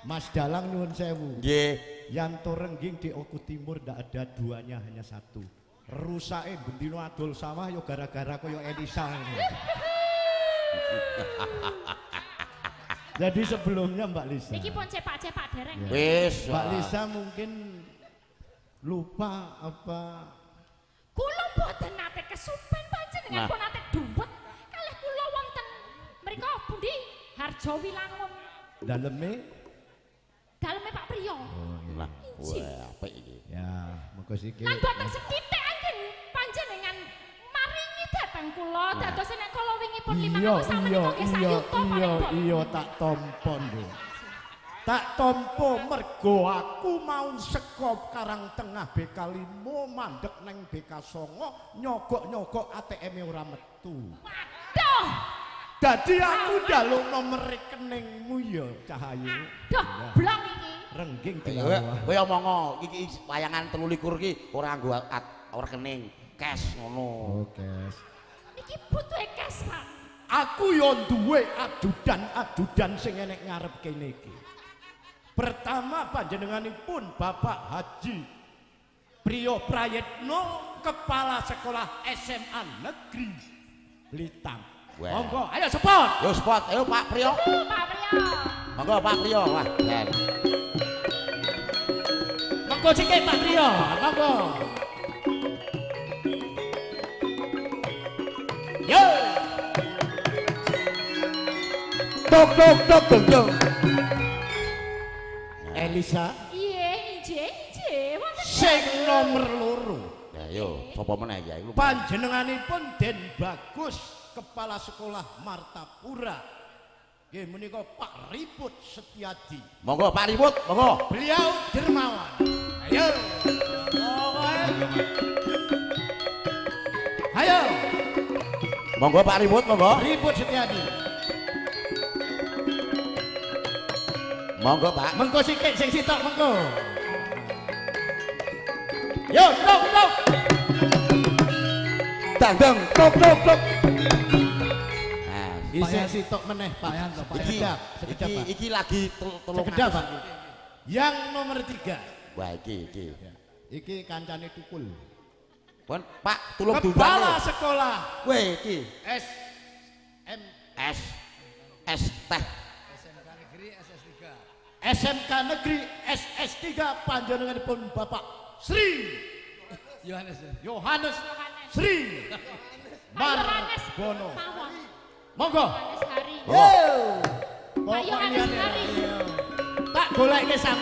Mas Dalang nyuwun sewu. Nggih. Yanto Rengging di Oku Timur ndak ada duanya, hanya satu. Rusake bendino adol sawah yo gara-gara koyo Elisa ini. Jadi sebelumnya Mbak Lisa. Iki pun cepak-cepak dereng. Ya. Wis. Mbak Lisa mungkin lupa apa? Kula mboten nate kesupen panjenengan pun nate duwet kalih kula wonten mriko pundi Harjowilangun. Daleme? Daleme Pak Priyo. Oh, lah, wah apik iki. Ya, monggo siki. Lan boten sethithik anggen panjenengan maringi dhateng kula dados nek kala wingi pun 500 samenika nggih sak yuta paling boten. Iya, tak tampa, Nduk. Tak tampa mergo aku mau saka Karang Tengah BK5 mandek neng BK9 nyogok-nyogok ATM-e ora metu. Waduh. Dadi aku njaluk nomor rekeningmu ya Cahayu. Aduh, blong iki. Rengging dilawah. Kowe omongo iki wayangan 23 iki ora nggo rekening, cash ngono. Oh, cash. Iki butuhe cash, Pak. Aku yo duwe adudan-adudan sing enek ngarep kene iki. Pertama panjenenganipun Bapak Haji Priyo Prayitno, Kepala Sekolah SMA Negeri Blitar. Monggo, ayo spot. Yo spot, ayo Pak Priyo. Pak Priyo. Monggo Pak Priyo, wah, keren. Monggo sikik Pak Priyo, monggo. Yo. Tok tok tok dong dong. Elisa. Iya, injih, injih. Sing nomor 2. Ya yo, sapa meneh iki? Panjenenganipun Den Bagus, Kepala Sekolah Martapura. Nggih menika Pak Ribut Setiadi. Monggo Pak Ribut, monggo. Beliau dermawan. Ayo. Ayo. Monggo Pak Ribut, monggo. Ribut Setiadi. Monggo Pak. Mengko sikik sing sitok mengko. Yo, tok tok. Dandang tok tok tok. Isih sitok meneh Pak Yanto, Pak. Sekedap, sekedap Pak. Iki lagi telung. Sekedap Pak. Yang nomor 3. Wah iki iki. Iki kancane tukul. Pun Pak, tulung diundang. Kepala sekolah. Weh iki. S M S S teh. SMK Negeri SS3. SMK Negeri SS3 panjenenganipun Bapak Sri Yohanes Yohanes Sri Margono. Monggo. Yo. Pak Yohanes Hari. Tak goleke sang.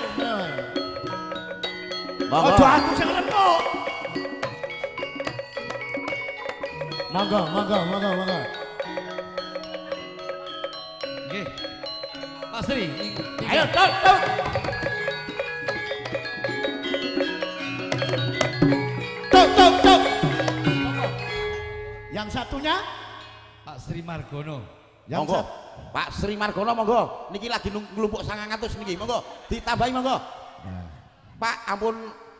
Monggo. Aja aku sing remuk. Monggo, monggo, monggo, monggo. Nggih. Pak Sri, ayo tok tok. Tok tok tok. Yang satunya Pak Sri Margono. Monggo. Pak Sri Margono monggo. Niki lagi nglumpuk 900 niki. Monggo ditambahi monggo. Nah. Pak ampun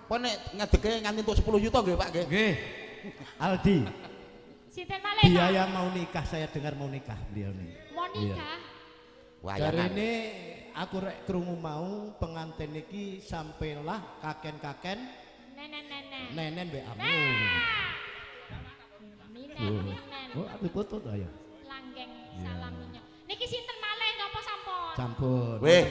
pun nek ngedeke nganti entuk 10 juta nggih Pak nggih. Nggih. Aldi. Sinten malih? Biaya mau nikah, saya dengar mau nikah beliau nih. Mau nikah? Iya. Dari ini aku rek krungu mau pengantin niki sampailah kaken-kaken nenen-nenen. Nenen mbek amu. Oh, aku foto ta ya. Langgeng salam minyo. Niki sinten malih napa sampun? Sampun. Weh.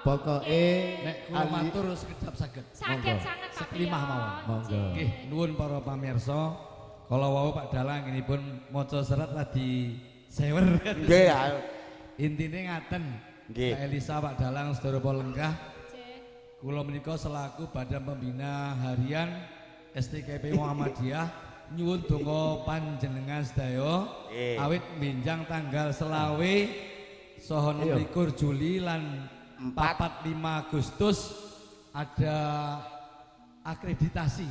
Pokoke nek kula matur sekedap saged. Saged sanget Pak. Seklimah mawon. Monggo. Nggih, nuwun para pamirsa. Kala wau Pak Dalang nggih maca serat ladi sewer. Nggih. Intine ngaten. Nggih. Kak Elisa Pak Dalang sedaya lenggah. Kula menika selaku Badan Pembina Harian STKP Muhammadiyah nyuwun donga panjenengan sedaya awit benjang tanggal 25 saha 26 Juli lan 4 5 Agustus ada akreditasi.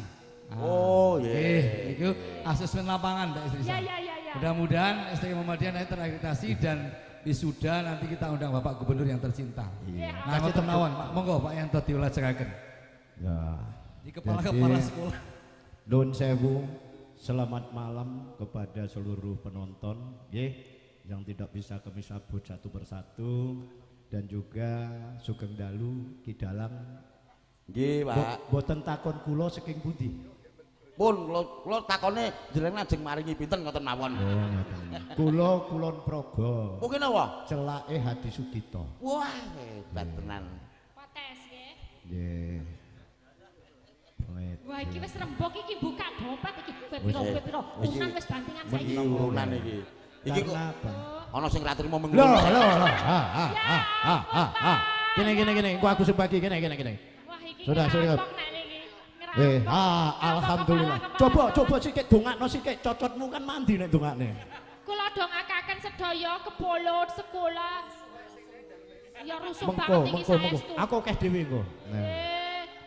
Oh iya. Itu asesmen lapangan Mbak Istri. Ya ya ya ya. Mudah-mudahan STKP Muhammadiyah nanti terakreditasi dan wisuda nanti kita undang Bapak Gubernur yang tercinta. Iya. Nah, ngoten mawon Pak. Monggo Pak Yanto diulajengaken. Ya. Di kepala-kepala sekolah. Nuwun sewu, selamat malam kepada seluruh penonton nggih yang tidak bisa kami sebut satu persatu dan juga sugeng dalu Ki Dalang. Nggih, Pak. Boten takon kula saking pundi? Pun kula takone jenengan ajeng maringi pinten ngoten mawon. Oh, ngoten. Kula Kulon Progo. Mungkin apa? Celake Hadi Sugito. Wah, hebat tenan. Potes nggih. Nggih. Wah, iki wis rembug iki buka dompet iki. Kowe piro, kowe piro? Urunan wis bantingan saiki. Urunan iki. Iki kok ana sing ra trimo mengu. Lho, lho, lho. Ha ha ha ha ha ha. Kene kene kene, engko aku sing bagi kene kene kene. Wah, iki sudah, sudah. Alhamdulillah. Coba coba sikik dongakno sikik, cocotmu kan mandi nek dongakne. Kula dongakaken sedaya kepolut sekolah. Ya rusuh Mengko, banget iki mengko, mengko. saestu. Aku akeh dhewe engko. Nah.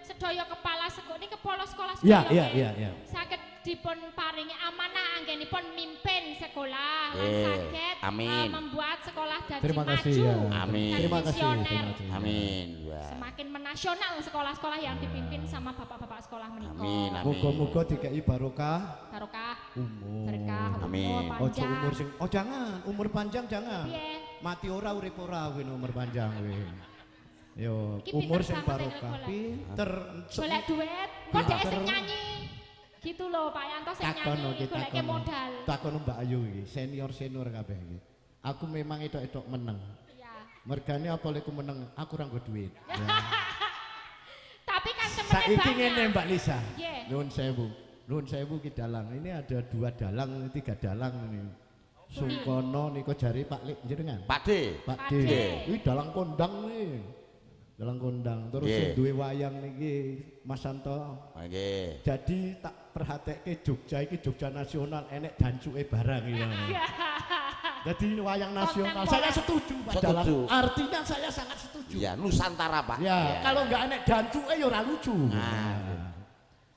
Sedaya kepala sekolah ini kepala sekolah Iya, sedaya iya, nggih. iya, iya. Saged dipun paringi amanah anggenipun mimpin sekolah lan saged Amin. membuat sekolah dadi Terima kasih maju. ya. Amin. Dan Terima kasih, visioner. terima kasih. Amin. Wah. Semakin menasional sekolah-sekolah yang dipimpin sama bapak-bapak sekolah menika. Amin, amin. Muga-muga dikei barokah Barokah. umur. Berkah umur Amin. Ojo panjang. umur sing oh jangan, umur panjang jangan. Piye? Mati ora urip ora kuwi umur panjang kuwi. Yo, Iki umur pinter sing banget barokah. golek. Pinter. Golek duit, kok dhek sing Pinter. nyanyi. Gitu loh Pak Yanto sing Takono nyanyi ki goleke takono. modal. Takono Mbak Ayu iki, senior-senior kabeh iki. Aku memang etok-etok meneng. Iya. Mergane apa leku meneng, aku ora nggo duit. Ya. Tapi kan temennya Saiki banyak. ngene Mbak Lisa. Nggih. Nuwun sewu. Nuwun sewu ki dalang. Ini ada dua dalang, tiga dalang ini. Sungkono niku jare Pak Lik jenengan. Pak D. Pak Pak D. D. Kuwi dalang kondang nih. Dalang kondang. Terus Nggih. sing duwe wayang niki Mas Santo. Nggih. Jadi tak perhateke Jogja iki Jogja nasional enek dancuke barang iki. Jadi wayang nasional. Saya setuju Pak Setuju. Dalang. Artinya saya sangat setuju. Iya, Nusantara, Pak. Ya, Iya. kalau nggak enek dancuke ya ora lucu. Nah.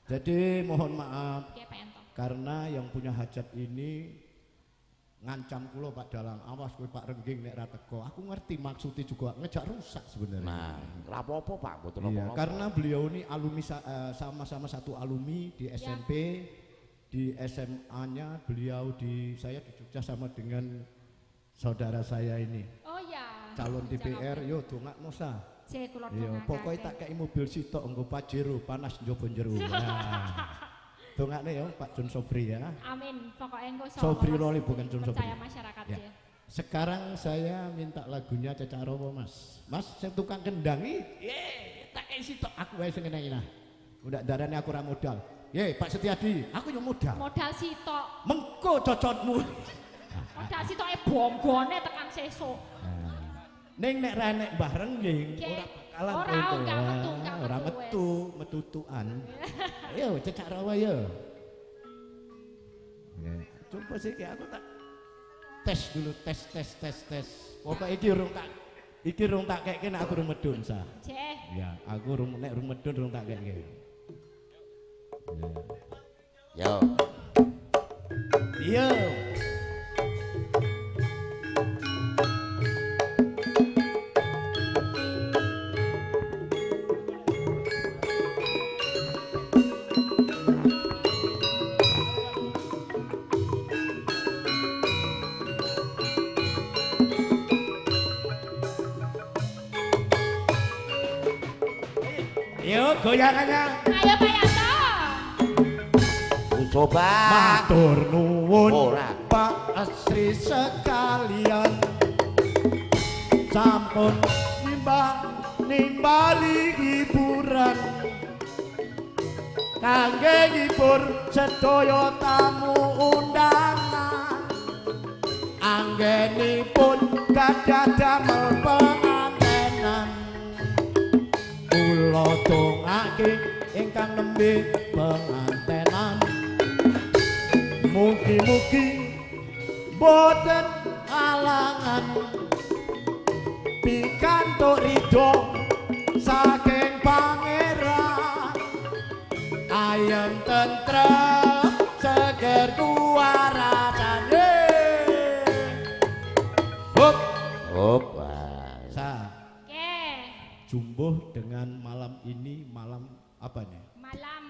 Jadi mohon maaf Nggih, Pak Yanto. karena yang punya hajat ini ngancam kula Pak Dalang, awas kowe Pak Rengging nek ra teko. Aku ngerti maksudnya juga ngejak rusak sebenarnya. Nah, ora apa-apa, Pak, mboten Iya, napa-napa. karena beliau ini alumni sama-sama satu alumni di SMP, di SMA-nya beliau di saya di Jogja sama dengan saudara saya ini. Oh ya. Calon DPR yo dongakno sa. J kula Iya, dongakake. pokoknya tak kei mobil sitok nggo Pajero panas njobo jero. Nah. Dongakne ya Pak Jun Sobri ya. Amin. Pokoknya engko Sobri Loli bukan Jun Sobri. Percaya masyarakat Ya. ya. Sekarang saya minta lagunya Cecak Rowo, Mas. Mas, sing tukang kendangi, ye, tak kei sitok aku wae sing ngendangi nah. Udah darane aku ora modal. Ye, Pak Setiadi, aku yo modal. Modal sitok. Mengko cocotmu. Modal sitoke bonggone tekan sesuk. Ning nek ra enek Mbah Rengging, Oke. ora bakalan Ora, kowe. enggak metu, enggak Ora metu, metu, metutuan. Ayo Cecak Rawa yo. Ya, coba sih ki aku tak tes dulu, tes tes tes tes. Pokoke iki rung tak keke nek aku rung medun sa. Ceh. Ya, aku rung nek rung medun rung tak keke. Yo. Iya. Yo goyangannya. Ayo Pak Yanto. Coba. Matur nuwun Ora. Pak Asri sekalian. Sampun nimbali hiburan. Kangge ngibur sedaya tamu undangan. Anggenipun gadah damel pengantenan. Kula dongake ingkang nembe pengantenan. Mugi-mugi boten alangan pikantuk ridho saking pangeran. Ayem tentrem seger kuwarasane. Hop. Hop. Sa. Oke. Jumbuh dengan malam ini malam apa nih? Malam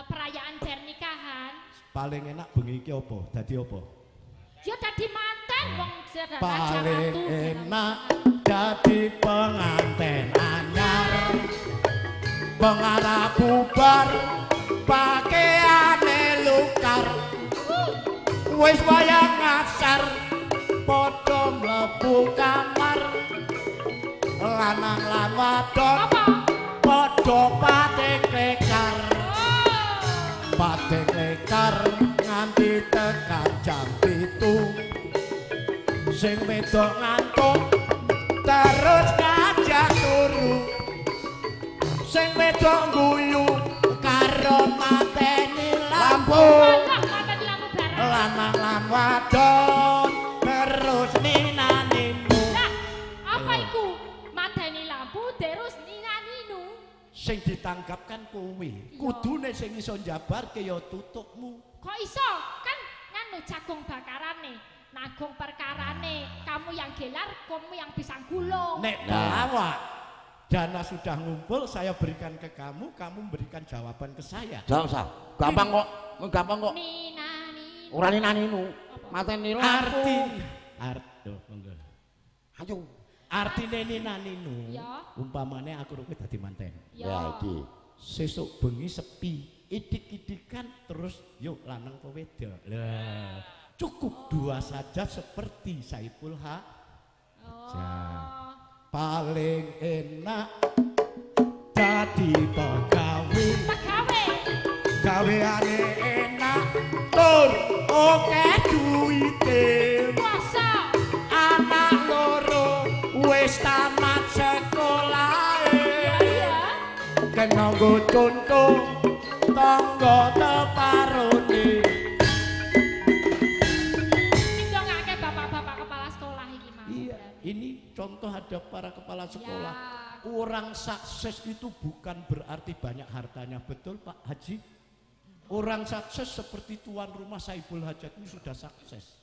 perayaan pernikahan. Paling enak bengi iki apa? Dadi apa? Ya dadi manten wong raja Paling ratu. enak dadi penganten anyar. Pengarah bubar pakaiane lukar. Wis wayang ngasar padha mlebu kamar. Lanang lan wadon padha pateklekar. Pateklekar nganti tekan jam 7. Sing wedok ngantuk terus ngajak turu. Sing wedok guyu karo mateni lampu. Mateni lampu barang. Lanang lan wadon terus ninanimu. Lah, apa iku? Sing ditanggap kan kowe. Kudune sing iso njabarke ya tutukmu. Kok iso? Kan nganu jagung bakarane, nagung perkarane. Kamu yang gelar, kamu yang bisa gulung. Nek pelawak dana sudah ngumpul, saya berikan ke kamu, kamu berikan jawaban ke saya. Jawab sah. Gampang kok, gampang kok. Nina nina. Ora nina ninu. Mateni lampu. Arti arti monggo. Ayo. Artine nina ninu. Ya. Umpamane aku kowe dadi manten. Ya. Ya iki. Sesuk bengi sepi, idik-idikan terus yuk lanang kowe wedok. Lah, cukup dua saja seperti Saiful Hajat. Oh. Paling enak jadi pegawai. Pegawai. Gaweane enak tur oke duwite. Masa Anak loro wis tamat sekolahe. Iya. Kena nggo conto tangga teparone. Dongake bapak-bapak kepala sekolah iki mau. Iya, ini contoh ada para kepala sekolah. Ya. Orang sukses itu bukan berarti banyak hartanya, betul Pak Haji? Orang sukses seperti tuan rumah Saiful Hajat ini sudah sukses.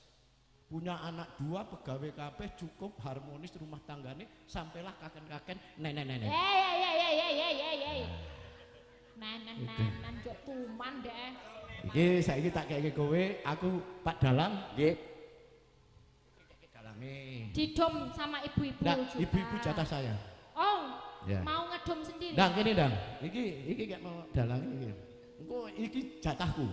Punya anak dua, pegawai kabeh, cukup harmonis rumah tanggane, sampailah kaken-kaken nenek-nenek. Ye ye ye ye ye ye ye. Nanan jok tuman deh. Iki saiki tak keke kowe, aku Pak Dalang, Nggih. Dalange. Didom sama ibu-ibu Ndak, juga. ibu-ibu jatah saya. Oh, Ya. mau ngedom sendiri. Ndang kene ndang. Iki iki gak mau dalang iki. Engko iki jatahku.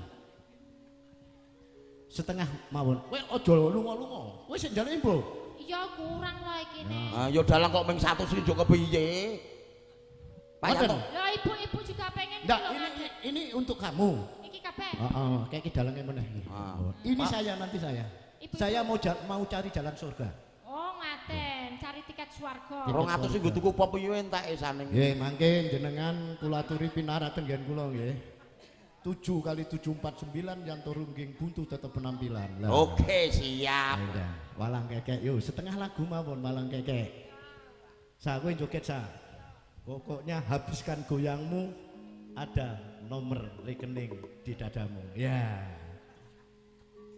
Setengah mawon. Kowe aja lunga-lunga. Kowe sing njaluk imbo. Iya kurang lah iki nek. Ah ya dalang kok ming 100 iki njuk kepiye? Pak Ngoten. Yanto. Lah ibu-ibu juga pengen Ndak, lho, ini ngadeg. ini untuk kamu. Iki kabeh. Heeh, kayak iki dalange meneh. Ah. Ini Pak. saya nanti saya. Ibu-ibu. Saya mau cari jalan surga. Oh, ngaten, cari tiket swarga. 200 nggo tuku pop piye enteke saning. Nggih, mangke jenengan kula aturi pinarak teng nggen kula nggih. 7 kali 7 49 yang turungging buntu tetep penampilan. Lah. Oke, siap. Ya, walang kekek yo setengah lagu mawon walang kekek. Sa kowe joget sa. Pokoknya habiskan goyangmu ada nomor rekening di dadamu. Ya.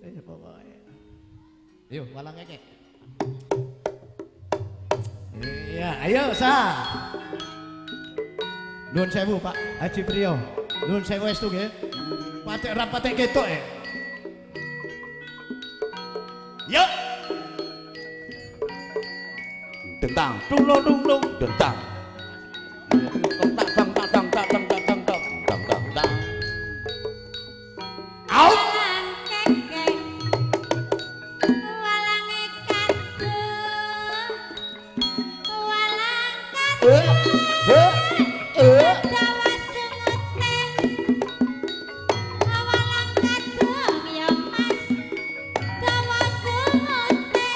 Pokoknya. Yo walang kekek. Iya, ayo sa. Nuwun sewu Pak Haji Priyo. Nuwun sewu estu nggih. Patek ra patek ketok ya. Yuk. Dentang, dung dung dung dentang. Tang tang tang tang tang tang tang tang tang tang tang. Au. Walang kekek, walange kadung, walang Eh, eh, eh. dawa sungute, walang kadung ya Mas, dawa sungute,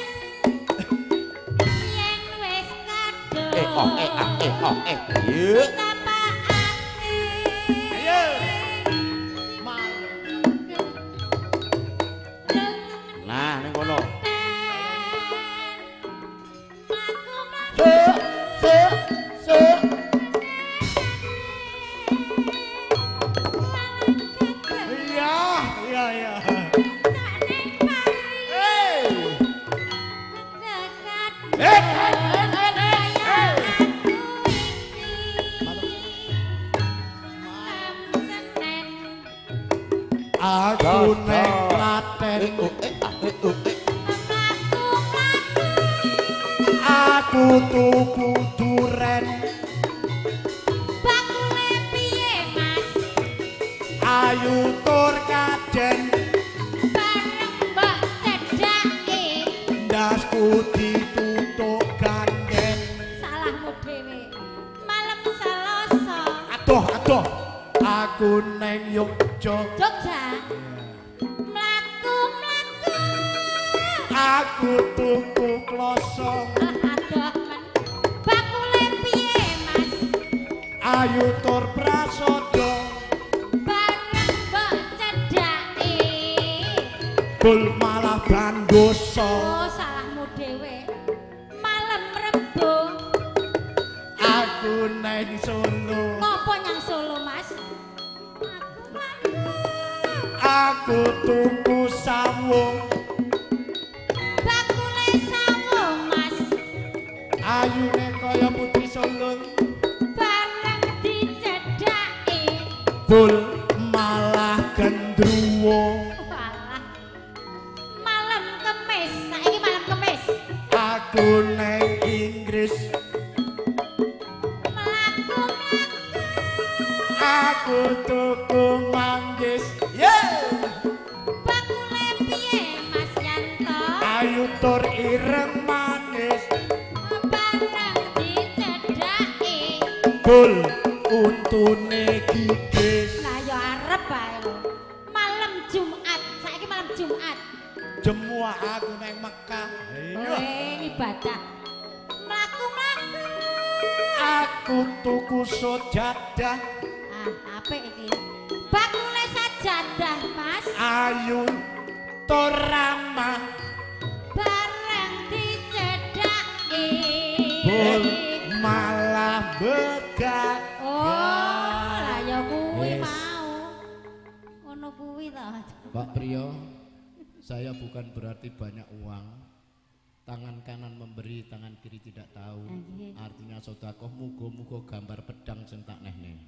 yen wis kadung. Eh, oh, eh, ah, eh, oh, eh. Yuk. Tapakake. Ayo. Nah, ning kono. Se, se, se. Iya, iya, iya. Hey. Eh, eh, Aku neng Klaten, Eh, oh, eh, ah, eh, oh, eh. aku tuku duren, Bakule piye Mas? ayu tur kajen, Bareng mbok cedhake. ndasku ditutuk ganden. Salahmu dhewe. Malem Selasa. Aduh, aduh, aku neng Yogya, Jogja. Mlaku-mlaku. aku tuku kloso, Aduh men. Bakule piye Mas? ayu tur prasojo, Bareng mbok cedhake. bul malah bandoso. Oh, salahmu dhewe. Malem Rebo. Aku neng Solo, Ngopo Aku tuku sawung. Bakule sawung, Mas. Ayune kaya putri Solo. Bareng dicedhaki. Bul malah gendruwo. Walah. Malam Kemis, saiki malam Kemis. Aku neng Inggris. Mlaku-mlaku. Aku tuku manggis. Yeah. Bakule piye, Mas Yanto? Ayu tur ireng manis. Bareng dicedhaki. Bul untune gigis. Lah ya arep bae lho. Malam Jumat, saiki malam Jumat. Jemua aku neng Mekah. Eh, ibadah. Mlaku-mlaku. Aku tuku sajadah. Ah, apik iki. Bakule sajadah, Mas. Ayu tur ramah. Bareng dicedhaki. Bul malah begah. Oh, lah ya kuwi Yes. mau. Ngono kuwi to. Pak Priyo, saya bukan berarti banyak uang. Tangan kanan memberi, tangan kiri tidak tahu. Nggih. Artinya sedekah muga-muga gambar pedang sing tak nehne.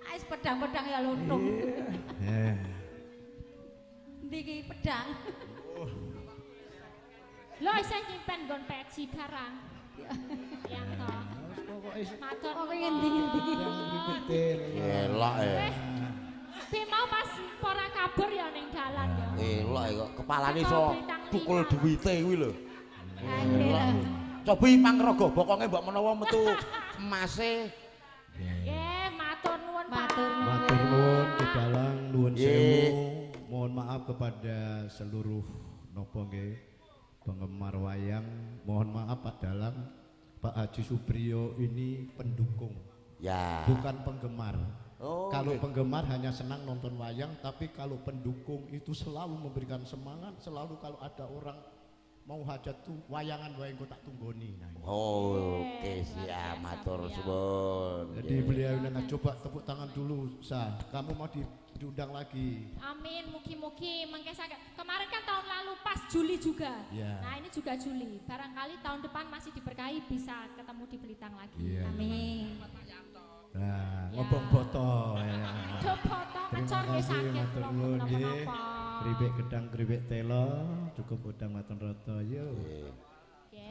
Ais pedang-pedang ya luntung. Eh. Ndi iki pedang? Lho isih nyimpen nggon peci barang. Yanto. Matur Pokoke ngendi-ngendi. Elok e. Bi mau pas ora kabur ya ning dalan ya. Elok e kok kepalane iso tukul duwite kuwi lho. Nggih. Cobi mangrogo bokonge mbok menawa metu emase. Nggih, matur nuwun Pak. Matur nuwun. Matur nuwun Ki Dalang, nuwun Nggih. sewu. Mohon maaf kepada seluruh nopo nggih penggemar wayang. Mohon maaf Pak Dalang, Pak Haji Supriyo ini pendukung. Ya. Bukan penggemar. Oh, Kalau nggih. penggemar hanya senang nonton wayang, tapi kalau pendukung itu selalu memberikan semangat, selalu kalau ada orang mau hajat tuh wayangan wae engko tak tunggoni. Nah, ini. Oh, oke siap matur suwun. Jadi beliau ini coba tepuk tangan dulu, Sa. Kamu mau diundang lagi. Amin, mugi-mugi mengke saged. Kemarin kan tahun lalu pas Juli juga. Ya. Nah, ini juga Juli. Barangkali tahun depan masih diberkahi bisa ketemu di Belitang lagi. Iya. Amin. Nah, ngobong boto ya. Aduh, boto Terima ngecor nggih kasih saged matur kula nuwun nggih. menapa-napa. Kripik gedang kripik telo, cukup udang maton roto yo. Nggih,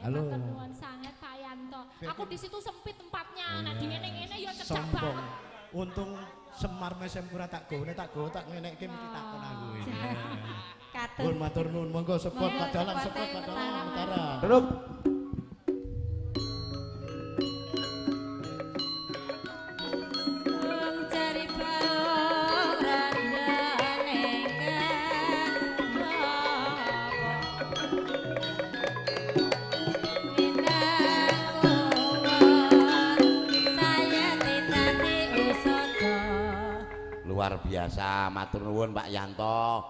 Halo. matur nuwun sanget Pak Yanto. Aku di situ sempit tempatnya. Nah, Iya. di ngene-ngene ya cedhak Sombong. banget. Untung Semar mesem ora tak gone tak go tak ngenekke mesti takon aku ini. Katut. Pun matur nuwun monggo support Monggo, Pak Dalang, supporte support Pak Dalang Mataram. Mataram. Terus Wong cari baong randane luar biasa matur nuwun Pak Yanto.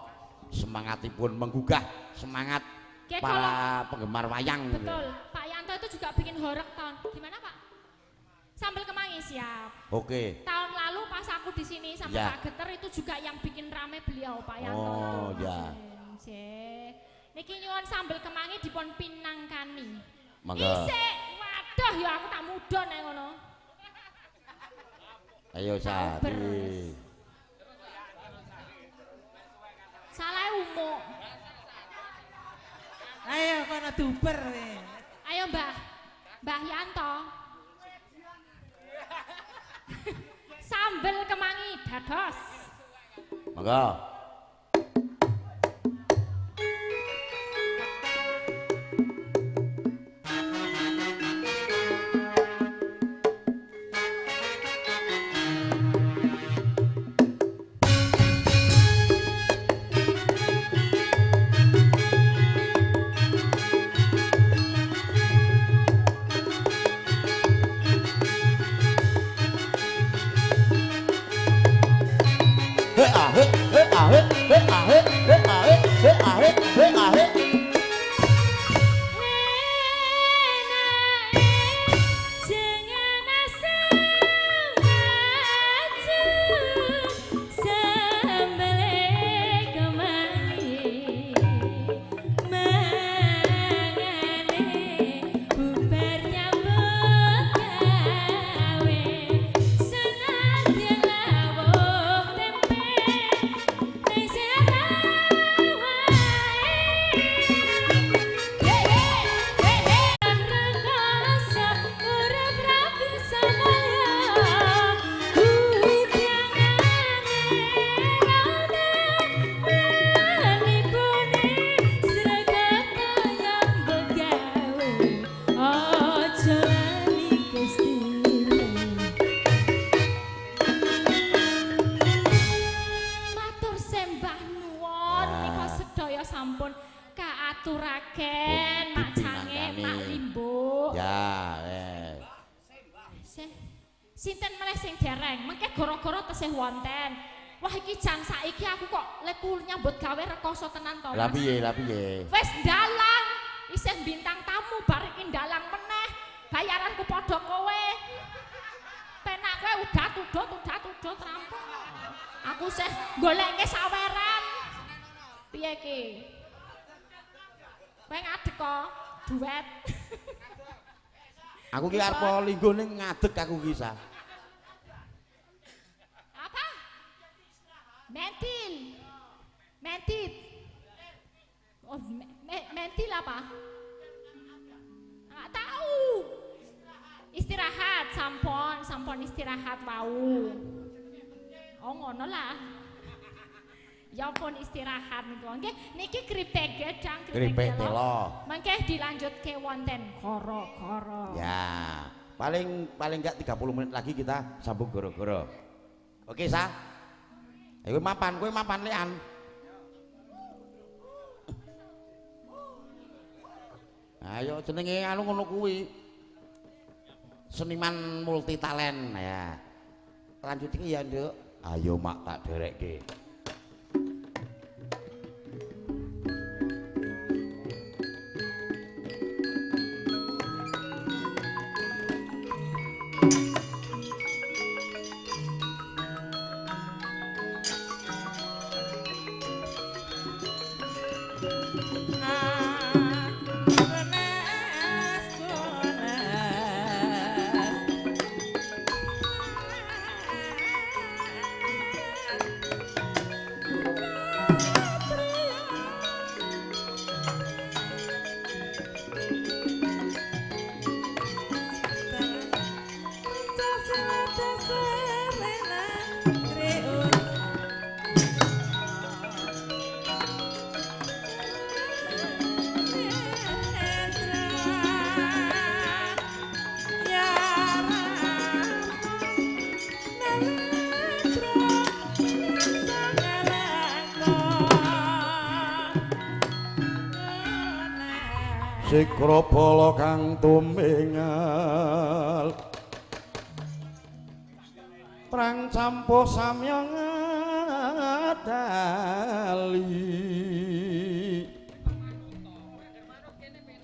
Semangatipun menggugah semangat Oke, para penggemar wayang. Betul. Pak Yanto itu juga bikin horeg tahun. Gimana, Pak? Sambel kemangi siap. Oke. Tahun lalu pas aku di sini sama Ya. Pak Geter itu juga yang bikin rame beliau Pak Yanto Oh, itu. ya. Nggih. Niki nyuwun sambel kemangi dipun pinangkani. Monggo. Isik, waduh ya aku tak mudhun nek ngono. Ayo Sari. Salah umuk. Ayo kono duper. Ayo Mbah. Mbah Yanto. Sambel kemangi dados. Monggo. He ah he he ah Sinten meneh sing dereng? Mengke gara-gara tesih wonten. Wah iki jan saiki aku kok leku nyambut gawe rekoso tenan to. Lah piye, lah piye? Wis ndalang, isih bintang tamu bar iki ndalang meneh. Bayaranku padha kowe. Penak kowe udah tudut rampung. Aku sih goleke saweran. Piye iki? Kowe ngadeg kok duet. Aku ki arep lingguh ning ngadeg aku ki sa. Apa? Mentil. Mentit. Oh, mentil apa? Enggak tahu. Istirahat, sampun istirahat wau. Oh ngono lah. Ya pun istirahat niku. Nggih, niki kripik gedang, kripik telo. Mangke dilanjutke wonten goro-goro. Ya, paling enggak 30 menit lagi kita sambung goro-goro. Oke, Sa. Ayo mapan, kowe mapan lean. Ayo jenenge anu ngono kuwi. Seniman multi talent ya. Lanjut iki ya, Nduk. Ayo mak tak derekke. Sikrabala kang tumingal prang campuh samya ngadali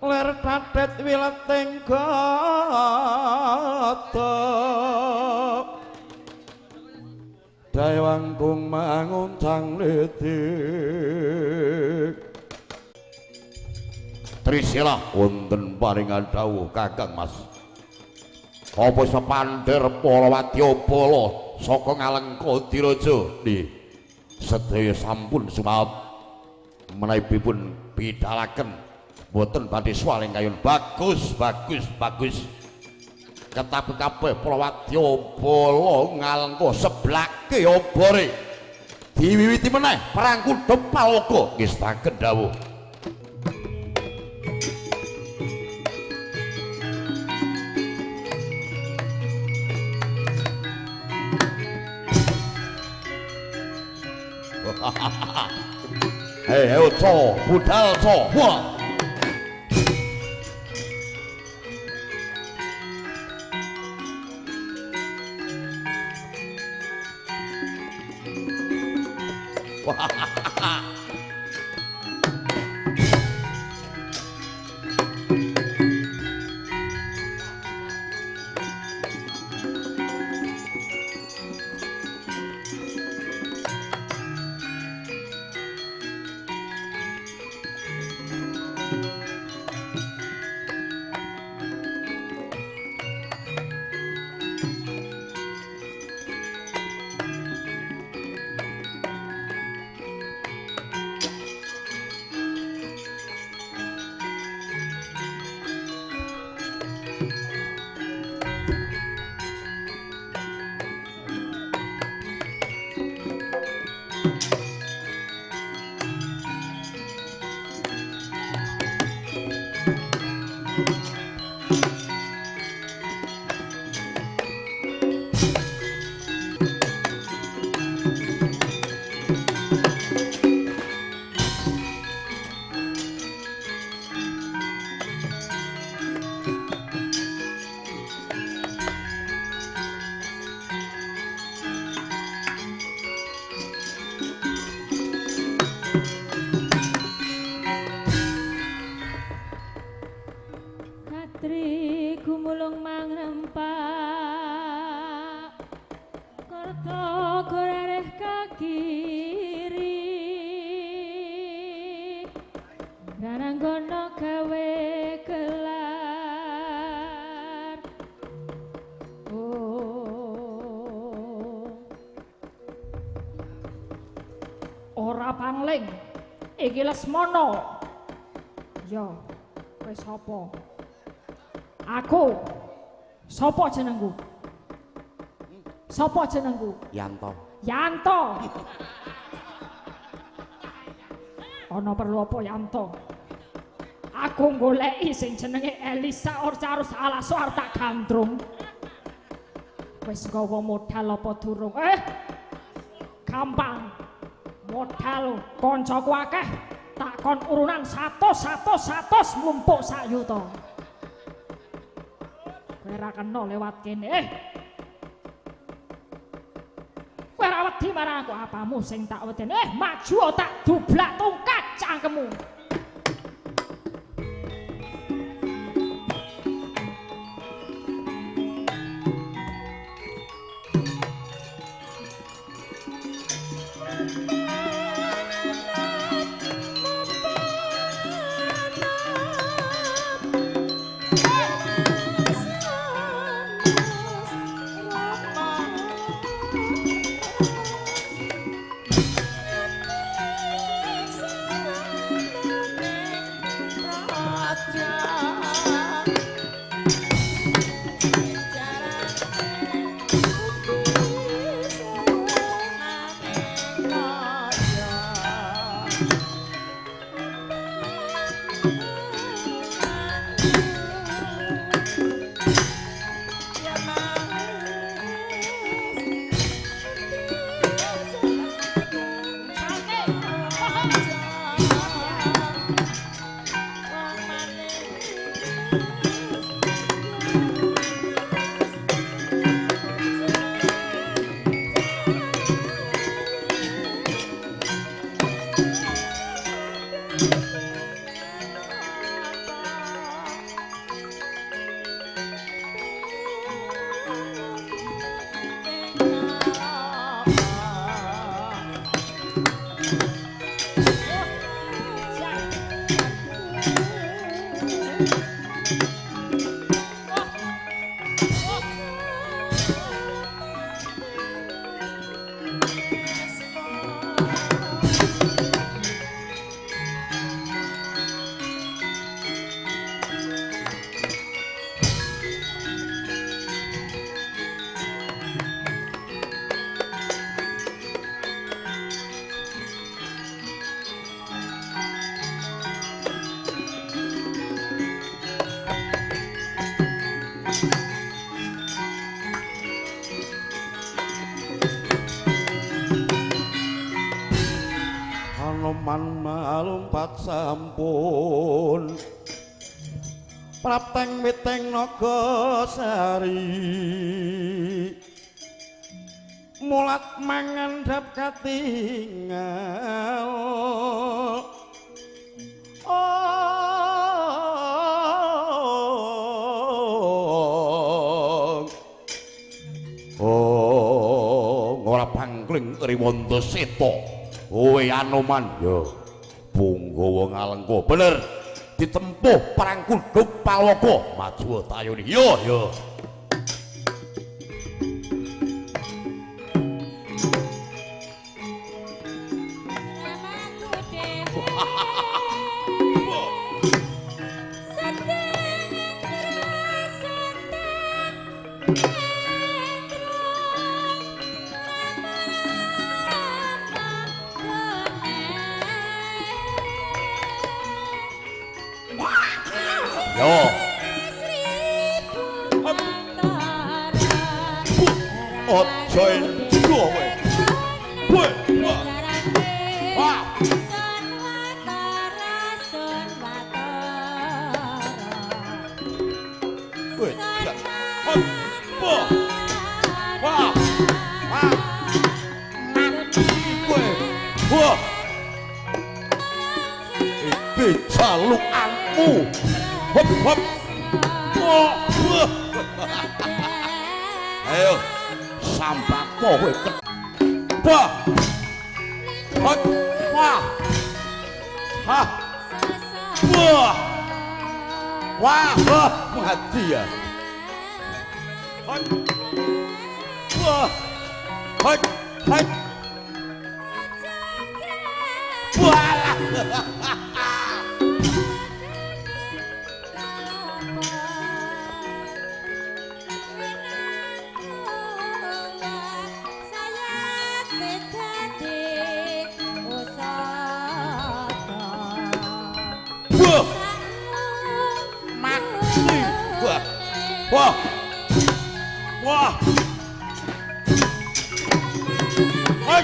ler tatet wileting gata dayawangkung manguncang lidik. Trisila wonten paringan dawuh Kakang Mas. Apa sepander para wadyabala saka Ngalengka Diraja? Nggih. Sedaya sampun sumap menawi pun bidalaken boten badhe swaling kayun. Bagus, bagus, bagus. Ketapi kabeh para wadyabala Ngalengka seblake obore. Diwiwiti meneh perang kutha Paloka. Ngestaken dawuh. Hei, ayo co, budal co, wah. Wah. Putri gumulung mangrempak Kerta gorereh kakiri Rananggono gawe gelar. Oh. Ora pangling iki Lesmana. Ya, kowe sapa? Aku. Sapa jenengku? Sapa jenengku? Yanto. Yanto. Ana perlu apa Yanto? Aku goleki sing jenenge Elisa Orcarus Alaso arep tak gandrung. Wis nggawa modal apa durung? Gampang. Modal kancaku akeh. Tak kon urunan 100 100 100 mlumpuk sak yuta. Kowe ora kena lewat kene. Kowe ora wedi marang aku, apamu sing tak wedeni? Maju tak dublak tungkat cangkemmu. Anoman malumpat sampun prapteng witeng nagasari mulat mangandhap katingal. Oh, ora pangkling Riwanda Seta. Kowe Anoman ya punggawa Ngalengka bener ditempuh perang kuduk Palwaka maju tayune. Yo yo. Yo. Ojo endo kowe. Kowe. Wah. Kowe. Wah. Wah. Kowe. Wah. Iki jalukanmu. Hop hop. Wah. Ayo sambato kowe. Wah. Wah. Hah. Wah. Wah, wah, mati ya. Wah. Hoi, hoi. Wah. Wah. Mati. Wah. Wah. Wah. Hoi.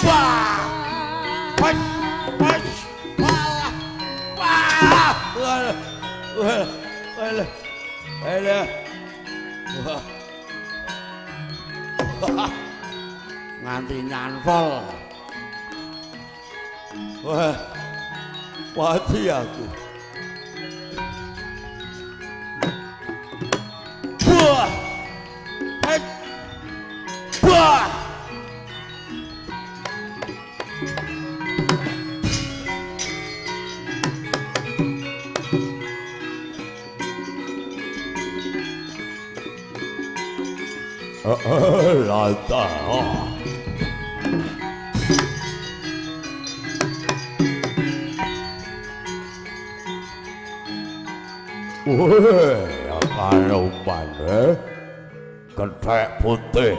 Wah. Hoi. Hoi. Wah. Wah. Wah. Wah. Wah. Wah. Wah. Nganti nyantol. Wah. Mati aku. Wah. Hei. Wah. Lata. Weh, karuman kethek putih.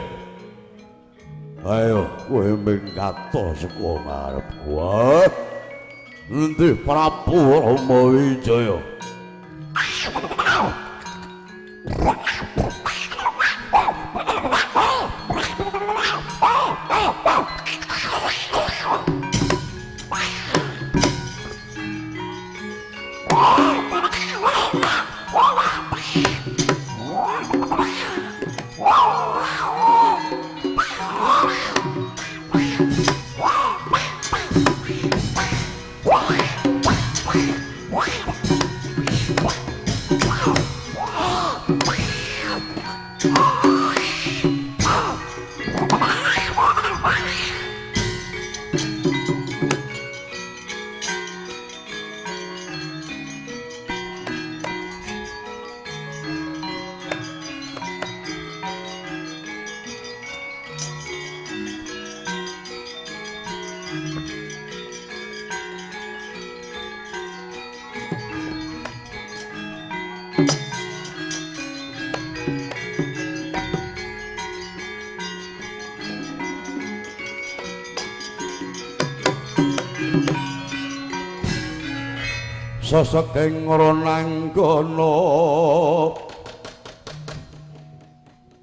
Ayo, kowe minggato saka ngarep gua. Endi Prabu Rama Wijaya? Sosok ing Ronanggana,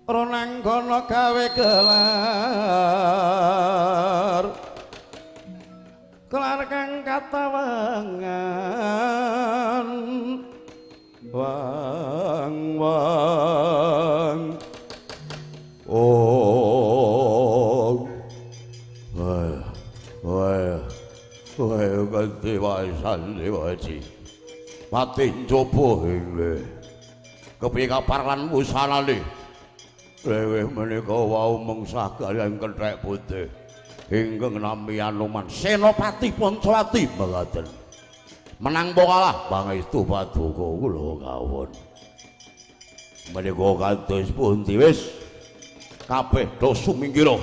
Ronanggana gawe gelar, gelar kang katawangan, wang wang, oh, wah, wah, wah, ganti wasan dewaji. Mati njaba inggih. Kepiye kabar lan wusanane? Leweh menika wau mengsah kaliyan kethek putih ingkang nami Anoman Senopati Pancawati mekaten. Menang apa kalah pangestu paduka kula kawon. Menika kados pundi wis kabeh do sumingkira.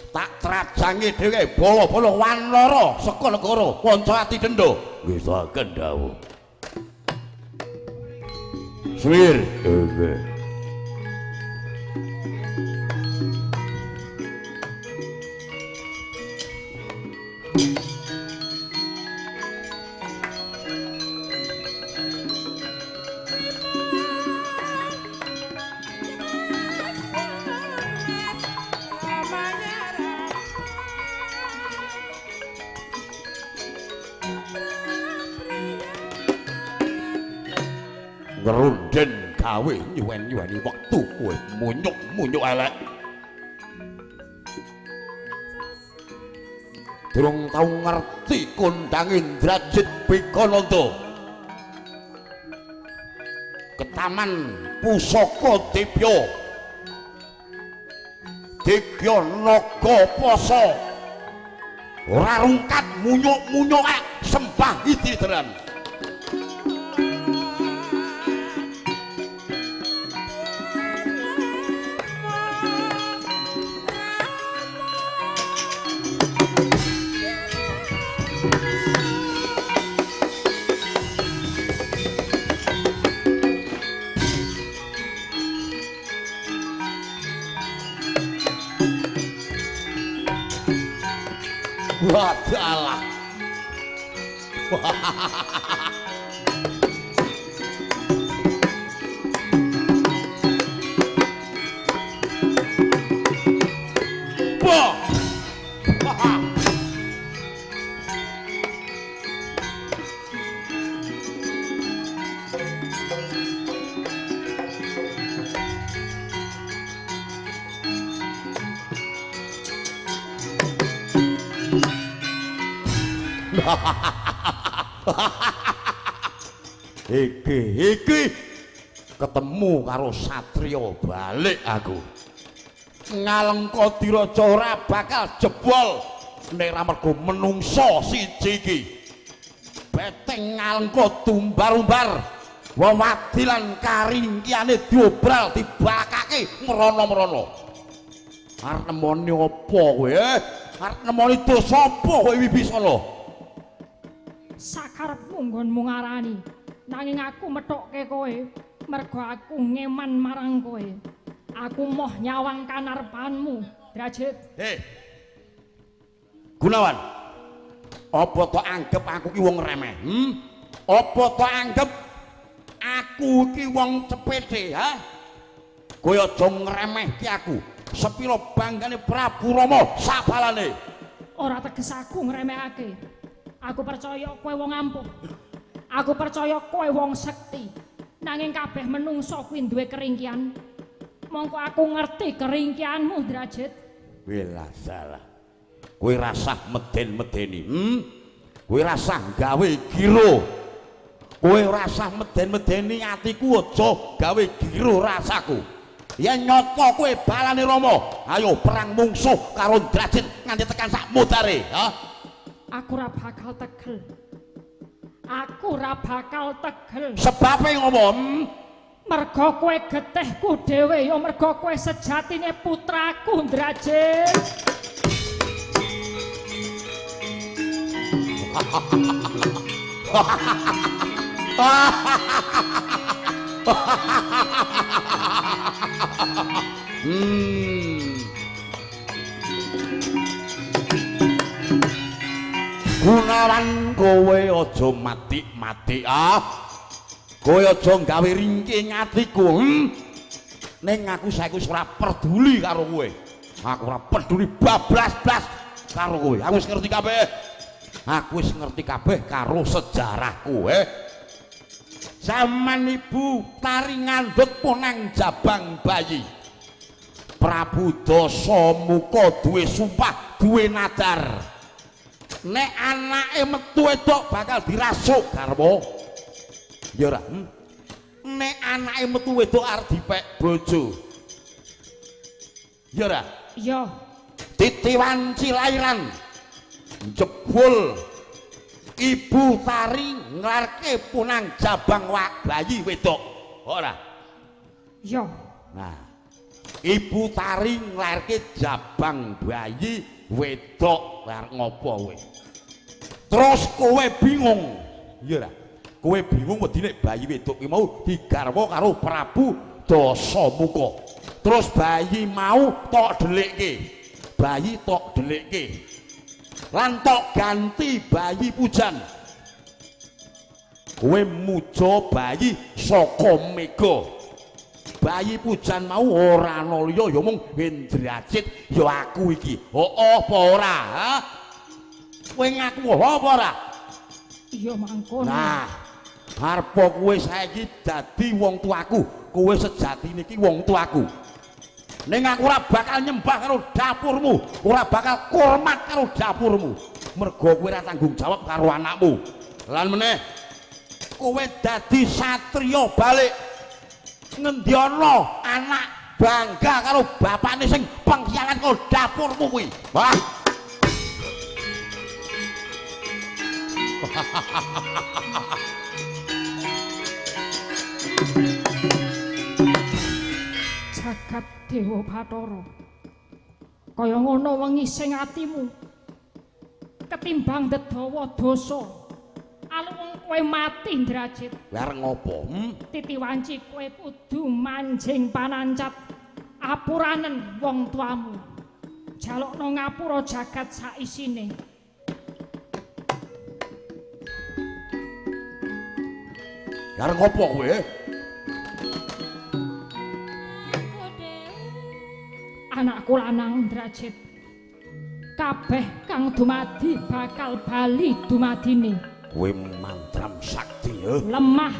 Tak trajangi dhewe bala-bala wanara saka negara Pancawati Denda. Nggih saken dawuh. Swir, nggih. Ngerunden gawe nyuwen-nyuweni wektu kowe munyuk-munyuk elek. Durung tau ngerti kondang Indrajit Bikananda. Ke taman pusaka Dibya. Dibya naga pasa. Ora rungkat munyuk-munyuk sembah idridran. Wadalah. Boh. Iki ketemu karo satriya balik aku. Ngalengka Diraja ora bakal jebol nek ra mergo menungsa siji iki. Beteng Ngalengka tumbar-umbar, wewadilan karingkiyane diobral dibakake mrono-mrono. Arep nemoni apa kowe? Arep nemoni dosa apa kowe Wibisana? Sakarepmu nggonmu ngarani, nanging aku methukke kowe mergo aku ngeman marang kowe. Aku moh nyawang kanarepanmu, Drajit. Hei. Gunawan. Apa to anggep aku ki wong remeh? Apa to anggep aku ki wong cepete, ha? Kowe aja ngremehke aku. Sepiro banggane Prabu Rama sabalane. Ora teges aku ngremehake. Aku percaya kowe wong ampuh. Aku percaya kowe wong sekti. Nanging kabeh menungsa kuwi duwe keringkian. Mongko aku ngerti keringkianmu, Drajit. Welah salah. Kowe rasah meden-medeni. Kowe rasah gawe giro. Kowe rasah meden-medeni atiku, aja gawe giro rasaku. Yen nyata kowe balane Rama, ayo perang mungsuh karo Drajit nganti tekan sak mudare, ha? Aku ora bakal tegel. Aku ora bakal tegel. Sebabe ngopo? Mergo kowe getihku dhewe ya mergo kowe sejatine putraku, Drajit. Gunawan kowe aja mati-mati ah. Kowe aja gawe ringking atiku. Ning aku saiki wis ora peduli karo kowe. Aku ora peduli bablas-blas karo kowe. Aku wis ngerti kabeh. Aku wis ngerti kabeh karo sejarahku, Zaman ibu tari ngandhut ponang jabang bayi. Prabu Dasamuka duwe sumpah, duwe nadar. Nek anake metu wedok bakal dirasuk garwa. Ya ora? Nek anake metu wedok arep dipek bojo. Ya ora? Iya. Titiwan cilairan jebul ibu tari nglarke punang jabang wak bayi wedok. Ora? Iya. Nah, ibu tari nglarke jabang bayi wedok arep ngopo kowe? Terus kowe bingung. Iya ora? Kowe bingung wedi nek bayi wedok ki mau digarwa karo Prabu Dasamuka. Terus bayi mau tok dhelikke. Bayi tok dhelikke. Lan tok ganti bayi pujan. Kowe muja bayi saka mega. Bayi pujan mau ora ana liya ya mung Indrajit ya aku iki. Heeh apa ora? Ha? Kowe ngaku apa ora? Iya mangkono. Nah, arepa kowe saiki dadi wong tuaku. Kowe sejatine iki wong tuaku. Ning aku ora bakal nyembah karo dapurmu, ora bakal hormat karo dapurmu. Mergo kowe ora tanggung jawab karo anakmu. Lan meneh kowe dadi satriya balik. Ngendi ana anak bangga karo bapakne sing pengkhianat karo dapurmu kuwi. Wah. Jagat Dewa Bathara. Kaya ngono wengi sing atimu ketimbang dedawa dosa. Aluwung kowe mati Indrajit. Kowe arep ngopo? Titi wanci kowe kudu manjing panancat apuranen wong tuamu. Jalukno ngapura jagat saisine. Arep ngopo kowe? Anakku lanang Indrajit, kabeh kang dumadi bakal bali dumadine. Kowe mantram sakti ya. Lemah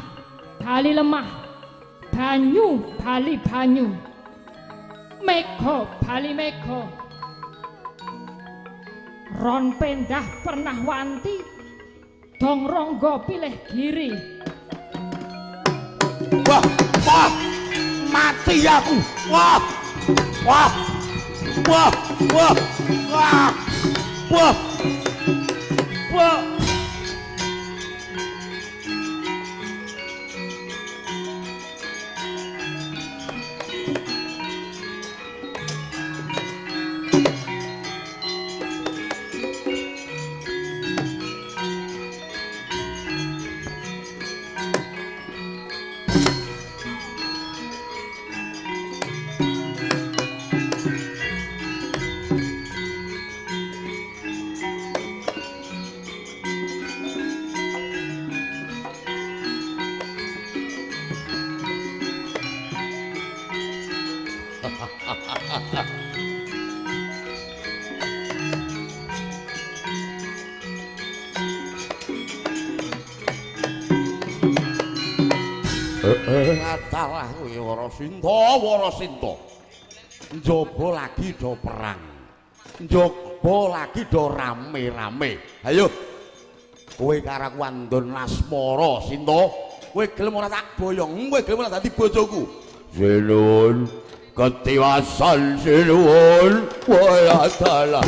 bali lemah, banyu bali banyu, mega bali mega. Ron pendah pernah wanti, dong ronggo pilih giri. Wah, wah, mati aku. Wah, wah, wah, wah, wah, wah, wah. Salah kuwi Warasinta, Warasinta. Njaba lagi do perang. Njaba lagi do rame-rame. Ayo. Kowe karo aku andon asmara, Sinta. Kowe gelem ora tak boyong, kowe gelem ora dadi bojoku. Sinuwun, ketiwasan sinuwun. Wah, dalah.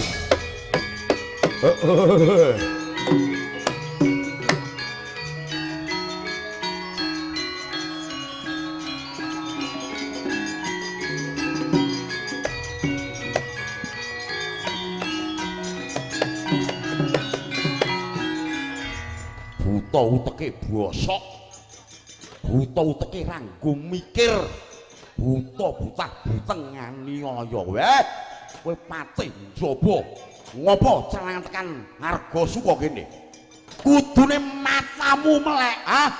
Buta uteke bosok, buta uteke ranggo mikir, buta butah buteng nganiaya. Weh, kowe patih njaba ngopo celangan tekan harga suka kene? Kudune matamu melek, ah?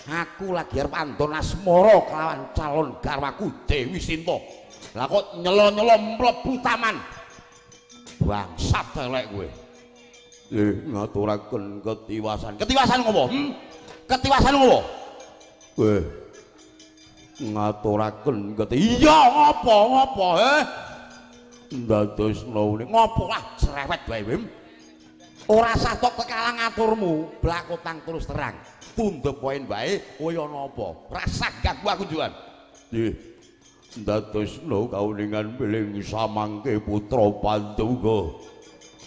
Aku lagi arep andon asmara kelawan calon garwaku Dewi Sinta. Lah kok nyelo-nyelo mlebu taman. Bangsat elek kowe. Ngaturaken ketiwasan. Ketiwasan ngopo? Ketiwasan ngopo? Ngaturaken keti. Iya ngopo ngopo, Ndadosno ngopo lah cerewet wae, Wim. Ora sah tok kekalang ngaturmu, blakotang terus terang. Tundep poin wae kowe ana apa? Rasah ganggu aku juan. Nggih. Ndadosno kauningan piling samangke putra Panduka.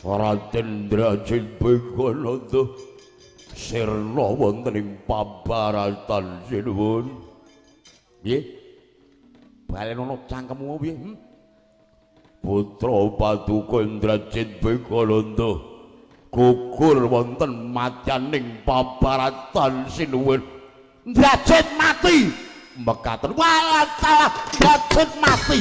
Raden Drajit Begananda sirna wonten ing pabaratan sinuwun. Piye? Balenono cangkemmu piye? Putra Paduka Indrajit Begananda gugur wonten madyaning pabaratan sinuwun. Indrajit mati. Mekaten. Walah salah, Indrajit mati.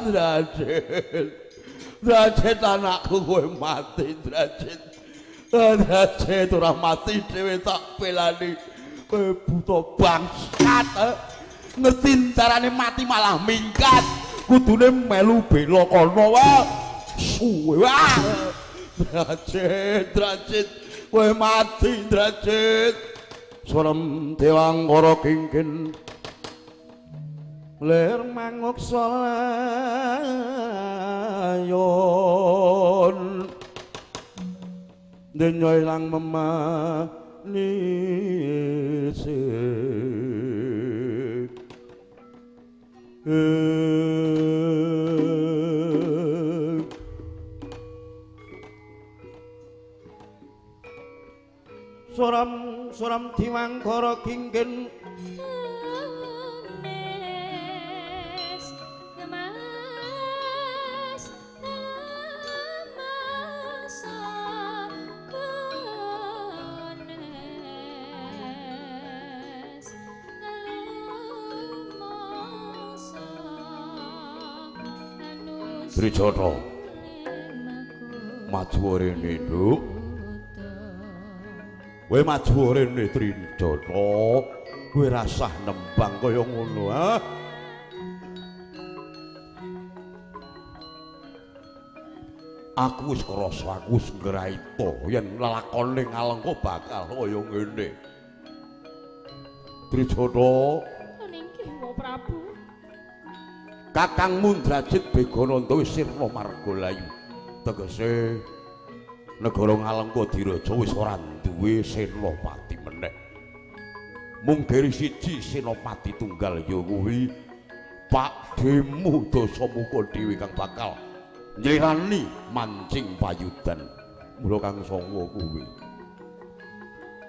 Drajit, Drajit anakku kowe mati Drajit. Drajit ora mati dhewe tak belani. Kowe buta bangsat. Ngerti carane mati malah minggat. Kudune melu bela kono wae. Suwe. Wah. Drajit, Drajit, kowe mati Drajit. Surem Dewangkara kingkin lir manguksa layon. Denya ilang memanise. Suram suram Diwangkara kingkin Trijata maju rene, Nduk. Kowe maju rene Trijata, kowe rasah nembang kaya ngono, ha? Aku wis krasa, aku wis ngraita yen lelakone Ngalengka bakal kaya ngene. Trijata, inggih Wa Prabu. Kakangmu Drajit Begananda wis sirna margalayu. Tegese negara Ngalengka Diraja wis ora duwe senopati meneh. Mung geri siji senopati tunggal ya kuwi Pakdhemu Dasamuka dhewe kang bakal nylirani mancing payudan. Mula kang sanga kuwi.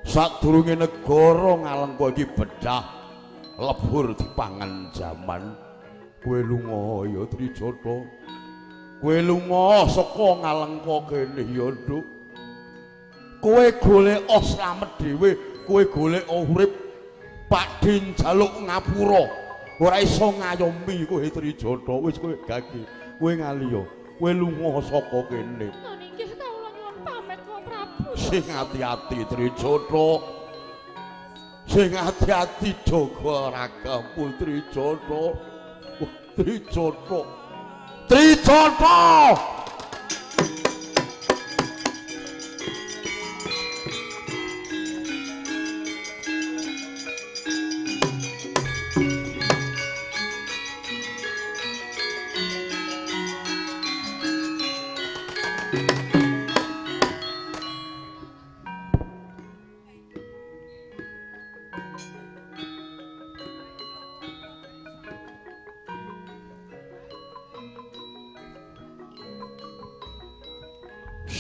Sadurunge negara Ngalengka iki bedah lebur dipangan jaman. Kowe lunga ya Trijata. Kowe lunga saka Ngalengka kene ya, Nduk. Kowe golek slamet dhewe, kowe golek urip. Pakdhe njaluk ngapura. Ora iso ngayomi kowe Trijata. Wis kowe gage, kowe ngaliya. Kowe lunga saka kene. Inggih kawula nyuwun pamit Wa Prabu. Sing ati-ati Trijata. Sing ati-ati jaga ragamu Trijata. Trijata. Trijata.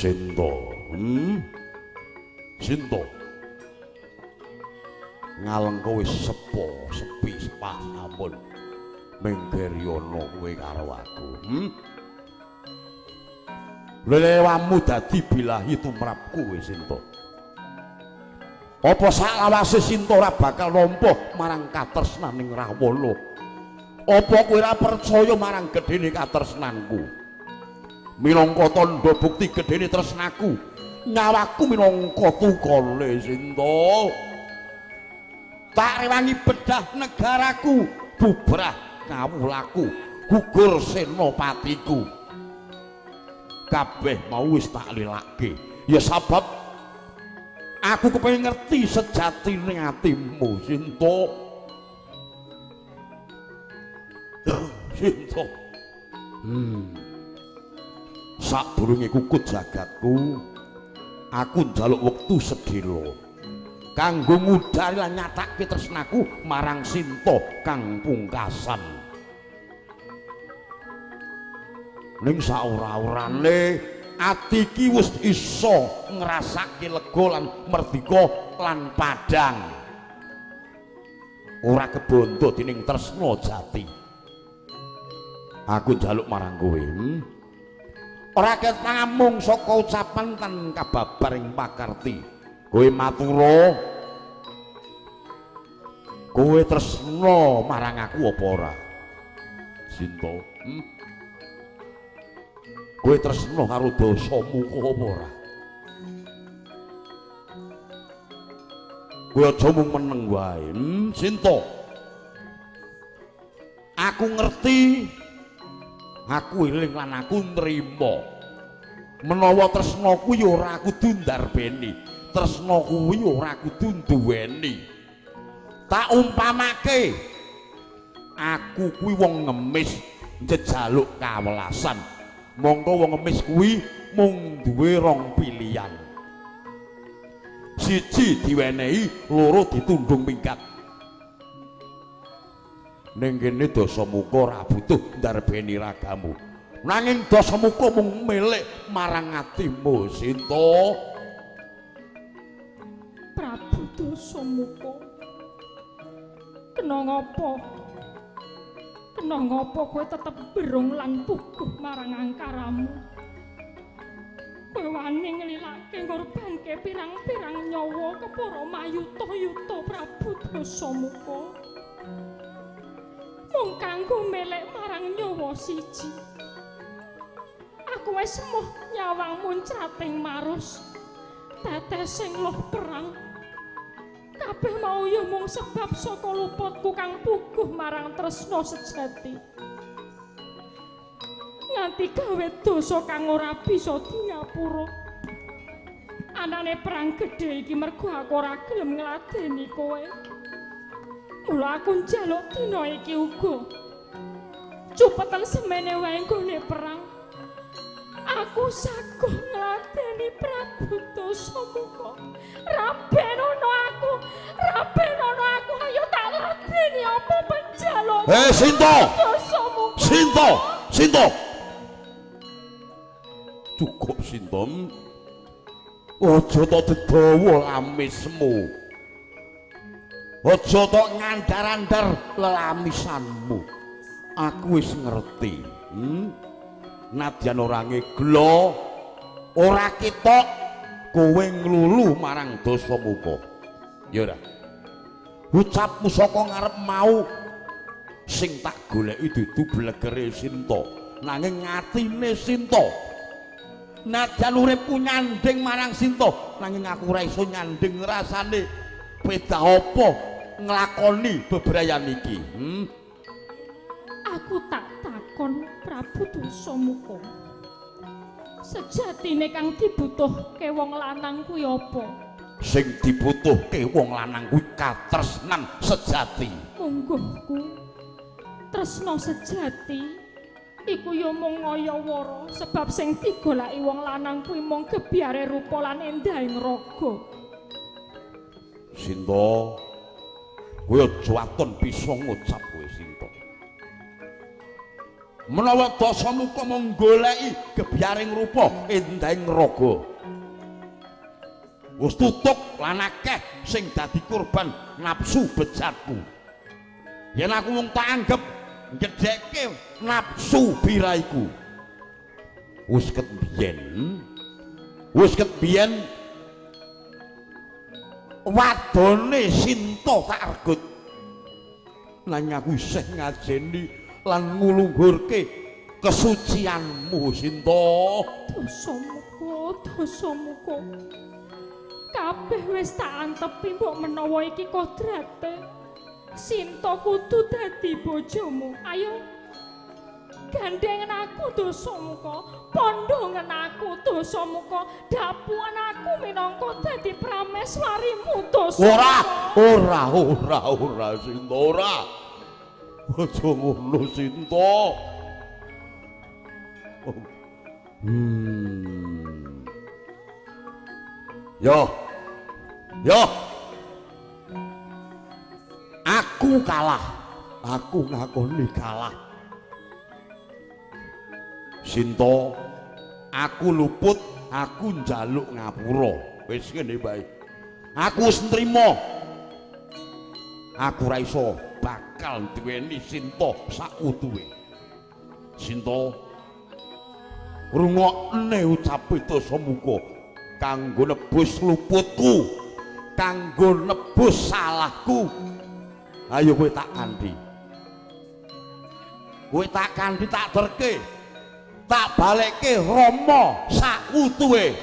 Sinta, Sinta. Ngalengka wis sepo, sepi sepah sampun. Menggeryono kowe karo aku, Lelewamu dadi bilahi tumrapku kowe Sinta. Apa saklawase Sinta ora bakal nampa marang katresnaning Rahwana? Apa kowe ora percaya marang gedhene katresnanku? Minangka tandha bukti gedhene tresnaku, nyawaku minangka tukane Sinta. Tak rewangi bedah negaraku, bubrah kawulaku, gugur senopatiku. Kabeh mau wis tak lilake. Ya sabab aku kepengin ngerti sejatine atimu, Sinta. Sinta. Sadurunge kukut jagatku, aku njaluk wektu sedhela kanggo ngudari lan nyatake tresnaku marang Sinta kang pungkasan. Ning saora-orane ati iki wis iso ngrasake lega lan merdika lan padhang. Ora kebondo dening tresna jati. Aku njaluk marang kowe. Ora ketamung saka ucapan tan kababar ing pakarti. Kowe matura, kowe tresna marang aku apa ora? Sinta, Kowe tresna karo Dasamuka apa ora? Kowe aja mung meneng wae, Sinta. Aku ngerti, aku eling lan aku nrima. Menawa tresna kuwi ora kudu ndarbeni, tresna kuwi ora kudu nduweni. Tak umpamake aku kuwi wong ngemis njejaluk kawelasan. Mongko wong ngemis kuwi mung duwe rong pilihan. Siji diwenehi, loro ditundung minggat. Ning kene Dasamuka ora butuh ndarbeni ragamu. Nanging Dasamuka mung milik marang atimu, Sinta. Prabu Dasamuka, kena ngapa? Kena ngapa kowe tetep berung lan puguh marang angkaramu? Kowe wani nglilake ngorbanke pirang-pirang nyawa kepara mayuta-yuta Prabu Dasamuka. Mung kanggo melek marang nyawa siji. Aku wis moh nyawang muncrating marus, tetes sing loh perang. Kabeh mau ya mung sebab saka luputku kang puguh marang tresna sejati. Nganti gawe dosa kang ora bisa dingapura. Anane perang gedhe iki mergo aku ora gelem ngladeni kowe. Mula aku njaluk dina iki uga. Cupeten semene wae nggone perang. Aku saguh ngladeni Prabu Dasamuka. Rabenono aku, rabenono aku, ayo tak ladeni apa penjalukmu. Hei Sinta! Sinta, Sinta. Cukup Sinta. Aja tok dedawa lamismu. Aja tok ngandar-andar lelamisanmu. Aku wis ngerti. Nadyan ora ngeglo, ora ketok kowe nglulu marang Dasamuka. Ya ora. Ucapmu saka ngarep mau sing tak goleki dudu blegere Sinta, nanging atine Sinta. Nadyan uripku nyanding marang Sinta, nanging aku ora iso nyanding rasane. Beda apa nglakoni bebrayan iki? Aku tak takon Prabu Dasamuka. Sejatine kang dibutuhke wong lanang kuwi apa? Sing dibutuhke wong lanang kuwi katresnan sejati. Mungguhku, tresna sejati iku ya mung ngayawara, sebab sing digoleki wong lanang kuwi mung gebyare rupa lan endahing raga. Sinta, kowe aja waton bisa ngucap kowe Sinta. Menawa Dasamuka mung goleki gebyaring rupa endahing raga, wis tutuk lan akeh sing dadi korban nafsu bejatku. Yen aku mung tak anggep ngedhekke nafsu biraiku, wis ket biyen, wis ket biyen wadone Sinta tak regut. Nanging aku isih ngajeni lan ngulunggurke kesucianmu Sinta. Dasamuka, Dasamuka, kabeh wis tak antepi mbok menawa iki kodrate Sinta kudu dadi bojomu. Ayo gandhengen aku Dasamuka, pondhongen aku Dasamuka, dapuan aku minangka dadi prameswarimu Dasamuka. Ora, ora, ora, ora Sinta, ora. Aja ngono Sinta. Yo. Yo. Aku kalah. Aku ngakoni kalah. Sinta, aku luput, aku njaluk ngapura. Wis ngene bae. Aku wis nrimo. Aku ora iso bakal duweni Sinta sautuhe. Sinta, rungokne ucape Dasamuka kanggo nebus luputku, kanggo nebus salahku. Ayo kowe tak kanthi. Kowe tak kanthi, tak terke, tak balekke Rama sautuhe.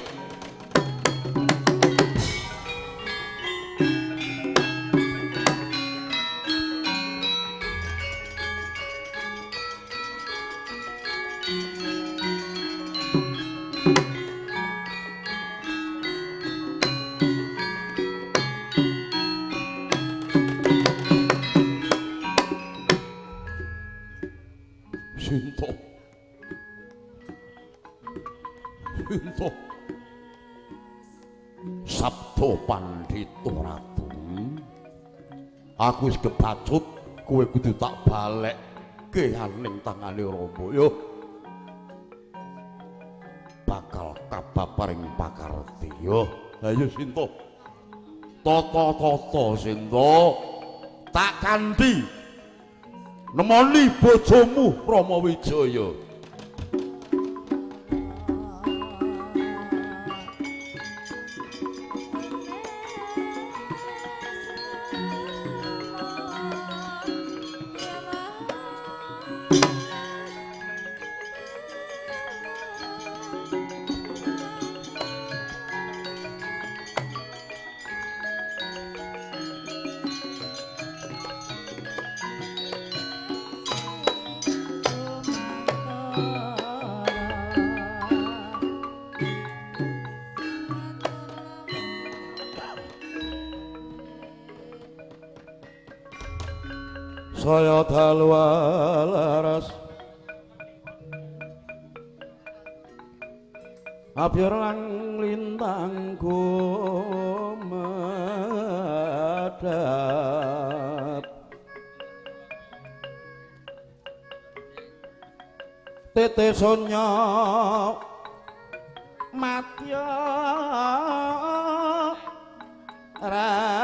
Sinta. Sabda Pandhita Ratu. Aku wis kebacut, kowe kudu tak balekke ning tangane Rama. Yo. Bakal kabaparing pakarti. Yo, ayo Sinta. Tata-tata Sinta. Tak kanthi nemoni bojomu Rama Wijaya. Saya dalu laras abyor lang lintang gumedhap tete sonya madya ratri.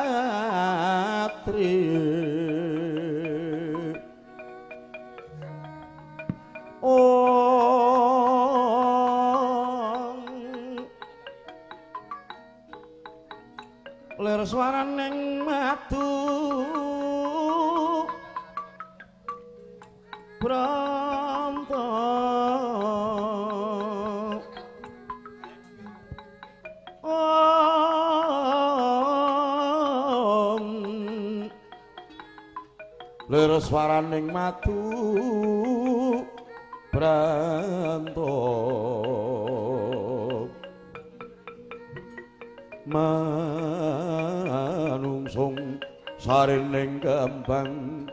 Lir swaraning madu Branta Lir swaraning madu Branta manungsung sarining kembang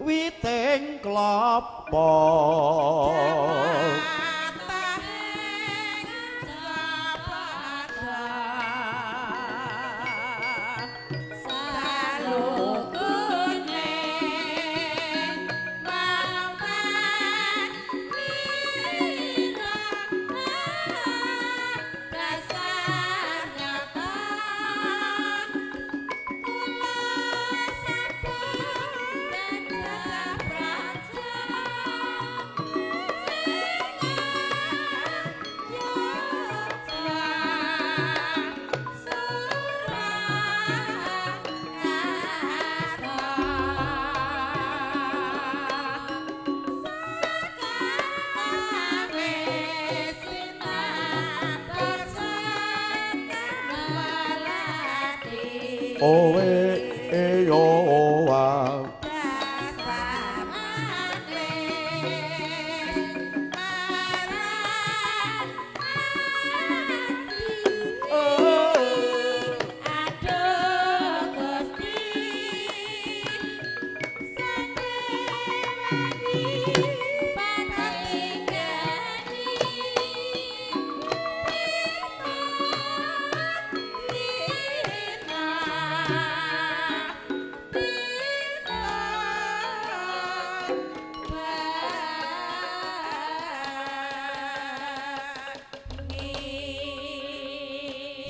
witing klapa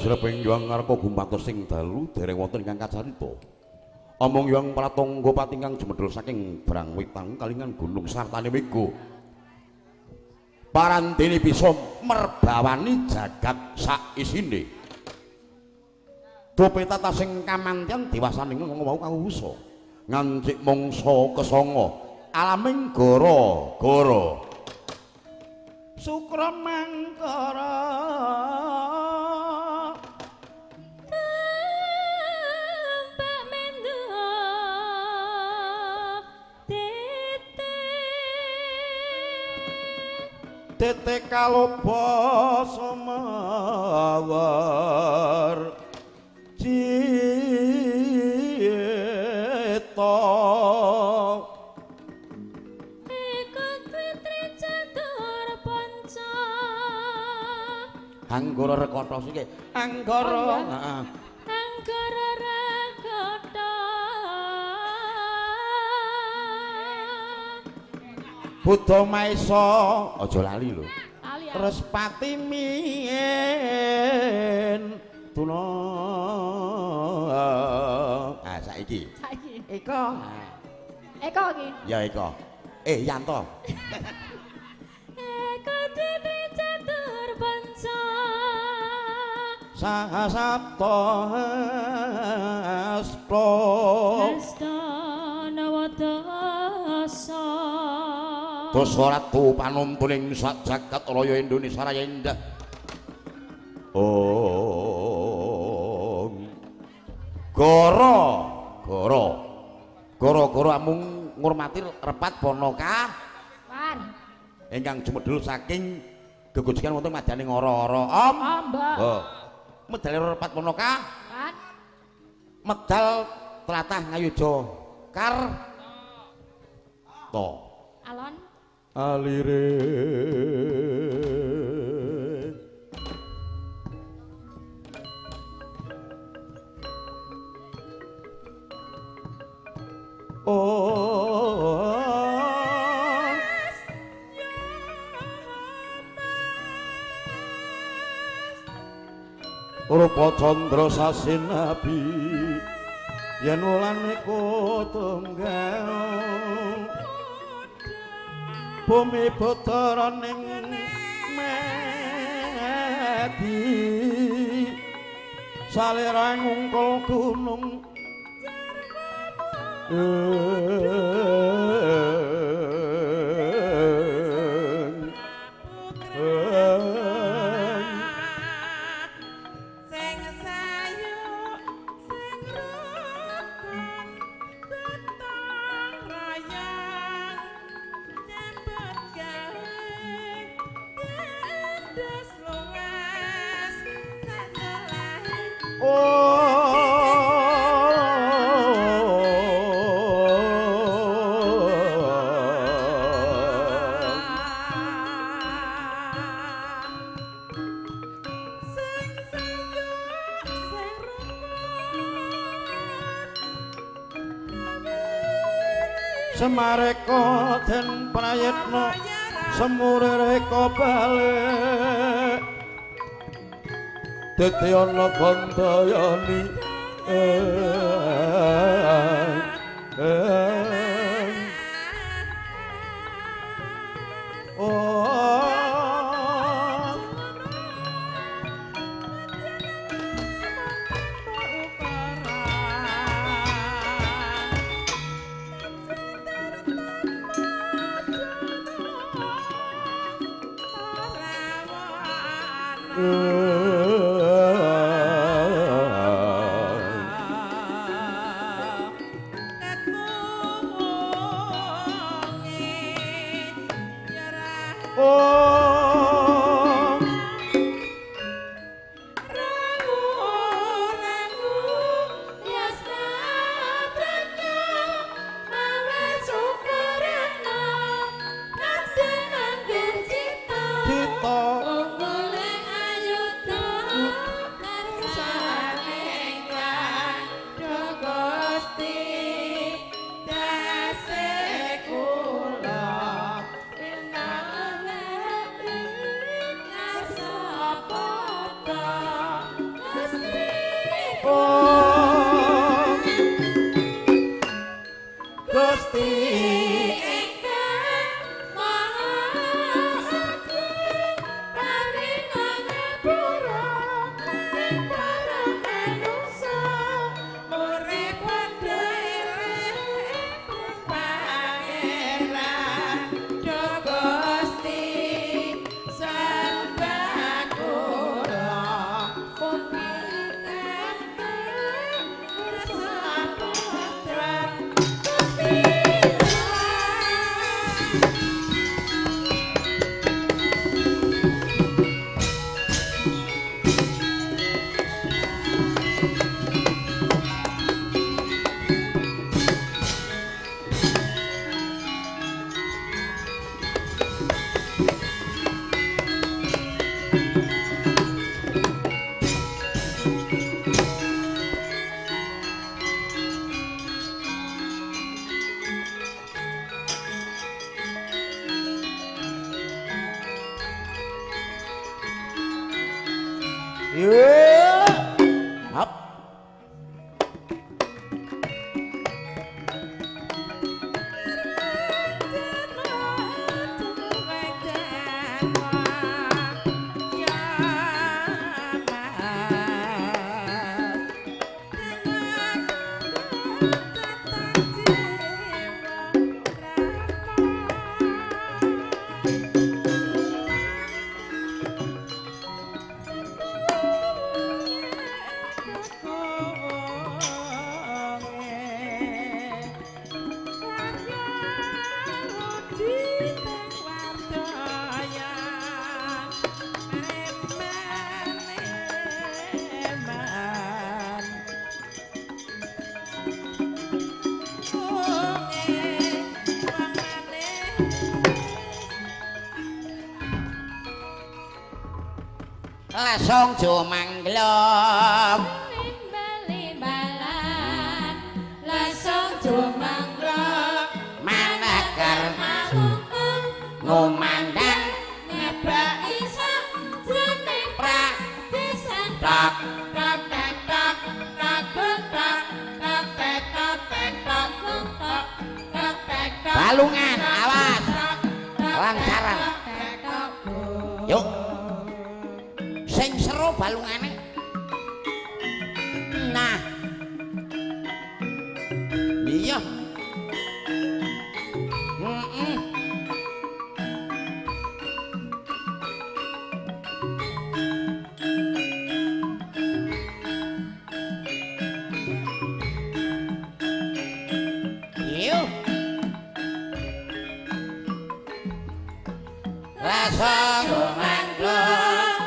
Sreping Hyang Ngarka gumantos sing dalu dereng wonten ingkang kacarita. Omong Hyang Pratangga pati ingkang jumedhul saking Brangwitang kalingan gunung sartane mega. Parandene bisa merbawani jagat sak isine. Dope tata sing kamantyan dewasaning wau kawusa. Ngancik mangsa kesanga alaming gara-gara. Sukra mangkara Tete kaloba sumawar cita. Eko Twitri Catur Panca. Anggara rekata siki. Anggara, heeh. Anggara rekata. Buddha Maesa, aja lali lho. Respati mien tuna. Ah saiki. Saiki. Eko. Eko iki. Ya Eko. Yanto. Eko Twitri Catur Panca. Saha sabta hasta. Hasta nawadasa. Dasa ratu panuntuning sak jagat raya Indonesia Raya indah. Om. Goro, goro. Goro-goro amung ngurmati repat Ponoka. Wan. Ingkang jumedhul saking gegojegan wonten madyaning ora-ora. Om. Mbak. Oh. Medal repat Ponoka. Wan. Medal tlatah Ngayuja Kar. To. Alon. Alire oh rupa candra sasinabi yen wulan iku tunggal bumi bathara ning medi salira ngungkul gunung Semareka den prayitna semureka balik dadi ana gandayani Yo. Hop. Lesung jumangglung bali-balan lesung jumangglung manekar ngumandang ngebaki sak jroning pradesan tak tak tek tak tak tak tak tek tak tek tak tak tak tek tak balungan awas lancaran yuk sing seru balungane. Nah iya Iyo Lesung jumangglung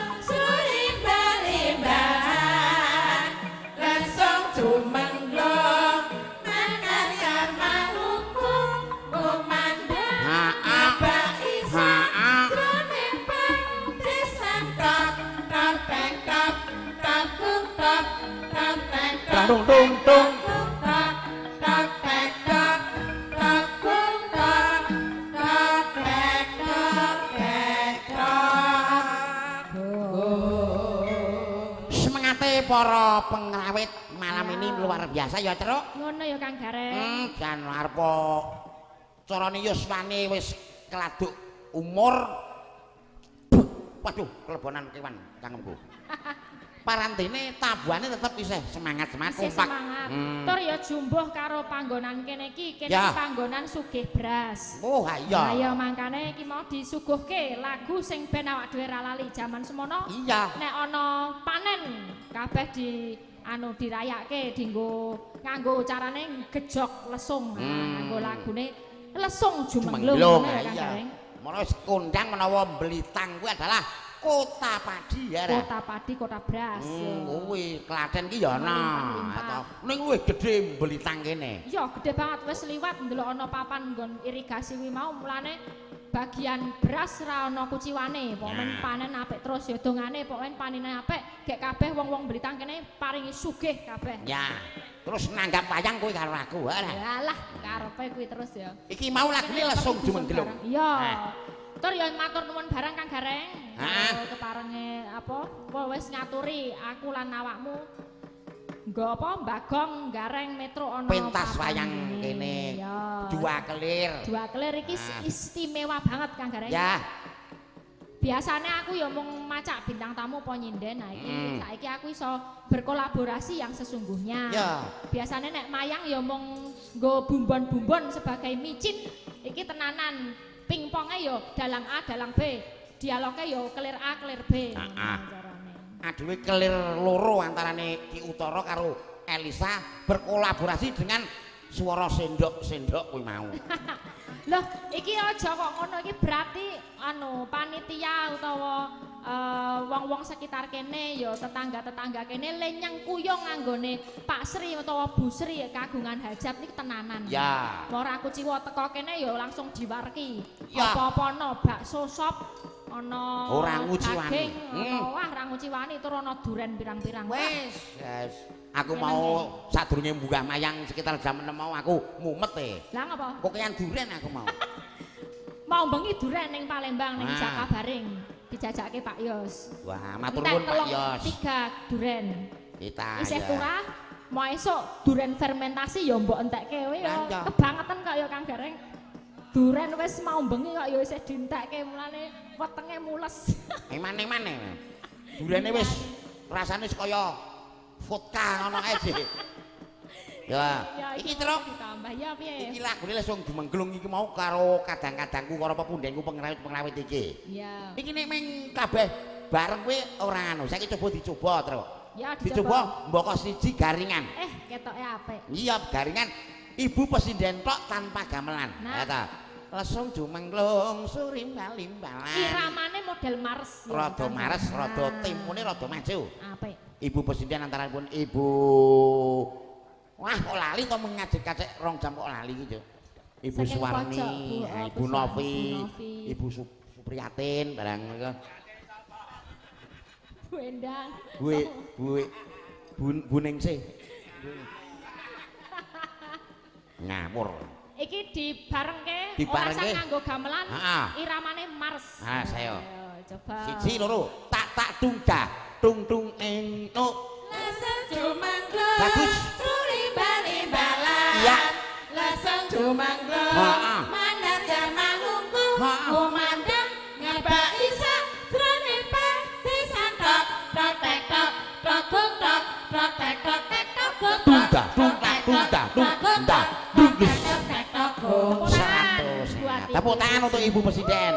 tung tung tung tak tak tek tak tak tung tak tak tek tak tek tak. Semangate para pengrawit malam ini luar biasa ya, Truk. Ngono ya Kang Gareng. Jan arep carane yuswane wis keladuk umur. Waduh, kelebonan kewan cangkemku. Parantene tabuhane tetep isih semangat-semangat kompak. Tur ya jumbuh karo panggonan kene iki, kene panggonan sugih beras. Oh iya. Lah ya mangkane iki mau disuguhke lagu sing ben awak dhewe ra lali jaman semono. Iya. Nek ana panen kabeh di anu dirayake dinggo nganggo carane gejok lesung, nganggo lagune lesung jumenglung. Iya. Menawa kondang menawa Belitang kuwi adalah kota padi ya. Kota padi, kota beras. Kuwi Klaten ki ya ana. Ning luwih gedhe Belitang kene. Iya, gedhe banget wis liwat ndelok ana papan nggon irigasi kuwi mau mulane bagian beras ra ana kuciwane. Pokoke panen apik terus ya dongane pokoke panene apik gek kabeh wong-wong Belitang kene paringi sugih kabeh. Ya. Terus nanggap wayang kuwi karo aku, ha. Alah, karepe kuwi terus ya. Iki mau lagune lesung jumenglung. Iya. Tur ya matur nuwun barang Kang Gareng. Keparenge apa wis ngaturi aku lan awakmu. Nggo apa Bagong Gareng Metro ana pentas wayang kene. Dua kelir. Dua kelir iki istimewa banget Kang Gareng. Ya. Biasanya aku ya mung macak bintang tamu apa nyinden. Nah iki saiki aku iso berkolaborasi yang sesungguhnya. Ya. Biasanya nek mayang ya mung nggo bumbon-bumbon sebagai micin, iki tenanan. Pingpongnya yo dalang A, dalang B, dialognya yo kelir A, kelir B. Aduh, kelir loro antarane Ki Utara karo Elisa berkolaborasi dengan suara sendok-sendok kuwi mau. Loh, iki aja kok ngono iki berarti anu panitia utawa wong-wong sekitar kene ya tetangga-tetangga kene lenyang kuyung nganggone Pak Sri utawa Bu Sri kagungan hajat niku tenanan. Ya. Ora kuciwa teko kene ya langsung diwarki. Ya. Apa-apa ana bakso sop, ana ora nguciwani. Wah, ora nguciwani tur ana duren pirang-pirang. Wis, yes. Aku mau sadurunge munggah mayang sekitar jam 6 mau aku mumet e. Lah ngapa? Kokean duren aku mau. Mau bengi duren ning Palembang ning Jakabaring. Dijajake Pak Yos. Wah, matur nuwun Pak Yos. 3 duren. Kita isih turah, mau esuk duren fermentasi ya mbok entekke kowe ya. Kebangetan kok ya Kang Gareng. Duren wis mau bengi kok ya isih dientekke mulane wetenge mules. Emane-emane. Durene wis rasane wis kaya vodka ngono kae sih. Ya, iki Truk ditambah ya piye? Iki lagune langsung dumengglung iki mau karo kadang-kadangku karo pepundhenku pengrawit-pengrawit iki. Iya. Iki nek meng kabeh bareng kowe ora anu. Saiki coba dicoba, Truk. Ya, dicoba mboko siji garingan. Ketoke apik. Iya, garingan. Ibu pesinden tok tanpa gamelan. Nah. Ya ta. Langsung dumengglung surimbal-imbalan. Iramane model Mars. Rada Mars, rada tempone rada maju. Apik. Ibu pesinden antaranipun Ibu wah kok lali to mengajek-kacek 2 jam kok lali iki, Cuk. Ibu saking Suwarni, pojok, Ibu Novi, Ibu Supriyatin barang niku. Bu Endang. Bu Bu Ningsih. Ngawur. Iki dibarengke, ora usah nganggo gamelan, iramane Mars. Ha, saya. Coba. 1 2 tak tak tung dah, tung tung eng tuk. Bagus. Iya. Laseng jumangglung manadar mangungku kumandang ngebaki sajroning padesan tok tok tek tok tok gung tok tok tek tok tek tok gung tung dah tung tak tung dah tung dah tung tek tok gung. 100. Tepuk tangan untuk Ibu Presiden.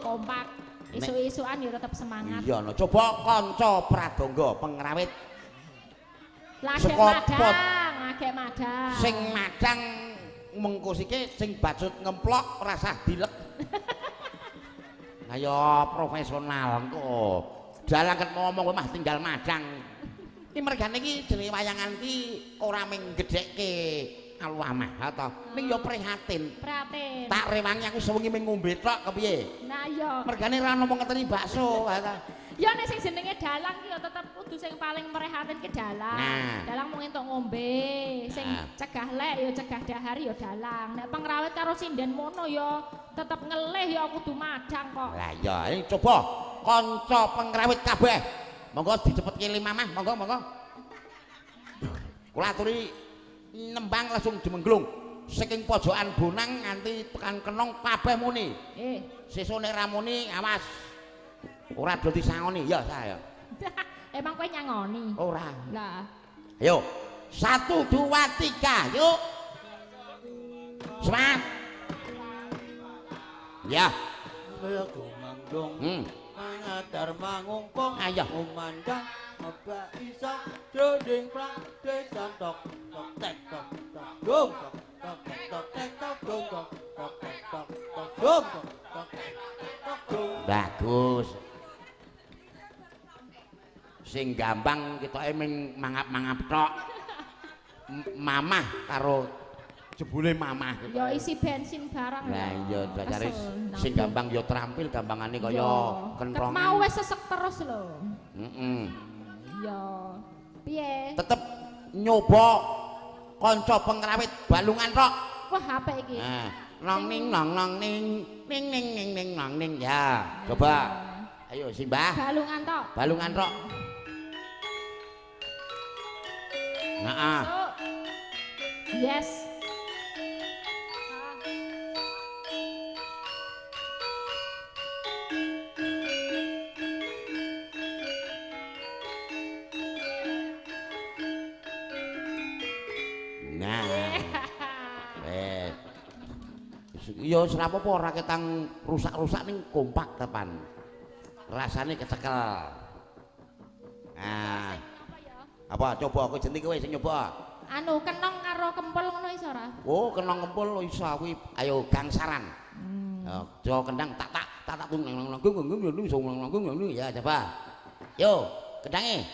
Kompak. Isu-isuan ya tetep semangat. Iya no, coba kanca pradangga pengrawit. Lagek madang, lagek madang. Sing madang mengko sike sing bacut ngemplok rasah dilek. Ayo profesional engko. Dalang ket ngomong kowe mah tinggal madang. Iki mergane iki jenenge wayangan iki ora mung gedhekke aluamah ta. Ning yo prihatin. Prihatin. Tak rewangi aku sewengi mung ngombe tok kepiye? Nah iya. Mergane ora ono ngeteni bakso ta. Ya nek sing jenenge dalang ki ya tetep kudu sing paling mrehatin ki dalang. Nah. Dalang mung entuk ngombe, sing cegah lek ya cegah dahar ya dalang. Nek pengrawit karo sinden mono ya tetep ngelih ya kudu madang kok. Lah iya, ini coba kanca pengrawit kabeh. Monggo dicepetke limamah, monggo monggo. Kula aturi nembang langsung jemengglung. Saking pojokan Bonang nganti tekan Kenong kabeh muni. Sesuk nek ra muni awas. Ora do disangoni ya saya. Emang kowe nyangoni? Ora. Lah. Ayo. 1 2 3, yuk. Semangat. Ya. Kaya gumangdung. Mangadar mangungkung. Ayo. Kumandang ngebaki sajroning pradesan tok tok tek tok tok dong tok tok tek tok tek tok dong tok tok tek tok tok dong tok tok tek tok dong. Bagus. Sing gampang ketoke ming mangap-mangap tok. Mamah karo jebule mamah. Ya isi bensin barang. Lah iya dasare sing gampang ya terampil gampangane kaya kentrongan. Mau wis sesek terus lho. Heeh. Iya. Piye? Tetep nyoba kanca pengrawit balungan tok. Wah apik iki. Nah, nong ning nong nong ning ning ning ning ning nong ning ya. Coba. Ayo Simbah. Balungan tok. Balungan tok. Nah. Yes. Nah. Ya wis ora apa-apa ora ketang rusak-rusak ning kompak tepan. Rasane kecekel. Nah. Apa coba aku jenenge kowe sing nyoba. Anu kenong karo kempul ngono iso ora? Oh, kenong kempul iso kuwi. Ayo gangsaran. Aja kendang tak tak tak tak tung nang nang gung gung gung sung nang gung gung ya coba. Yo, kendange.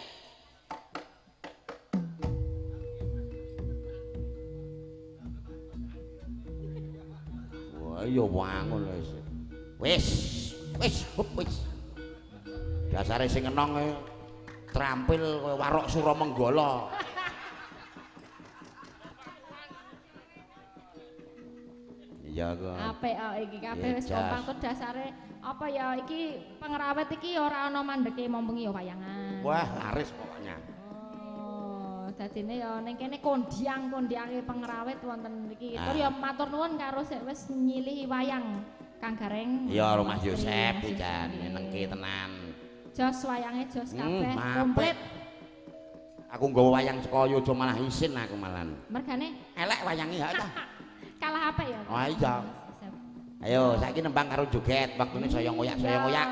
Wah, yo wangun wis. Wis, wis, wis. Dasare sing enong terampil kaya warok Suramenggala. Iya kok. Apik kok iki kabeh wis kompak tuh dasare apa ya iki pengrawit iki ora ana mandeke mombengi ya wayangan. Wah, laris pokoknya. Oh, dadine ya ning kene kondiang-kondiange pengrawit wonten mriki. Tur ya matur nuwun karo sik wis nyilihi wayang Kang Gareng. Iya, Mas Yosep jan nyenengke tenan. Jos wayange jos kabeh komplit. Aku nggawa wayang saka Yojo malah isin aku malan. Mergane elek wayange ya ta. Kalah apik ya. Oh iya. Ayo saiki nembang karo joget, waktune saya ngoyak-saya ngoyak.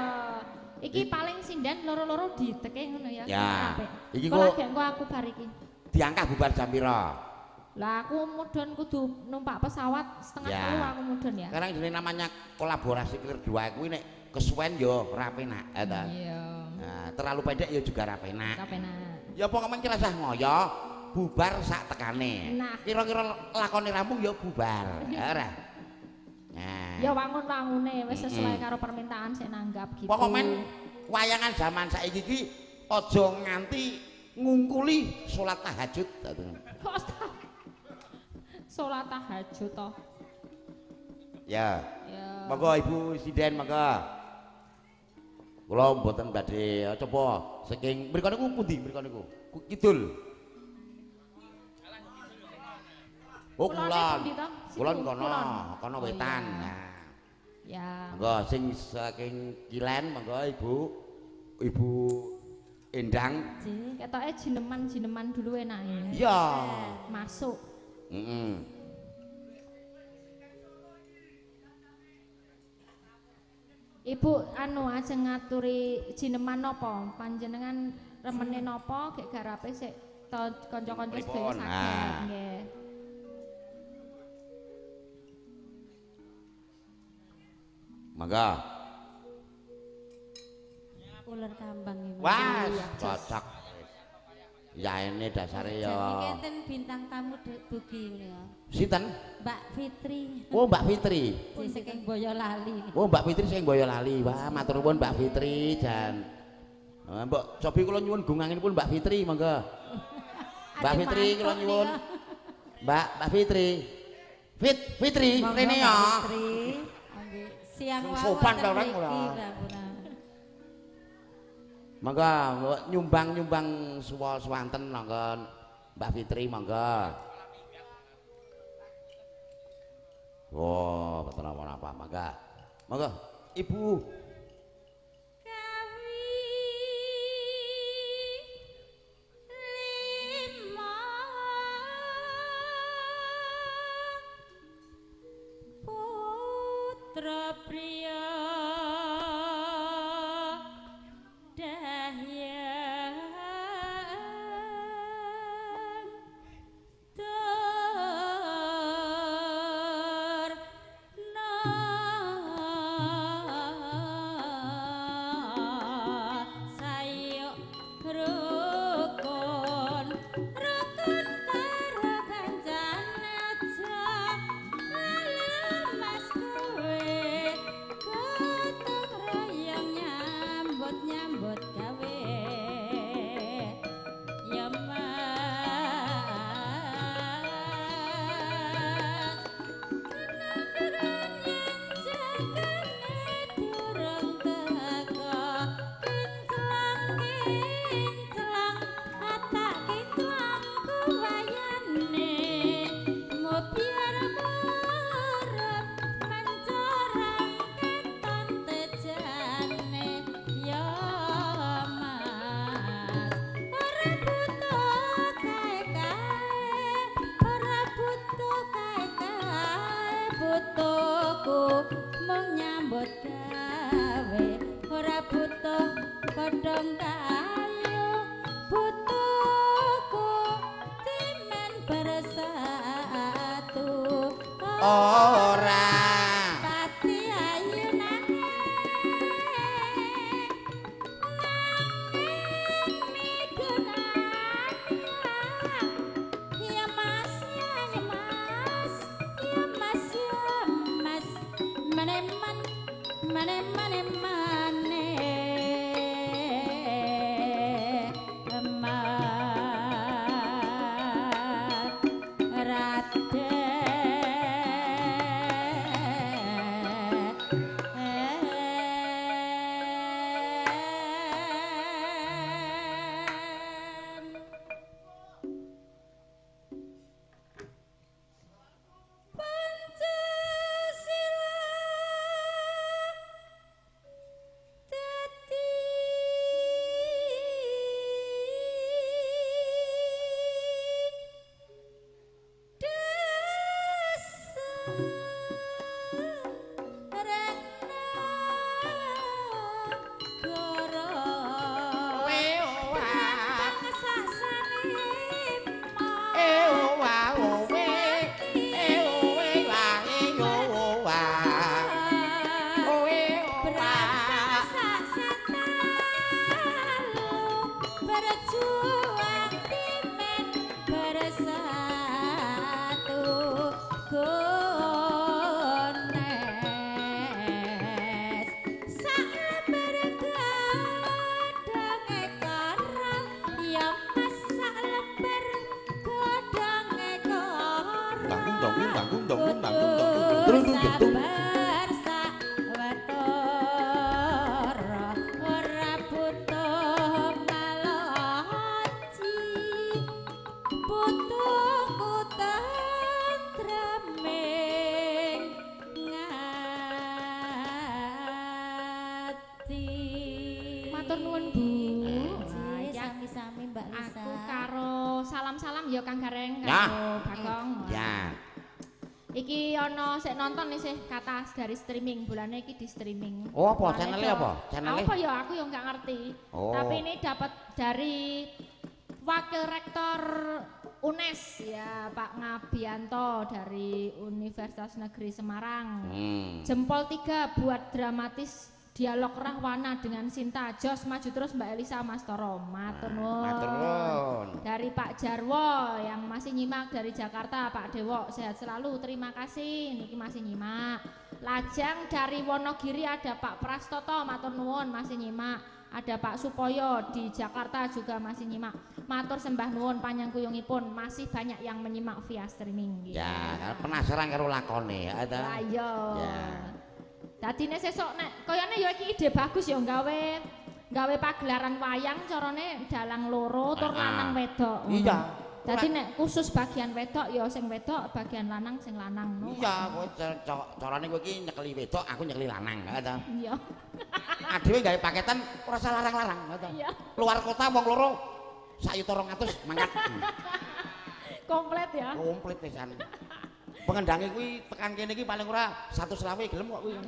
Iki paling sinden loro-loro diteke ngono ya. Ya. Iki kok lagi engko aku bar iki. Diangkah bubar jam pira? Lah aku mudhun kudu numpak pesawat 2:30 aku mudhun ya. Sekarang jenenge namanya kolaborasi Clear 2 kuwi nek kesuwen yo ora penak, ya ta? Iya. Nah, terlalu pendek ya juga ora penak. Ora penak. Ya pokoke ki rasah ngoyo, bubar sak tekane. Kira-kira lakone rampung ya bubar. Ora. Nah. Ya wangun-wangune wis sesuai karo permintaan sik nanggap gitu. Pokoke wayangan zaman saiki iki aja nganti ngungkuli salat tahajud. Kok salat tahajud toh? Ya. Ya. Monggo Ibu Sinden monggo. Kula mboten badhe coba saking mriku niku pundi mriku niku? Kidul. Oh kulon. Kulon kono, kono wetan. Nah. Ya. Monggo sing saking kilen monggo Ibu. Ibu Endang. Ketoke jineman-jineman dulu enake. Iya. Masuk. Heeh. Ibu anu ajeng ngaturi jineman napa? Panjenengan remene napa gek garape sik kanca-kanca sedaya saged nggih. Mangga. Ular kambang iki. Wah, cocok. Ya ini dasare ya. Jadi enten bintang tamu dugi menika. Sinten? Mbak Fitri. Oh, Mbak Fitri. Saking Boyolali. Oh, Mbak Fitri saking Boyolali. Wah, matur nuwun Mbak Fitri jan. Mbok cobi kula nyuwun gunganginipun Mbak Fitri monggo. Mbak Fitri kula nyuwun. Mbak Fitri. Fitri rene ya. Siang wau. Sopan ta ora. Monggo nyumbang-nyumbang suwa swanten monggo Mbak Fitri monggo. Oh, boten napa-napa monggo. Monggo Ibu. Kawi lima putra priya Dahyang Durna sayuk rukun rukun karo kancane aja lemas kowe gotong royong nyambut nyambut gawe ya Mas kenangan yen jagane durung teka kinclang kinclang atak kinclang kuwayane mobiar murep pancorang keton tejane ya Mas ora butuh kae-kae ora butuh kae-kae butuhku mung nyambut gawe ora butuh godhong kayu butuhku timen bersatu Ora pati ayu nanging nanging migunani ya Mas ya Mas ya Mas ya Mas maneman maneman mane Mas Raden Berjuang timen bersatu gones sak lembar godhonge kara ya Mas sak lembar godhonge kara Tanggung tanggung tanggung tanggung tanggung tanggung tanggung tanggung. Sabar sak watara ora butuh maloji butuh kutentreming ngati. Matur nuwun Bu. Nggih, sami-sami Mbak Lisa. Aku karo salam-salam ya Kang Gareng Ya. karo Bagong. Ya. Iki ana sik nonton nih sih kata dari streaming, bulane iki di streaming. Oh, apa? Mulane Channelnya apa? Channelnya? Apa ya aku ya nggak ngerti. Oh. Tapi ini dapat dari Wakil Rektor UNES ya Pak Ngabianto dari Universitas Negeri Semarang. Jempol 3 buat dramatis dialog Rahwana dengan Sinta. Jos maju terus Mbak Elisa Mas Toro. Matur nuwun. Matur nuwun. Dari Pak Jarwo yang masih nyimak dari Jakarta, Pak Dewo sehat selalu, terima kasih. Niki masih nyimak. Lajang dari Wonogiri ada Pak Prastoto, matur nuwun masih nyimak. Ada Pak Supoyo di Jakarta juga masih nyimak. Matur sembah nuwun panyangkuyungipun, masih banyak yang menyimak via streaming. Ya, penasaran karo lakone ya ta. Lah iya. Ya. Dadine sesuk nek koyone ya iki ide bagus ya gawe gawe pagelaran wayang carane dalang loro tur lanang wedok. Iya. Dadi nek khusus bagian wedok ya sing wedok, bagian lanang sing lanang. No. Iya, kowe carane kowe iki nyekeli wedok, aku nyekeli lanang, ya ta. Iya. Adewe gawe paketan ora usah larang-larang, ya ta. Iya. Luar kota wong loro 1.200.000 mangkat. Komplit ya. Komplit pisan. Pengendange kuwi tekan kene iki paling ora 125 gelem kok kuwi.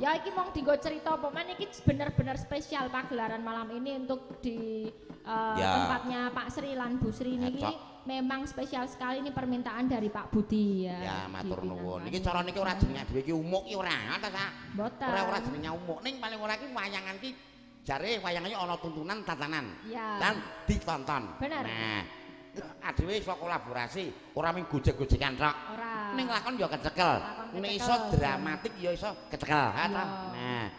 Ya iki mong dinggo cerita apa men iki bener-bener spesial pagelaran malam ini untuk di Ya. tempatnya Pak Sri lan Bu Sri niki memang spesial sekali ini permintaan dari Pak Budi ya. Ya matur nuwun. Iki cara niki ora jenenge dhewe iki umuk ki ora ta Sak. Mboten. Ora jenenge umuk ning paling ora ki wayangan ki jare wayangane ana tuntunan tatanan. Ya. Dan ditonton. Bener. Nah, adewe iso kolaborasi, ora mung gojek-gojekan tok. Ora. Ning lakon ya kecekel. Nek iso dramatik ya iso kecekel, ha ta. Nah,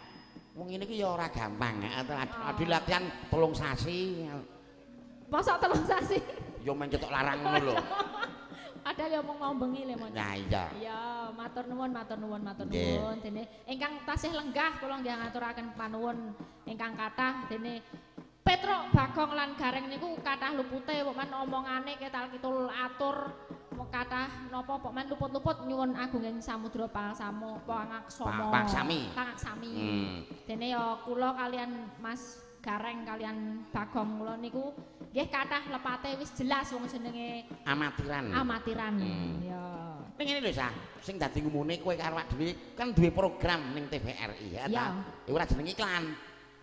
wong ngene iki ya ora gampang, ha ta. Ade latihan 3 sasi. Mosok 3 sasi? Ya men cetok larang ngono lho. Padahal ya mung mau bengi le mon. Nah iya. Iya, matur nuwun, matur nuwun, matur nuwun. Dene ingkang tasih lenggah kula nggih ngaturaken panuwun ingkang kathah dene Petruk Bagong lan Gareng niku kathah lupute pokman omongane ketal kitul atur kathah napa pokman luput-luput nyuwun agunging samudra pangsamo pangaksama Pangsami. Pangaksami. Dene ya kula kalian Mas Gareng kalian Bagong kula niku nggih kathah lepate wis jelas wong jenenge amatiran. Amatiran. Ya. Ning ngene lho Sah, sing dadi ngumune kowe karo awak dhewe kan duwe program ning TVRI ya ta. Ya ora jeneng iklan.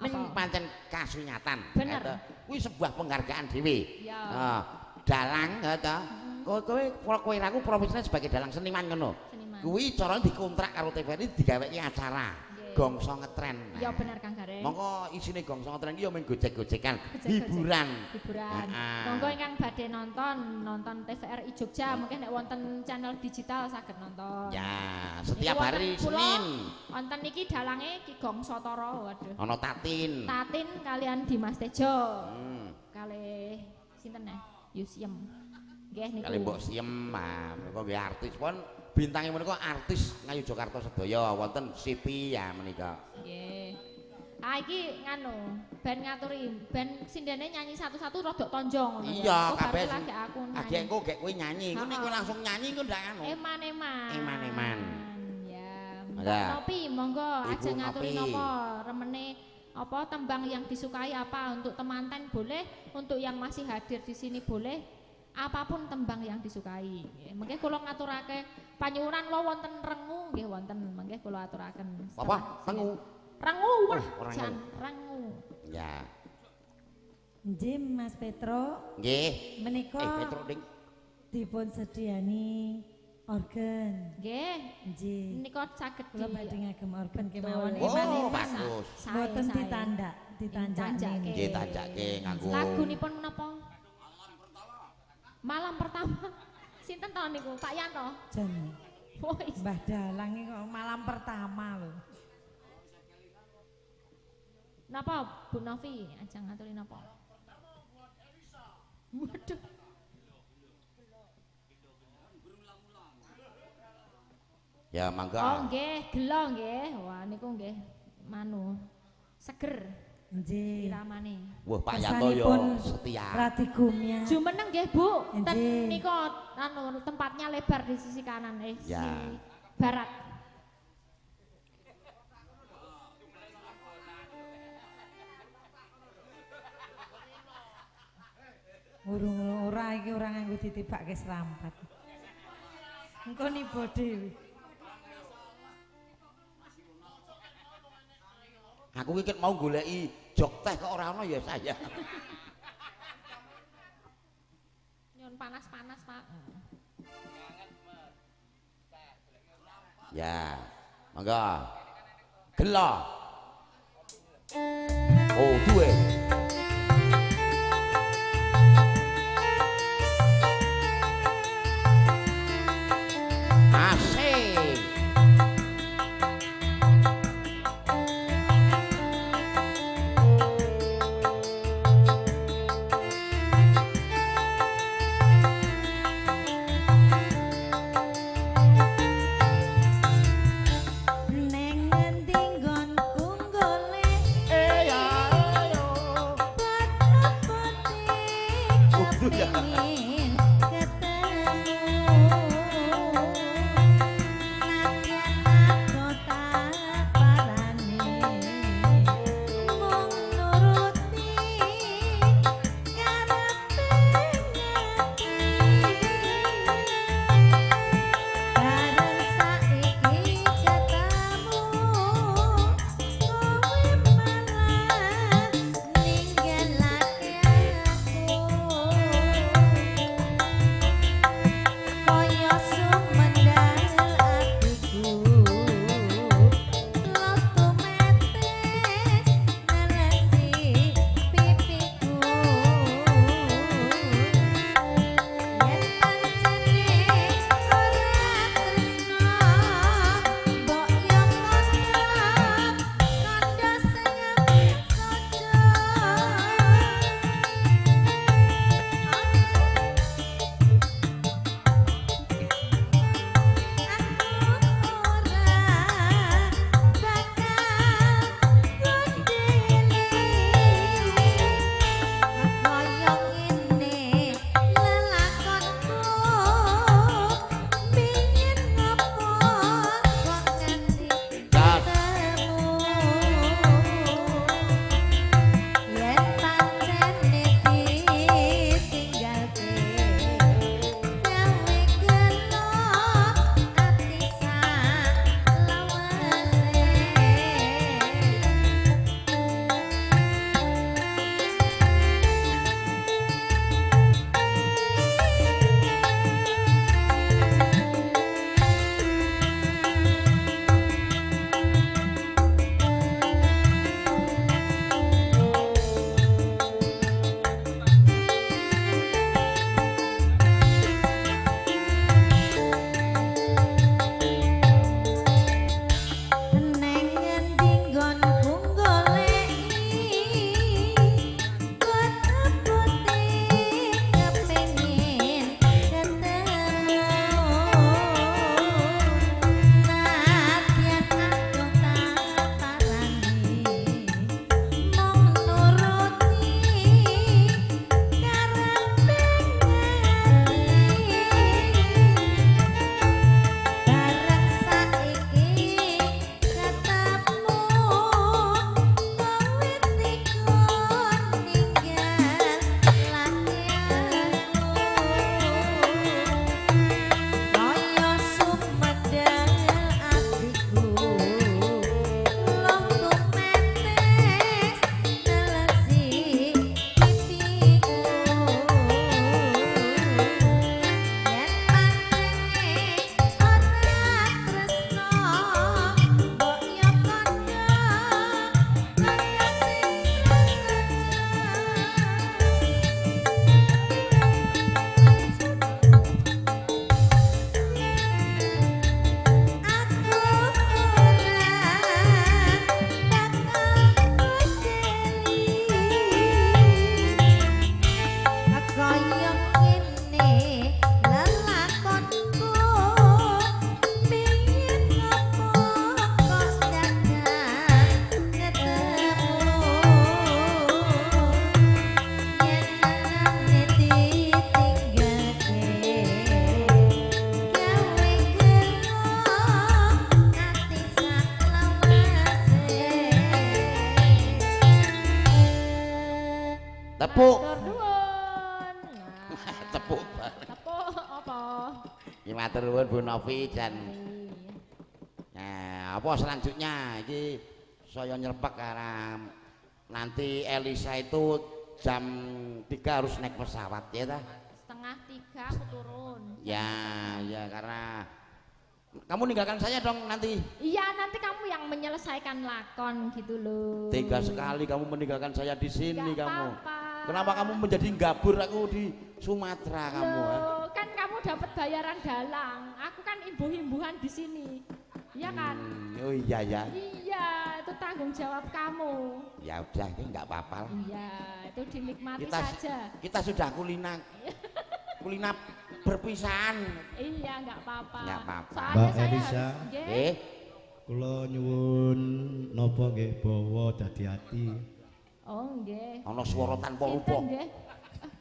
Ning pancen kasunyatan. Bener. Kuwi sebuah penghargaan dhewe. Ya. Heeh. Dalang ya ta. Kowe kowe aku profesinya sebagai dalang seniman ngono. Kuwi carane dikontrak karo TVRI digaweki acara. Gongso ngetren. Ya bener Kang Gareng. Monggo isine gongso ngetren iki ya mung gojek-gojekan, hiburan. Hiburan. Monggo ingkang badhe nonton TVRI Jogja mungkin nek wonten channel digital saged nonton. Ya, setiap hari Senin. Wonten niki dalange Ki Gongso Toro, waduh. Ana Tatin. Tatin kalian Dimas Tejo. Kalih sinten neh? Yusiem. Nggih niku. Kalih Mbok Siem, menika nggih artis pun. Bintange menika artis Ngayogyakarta sedaya wonten Sipi ya menika. Nggih. Ah iki nganu, ben ngaturi, ben sindene nyanyi satu-satu rodok tonjong ngono. Iya, kabeh. Lagi aku nyanyi. Lagi engko gek kowe nyanyi, engko nek kowe langsung nyanyi engko ndak nganu. Eman-eman. Eman-eman. Ya. Mbak Nopi monggo ajeng ngaturi napa remene apa tembang yang disukai apa untuk temanten boleh, untuk yang masih hadir di sini boleh. Apapun tembang yang disukai. Mengke kula ngaturake panyuwunan wae wonten rengu nggih wonten, mengke kula aturaken. Apa? Rengu. Rengu wah, jan rengu. Ya. Nggih Mas Petro. Nggih. Menika Petro ding dipun sediani organ. Nggih. Nggih. Menika saged kula badhe ngagem organ kemawon. Oh, bagus. Mboten ditandak. Ditanjake. Nggih, tanjake nganggo. Lagunipun menapa? Malam pertama. Sinten to niku? Pak Yanto. Jan. Mbah Dalang iki kok malam pertama lho. Napa Bu Novi ajeng ngaturi napa? Waduh. Ya mangga. Oh nggih, gelo nggih. Wah niku nggih manu seger. Nggih. Iramane. Wah Pak Yanto yo setia. Rati Gumya. Jumeneng nggih Bu. Ten nika anu tempatnya lebar di sisi kanan ya. Sisi barat. Urung ora iki ora nganggo ditibake serampat. Engko niba dhewe. Aku iki mau goleki jok teh kok ora ono ya saya. Nyun panas-panas, Pak. Ya, mangga. Gelo. Oh, duwe. Asik. Neng ngendi nggonku golek? Ayo. Tepuk. Matur nuwun. Tepuk bareng. Tepuk apa? Iki matur nuwun Bu Novi jan. Nah, apa selanjutnya iki saya nyerpek karena nanti Elisa itu jam 3 harus naik pesawat ya ta? 2:30 aku turun. Ya, ya karena kamu ninggalkan saya dong nanti. Iya, nanti kamu yang menyelesaikan lakon gitu loh. Tega sekali kamu meninggalkan saya di sini. Nggak kamu. apa-apa. Kenapa kamu menjadi gabur aku di Sumatera kamu? Loh, kan kamu dapat bayaran dalang. Aku kan imbuh-imbuhan di sini. Iya kan? Oh iya ya. Iya, itu tanggung jawab kamu. Ya udah, ini nggak apa-apa lah. Iya, itu dinikmati saja. Kita sudah kulina. Kulina berpisahan. Iya, nggak apa-apa. Nggak apa-apa. Soalnya Mbak saya Elisa. harus, Kula nyuwun napa nggih bawa dadi ati. Oh, nggih. Ana swara tanpa rupa. Nggih.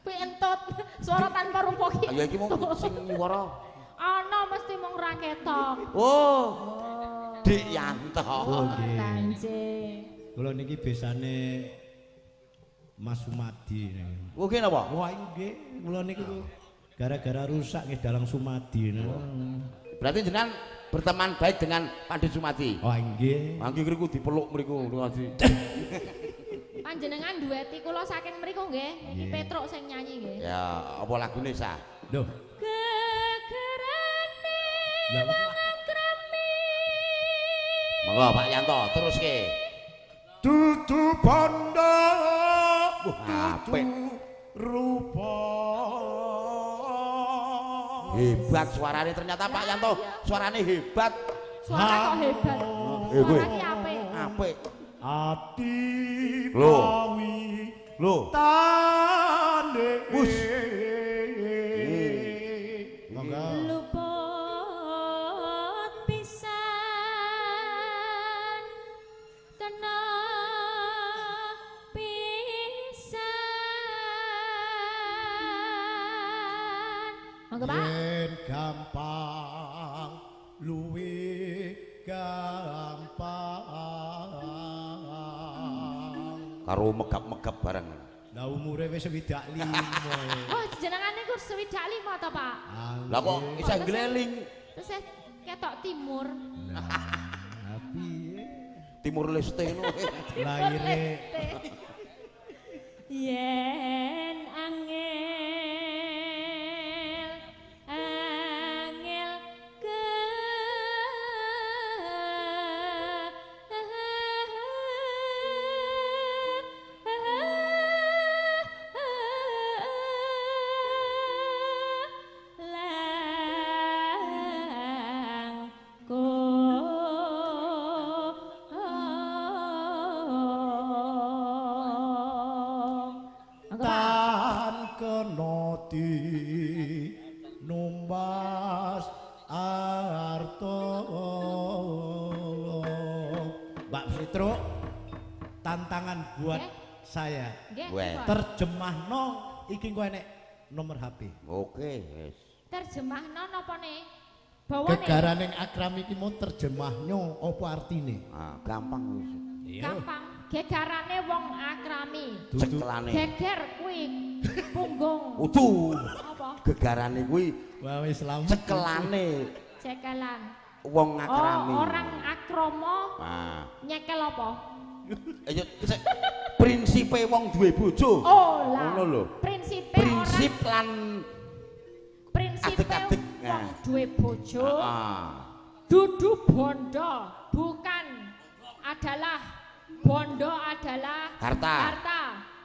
Kuwi entut, suara tanpa rupa ki. Ya iki mung sing nyuwara. Ana mesti mung ra ketok. Oh. Dik Yanto. Oh nggih. Kanjeng. Kula niki besane Mas Sumadi. Oh nggih napa? Wah nggih, kula niku gara-gara rusak nggih dalang Sumadi. Berarti jenengan berteman baik dengan Pandit Sumadi. Oh nggih. Mangke ngriku dipeluk mriku ngaji. Panjenengan dueti kula saking mriku nggih, niki Petruk sing nyanyi nggih. Ya, apa lagune Sa? Lho. Gegerane wong akrami. Monggo Pak Yanto teruske. Dudu bondo apik rupa. Hebat suarane ternyata Pak Yanto, suarane hebat. Suara kok hebat. Suara ki apik. Apik. Ati lho. Lho. Tane. Wus. Monggo. Luput pisan kena pisan. Monggo Pak. Yen gampang luwih gampang. Karo megap-megap bareng. Lah umure wis 65. Oh, jenengane ku 65 to, Pak? Lah kok isih ngleling. Terus ketok timur. Lah piye? Timur Leste ngono. Lahire yen angel angel ke tan kena numbas arta. Mbak Fitro, tantangan buat saya. Terjemahno iki engko enek nomor HP. Oke, wis. Terjemahno napa ne? Bawane. Gegaraning akrami iki mau terjemahno apa artine? Ah, gampang wis. Gampang. Gegarane wong akrami. Cekelane. Geger kuwi punggung. Udu. Apa? Gegarane kuwi wah wis slamet. Cekelane. Cekelan. Wong akrami. Oh, orang akromo. Ah. Nyekel apa? Ayo prinsipe wong duwe bojo. Oh lah. Ngono lho. Prinsipe prinsip lan prinsipe adeg-adeg. Wong duwe bojo. Heeh. Dudu bondo, bukan adalah bondo adalah harta. Harta.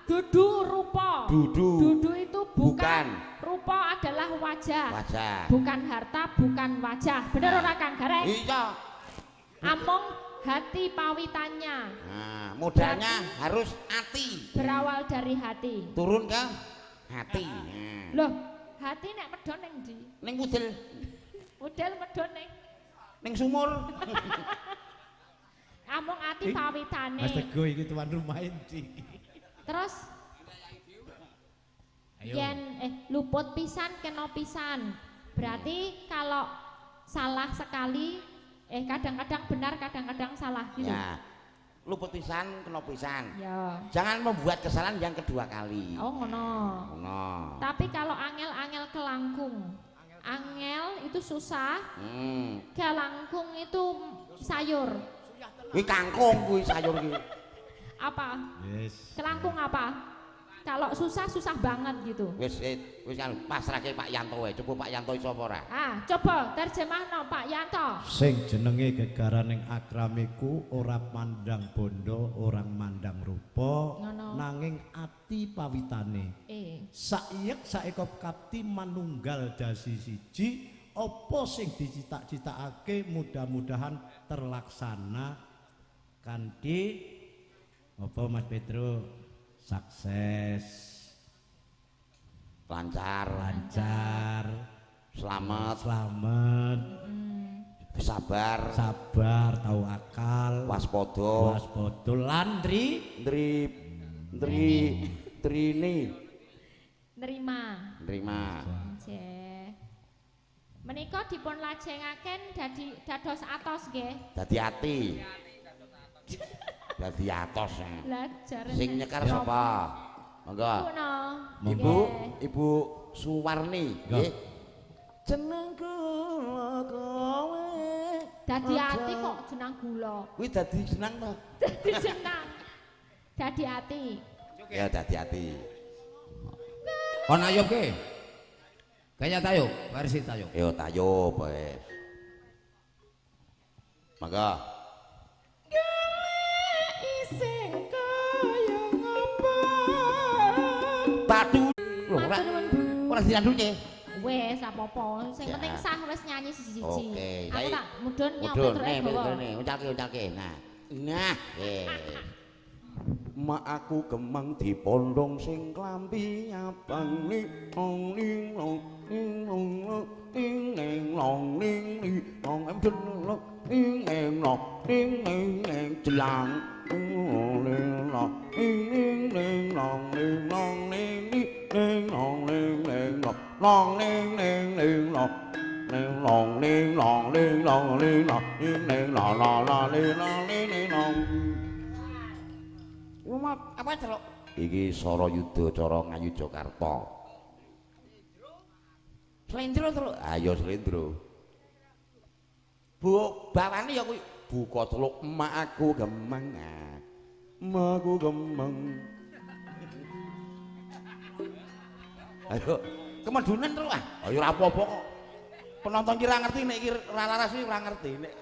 Dudu rupa. Dudu. Dudu itu bukan. Rupa adalah wajah. Wajah. Bukan harta, bukan wajah. Bener ora Kang Gareng? Iya. Among hati pawitannya. Nah, modalnya berarti harus hati. Berawal dari hati. Turun ke hati. Nah. Loh, hati nek medhon ning ndi? Ning udel. Udel medhon ning ning sumur. Among ati pawitane. Mas Teguh iki tuan rumah endi? Terus yen luput pisan kena pisan. Berarti kalau salah sekali kadang-kadang benar, kadang-kadang salah gitu. Ya. Luput pisan kena pisan. Ya. Jangan membuat kesalahan yang kedua kali. Oh ngono. Ngono. Tapi kalau angel-angel kelangkung. Angel itu susah. Kelangkung itu sayur. Kuwi kangkung kuwi sayur kuwi. Apa? Yes. Kelangkung apa? Kalau susah susah banget gitu. Wis wis kan pasrahke Pak Yanto wae. Coba Pak Yanto iso apa ora? Ah, coba terjemahno Pak Yanto. Sing jenenge gegaraning akramiku ora mandang bondo, orang mandang rupa, nanging ati pawitane. Saiyek saeka kapti manunggal dasi siji, apa sing dicita-citakake mudah-mudahan terlaksana kanthi apa Mas Petro? Sukses, lancar, lancar, selamat, selamat, sabar, sabar, tahu akal, waspada, waspada, landri, ndri, ndri, trini, nerima, nerima. Menika dipun lajengaken dadi dados atos nggih. Dadi ati. Dadi atos. Sing nyekar sapa? Monggo. Ibu, Ibu Suwarni nggih. Jeneng kula kowe. Dadi ati kok jenang gula. Kuwi dadi jenang to. Dadi jenang. Dadi ati. Ya dadi ati. Kon ayub ke? Kayaknya tayub, versi tayub. Yo tayub wis. Monggo. Padu lho ora ora dilanjutke. Wis apa-apa, sing penting sah wis nyanyi siji-siji. Oke, aku tak mudhun nyopet terus. Mudhun uncalke-uncalke. Nah. Nah, Mak aku gemang dipondong sing klambi abang ning ning ning ning ning ning long ning ning long ning ning long ning ning ning jelang ning long ning ning long ning long ning ning long ning ning long ning ning ning long ning long ning long ning long ning long ning ning la la la ning long ning ning long. Apa celuk? Iki Sarayuda cara Ngayogyakarta. Slendro terus. Ayo slendro. Bu bawane ya kuwi buka celuk emak aku gemeng. Emak aku gemeng. Ayo kemedunen terus ah. Ayo ora apa-apa kok. Penonton ki ora ngerti nek iki ora laras iki ora ngerti nek.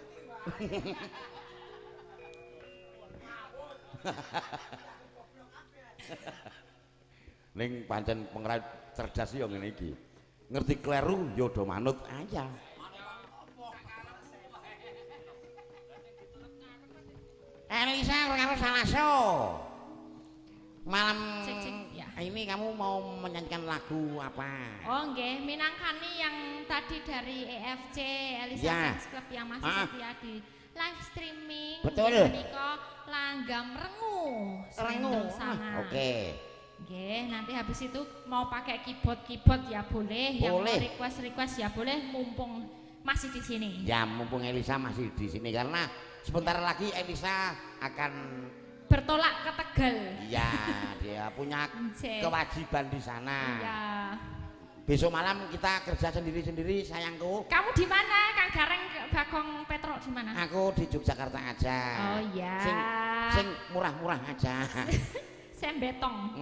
Ning pancen pengerat cerdas ya ngene iki. Ngerti kleru ya do manut aja. Elisa karo Salaso. Malam cek, cek, ya. Ini kamu mau menyanyikan lagu apa? Oh nggih, minangkani yang tadi dari EFC Elisa ya. Fans Club yang masih setia di live streaming. Betul. Menika langgam rengu. Rengu. Oke. Nggih, nanti habis itu mau pakai keyboard-keyboard ya boleh, yang mau request-request ya boleh, mumpung masih di sini. Ya, mumpung Elisa masih di sini karena sebentar lagi Elisa akan bertolak ke Tegal. Iya, dia punya kewajiban di sana. Iya. Besok malam kita kerja sendiri-sendiri, sayangku. Kamu di mana, Kang Gareng Bagong Petrok di mana? Aku di Yogyakarta aja. Oh iya. Sing murah-murah aja. Sembetong.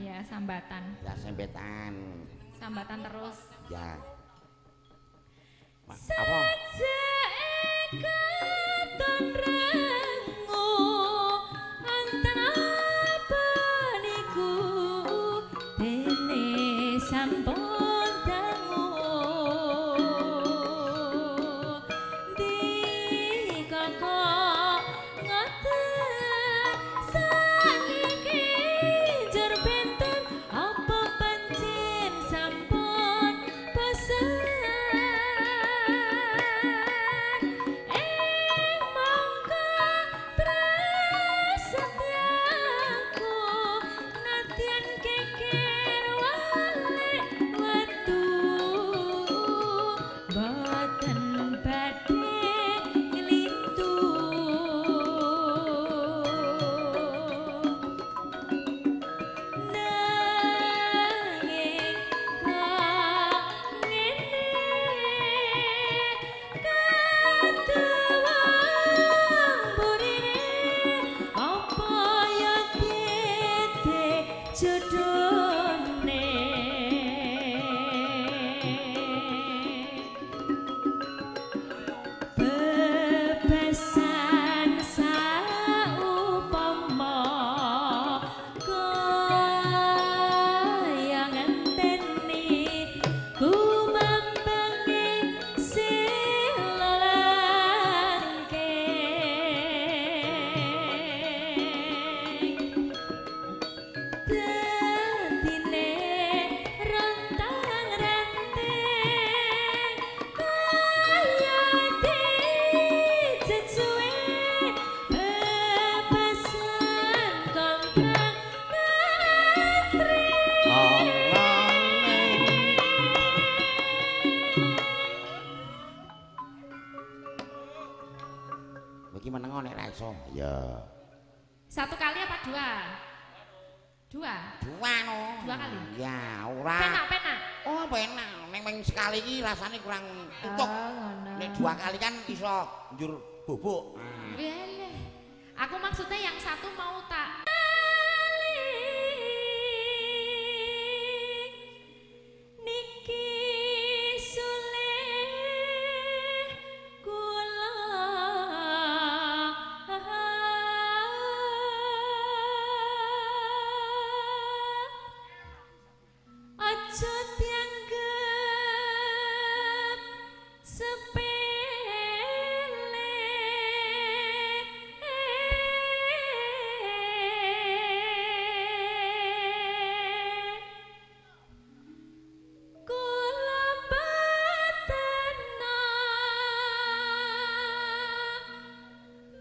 Iya, sambatan. Ya, sembetan. Sambatan terus. Ya. Apa? Sajake katon rengu anten apa niku dene sampun dangu dikoko ngoten saniki jer benten apa pancen sampun pesen. bojone bebesan saupama kaya ngenteni kumambange silelangke dadine rontang-ranting kaya dijejuwe bebesan kontrak katri. Kowe iki meneng nek ra iso. Ya. Satu kali apa dua? Dua. Dua no. Dua kali. Ya, ora. Penak, penak. Oh, penak. Ning ping sekali iki rasane kurang utuh. Oh, ngono. Nek dua kali kan iso njur bubuk. Weleh. Aku maksudnya yang satu mau tak niki sule kula aja dianggep sepele. Kula batena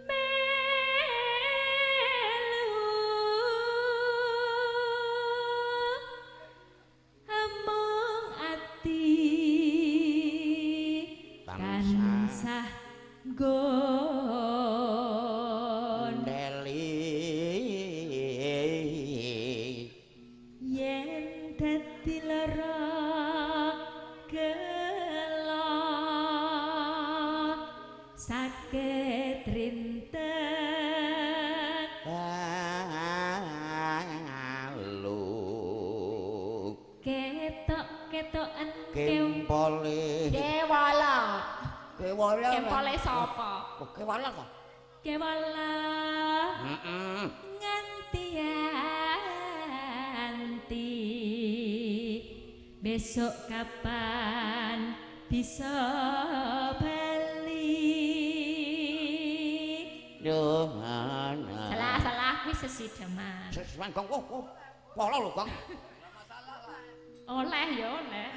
melu amung ati tansah Gondeli. Yen dadi lara gela sakit rinten Halo. Ketok-ketoken Kempole. Kewala. Kewala. Kempole sapa? Oh, kewala ta? Kewala. Heeh. Nganti anti besok kapan bisa bali. Duh, mana. Salah, salah kuwi sesideman. Sesideman gong. Oh, oh. Polo lho, Gong. Oleh ya oleh.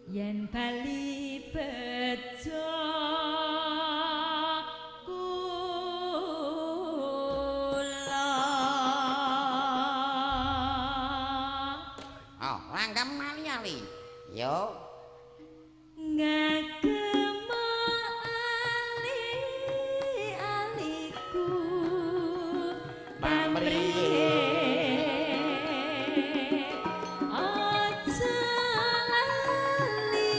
Yen bali bejo kula. Oh, langgam ali-ali. Yo. Ngagem ali-aliku pamrihe aja lali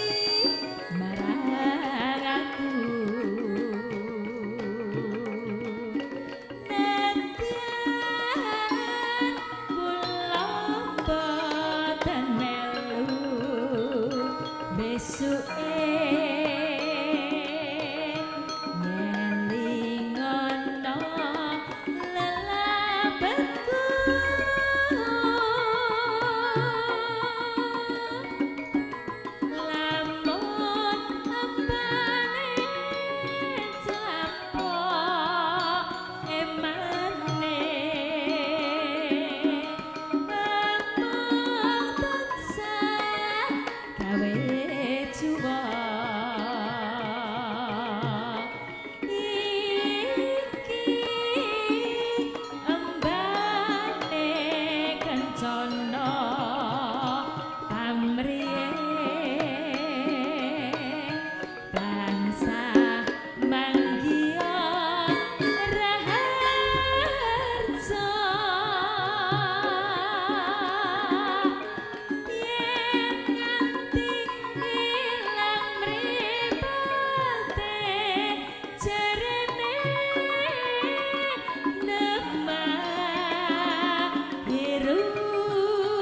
marang aku nadyan kula boten melu besuke ngelingono lelabetku lamun ambane capok emane amung tansah gawe cuwa iki embane kencana pamriye tansah manggiya raharja yen nganti ilang mripate jerene nemah hirup.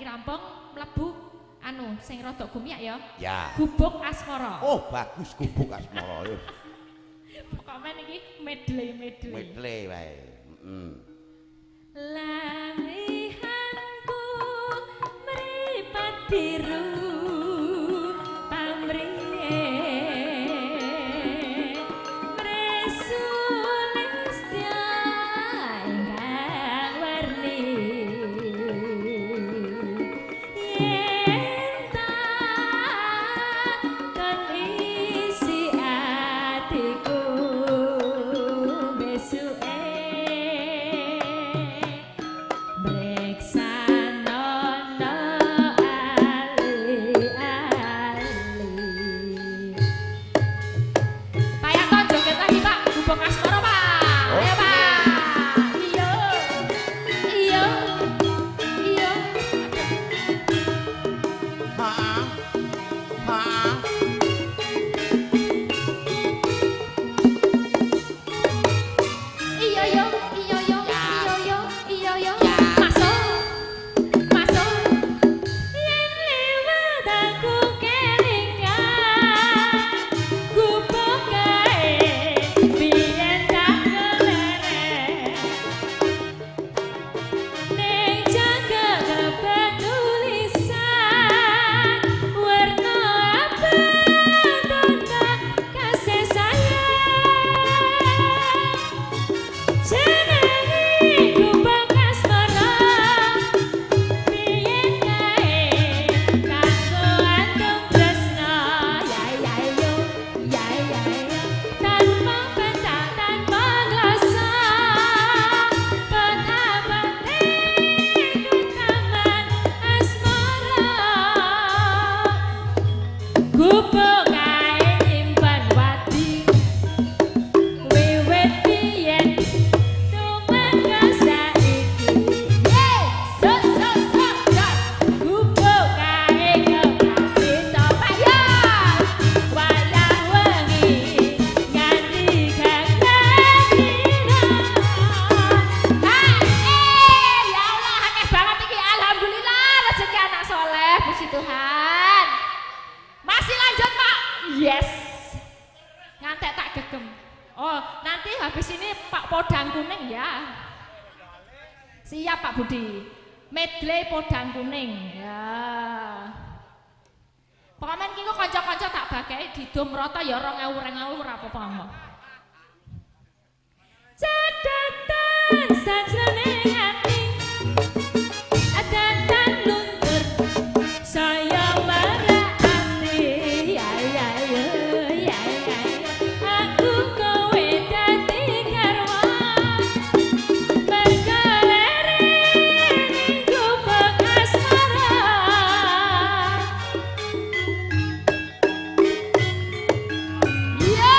rampung mlebu anu sing rada gumiyak ya. Ya. Gubuk Asmara. Oh, bagus Gubuk Asmara. Pokoke niki medley-medley. Medley wae. Heeh. Lamihanku mripat biru pamrihe mresulistya ingkang werni yen tak kon isi atiku besuke Siap Pak Budi. Medley podang kuning. Ya. Pokoknya iki kanca-kanca tak bageki didum rata ya 2000 2000 ora apa-apa. Catatan sajroning ati adatan luntur saya marakane ya ya ya ya ya aku kowe dadi garwa mergo lere ning gubuk asmara. Iya.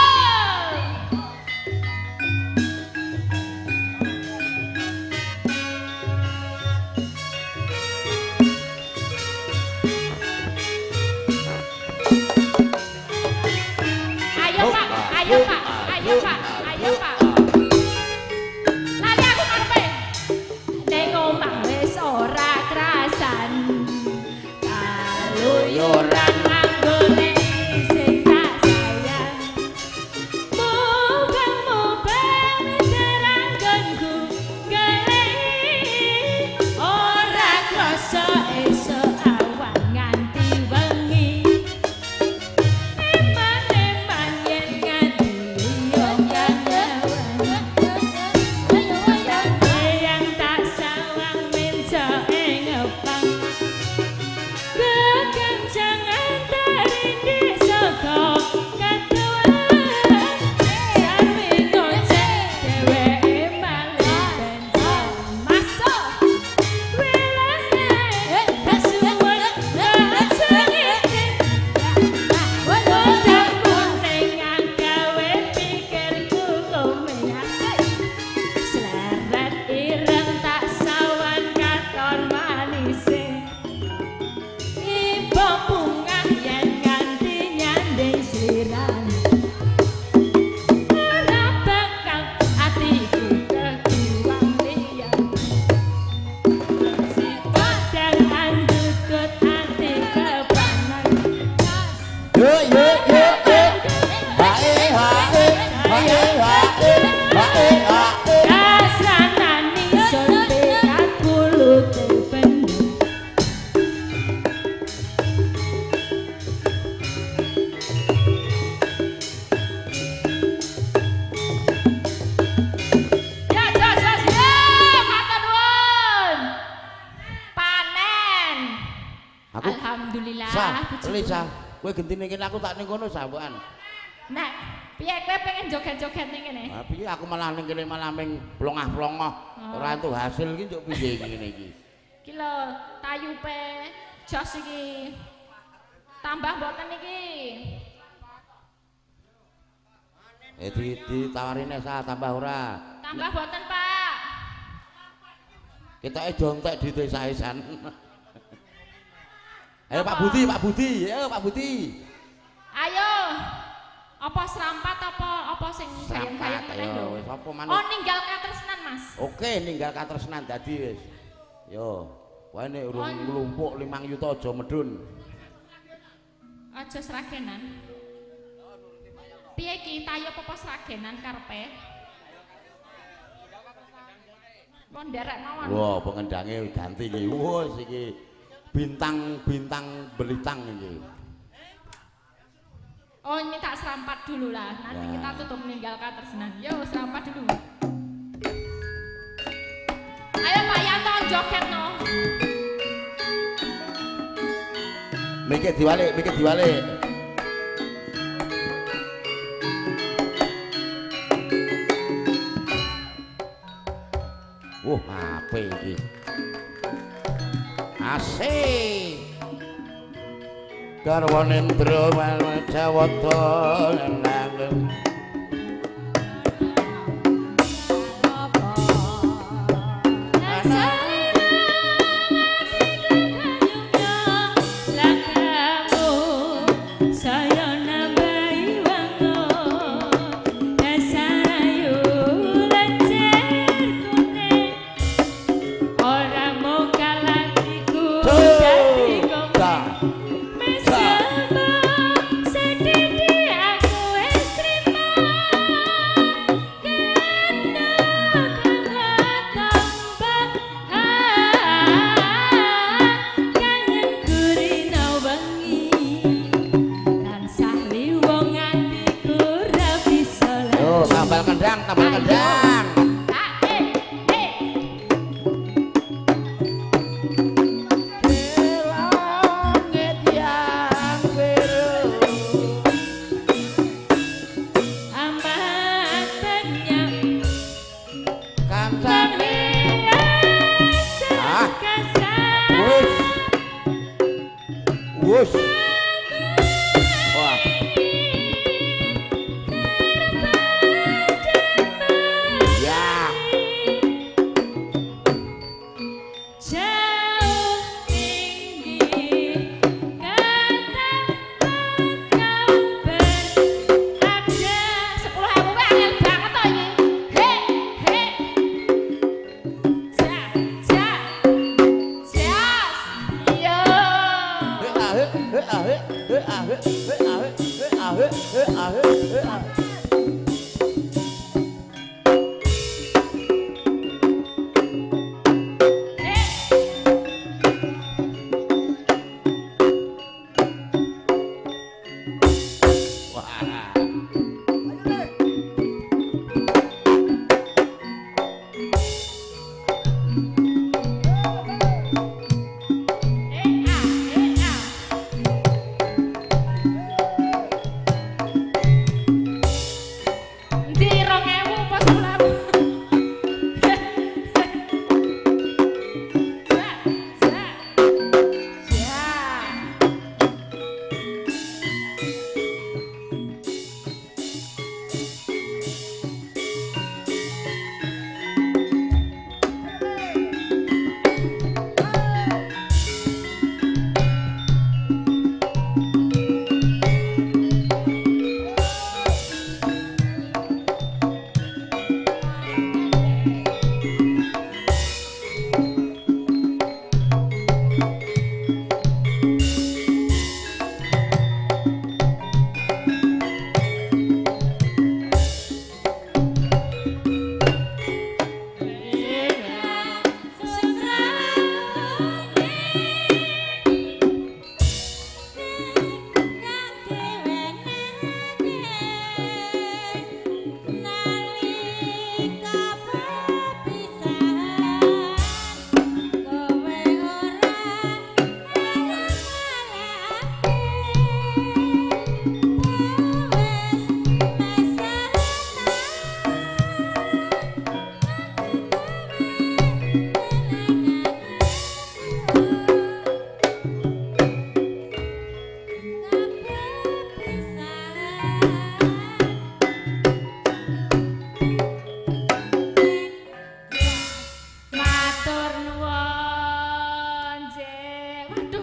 Alhamdulillah. Sah, puji Lisa, Tuhan. Kowe gentine kene aku tak ning kono sampean. Nah, piye kowe pengen joget-joget ning kene? Lah piye aku malah ning kene malah ming plongah-plongoh. Oh. Ora entuk hasil iki njuk piye iki ngene iki. Iki lho tayupe jos iki. Tambah mboten iki. Eh ditawarine sa tambah ora? Tambah mboten, Pak. Ketoke jontek di desa-esan. Ayo Pak Budi, Pak Budi, ayo Pak Budi. Ayo. Apa serampat apa apa sing gayeng-gayeng meneh lho? Ayo wis apa manut? Oh, ninggal katresnan, Mas. Oke, ninggal katresnan dadi wis. Yo, wae nek urung nglumpuk 5 yuta aja medun. Aja sragenan. Piye iki tayub apa sragenan karepe? Pon nderek mawon. Wah, pengendange ganti iki. Wes iki bintang-bintang belitang iki. Oh, ini tak serampat dulu lah. Nanti ya. Kita tutup meninggal katresnan. Yo, serampat dulu. Ayo Pak Yanto joget no. Mikir diwalik, mikir diwalik. Wah, apa iki? Asik. Garwanendra Jawata lanang.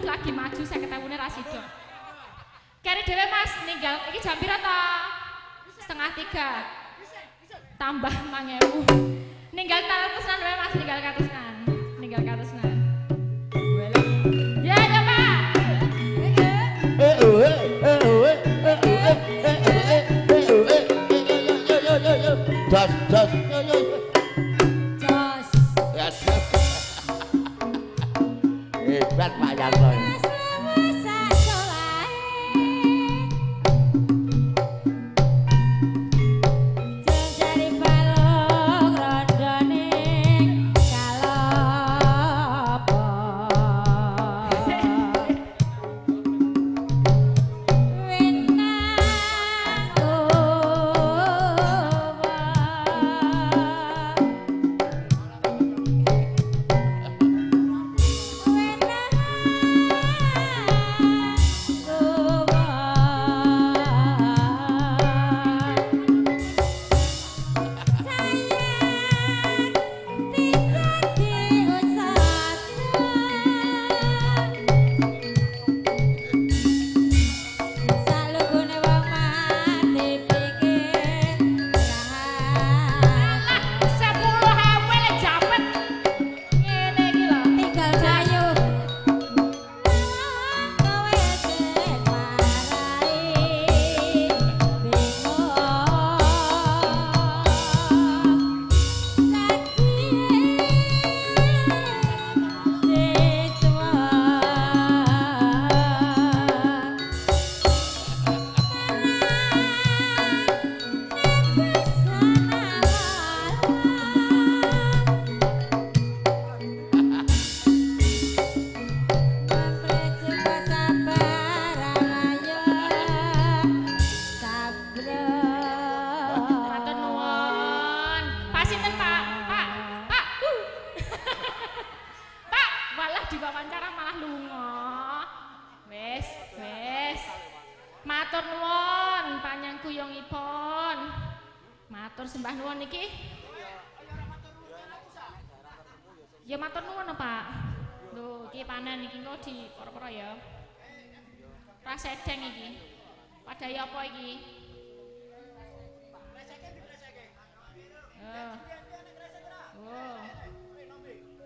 lagi maju 50.000-ne ra sida. Keri dhewe Mas ninggal iki jam pira ta? 2:30. Tambah 5.000. Ninggal katresnan wae Mas, ninggal katresnan. Ninggal katresnan. Ya ya Pak. Jos jos jos. Hebat Pak Yanto. Ya matur nuwun Pak. Lho iki panen iki engko di poro-poro ya. Ra sedeng iki. Padahi apa iki? Oh. Oh.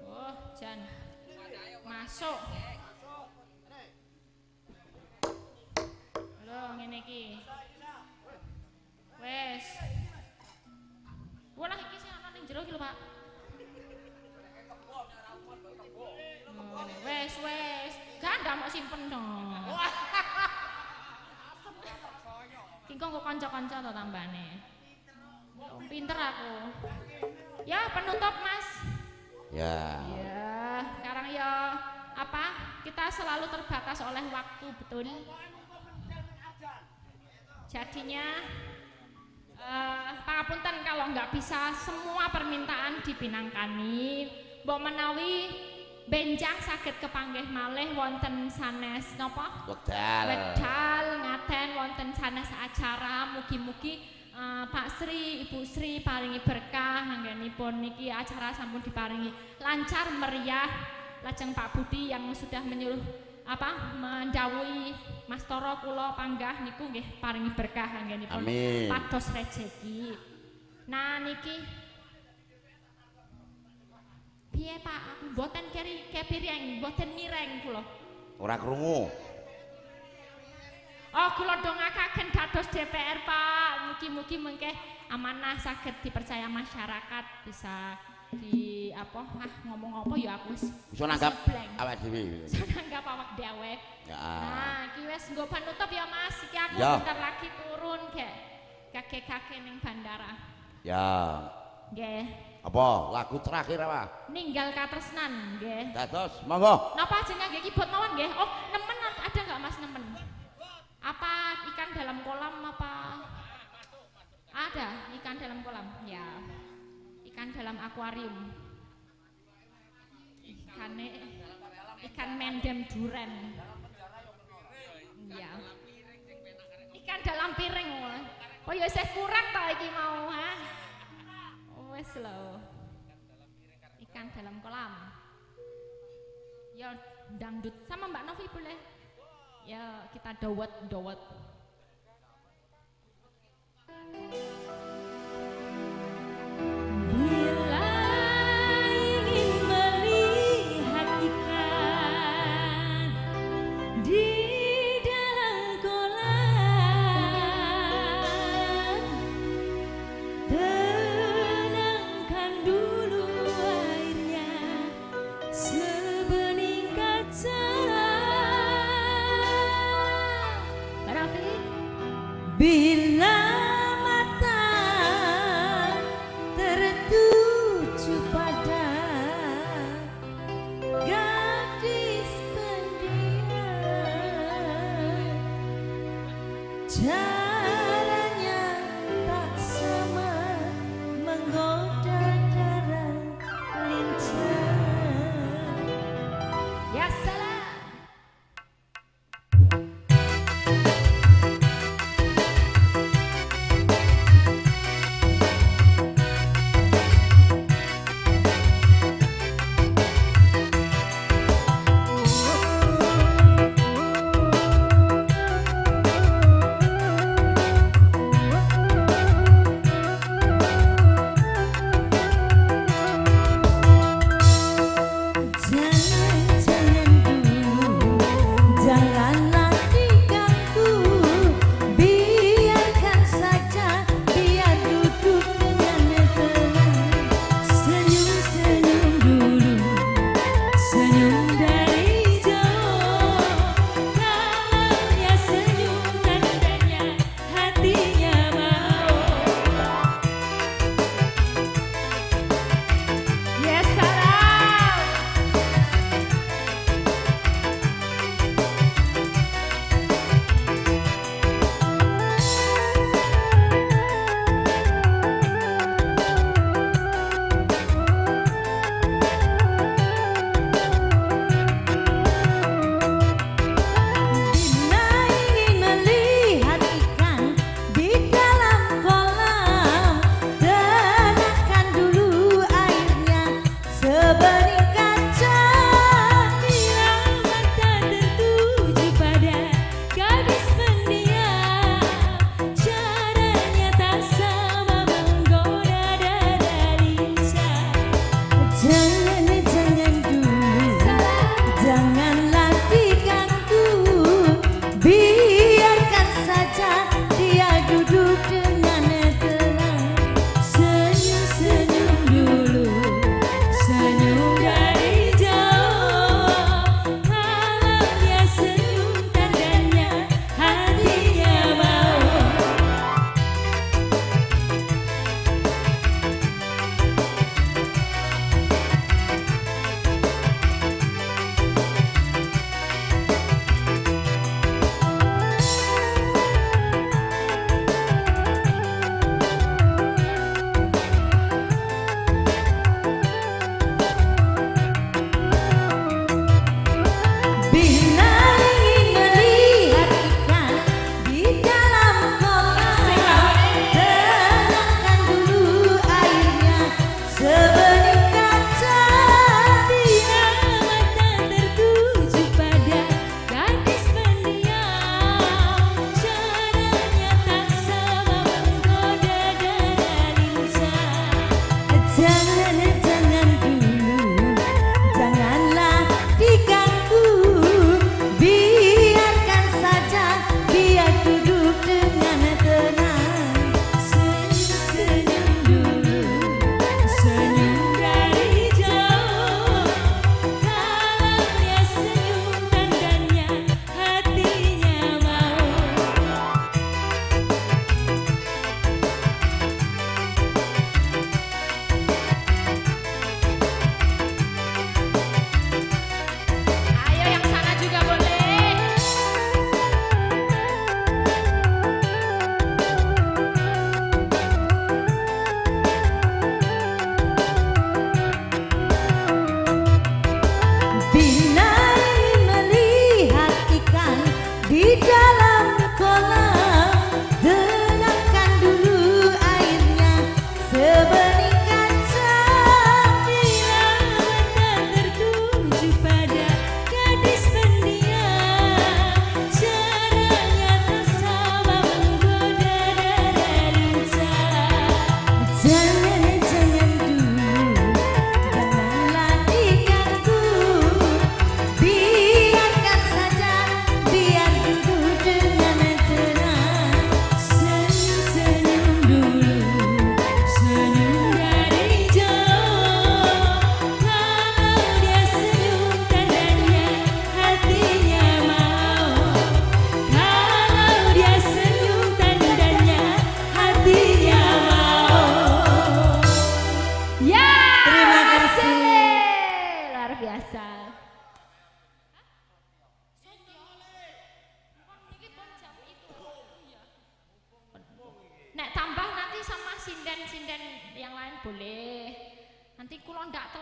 Oh, jan. Masuk. Lho ngene iki. Wes. Walah iki sing ana ning jero iki lho, Pak. Wes wes, gak mau simpen dong. Ki kok kanca-kanca to tambane. Pinter aku. Ya penutup Mas. Ya. Ya, sekarang ya apa? Kita selalu terbatas oleh waktu, betul. Jadinya pangapunten kalau nggak bisa semua permintaan dipinangkani. Mbok menawi benjang saged kepanggih malih wonten sanes napa? Wekdal. Wekdal ngaten wonten sanes acara mugi-mugi Pak Sri, Ibu Sri paringi berkah anggenipun niki acara sampun diparingi lancar meriah. Lajeng Pak Budi yang sudah menyuruh apa mendhawuhi Mas Toro kula panggah niku nggih paringi berkah anggenipun pados rejeki. Nah niki piye Pak, aku mboten keri kepireng, mboten mireng kula. Ora krungu. Oh, kula dongakaken dados DPR, Pak. Mugi-mugi mengke amanah saged dipercaya masyarakat, bisa di apa ah ngomong apa ya aku wis bisa nanggap awak dhewe. Bisa nanggap awak dhewe. Ya. Nah, iki wis nggo panutup ya Mas. Iki aku ya. Bentar lagi turun gek kakek-kakek ning bandara. Ya. Nggih. Apa lagu terakhir apa? Ninggal Katresnan nggih. Dados monggo. Napa ajeng ngangge keyboard mawon nggih? Oh, nemen ada enggak Mas nemen? Apa ikan dalam kolam apa? Ada ikan dalam kolam. Ya. Ikan dalam akuarium. Ikane ikan mendem duren. Ya. Ikan dalam piring. Oh ya isih kurang ta iki mau, ha? Wes lho. Ikan dalam kolam. Ya dangdut sama Mbak Novi boleh. Ya kita dawet-dawet. Bila ingin melihat ikan di dalam kolam, tenangkan dulu airnya sebening kaca. Mbak Novi. Bila mata tertuju pada gadis pendiam, caranya tak sama menggoda darah lincah. Ya salam. Jangan dulu, janganlah diganggu, biarkan saja, biar duduk dengan tenang. Senyum-senyum dulu, senyum dari jauh. Kalau dia senyum tandanya hatinya mau. Ya salam. Bila ingin melihat ikan di dalam kolam, tenangkan dulu airnya sebening kaca. Bila mata tertuju pada gadis pendiam, caranya tak sama menggoda dada lincah. Jangan dulu, janganlah diganggu, biarkan saja dia duduk dengan tenang. Senyum-senyum dulu, senyum dari jauh. Kalau dia senyum tandanya hatinya mau.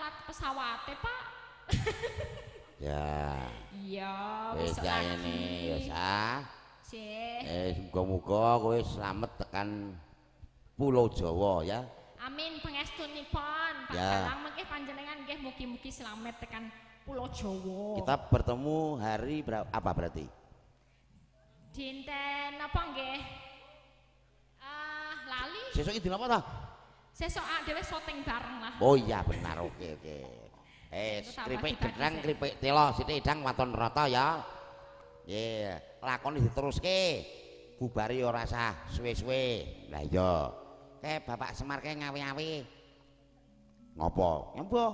telat pesawate, Pak. Ya. Iya, wis besok lagi. Ini ya sah. Sih. Muga-muga kowe slamet tekan Pulau Jawa ya. Amin pangestunipun Pak Ya. Dalang mengke panjenengan nggih mugi-mugi slamet tekan Pulau Jawa. Kita bertemu hari apa berarti? Dinten apa nggih? Lali. Sesuk iki dina apa ta? Sesuk dhewe syuting bareng lah. Oh iya benar, oke oke. Itu tambah Kripik dibagi gedang, sih. kripik telo, sithik idang waton rata ya. Nggih, lakoni diteruske. Bubari ora sah suwe-suwe. Lah iya. Kae Bapak Semar kae ngawe-awe. Ngopo? Nyembo.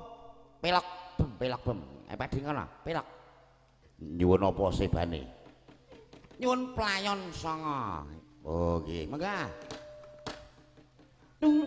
Pelok bem, pelok bem. Padhe ngono, pelok. Nyuwun apa sebane? Nyuwun playon sanga. Oh nggih, mangga. Tung.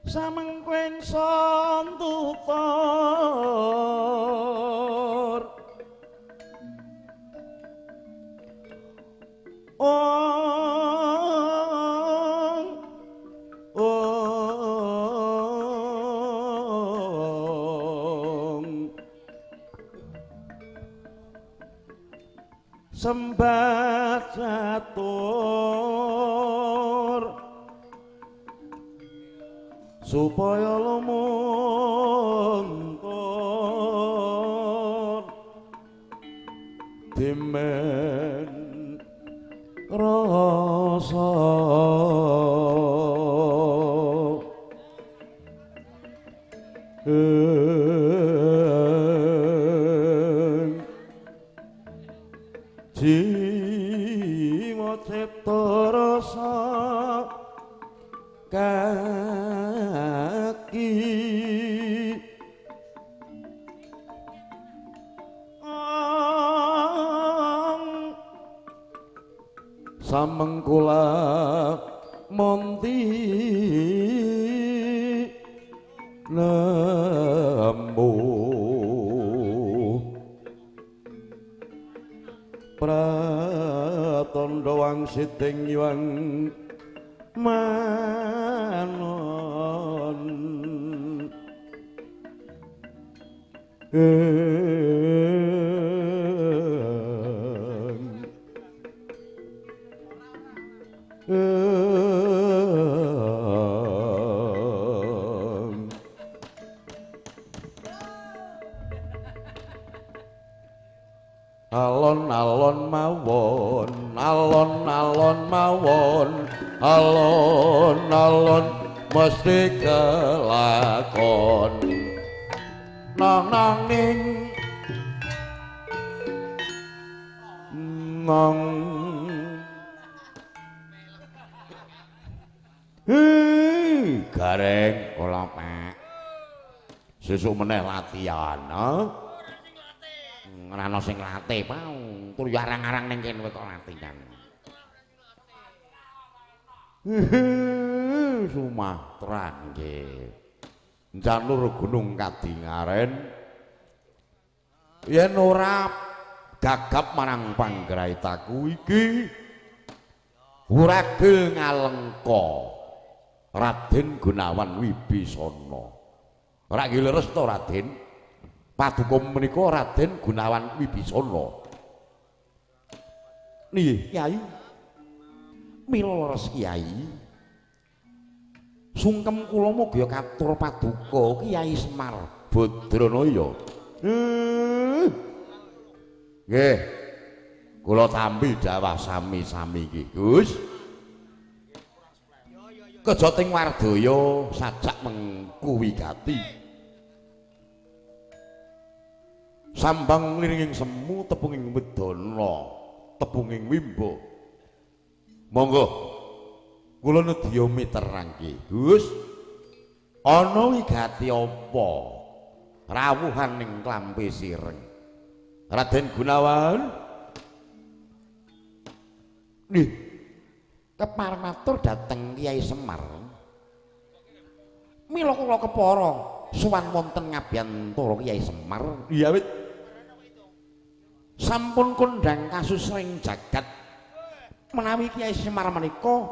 Samengkwen santutur ong ong sembah catur supaya lumuntur dimen rasa ing jiwa cipta rasa kaki ong samengkula monti nemu pratandha wangsit ing yuang manah. Alon-alon mawon, alon-alon mawon, alon-alon mesti kelakon. Nong nong ning nong. Gareng kula Pak. Sesuk meneh latihan, ha? Ora ana sing latih, Pak. Tur yo arang-arang ning kene kok latihan. Sumatera nggih. Janur Gunung Kadingaren yen ora gagap marang panggraitaku iki wuragil ngalengka Raden Gunawan Wibisana. Ora nggih leres to Raden? Paduka menika Raden Gunawan Wibisana. Nggih, Kyai. Mila leres Kyai. Sungkem kula mugi katur paduka Kyai Semar Badranaya. Nggih. Kula tampi dawah sami-sami iki, Gus. Kejating wardaya sajak mengku wigati. Sambang liringing semu tepunging wedana, tepunging wimbo. Monggo kula nedya miterangke, Gus. Ana wigati apa rawuhan ning Klampi Sireng? Raden Gunawan. Nggih. Kepareng matur dhateng Kyai Semar. Mila kula kepara sowan wonten ngabiyantara Kyai Semar. Iya wit. Sampun kondhang kasus ring jagat menawi Kyai Semar menika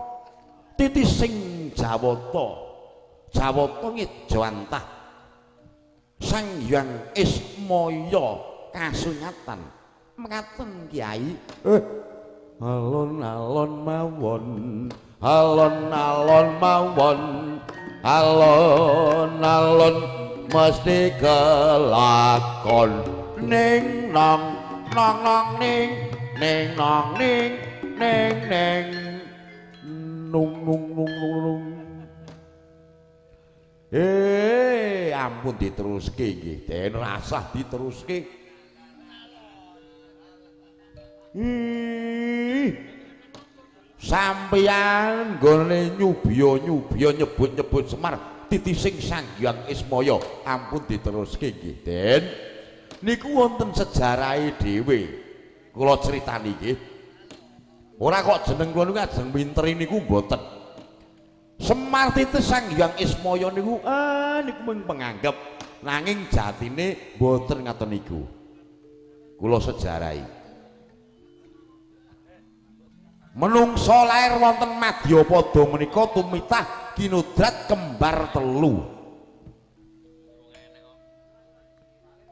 titising Jawata. Jawata ngejawantah Sang Hyang Ismaya kasunyatan. Mekaten Kyai. Alon-alon mawon, alon-alon mawon, alon-alon mesti kelakon. Ning nong nong nong ning ning nong ning ning ning nung nung nung nung nung. Ampun diteruske nggih, den rasah diteruske. Sampeyan nggone nyubya-nyubya nyebut-nyebut Semar titising Sang Hyang Ismaya, ampun diteruske nggih, Den. Niku wonten sejarahe dhewe. Kula critani nggih. Ora kok jeneng kula niku ajeng pinter niku mboten. Semar titis Sang Hyang Ismaya niku niku mung penganggep, nanging jatine mboten ngaten niku. Kula sejarahi. Menungso lair wonten madyapada menika tumitah kinodrat kembar telu.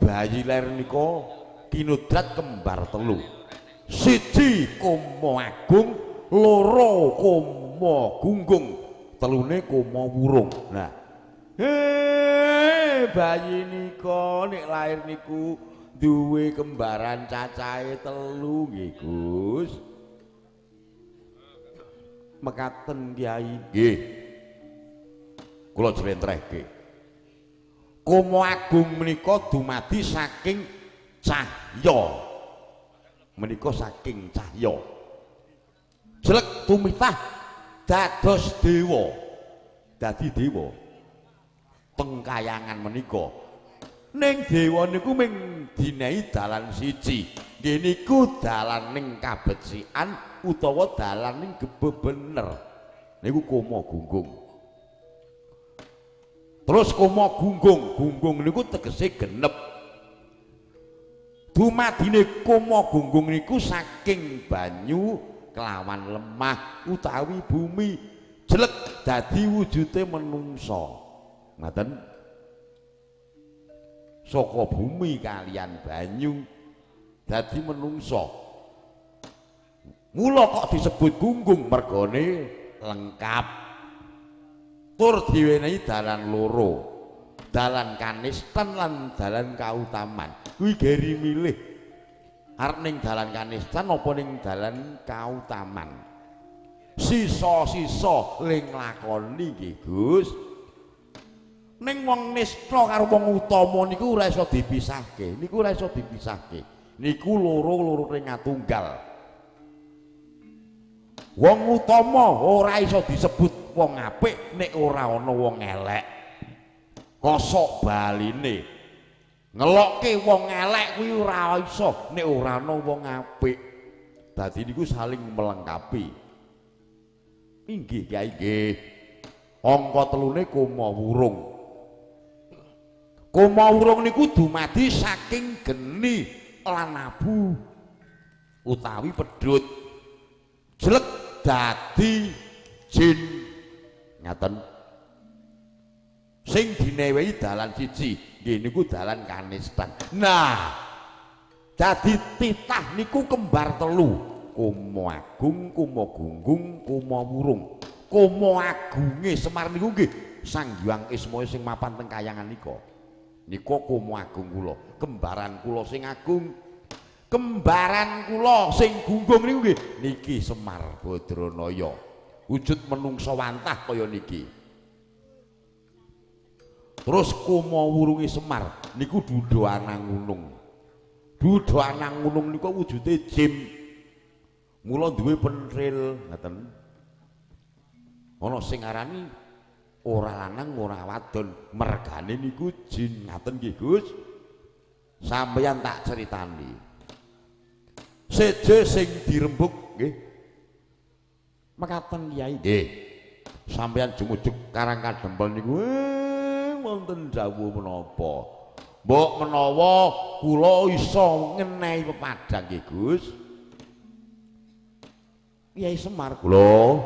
Bayi lair nika kinodrat kembar telu. Siji Komo Agung, loro Komo Gunggung, telune Komo Wurung. Nah, bayi nika nek lair niku duwe kembaran cacahe telu nggih, Gus. Mekaten Kyai. Nggih. Kula jlentrehke. Komo Agung menika dumadi saking cahya. Menika saking cahya. Jelek tumitah dados dewa. Dadi dewa. Teng kayangan menika. Ning dewa niku ming dinehi dalan siji. Nggih niku dalan ning kabecikan utawa dalan ning bener. Niku Komo Gunggung. Terus Komo Gunggung, gunggung niku tegese genep. Dumadine Komo Gunggung niku saking banyu kelawan lemah utawi bumi jelek dadi wujude menungsa. Ngaten. Saka bumi kalian banyu dadi menungso. Mula kok disebut gunggung mergone lengkap. Tur diwenehi dalan loro. Dalan kanistan lan dalan kautaman. Kuwi geri milih arep ning dalan kanistan apa ning dalan kautaman. Sisa-sisa ling nglakoni nggih Gus. Ning wong nista karo wong utama niku ora iso dipisahke. Niku ora iso dipisahke. Niku loro-loro ring atunggal. Wong utama ora iso disebut wong apik nek ora ana wong elek. Kosok baline. Ngelokke wong elek kuwi ora iso nek ora ana wong apik. Dadi niku saling melengkapi. Inggih Kyai nggih. Angka telune koma wurung. Koma wurung niku dumadi saking geni lan abu utawi pedhut. Jelek dadi jin. Ngaten. Sing dinewehi dalan siji, nggih niku dalan kanistan. Nah, dadi titah niku kembar telu. Komo agung, komo gunggung, komo wurung. Komo agunge Semar niku nggih Sang Hyang Ismaya sing mapan teng kayangan nika. Nika komo agung kula, kembaran kula sing agung. Kembaran kula sing gunggung niku nggih niki Semar Badranaya. Wujud menungsa wantah kaya niki. Terus komo wurunge Semar niku dudu anang gunung. Dudu anang gunung niku wujude jim. Mula duwe pentril ngaten. Ana sing ngarani ora lanang ora wadon, mergane niku jin ngaten nggih Gus. Sampeyan tak critani. Seje sing dirembug nggih. Mekaten Kyai nggih. Sampeyan jumujug Karang Kadempel niku wonten dawuh menapa? Mbok menawa kula iso ngenehi pepadang nggih Gus. Kyai Semar kula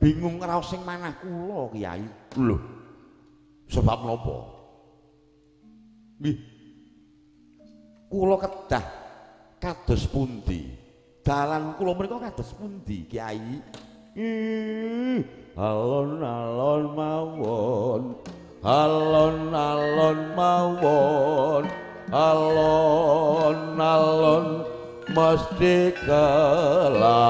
bingung raos sing manah kula Kyai. Lho. Sebab napa? Nggih. Kula kedah kados pundi? Dalan kula menika kados pundi Kyai? Alon-alon mawon, alon-alon mawon, alon-alon mesti kelakon.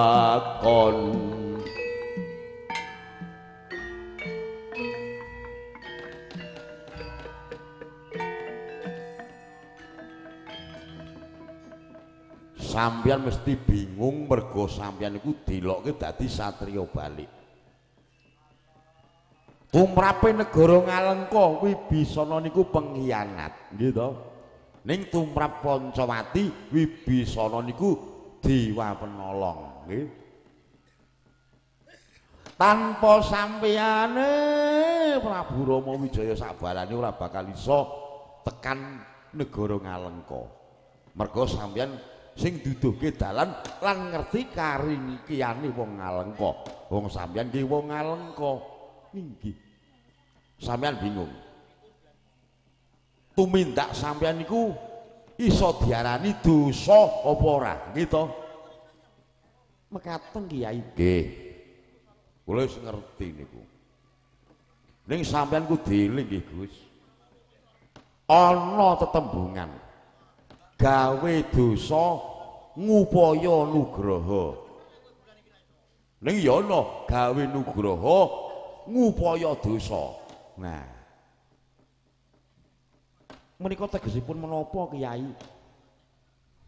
Sampeyan mesti bingung mergo sampeyan iku dilokke dadi satriya balik. Tumrape negara Ngalengka Wibisana niku pengkhianat, nggih to? Ning tumrap Pancawati Wibisana niku dewa penolong, nggih. Tanpa sampeyane Prabu Rama Wijaya sakbalane ora bakal iso tekan negara Ngalengka. Mergo sampeyan sing duduhke dalan lan ngerti karingkiyane wong Ngalengka. Wong sampeyan ki wong Ngalengka. Inggih. Sampeyan bingung. Tumindak sampeyan niku iso diarani dosa apa ora? Nggih to? Mekaten Kyai. Nggih. Kula wis ngerti niku. Ning sampeyan kudu eling nggih Gus. Ana tetembungan. Gawe dosa ngupaya nugraha. Ning ya ana gawe nugraha ngupaya dosa. Nah. Menika tegesipun menapa Kyai?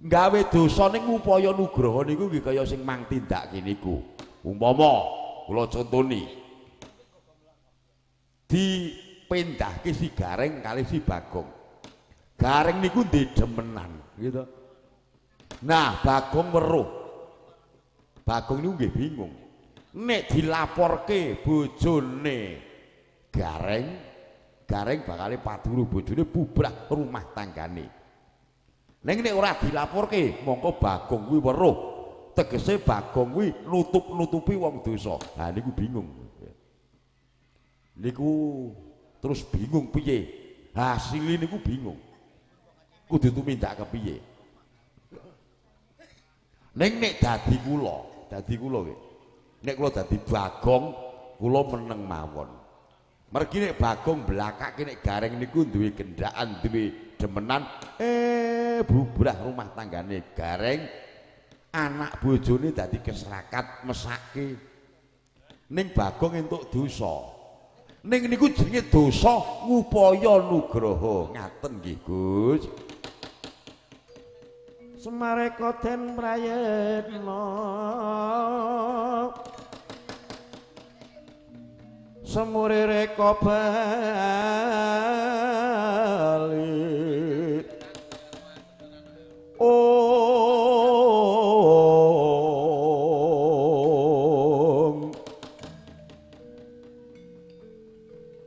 Gawe dosa ning ngupaya nugraha niku nggih kaya sing mang tindake niku. Umpama kula contoni dipendahke si Gareng kalih si Bagong. Gareng niku ndedemenan gitu. Nah, Bagong weruh. Bagong niku nggih bingung. Nek dilaporke bojone Gareng, Gareng bakale paduru bojone bubrah rumah tanggane. Ning nek ora dilaporke, mongko Bagong kuwi weruh. Tegese Bagong kuwi nutup-nutupi wong dosa. Ha niku bingung. Niku terus bingung piye? Hasile niku bingung. Kudu tumindak kepiye. Ning nek dadi kula nggih. Nek kula dadi Bagong, kula meneng mawon. Mergi nek Bagong blakake nek Gareng niku duwe gendaan, duwe demenan, bubrah rumah tanggane Gareng, anak bojone dadi keserakat mesake. Ning Bagong entuk dosa. Ning niku jenenge dosa ngupaya nugraha. Ngaten nggih, Gus. Semareka den prayitna semure reka bali ong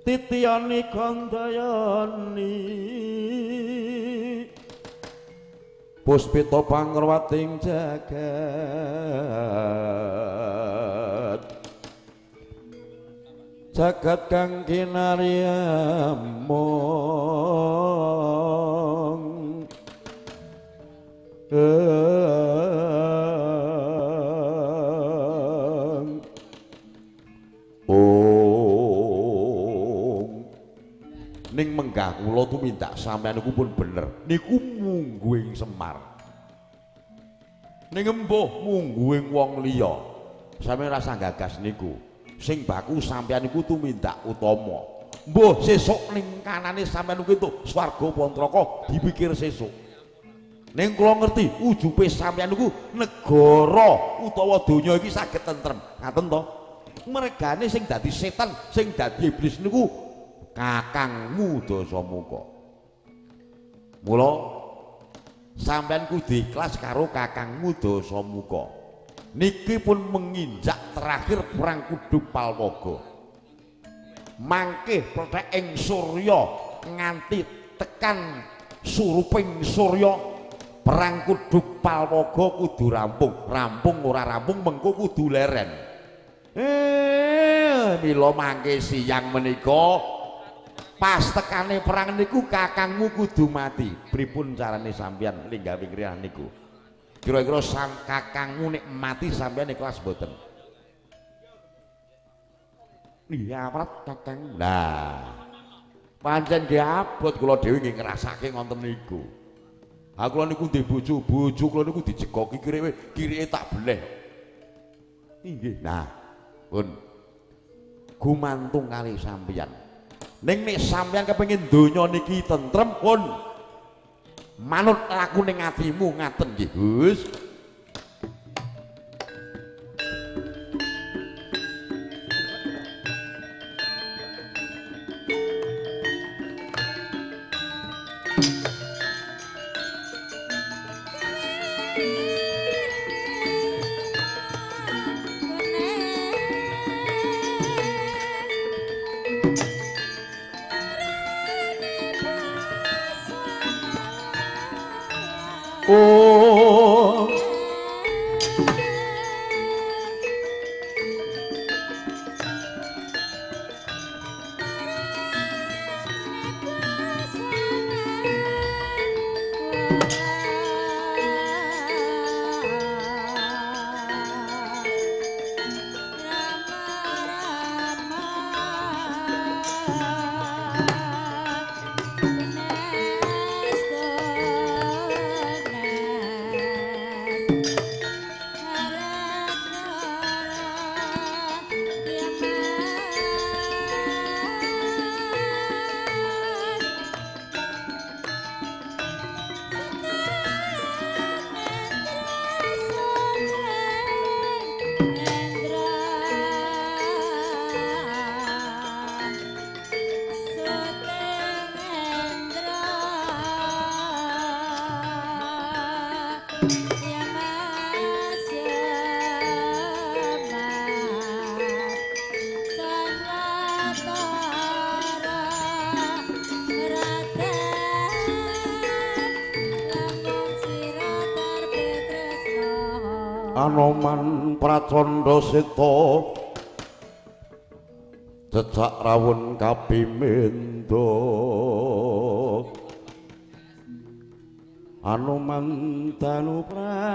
titiyani kandayani puspita pangrwating jagat jagat kang kinaryamong ong ning menggah kula tumindak sampeyan niku pun bener niku mungguing Semar ning embuh mungguing wong liya sampeyan rasa gagas niku sing baku sampeyan niku tumindak utama mbuh sesuk ning kanane sampeyan niku entuk swarga apa neraka dipikir sesuk ning kula ngerti ujube sampeyan niku negara utawa donya iki saged tentrem ngaten to mergane sing dadi setan sing dadi iblis niku kakangmu Dasamuka. Mula sampeyan kudu ikhlas karo kakangmu Dasamuka. Niki pun menginjak terakhir perang Kuduk Palwaga. Mangke pletheking surya nganti tekan suruping surya perang Kuduk Palwaga kudu rampung. Rampung ora rampung mengko kudu leren. Mila mangke siang menika pas tekane perang niku kakangmu kudu mati. Pripun carane sampeyan linggawi ngriyah niku? Kira-kira sang kakangmu nek mati sampeyan ikhlas mboten? Iya, aprat kakang. Nah, pancen nggih abot kula dhewe nggih ngrasake ngoten niku. Ha kula niku ndek bojo, bojo kula niku dijegoki kirike, kirike tak beleh. Inggih. Nah, pun gumantung kali sampeyan. Ning nek sampeyan kepengin donya niki tentrem pun manut laku ning atimu ngaten nggih Gus. Oh, Anoman Pracandha Seta cecak rawon kapimendo. Hanuman danu prawata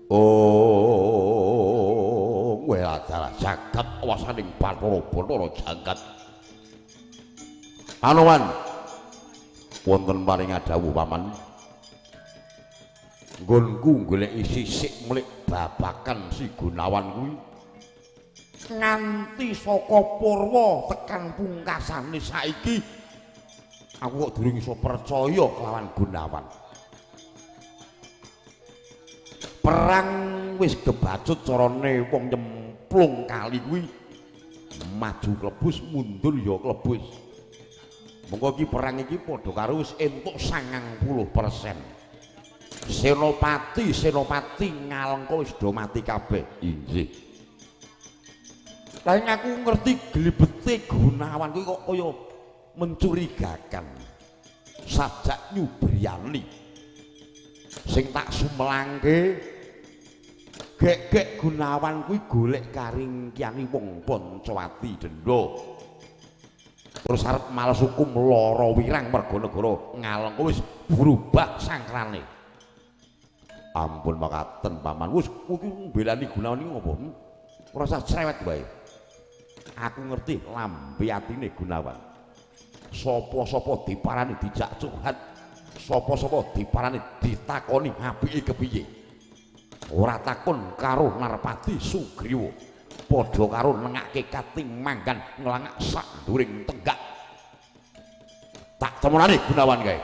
Oh kowe adalah jagat wasaning Bathara Bathara jagat. Hanuman wonten paring dawuh paman. Nggonku goleki sisik mlik babakan si Gunawan kuwi nganti saka purwa tekan pungkasane saiki aku kok durung iso percaya kelawan Gunawan. Perang wis kebacut carane wong nyemplung kali kuwi maju klebus mundur ya klebus. Monggo iki perang iki padha karo wis entuk 90%. Senopati senopati Ngalengka wis do mati kabeh. Inggih. Lah aku ngerti glibete Gunawan kuwi kok kaya mencurigakan. Sajak nyubriyani. Sing tak sumelangke gek-gek Gunawan kuwi golek karingkiyane wong Pancawati Denda. Terus arep males hukum lara wirang merga negara Ngalengka wis berubah sangkrane. Ampun makaten paman, wis kuwi mbelani Gunawan iki ngopo? Ora usah cerewet wae. Aku ngerti lambe atine Gunawan. Sapa-sapa diparani dijak curhat, sapa-sapa diparani ditakoni apike kepiye. Ora takon karo Narpati Sugriwa. Padha karo nengake kating manggan nglangak sak nduring tenggak. Tak temonane Gunawan kae.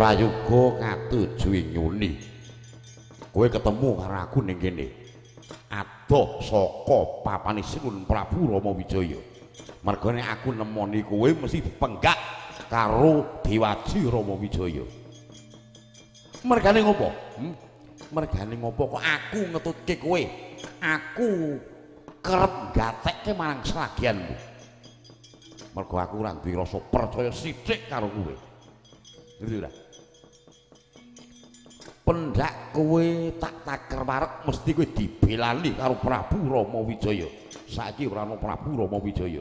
Prayoga katuju ing nyuni. Kowe ketemu karo aku ning kene. Adoh saka papane Sinuwun Prabu Rama Wijaya. Merga nek aku nemoni kowe mesti dipenggak karo Dewaji Rama Wijaya. Mergane ngopo? Mergane ngopo kok aku ngetutke kowe? Aku kerep gatekke marang selagianmu. Merga aku ora duwe rasa percaya sithik karo kowe. Ngerti ora? Pendak kowe tak taker warek mesti kowe dibelani karo Prabu Rama Wijaya. Saiki ora ana Prabu Rama Wijaya.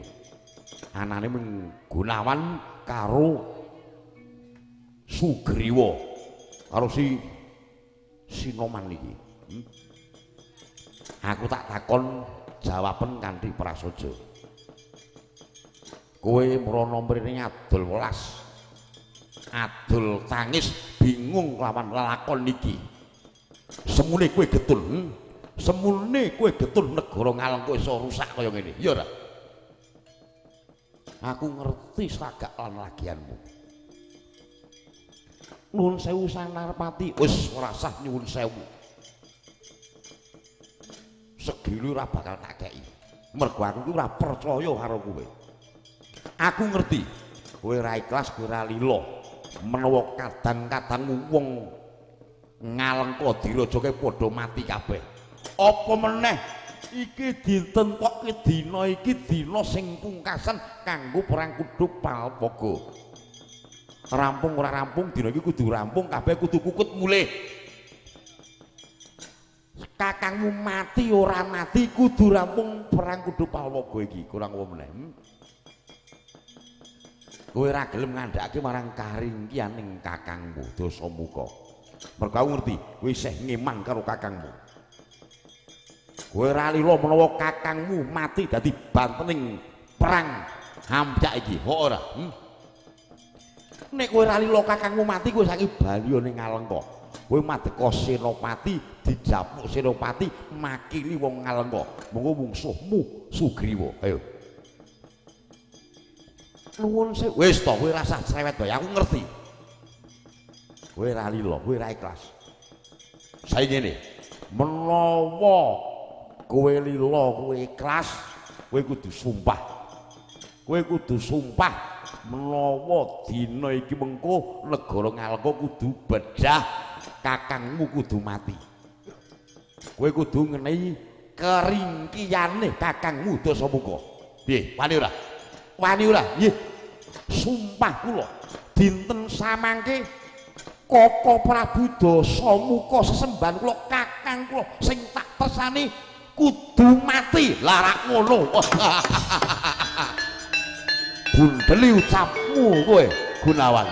Anane mung Gunawan karo Sugriwa karo si Sinoman iki. Aku tak takon jawaben kanthi prasaja. Kowe mrono mrene adol welas. Adol tangis bingung lawan lelakon iki. Semune kowe getun, Semune kowe getun negara Ngalengka iso rusak kaya ngene. Iya ora? Aku ngerti slagak lan lagianmu. Nuwun sewu Sang Narpati. Wis ora sah nyuwun sewu. Segilu ora bakal tak kei. Mergo aku ora percaya karo kowe. Aku ngerti kowe ora ikhlas, kowe ora lila. Menawa kadang-kadang wong Ngalengka dirajake padha mati kabeh. Apa meneh iki ditentokke dina iki dina sing pungkasan kanggo perang Kudu Palpaga. Rampung ora rampung dina iki kudu rampung kabeh kudu kukut mulih. Kakangmu mati ora mati kudu rampung perang kudu Palwaga iki, kurang apa meneh. Kowe ora gelem ngandhakake marang karingkianing kakangmu Dasamuka. Mergo aku ngerti kowe isih ngeman karo kakangmu. Kowe ora lila menawa kakangmu mati dadi bantening perang hamcak iki, hok ora? Nek kowe ora lila kakangmu mati kowe saiki bali ning Ngalengka. Kowe madeka senopati, dijapuk senopati makili wong Ngalengka. Monggo mungsuhmu Sugriwa. Ayo. Nuwun sewu. Wis to, kowe rasah cerewet bae, aku ngerti. Kowe ora lila, kowe ora ikhlas. Saiki ngene, menawa kowe lila, kowe ikhlas, kowe kudu sumpah. Kowe kudu sumpah menawa dina iki mengko negara Ngalengka kudu bedah, kakangmu kudu mati. Kowe kudu ngenehi keringkiyane kakangmu Dasamuka. Piye? Wani ora? Wani ora? Nggih. Sumpah kula dinten samangke Koko Prabu Dasamuka sesembahan kula kakang kula sing tak tresani kudu mati. Lah rak ngono. Bundeli ucapmu kowe Gunawan.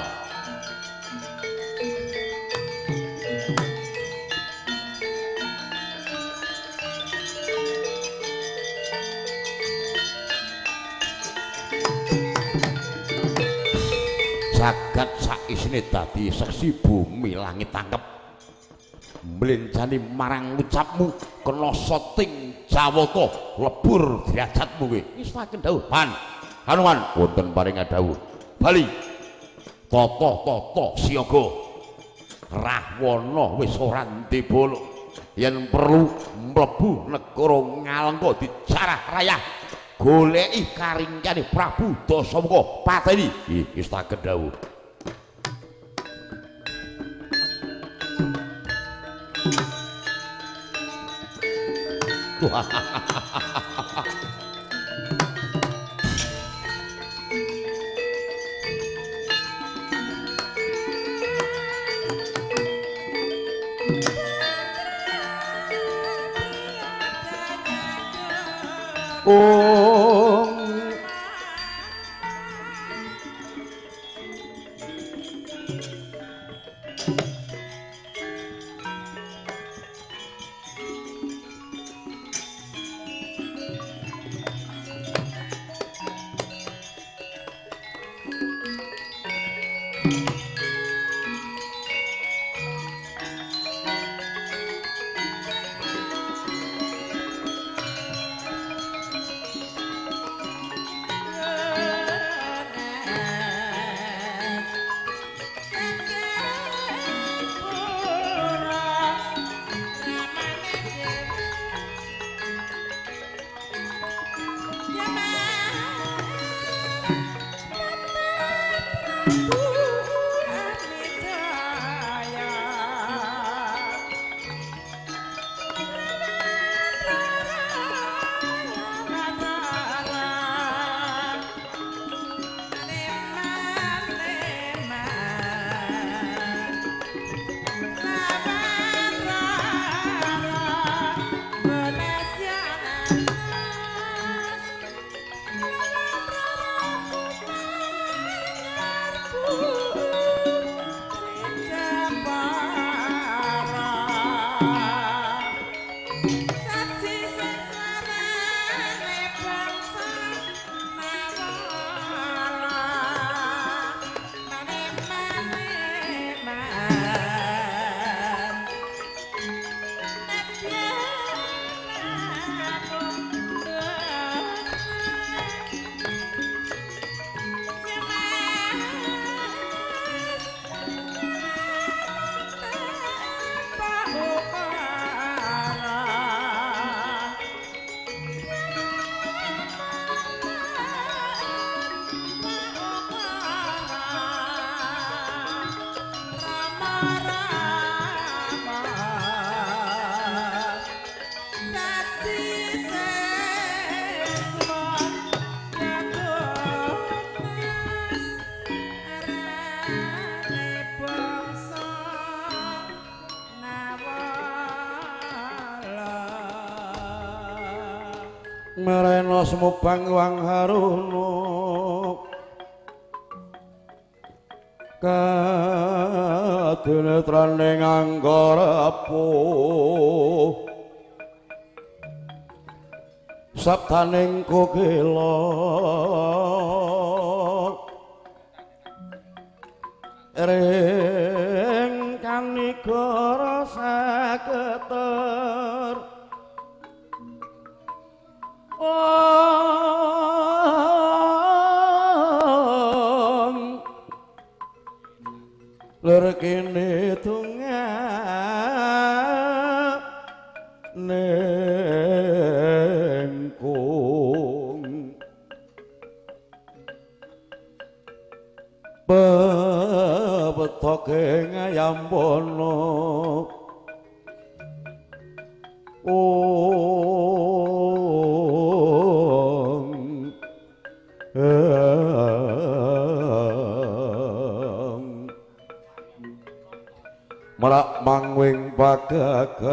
Jagat saisine dadi seksi bumi langit tangkep. Mlencani marang ucapmu kena soting Jawata lebur derajatmu kowe. Ngestaken dawuh Pan. Hanuman wonten paring dawuh. Bali. Tata-tata siaga. Rahwana wis ora ndebolo. Yen perlu mlebu negara Ngalengka dijarah rayah. Goleki karingkane Prabu Dasamuka pateni. Nggih, ngestaken dawuh. Oh. Merena semubang wang haruna kadenetraning anggara puh sabdaning kokila ring kanigara saketer ong lir kene dungane kung pepetoke ngayambono ong merak mangwing pagagan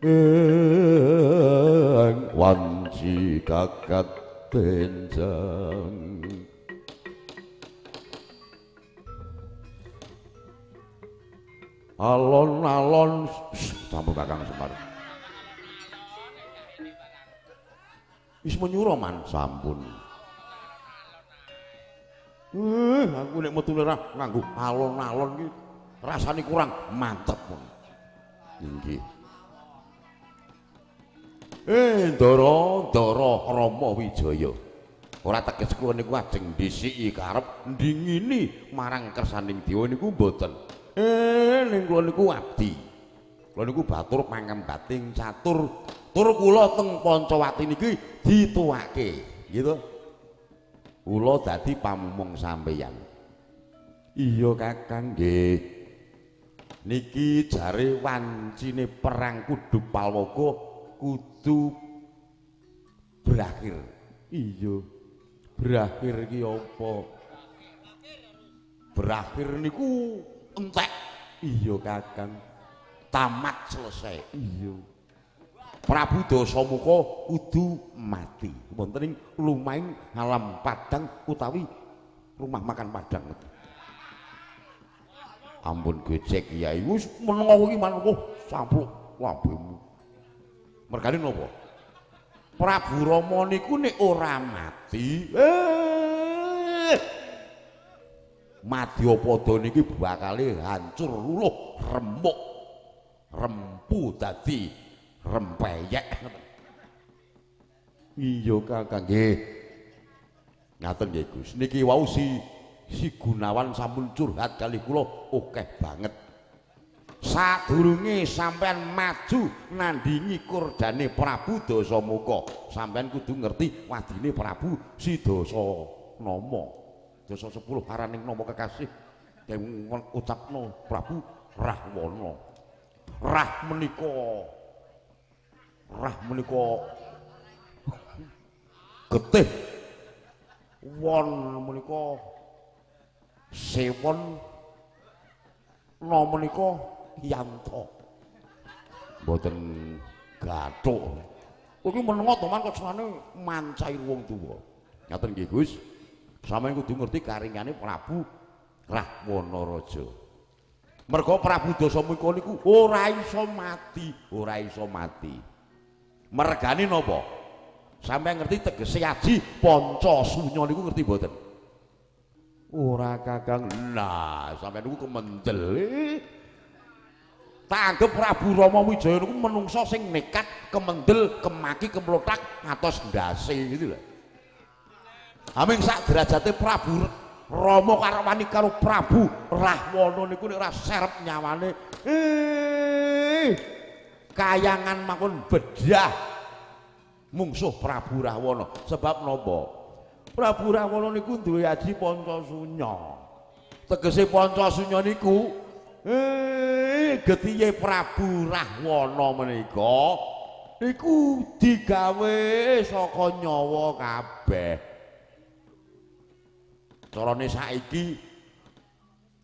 ing wanci kakat benjang. Alon-alon sampun Kakang Semar. Wis menyura man sampun. Aku nek metu ora nganggo alon-alon iki rasane kurang mantep. Inggih. Ndara, Ndara Rama Wijaya. Ora teges kula niku ajeng ndhisiki karep ndingini marang kersaning dewa niku mboten. Ning kula niku abdi. Kula niku batur pangembating catur. Tur kula teng Pancawati niki dituwake, gitu. Kula dadi pamumung sampeyan. Iya Kakang nggih. Niki jare wancine perang Kudu Palwaga kudu berakhir. Iya. Berakhir iki apa? Berakhir niku entek. Iya Kakang. Tamat selesai. Iya. Prabu Dasamuka kudu mati. Wonten ing lumahing alam padang utawi rumah makan padang. Ampun gejek Kyai, wis menengo iki manungsa sampluk lambemu. Mergane napa? Prabu Rama niku nek ora mati, Madyapada niki bakale hancur luluh remuk. Rempu dadi rempeyek. Iya Kakang nggih. Ngaten nggih Gus. Niki wau si Gunawan sampun curhat kali kula akeh banget. Sadurunge sampean maju nandingi kurdane Prabu Dasamuka, sampean kudu ngerti wadine Prabu Si Dasanama. Dasa 10 araning nama kekasih dewe ucapno Prabu Rahwana. Rah menika getih, won menika sewon, na menika yanto. Mboten gathuk. Kuwi menengo to man kok senane mancai wong tuwa. Ngaten nggih Gus. Sampeyan kudu ngerti karingane Prabu Rahwana Raja. Merga Prabu Dasamuka niku ora iso mati, ora iso mati. Mergane napa? Sampeyan ngerti tegese aji panca sunya niku ngerti mboten? Ora Kakang. Nah, sampeyan niku kemendel. Tak anggep Prabu Rama Wijaya niku menungso sing nekat, kemendel, kemaki, kemlothak atos ndase gitu lho. Aming sak derajate Prabu Rama karo wani karo Prabu Rahwana niku nek ora serep nyawane, kayangan mangkon bedah mungsuh Prabu Rahwana. Sebab napa? Prabu Rahwana niku duwe aji panca sunya. Tegese panca sunya niku getihe Prabu Rahwana menika niku digawe saka nyawa kabeh. Carane saiki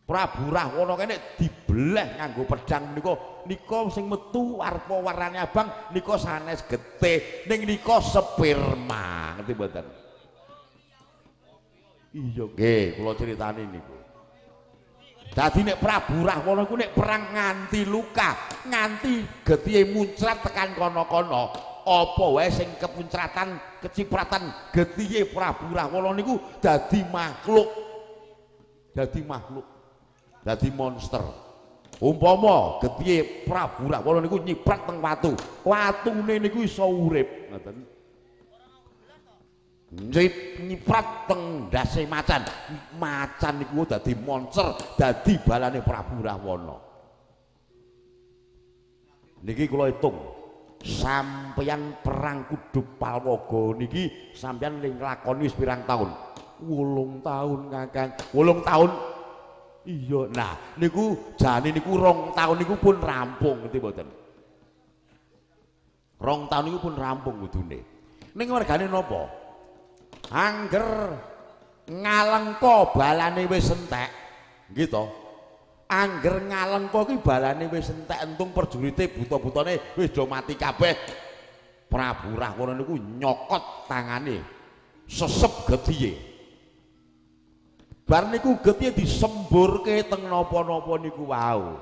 Prabu Rahwana kene dibeleh nganggo pedhang menika nika sing metu arpa warnane abang nika sanes getih ning nika sperma, ngerti mboten? Iya nggih, kula critani niku. Dadi nek Prabu Rahwana iku nek perang nganti luka, nganti getihe muncrat tekan kono-kono, apa wae sing kepuncratan, kecipratan getihe Prabu Rahwana niku dadi makhluk. Dadi makhluk. Dadi monster. Umpama getihe Prabu Rahwana niku nyiprat teng watu, watune niku iso urip, ngoten. Nyiprat teng ndase macan, macan niku dadi monster, dadi balane Prabu Rahwana. Niki kula hitung, sampeyan perang Kuduk Palwaga niki sampeyan nglakoni wis pirang taun? 8 tahun, Kakang. 8 tahun. Iya, nah niku jane niku 2 tahun niku pun rampung, ngerti mboten? 2 tahun niku pun rampung kudune. Ning mergane napa? Angger ngalengka balane wis entek, nggih to? Angger ngalengka ki balane wis entek, entung perjurite buta-butane wis do mati kabeh. Prabu Rahwana niku nyokot tangane, sesep getihe. Bar niku getihe disemburke teng napa-napa niku wau.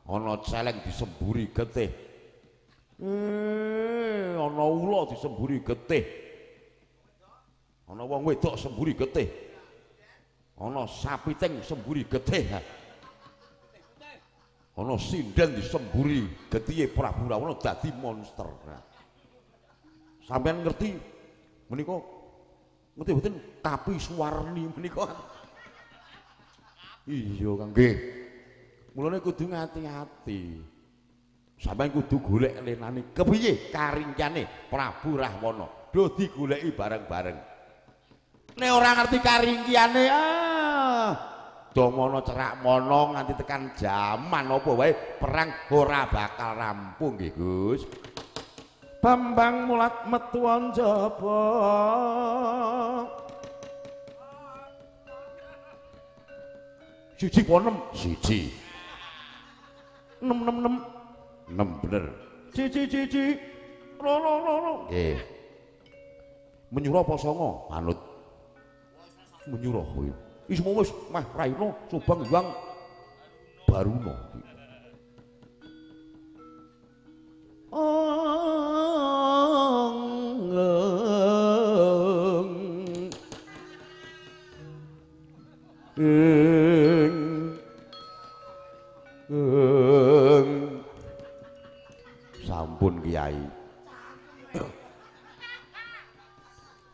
Ana celeng disemburi getih. Ana ula disemburi getih. Ana wong wedok semburi getih. Ana sapiting semburi getih. Ana sinden disemburi getihe Prabu Rahwana dadi monster. Sampeyan ngerti menika ngerti mboten Kapi Suwarni menika? Iya Kang nggih. Mulane kudu ngati-ati. Sampeyan kudu golek lenane kepiye karingkane Prabu Rahwana. Do digoleki bareng-bareng. Nek ora ngerti karingkiane ah domono cerak mono nganti tekan jaman apa wae perang ora bakal rampung nggih Gus. Bambang mulat metu njaba. Siji po 6, siji. 6 6 6. 6 bener. Siji siji. Loro loro. Nggih. Menyura apa songo? Manut. Menyura kuwi. Ismo wis meh Raina Subang Hyang Baruna. Sampun Kiai.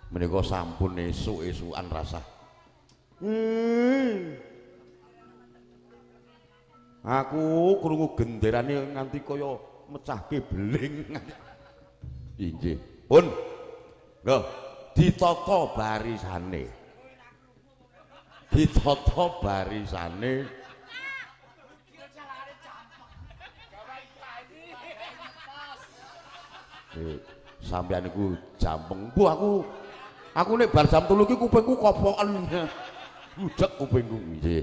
Menika sampun esuk-esukan rasah. Aku krungu genderane nganti kaya mecahke beling. Inggih. Pun. Lho, ditata barisane. Ditata barisane. Sampeyan niku jampeng. Bu aku nek bar jam 3 iki kupingku kopoken. Budek kupingku nggih.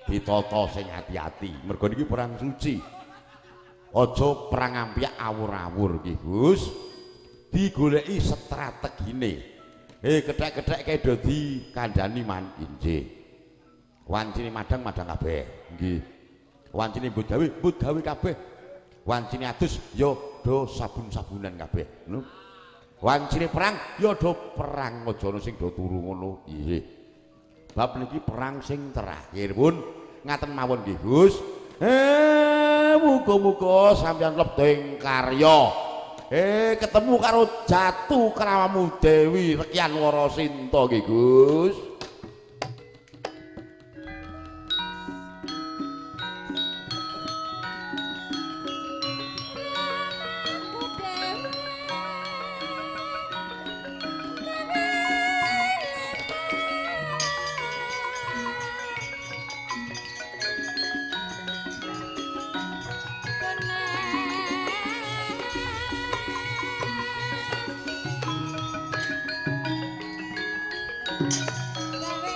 Ditata sing ati-ati. Mergo niki perang suci. Aja perang ampyak awur-awur nggih, Gus. Digoleki strategine. Kethek-kethek kae do dikandhani man injih. Wancine madang-madang kabeh. Nggih. Wancine mbut gawe, mbut gawe kabeh. Wancine adus ya do sabun-sabunan kabeh. Ngono. Wancine perang ya do perang, aja ana sing do turu ngono. Nggih. Bab niki perang sing terakhir pun ngaten mawon nggih Gus. Muga-muga sampeyan lebet karya. Ketemu karo Jatu Krawamu Dewi Rekyan Warasinta nggih Gus. Gawe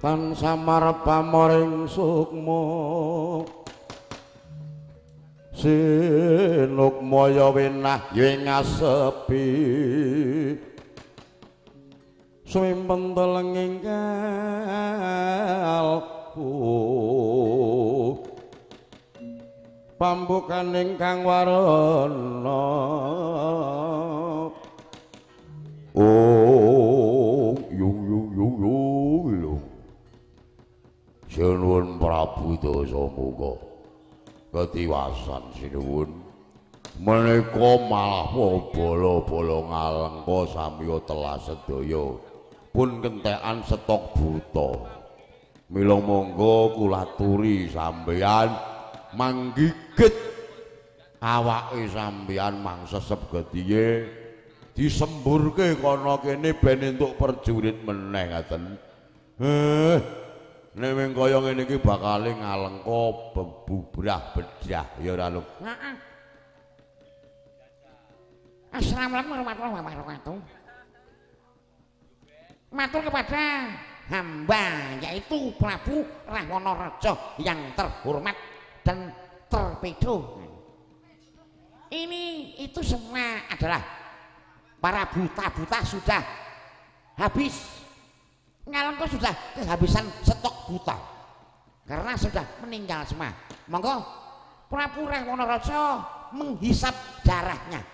Tan samar pamoring sukma sinukmaya winah ing asepi sumimpen telenging kalbu pambukaning kang warana. Oh yung yung yung yung yung sinuwun Prabu Dasamuka ketiwasan sinuwun menika malah bala-bala ngalengka samiya telah sedaya pun kentekan stok buta. Mila monggo kula aturi sampeyan manggigit awake sampeyan mang sesep getihe disemburke kana kene ben entuk perjurit meneh ngaten. Nek wing kaya ngene iki bakale ngalengka bebubrah bedah ya ora lho. Heeh. Assalamualaikum warahmatullahi wabarakatuh. Matur kepada hamba yaitu Prabu Rahwana Raja yang terhormat dan terpedo. Ini itu semua adalah para buta-buta sudah habis. Ngalengka sudah kehabisan stok buta karena sudah meninggal semua. Monggo Prabu Rahwana Raja menghisap darahnya.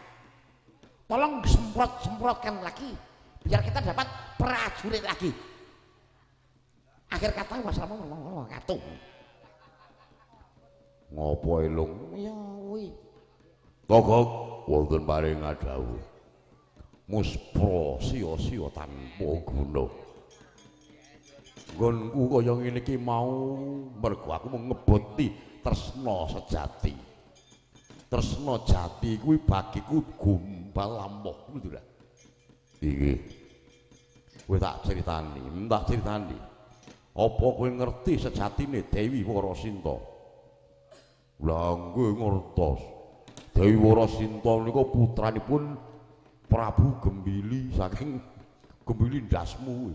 Tolong semprot-semprotkan lagi biar kita dapat prajurit lagi. Akhir kata wassalamualaikum warahmatullahi wabarakatuh. Ngopo elung? Ya kuwi. Togok wonten paring dawuh. Muspra sia-sia tanpa guna. Nggonku kaya ngene iki mau mergo aku ngeboti tresna sejati. Tresna jati kuwi bagiku gombal amoh kuwi lho. Iki. Kowe tak critani, tak critani. Apa kowe ngerti sejatine Dewi Warasinta? Lah nggih ngertos. Dewi Warasinta menika putranipun Prabu Gembili saking Gembili ndasmu.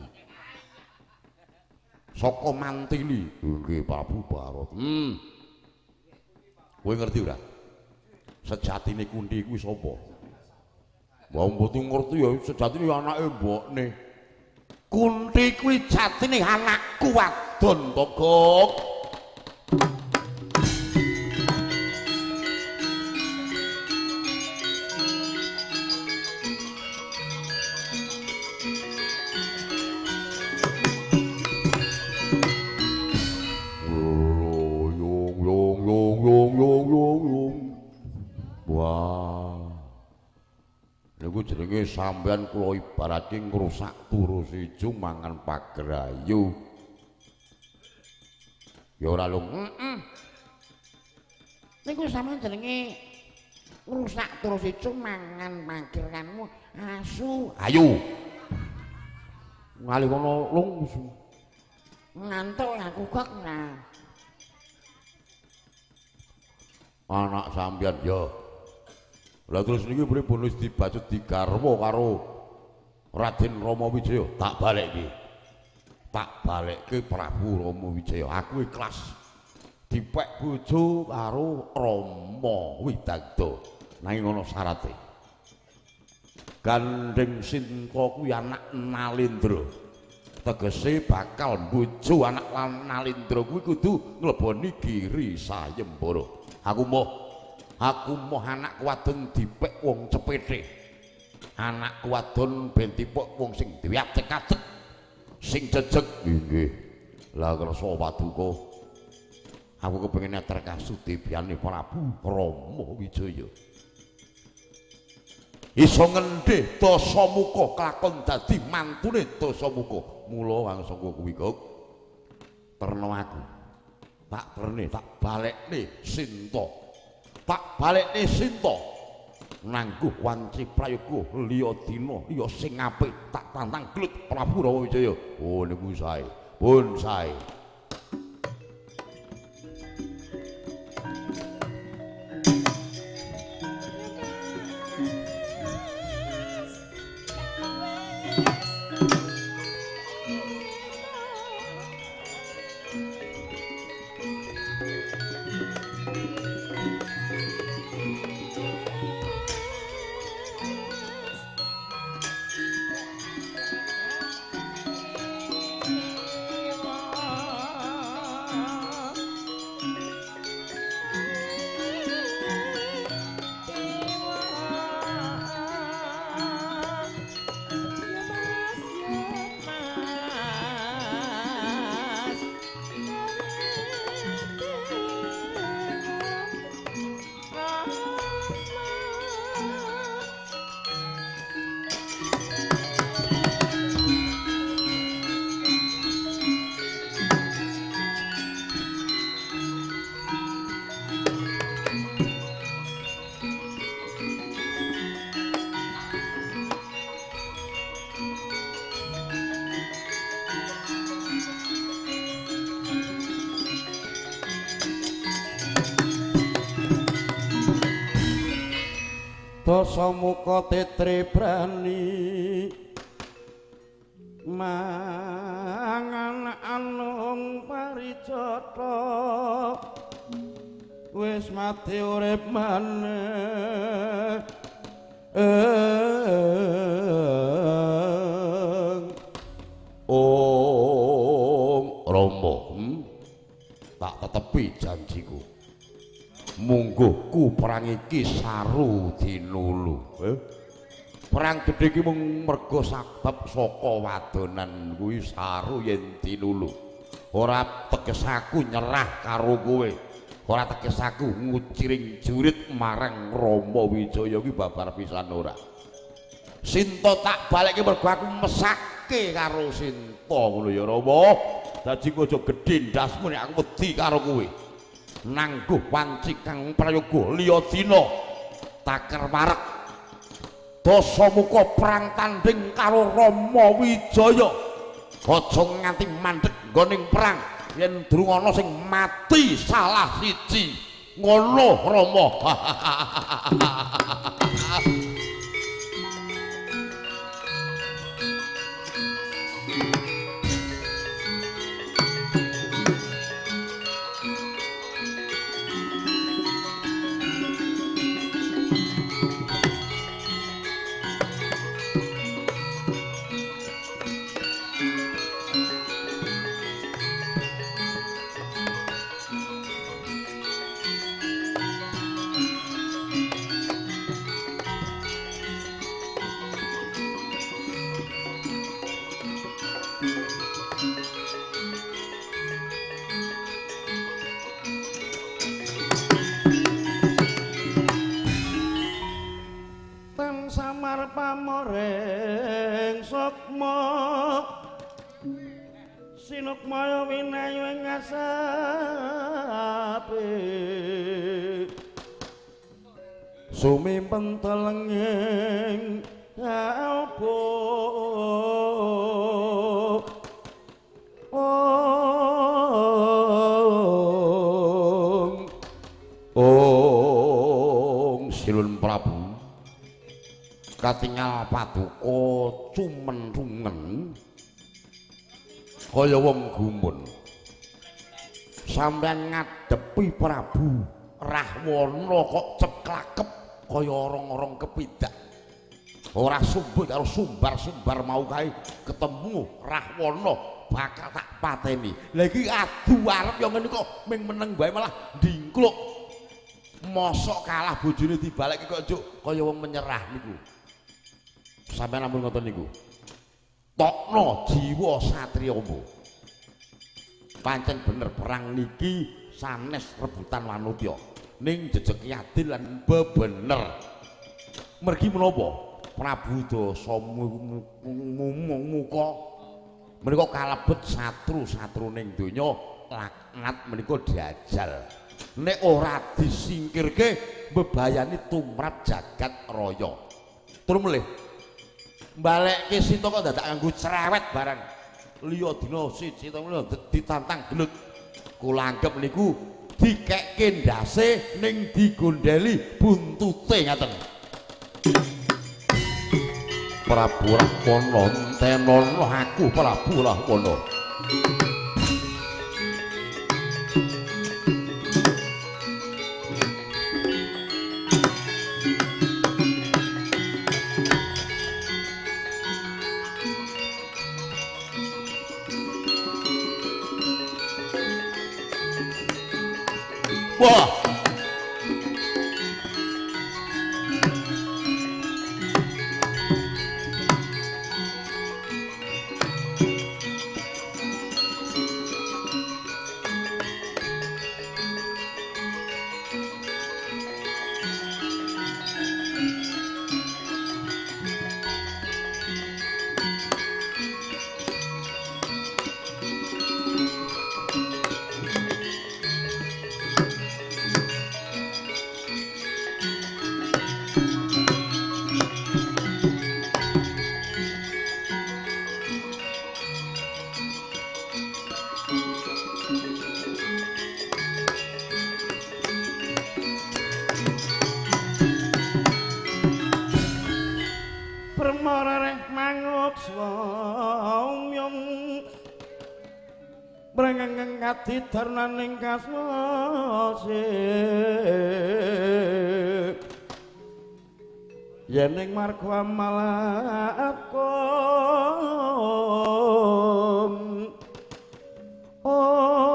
Saka Mantili nggih Prabu Barat. Kowe ngerti ora? Sejatine Kunti kuwi sapa? Wah mboten ngerti ya sejatine anake mbokne. Kunti kuwi jatine anakku wadon Togok. Wah. Niku jenenge sampean kula ibaratke ngrusak turu siju mangan pagrayu. Ya ora lho. Heeh. Niku sampean jenenge ngrusak turu siju mangan pagerkanmu asu. Ayo. Ngalih kono lung. Ngantuk aku kok nah. Anak sampean ya. Lah terus niki pripun wis dibacut digarwa karo Raden Rama Wijaya, tak balekke. Tak balekke Prabu Rama Wijaya. Aku ikhlas dipek bojo karo Rama Widagda. Nanging ana syarate. Gandeng Sinta kuwi anak Nalendra. Tegese bakal bojo anak Nalendra kuwi kudu ngleboni giri sayembara. Aku moh anak wadon dipek wong cepete. Anak wadon ben dipek wong sing duwe acek-acek, sing jejeg. Nggih. Lah kersa paduka. Aku kepengin neter kasudebyane Prabu Rama Wijaya. Iso ngendih Dasamuka kelakon dadi mantune Dasamuka. Mula wangsaka kuwi kok terno aku. Tak terne, tak balekne Sinta. Tak balekne Sinta. Nangguh wanci prayoga liya dina ya sing apik tak tantang gelut Prabu Rama Wijaya. Oh niku sae. Pun sae. Dasamuka tetri brani mangan anung parijata wis mati urip maneh. Om Rama, tak tetepi janjiku. Mungguhku perang iki saru dinulu. Perang gedhe iki mung merga sabab saka wadonan kuwi saru yen dinulu. Ora teges aku nyerah karo kowe. Ora teges aku nguciring jurit marang Rama Wijaya kuwi babar pisan ora. Sinta tak balekke mergo aku mesake karo Sinta ngono ya Rama. Dadi aja gedhe ndasmu nek aku wedi karo kowe. Nangguh wanci kang prayoga liya dina taker warek Dasamuka perang tanding karo Rama Wijaya. Aja nganti mandeg nggoning perang yen durung ana sing mati salah siji. Ngono Rama. Pamoreng sukma sinukmaya winayu ing ngasape sumimpen telenging kalbo Ong Silun Prabu katingal paduka cumen-cumen kaya wong gumun. Sampeyan ngadepi Prabu Rahwana kok ceklakep kaya orong-orong kepidak. Ora sumbut karo sumbar-sumbar mau kae ketemu Rahwana bakal tak pateni. Lah iki adu arep ya ngene kok ming meneng wae malah ndingkluk. Mosok kalah bojone dibalekke kok njuk kaya wong menyerah niku. Sampeyan ampun ngoten niku. Tokno jiwa satriyamu. Pancen bener perang niki sanes rebutan wanutya. Ning jejeg adil lan bebener. Mergi menapa? Prabu Dasamuka menika kalebet satru-satruning donya laknat menika dajal. Nek ora disingkirke mbebayani tumrap jagat raya. Tur melih mbalekke Sinta kok dadak nganggo cerewet barang. Liya dina siji ditantang gelut. Kula anggep niku dikekke ndase ning digondeli buntute ngaten. Prabu Rahwana tenono aku Prabu Rahwana. Wah. Didarnaning kasmase yen ing marga malakon om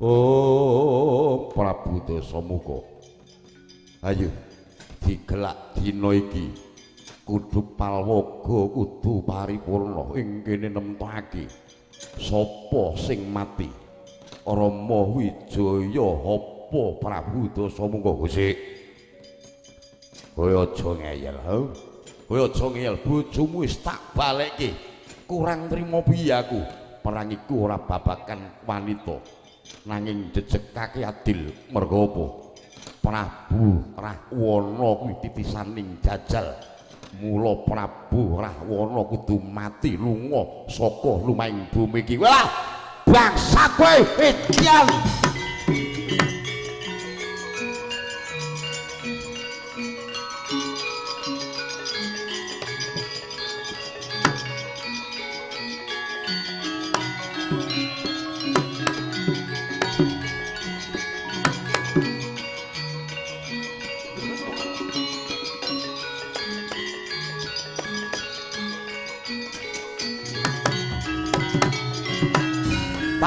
om Prabu Dasamuka ayo digelak dina iki kudu palwaga kudu paripurna ing kene nemtokake sapa sing mati Rama Wijaya apa Prabu Dasamuka. Gusti kowe aja ngeyel ha, kowe aja ngeyel, bojomu wis tak balekke, kurang trimo piye aku. Perang iku ora babakan wanita nanging jejegake adil. Merga apa Prabu Rahwana kuwi titisaning jajal, mula Prabu Rahwana kudu mati lunga saka lumahing bumi iki. Wah, bangsat kowe edan.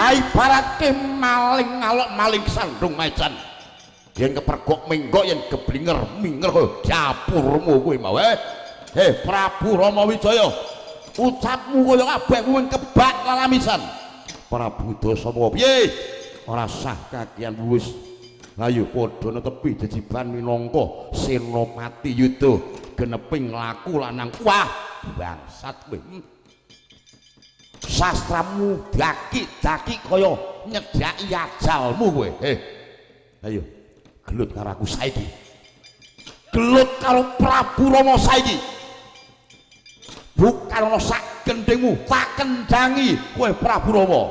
Ibarate maling alok maling sandung macan yen kepergok minggok yen geblinger minger kaya dapurmu kowe mau. Prabu Rama Wijaya ucapmu kaya kabeh kuwi kebak lalamisan. Prabu Dasamuka piye ora sah kakian wis ayo padha netepi jejiban minangka senopati yuda geneping laku lanang. Wah bangsat kowe, sastramu daki-daki kaya nyedhaki ajalmu kowe. Ayo gelut karo aku saiki, gelut karo Prabu Rama saiki. Bukan ana sak gendhingmu tak kendhangi kowe Prabu Rama.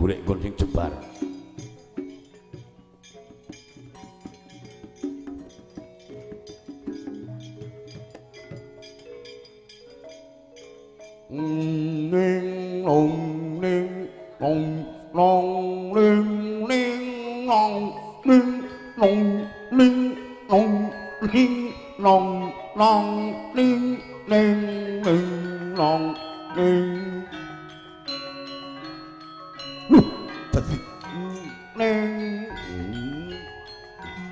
Golek nggon sing jembar. Ning nong ning nong nong ning ning nong ning nong ning nong ning nong nong ning ning ning nong ning. Loh, dadi ning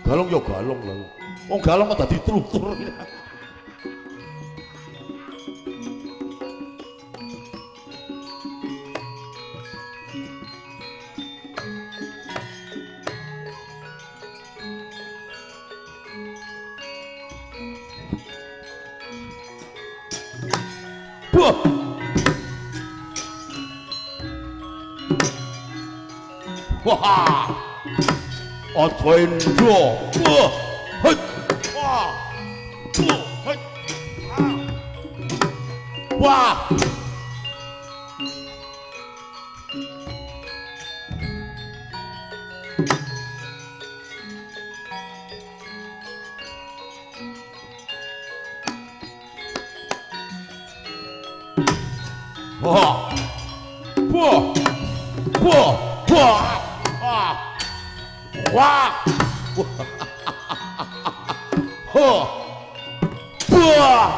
galong ya galong lho. Wong galong kok dadi trutur. Wah, aja endro. Wah, hei. Wah. Hei. Wah. Wah. Wah. Wah. Wah. Wah. Ho. Wah.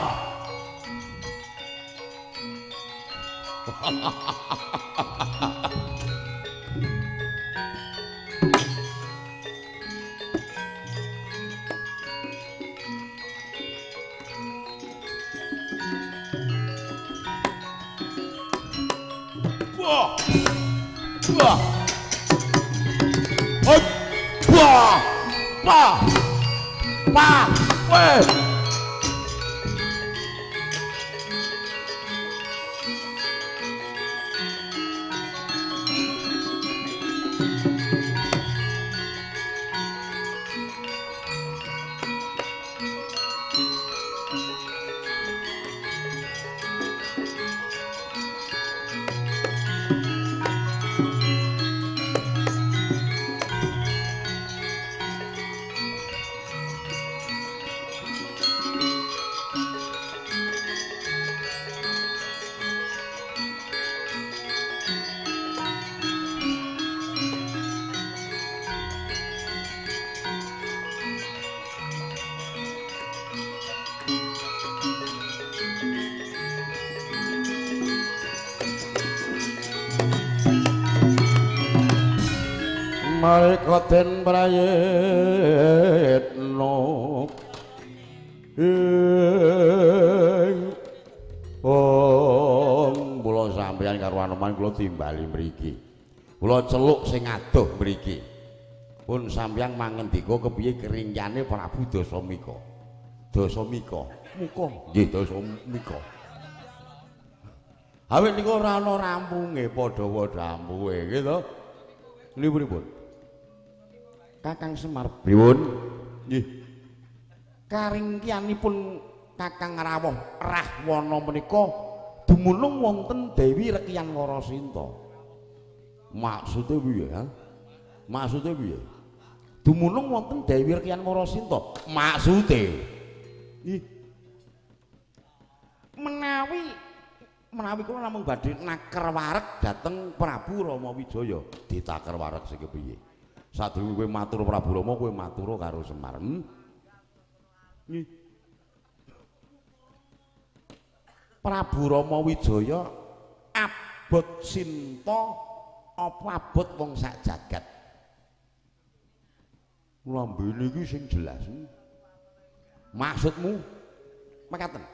Wah. Wah. Wah. Wah. Wah. Weh. Marika den prayitna ing om kula sampeyan karo Anoman kula timbali mriki. Kula celuk sing adoh mriki. Pun sampeyan mangendika kepiye keringkane Prabu Dasamika. Dasamika, muka nggih Dasamika. Awit niku ora ana rampunge, padha-padha ampuhe nggih to. Niku pripun? Kakang Semar pripun? Nggih. Karingkianipun Kakang rawuh Rahwana menika dumunung wonten Dewi Rekian Warasinta. Maksude piye, ha? Maksude piye? Dumunung wonten Dewi Rekian Warasinta. Maksude nggih. Menawi kula namung badhe naker wareg dhateng Prabu Rama Wijaya, ditaker wareg sing kepiye? Sadurunge kowe matur Prabu Rama, kowe matur karo Semar. Nggih. Prabu Rama Wijaya abot sinta apa abot wong sak jagat? Lambene iki sing jelas. Maksudmu mekaten.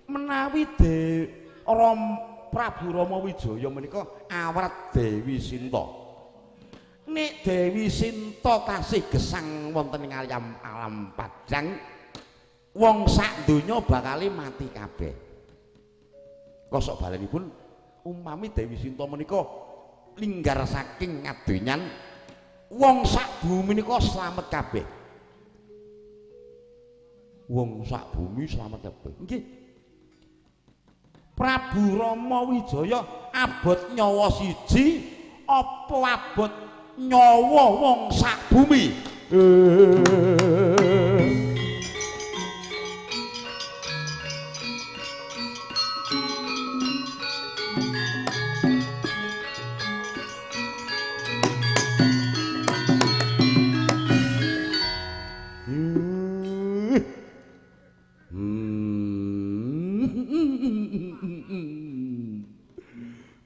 Menawi Prabu Rama Wijaya menika awrat Dewi Sinta. Nek Dewi Sinta tasih gesang wonten ing alam padang, wong sak donya bakale mati kabeh. Kosok balenipun umpami Dewi Sinta menika linggar saking ngadonyan, wong sak bumi menika slamet kabeh. Wong sak bumi slamet kabeh. Nggih. Prabu Rama Wijaya abot nyawa siji Apa abot nyawa wong sak bumi?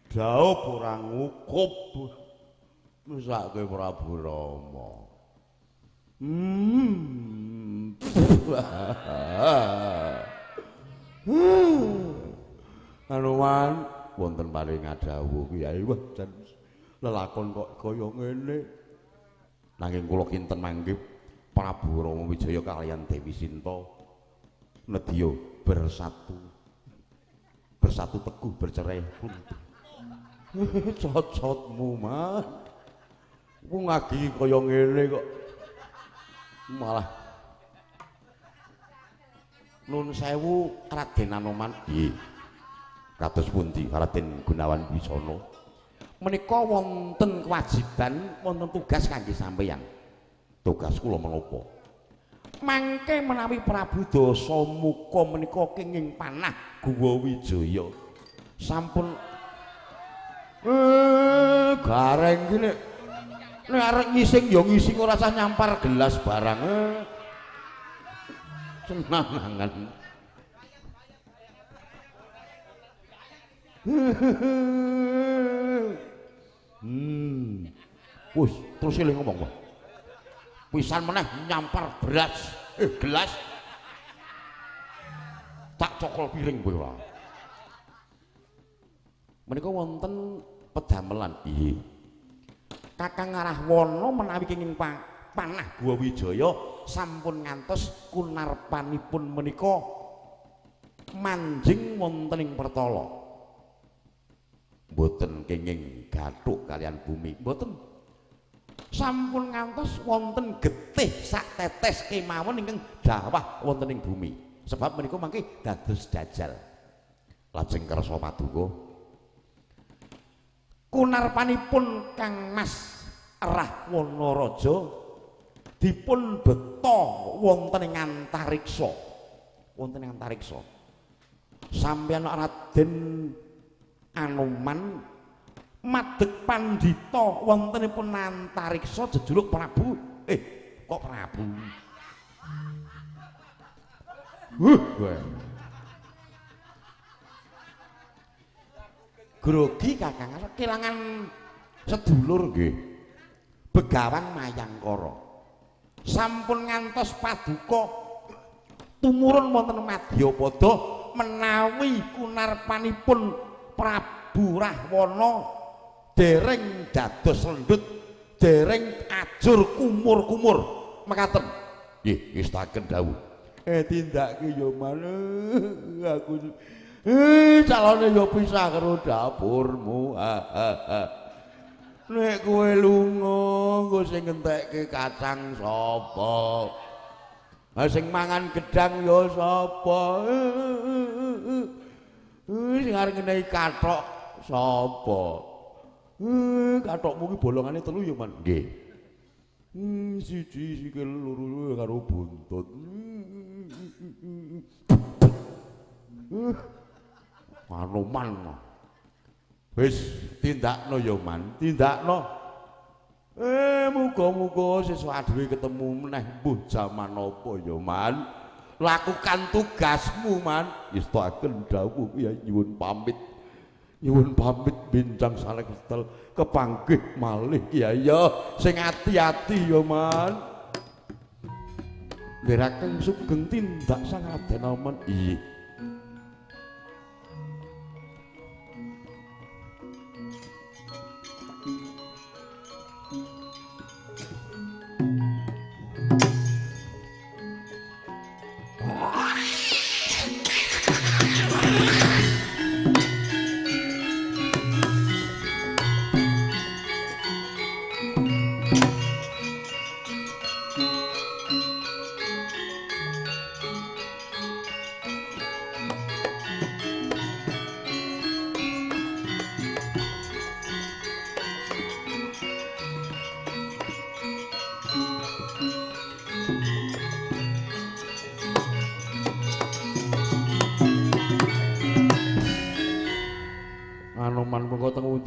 Daup ora ngukup mesake Prabu Rama. Hanuman wonten paring dawuh Kyai, wah jan lelakon kok kaya ngene. Nanging kula kinten mangke Prabu Rama Wijaya kaliyan Dewi Sinta nedya bersatu. Bersatu teguh bercerai runtuh. Cocotmu man. Wong ngagi kaya ngene kok malah nun sewu Raden Anoman. Nggih. Kados pundi Raden Gunawan Wisana? Menika wonten kewajiban, wonten tugas kangge sampeyan. Tugas kula menapa? Mangke menawi Prabu Dasamuka menika kenging panah Guwa Wijaya sampun gareng iki nek arep ngising ya ngising ora usah nyampar gelas barang. Senangan. Wis terus eling ngomong wae. Pisan meneh nyampar beras, gelas. Tak cokol piring kowe ora. Menika wonten pedamelan. Nggih. Kakang Rahwana menawi kenging panah Guwa Wijaya sampun ngantos kunarpanipun menika manjing wonten ing pertala. Mboten kenging gathuk kaliyan bumi, mboten. Sampun ngantos wonten getih sak tetes kemawon ingkang dawah wonten ing bumi. Sebab menika mangke dados dajal. Lajeng kersa paduka kunarpanipun Kang Mas Rahwana Raja dipun beta wonten ing antariksa. Wonten ing antariksa. Sampeyan Raden Anoman madeg pandhita wontenipun antariksa jejuluk Prabu. Kok Prabu? Grogi Kakang kelangan sedulur nggih. Begawan Mayangkara. Sampun ngantos paduka tumurun wonten Madyapada menawi kunarpanipun Prabu Rahwana dereng dados lendut, dereng ajur kumur-kumur. Mekaten. Nggih, ngestaken dawuh. Tindake ya maneh aku. Calone ya pisah karo dapurmu. Nek kowe lunga, engko sing ngentekke kacang sapa? Ha sing mangan gedang ya sapa? Sing arep ngenehi kathok sapa? Kathokmu ki bolongane 3 ya, Man. Nggih. Siji sikil loro karo buntut. Anoman. Wis tindakno ya, Man. Tindakno. Muga-muga sesuk adewe ketemu meneh mbuh jaman apa ya, Man. Lakukan tugasmu, Man. Ngestakaken dawuh ya nyuwun pamit. Nyuwun pamit bincang saleh kestel kepanggih malih ya ya sing ati-ati ya, Man. Ndherekaken sugeng tindak Sang Raden Anoman. Iya.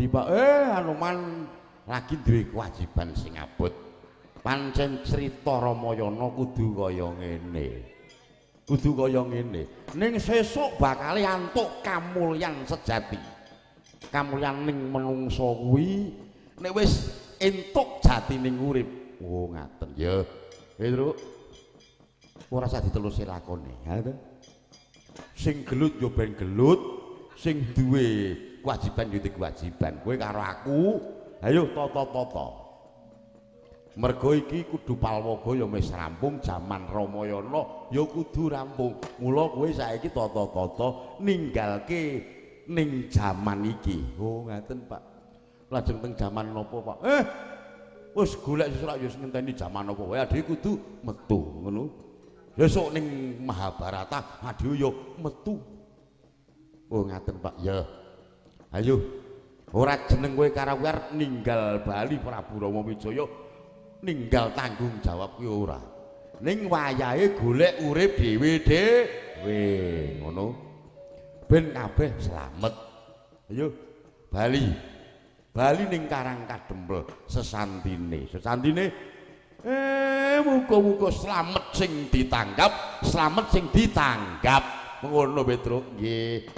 Pundi, Pak? Hanuman lagi duwe kewajiban sing abot. Pancen crita Ramayana kudu kaya ngene. Kudu kaya ngene. Ning sesuk bakal antuk kamulyan sejati. Kamulyan ning menungsa kuwi nek wis entuk jatining urip. Oh, ngaten ya. Truk. Ora usah ditelusi lakone, ha to. Sing gelut ya ben gelut, sing duwe kewajiban ya duwe kewajiban. Kowe karo aku, ayo tata-tata. Mergo iki kudu palwaga ya wis rampung, jaman Ramayana ya kudu rampung. Mula kowe saiki tata-tata ninggalke ning jaman iki. Oh, ngaten, Pak. Lajeng teng jaman napa, Pak? Wis golek sesuk ya ngenteni jaman apa wae adhewe kudu metu ngono. Besok ning Mahabharata adhewe ya metu. Oh, ngaten, Pak. Ya. Ayo. Ora jeneng kowe karo kowe arep ninggal Bali Prabu Rama Wijaya ninggal tanggung jawab kuwi ora. Ning wayahe golek urip dhewe-dhewe ngono. Ben kabeh slamet. Ayo Bali. Bali ning Karang Kadempel sesantine. Sesantine muga-muga slamet sing ditanggap, slamet sing ditanggap. Ngono Petruk nggih.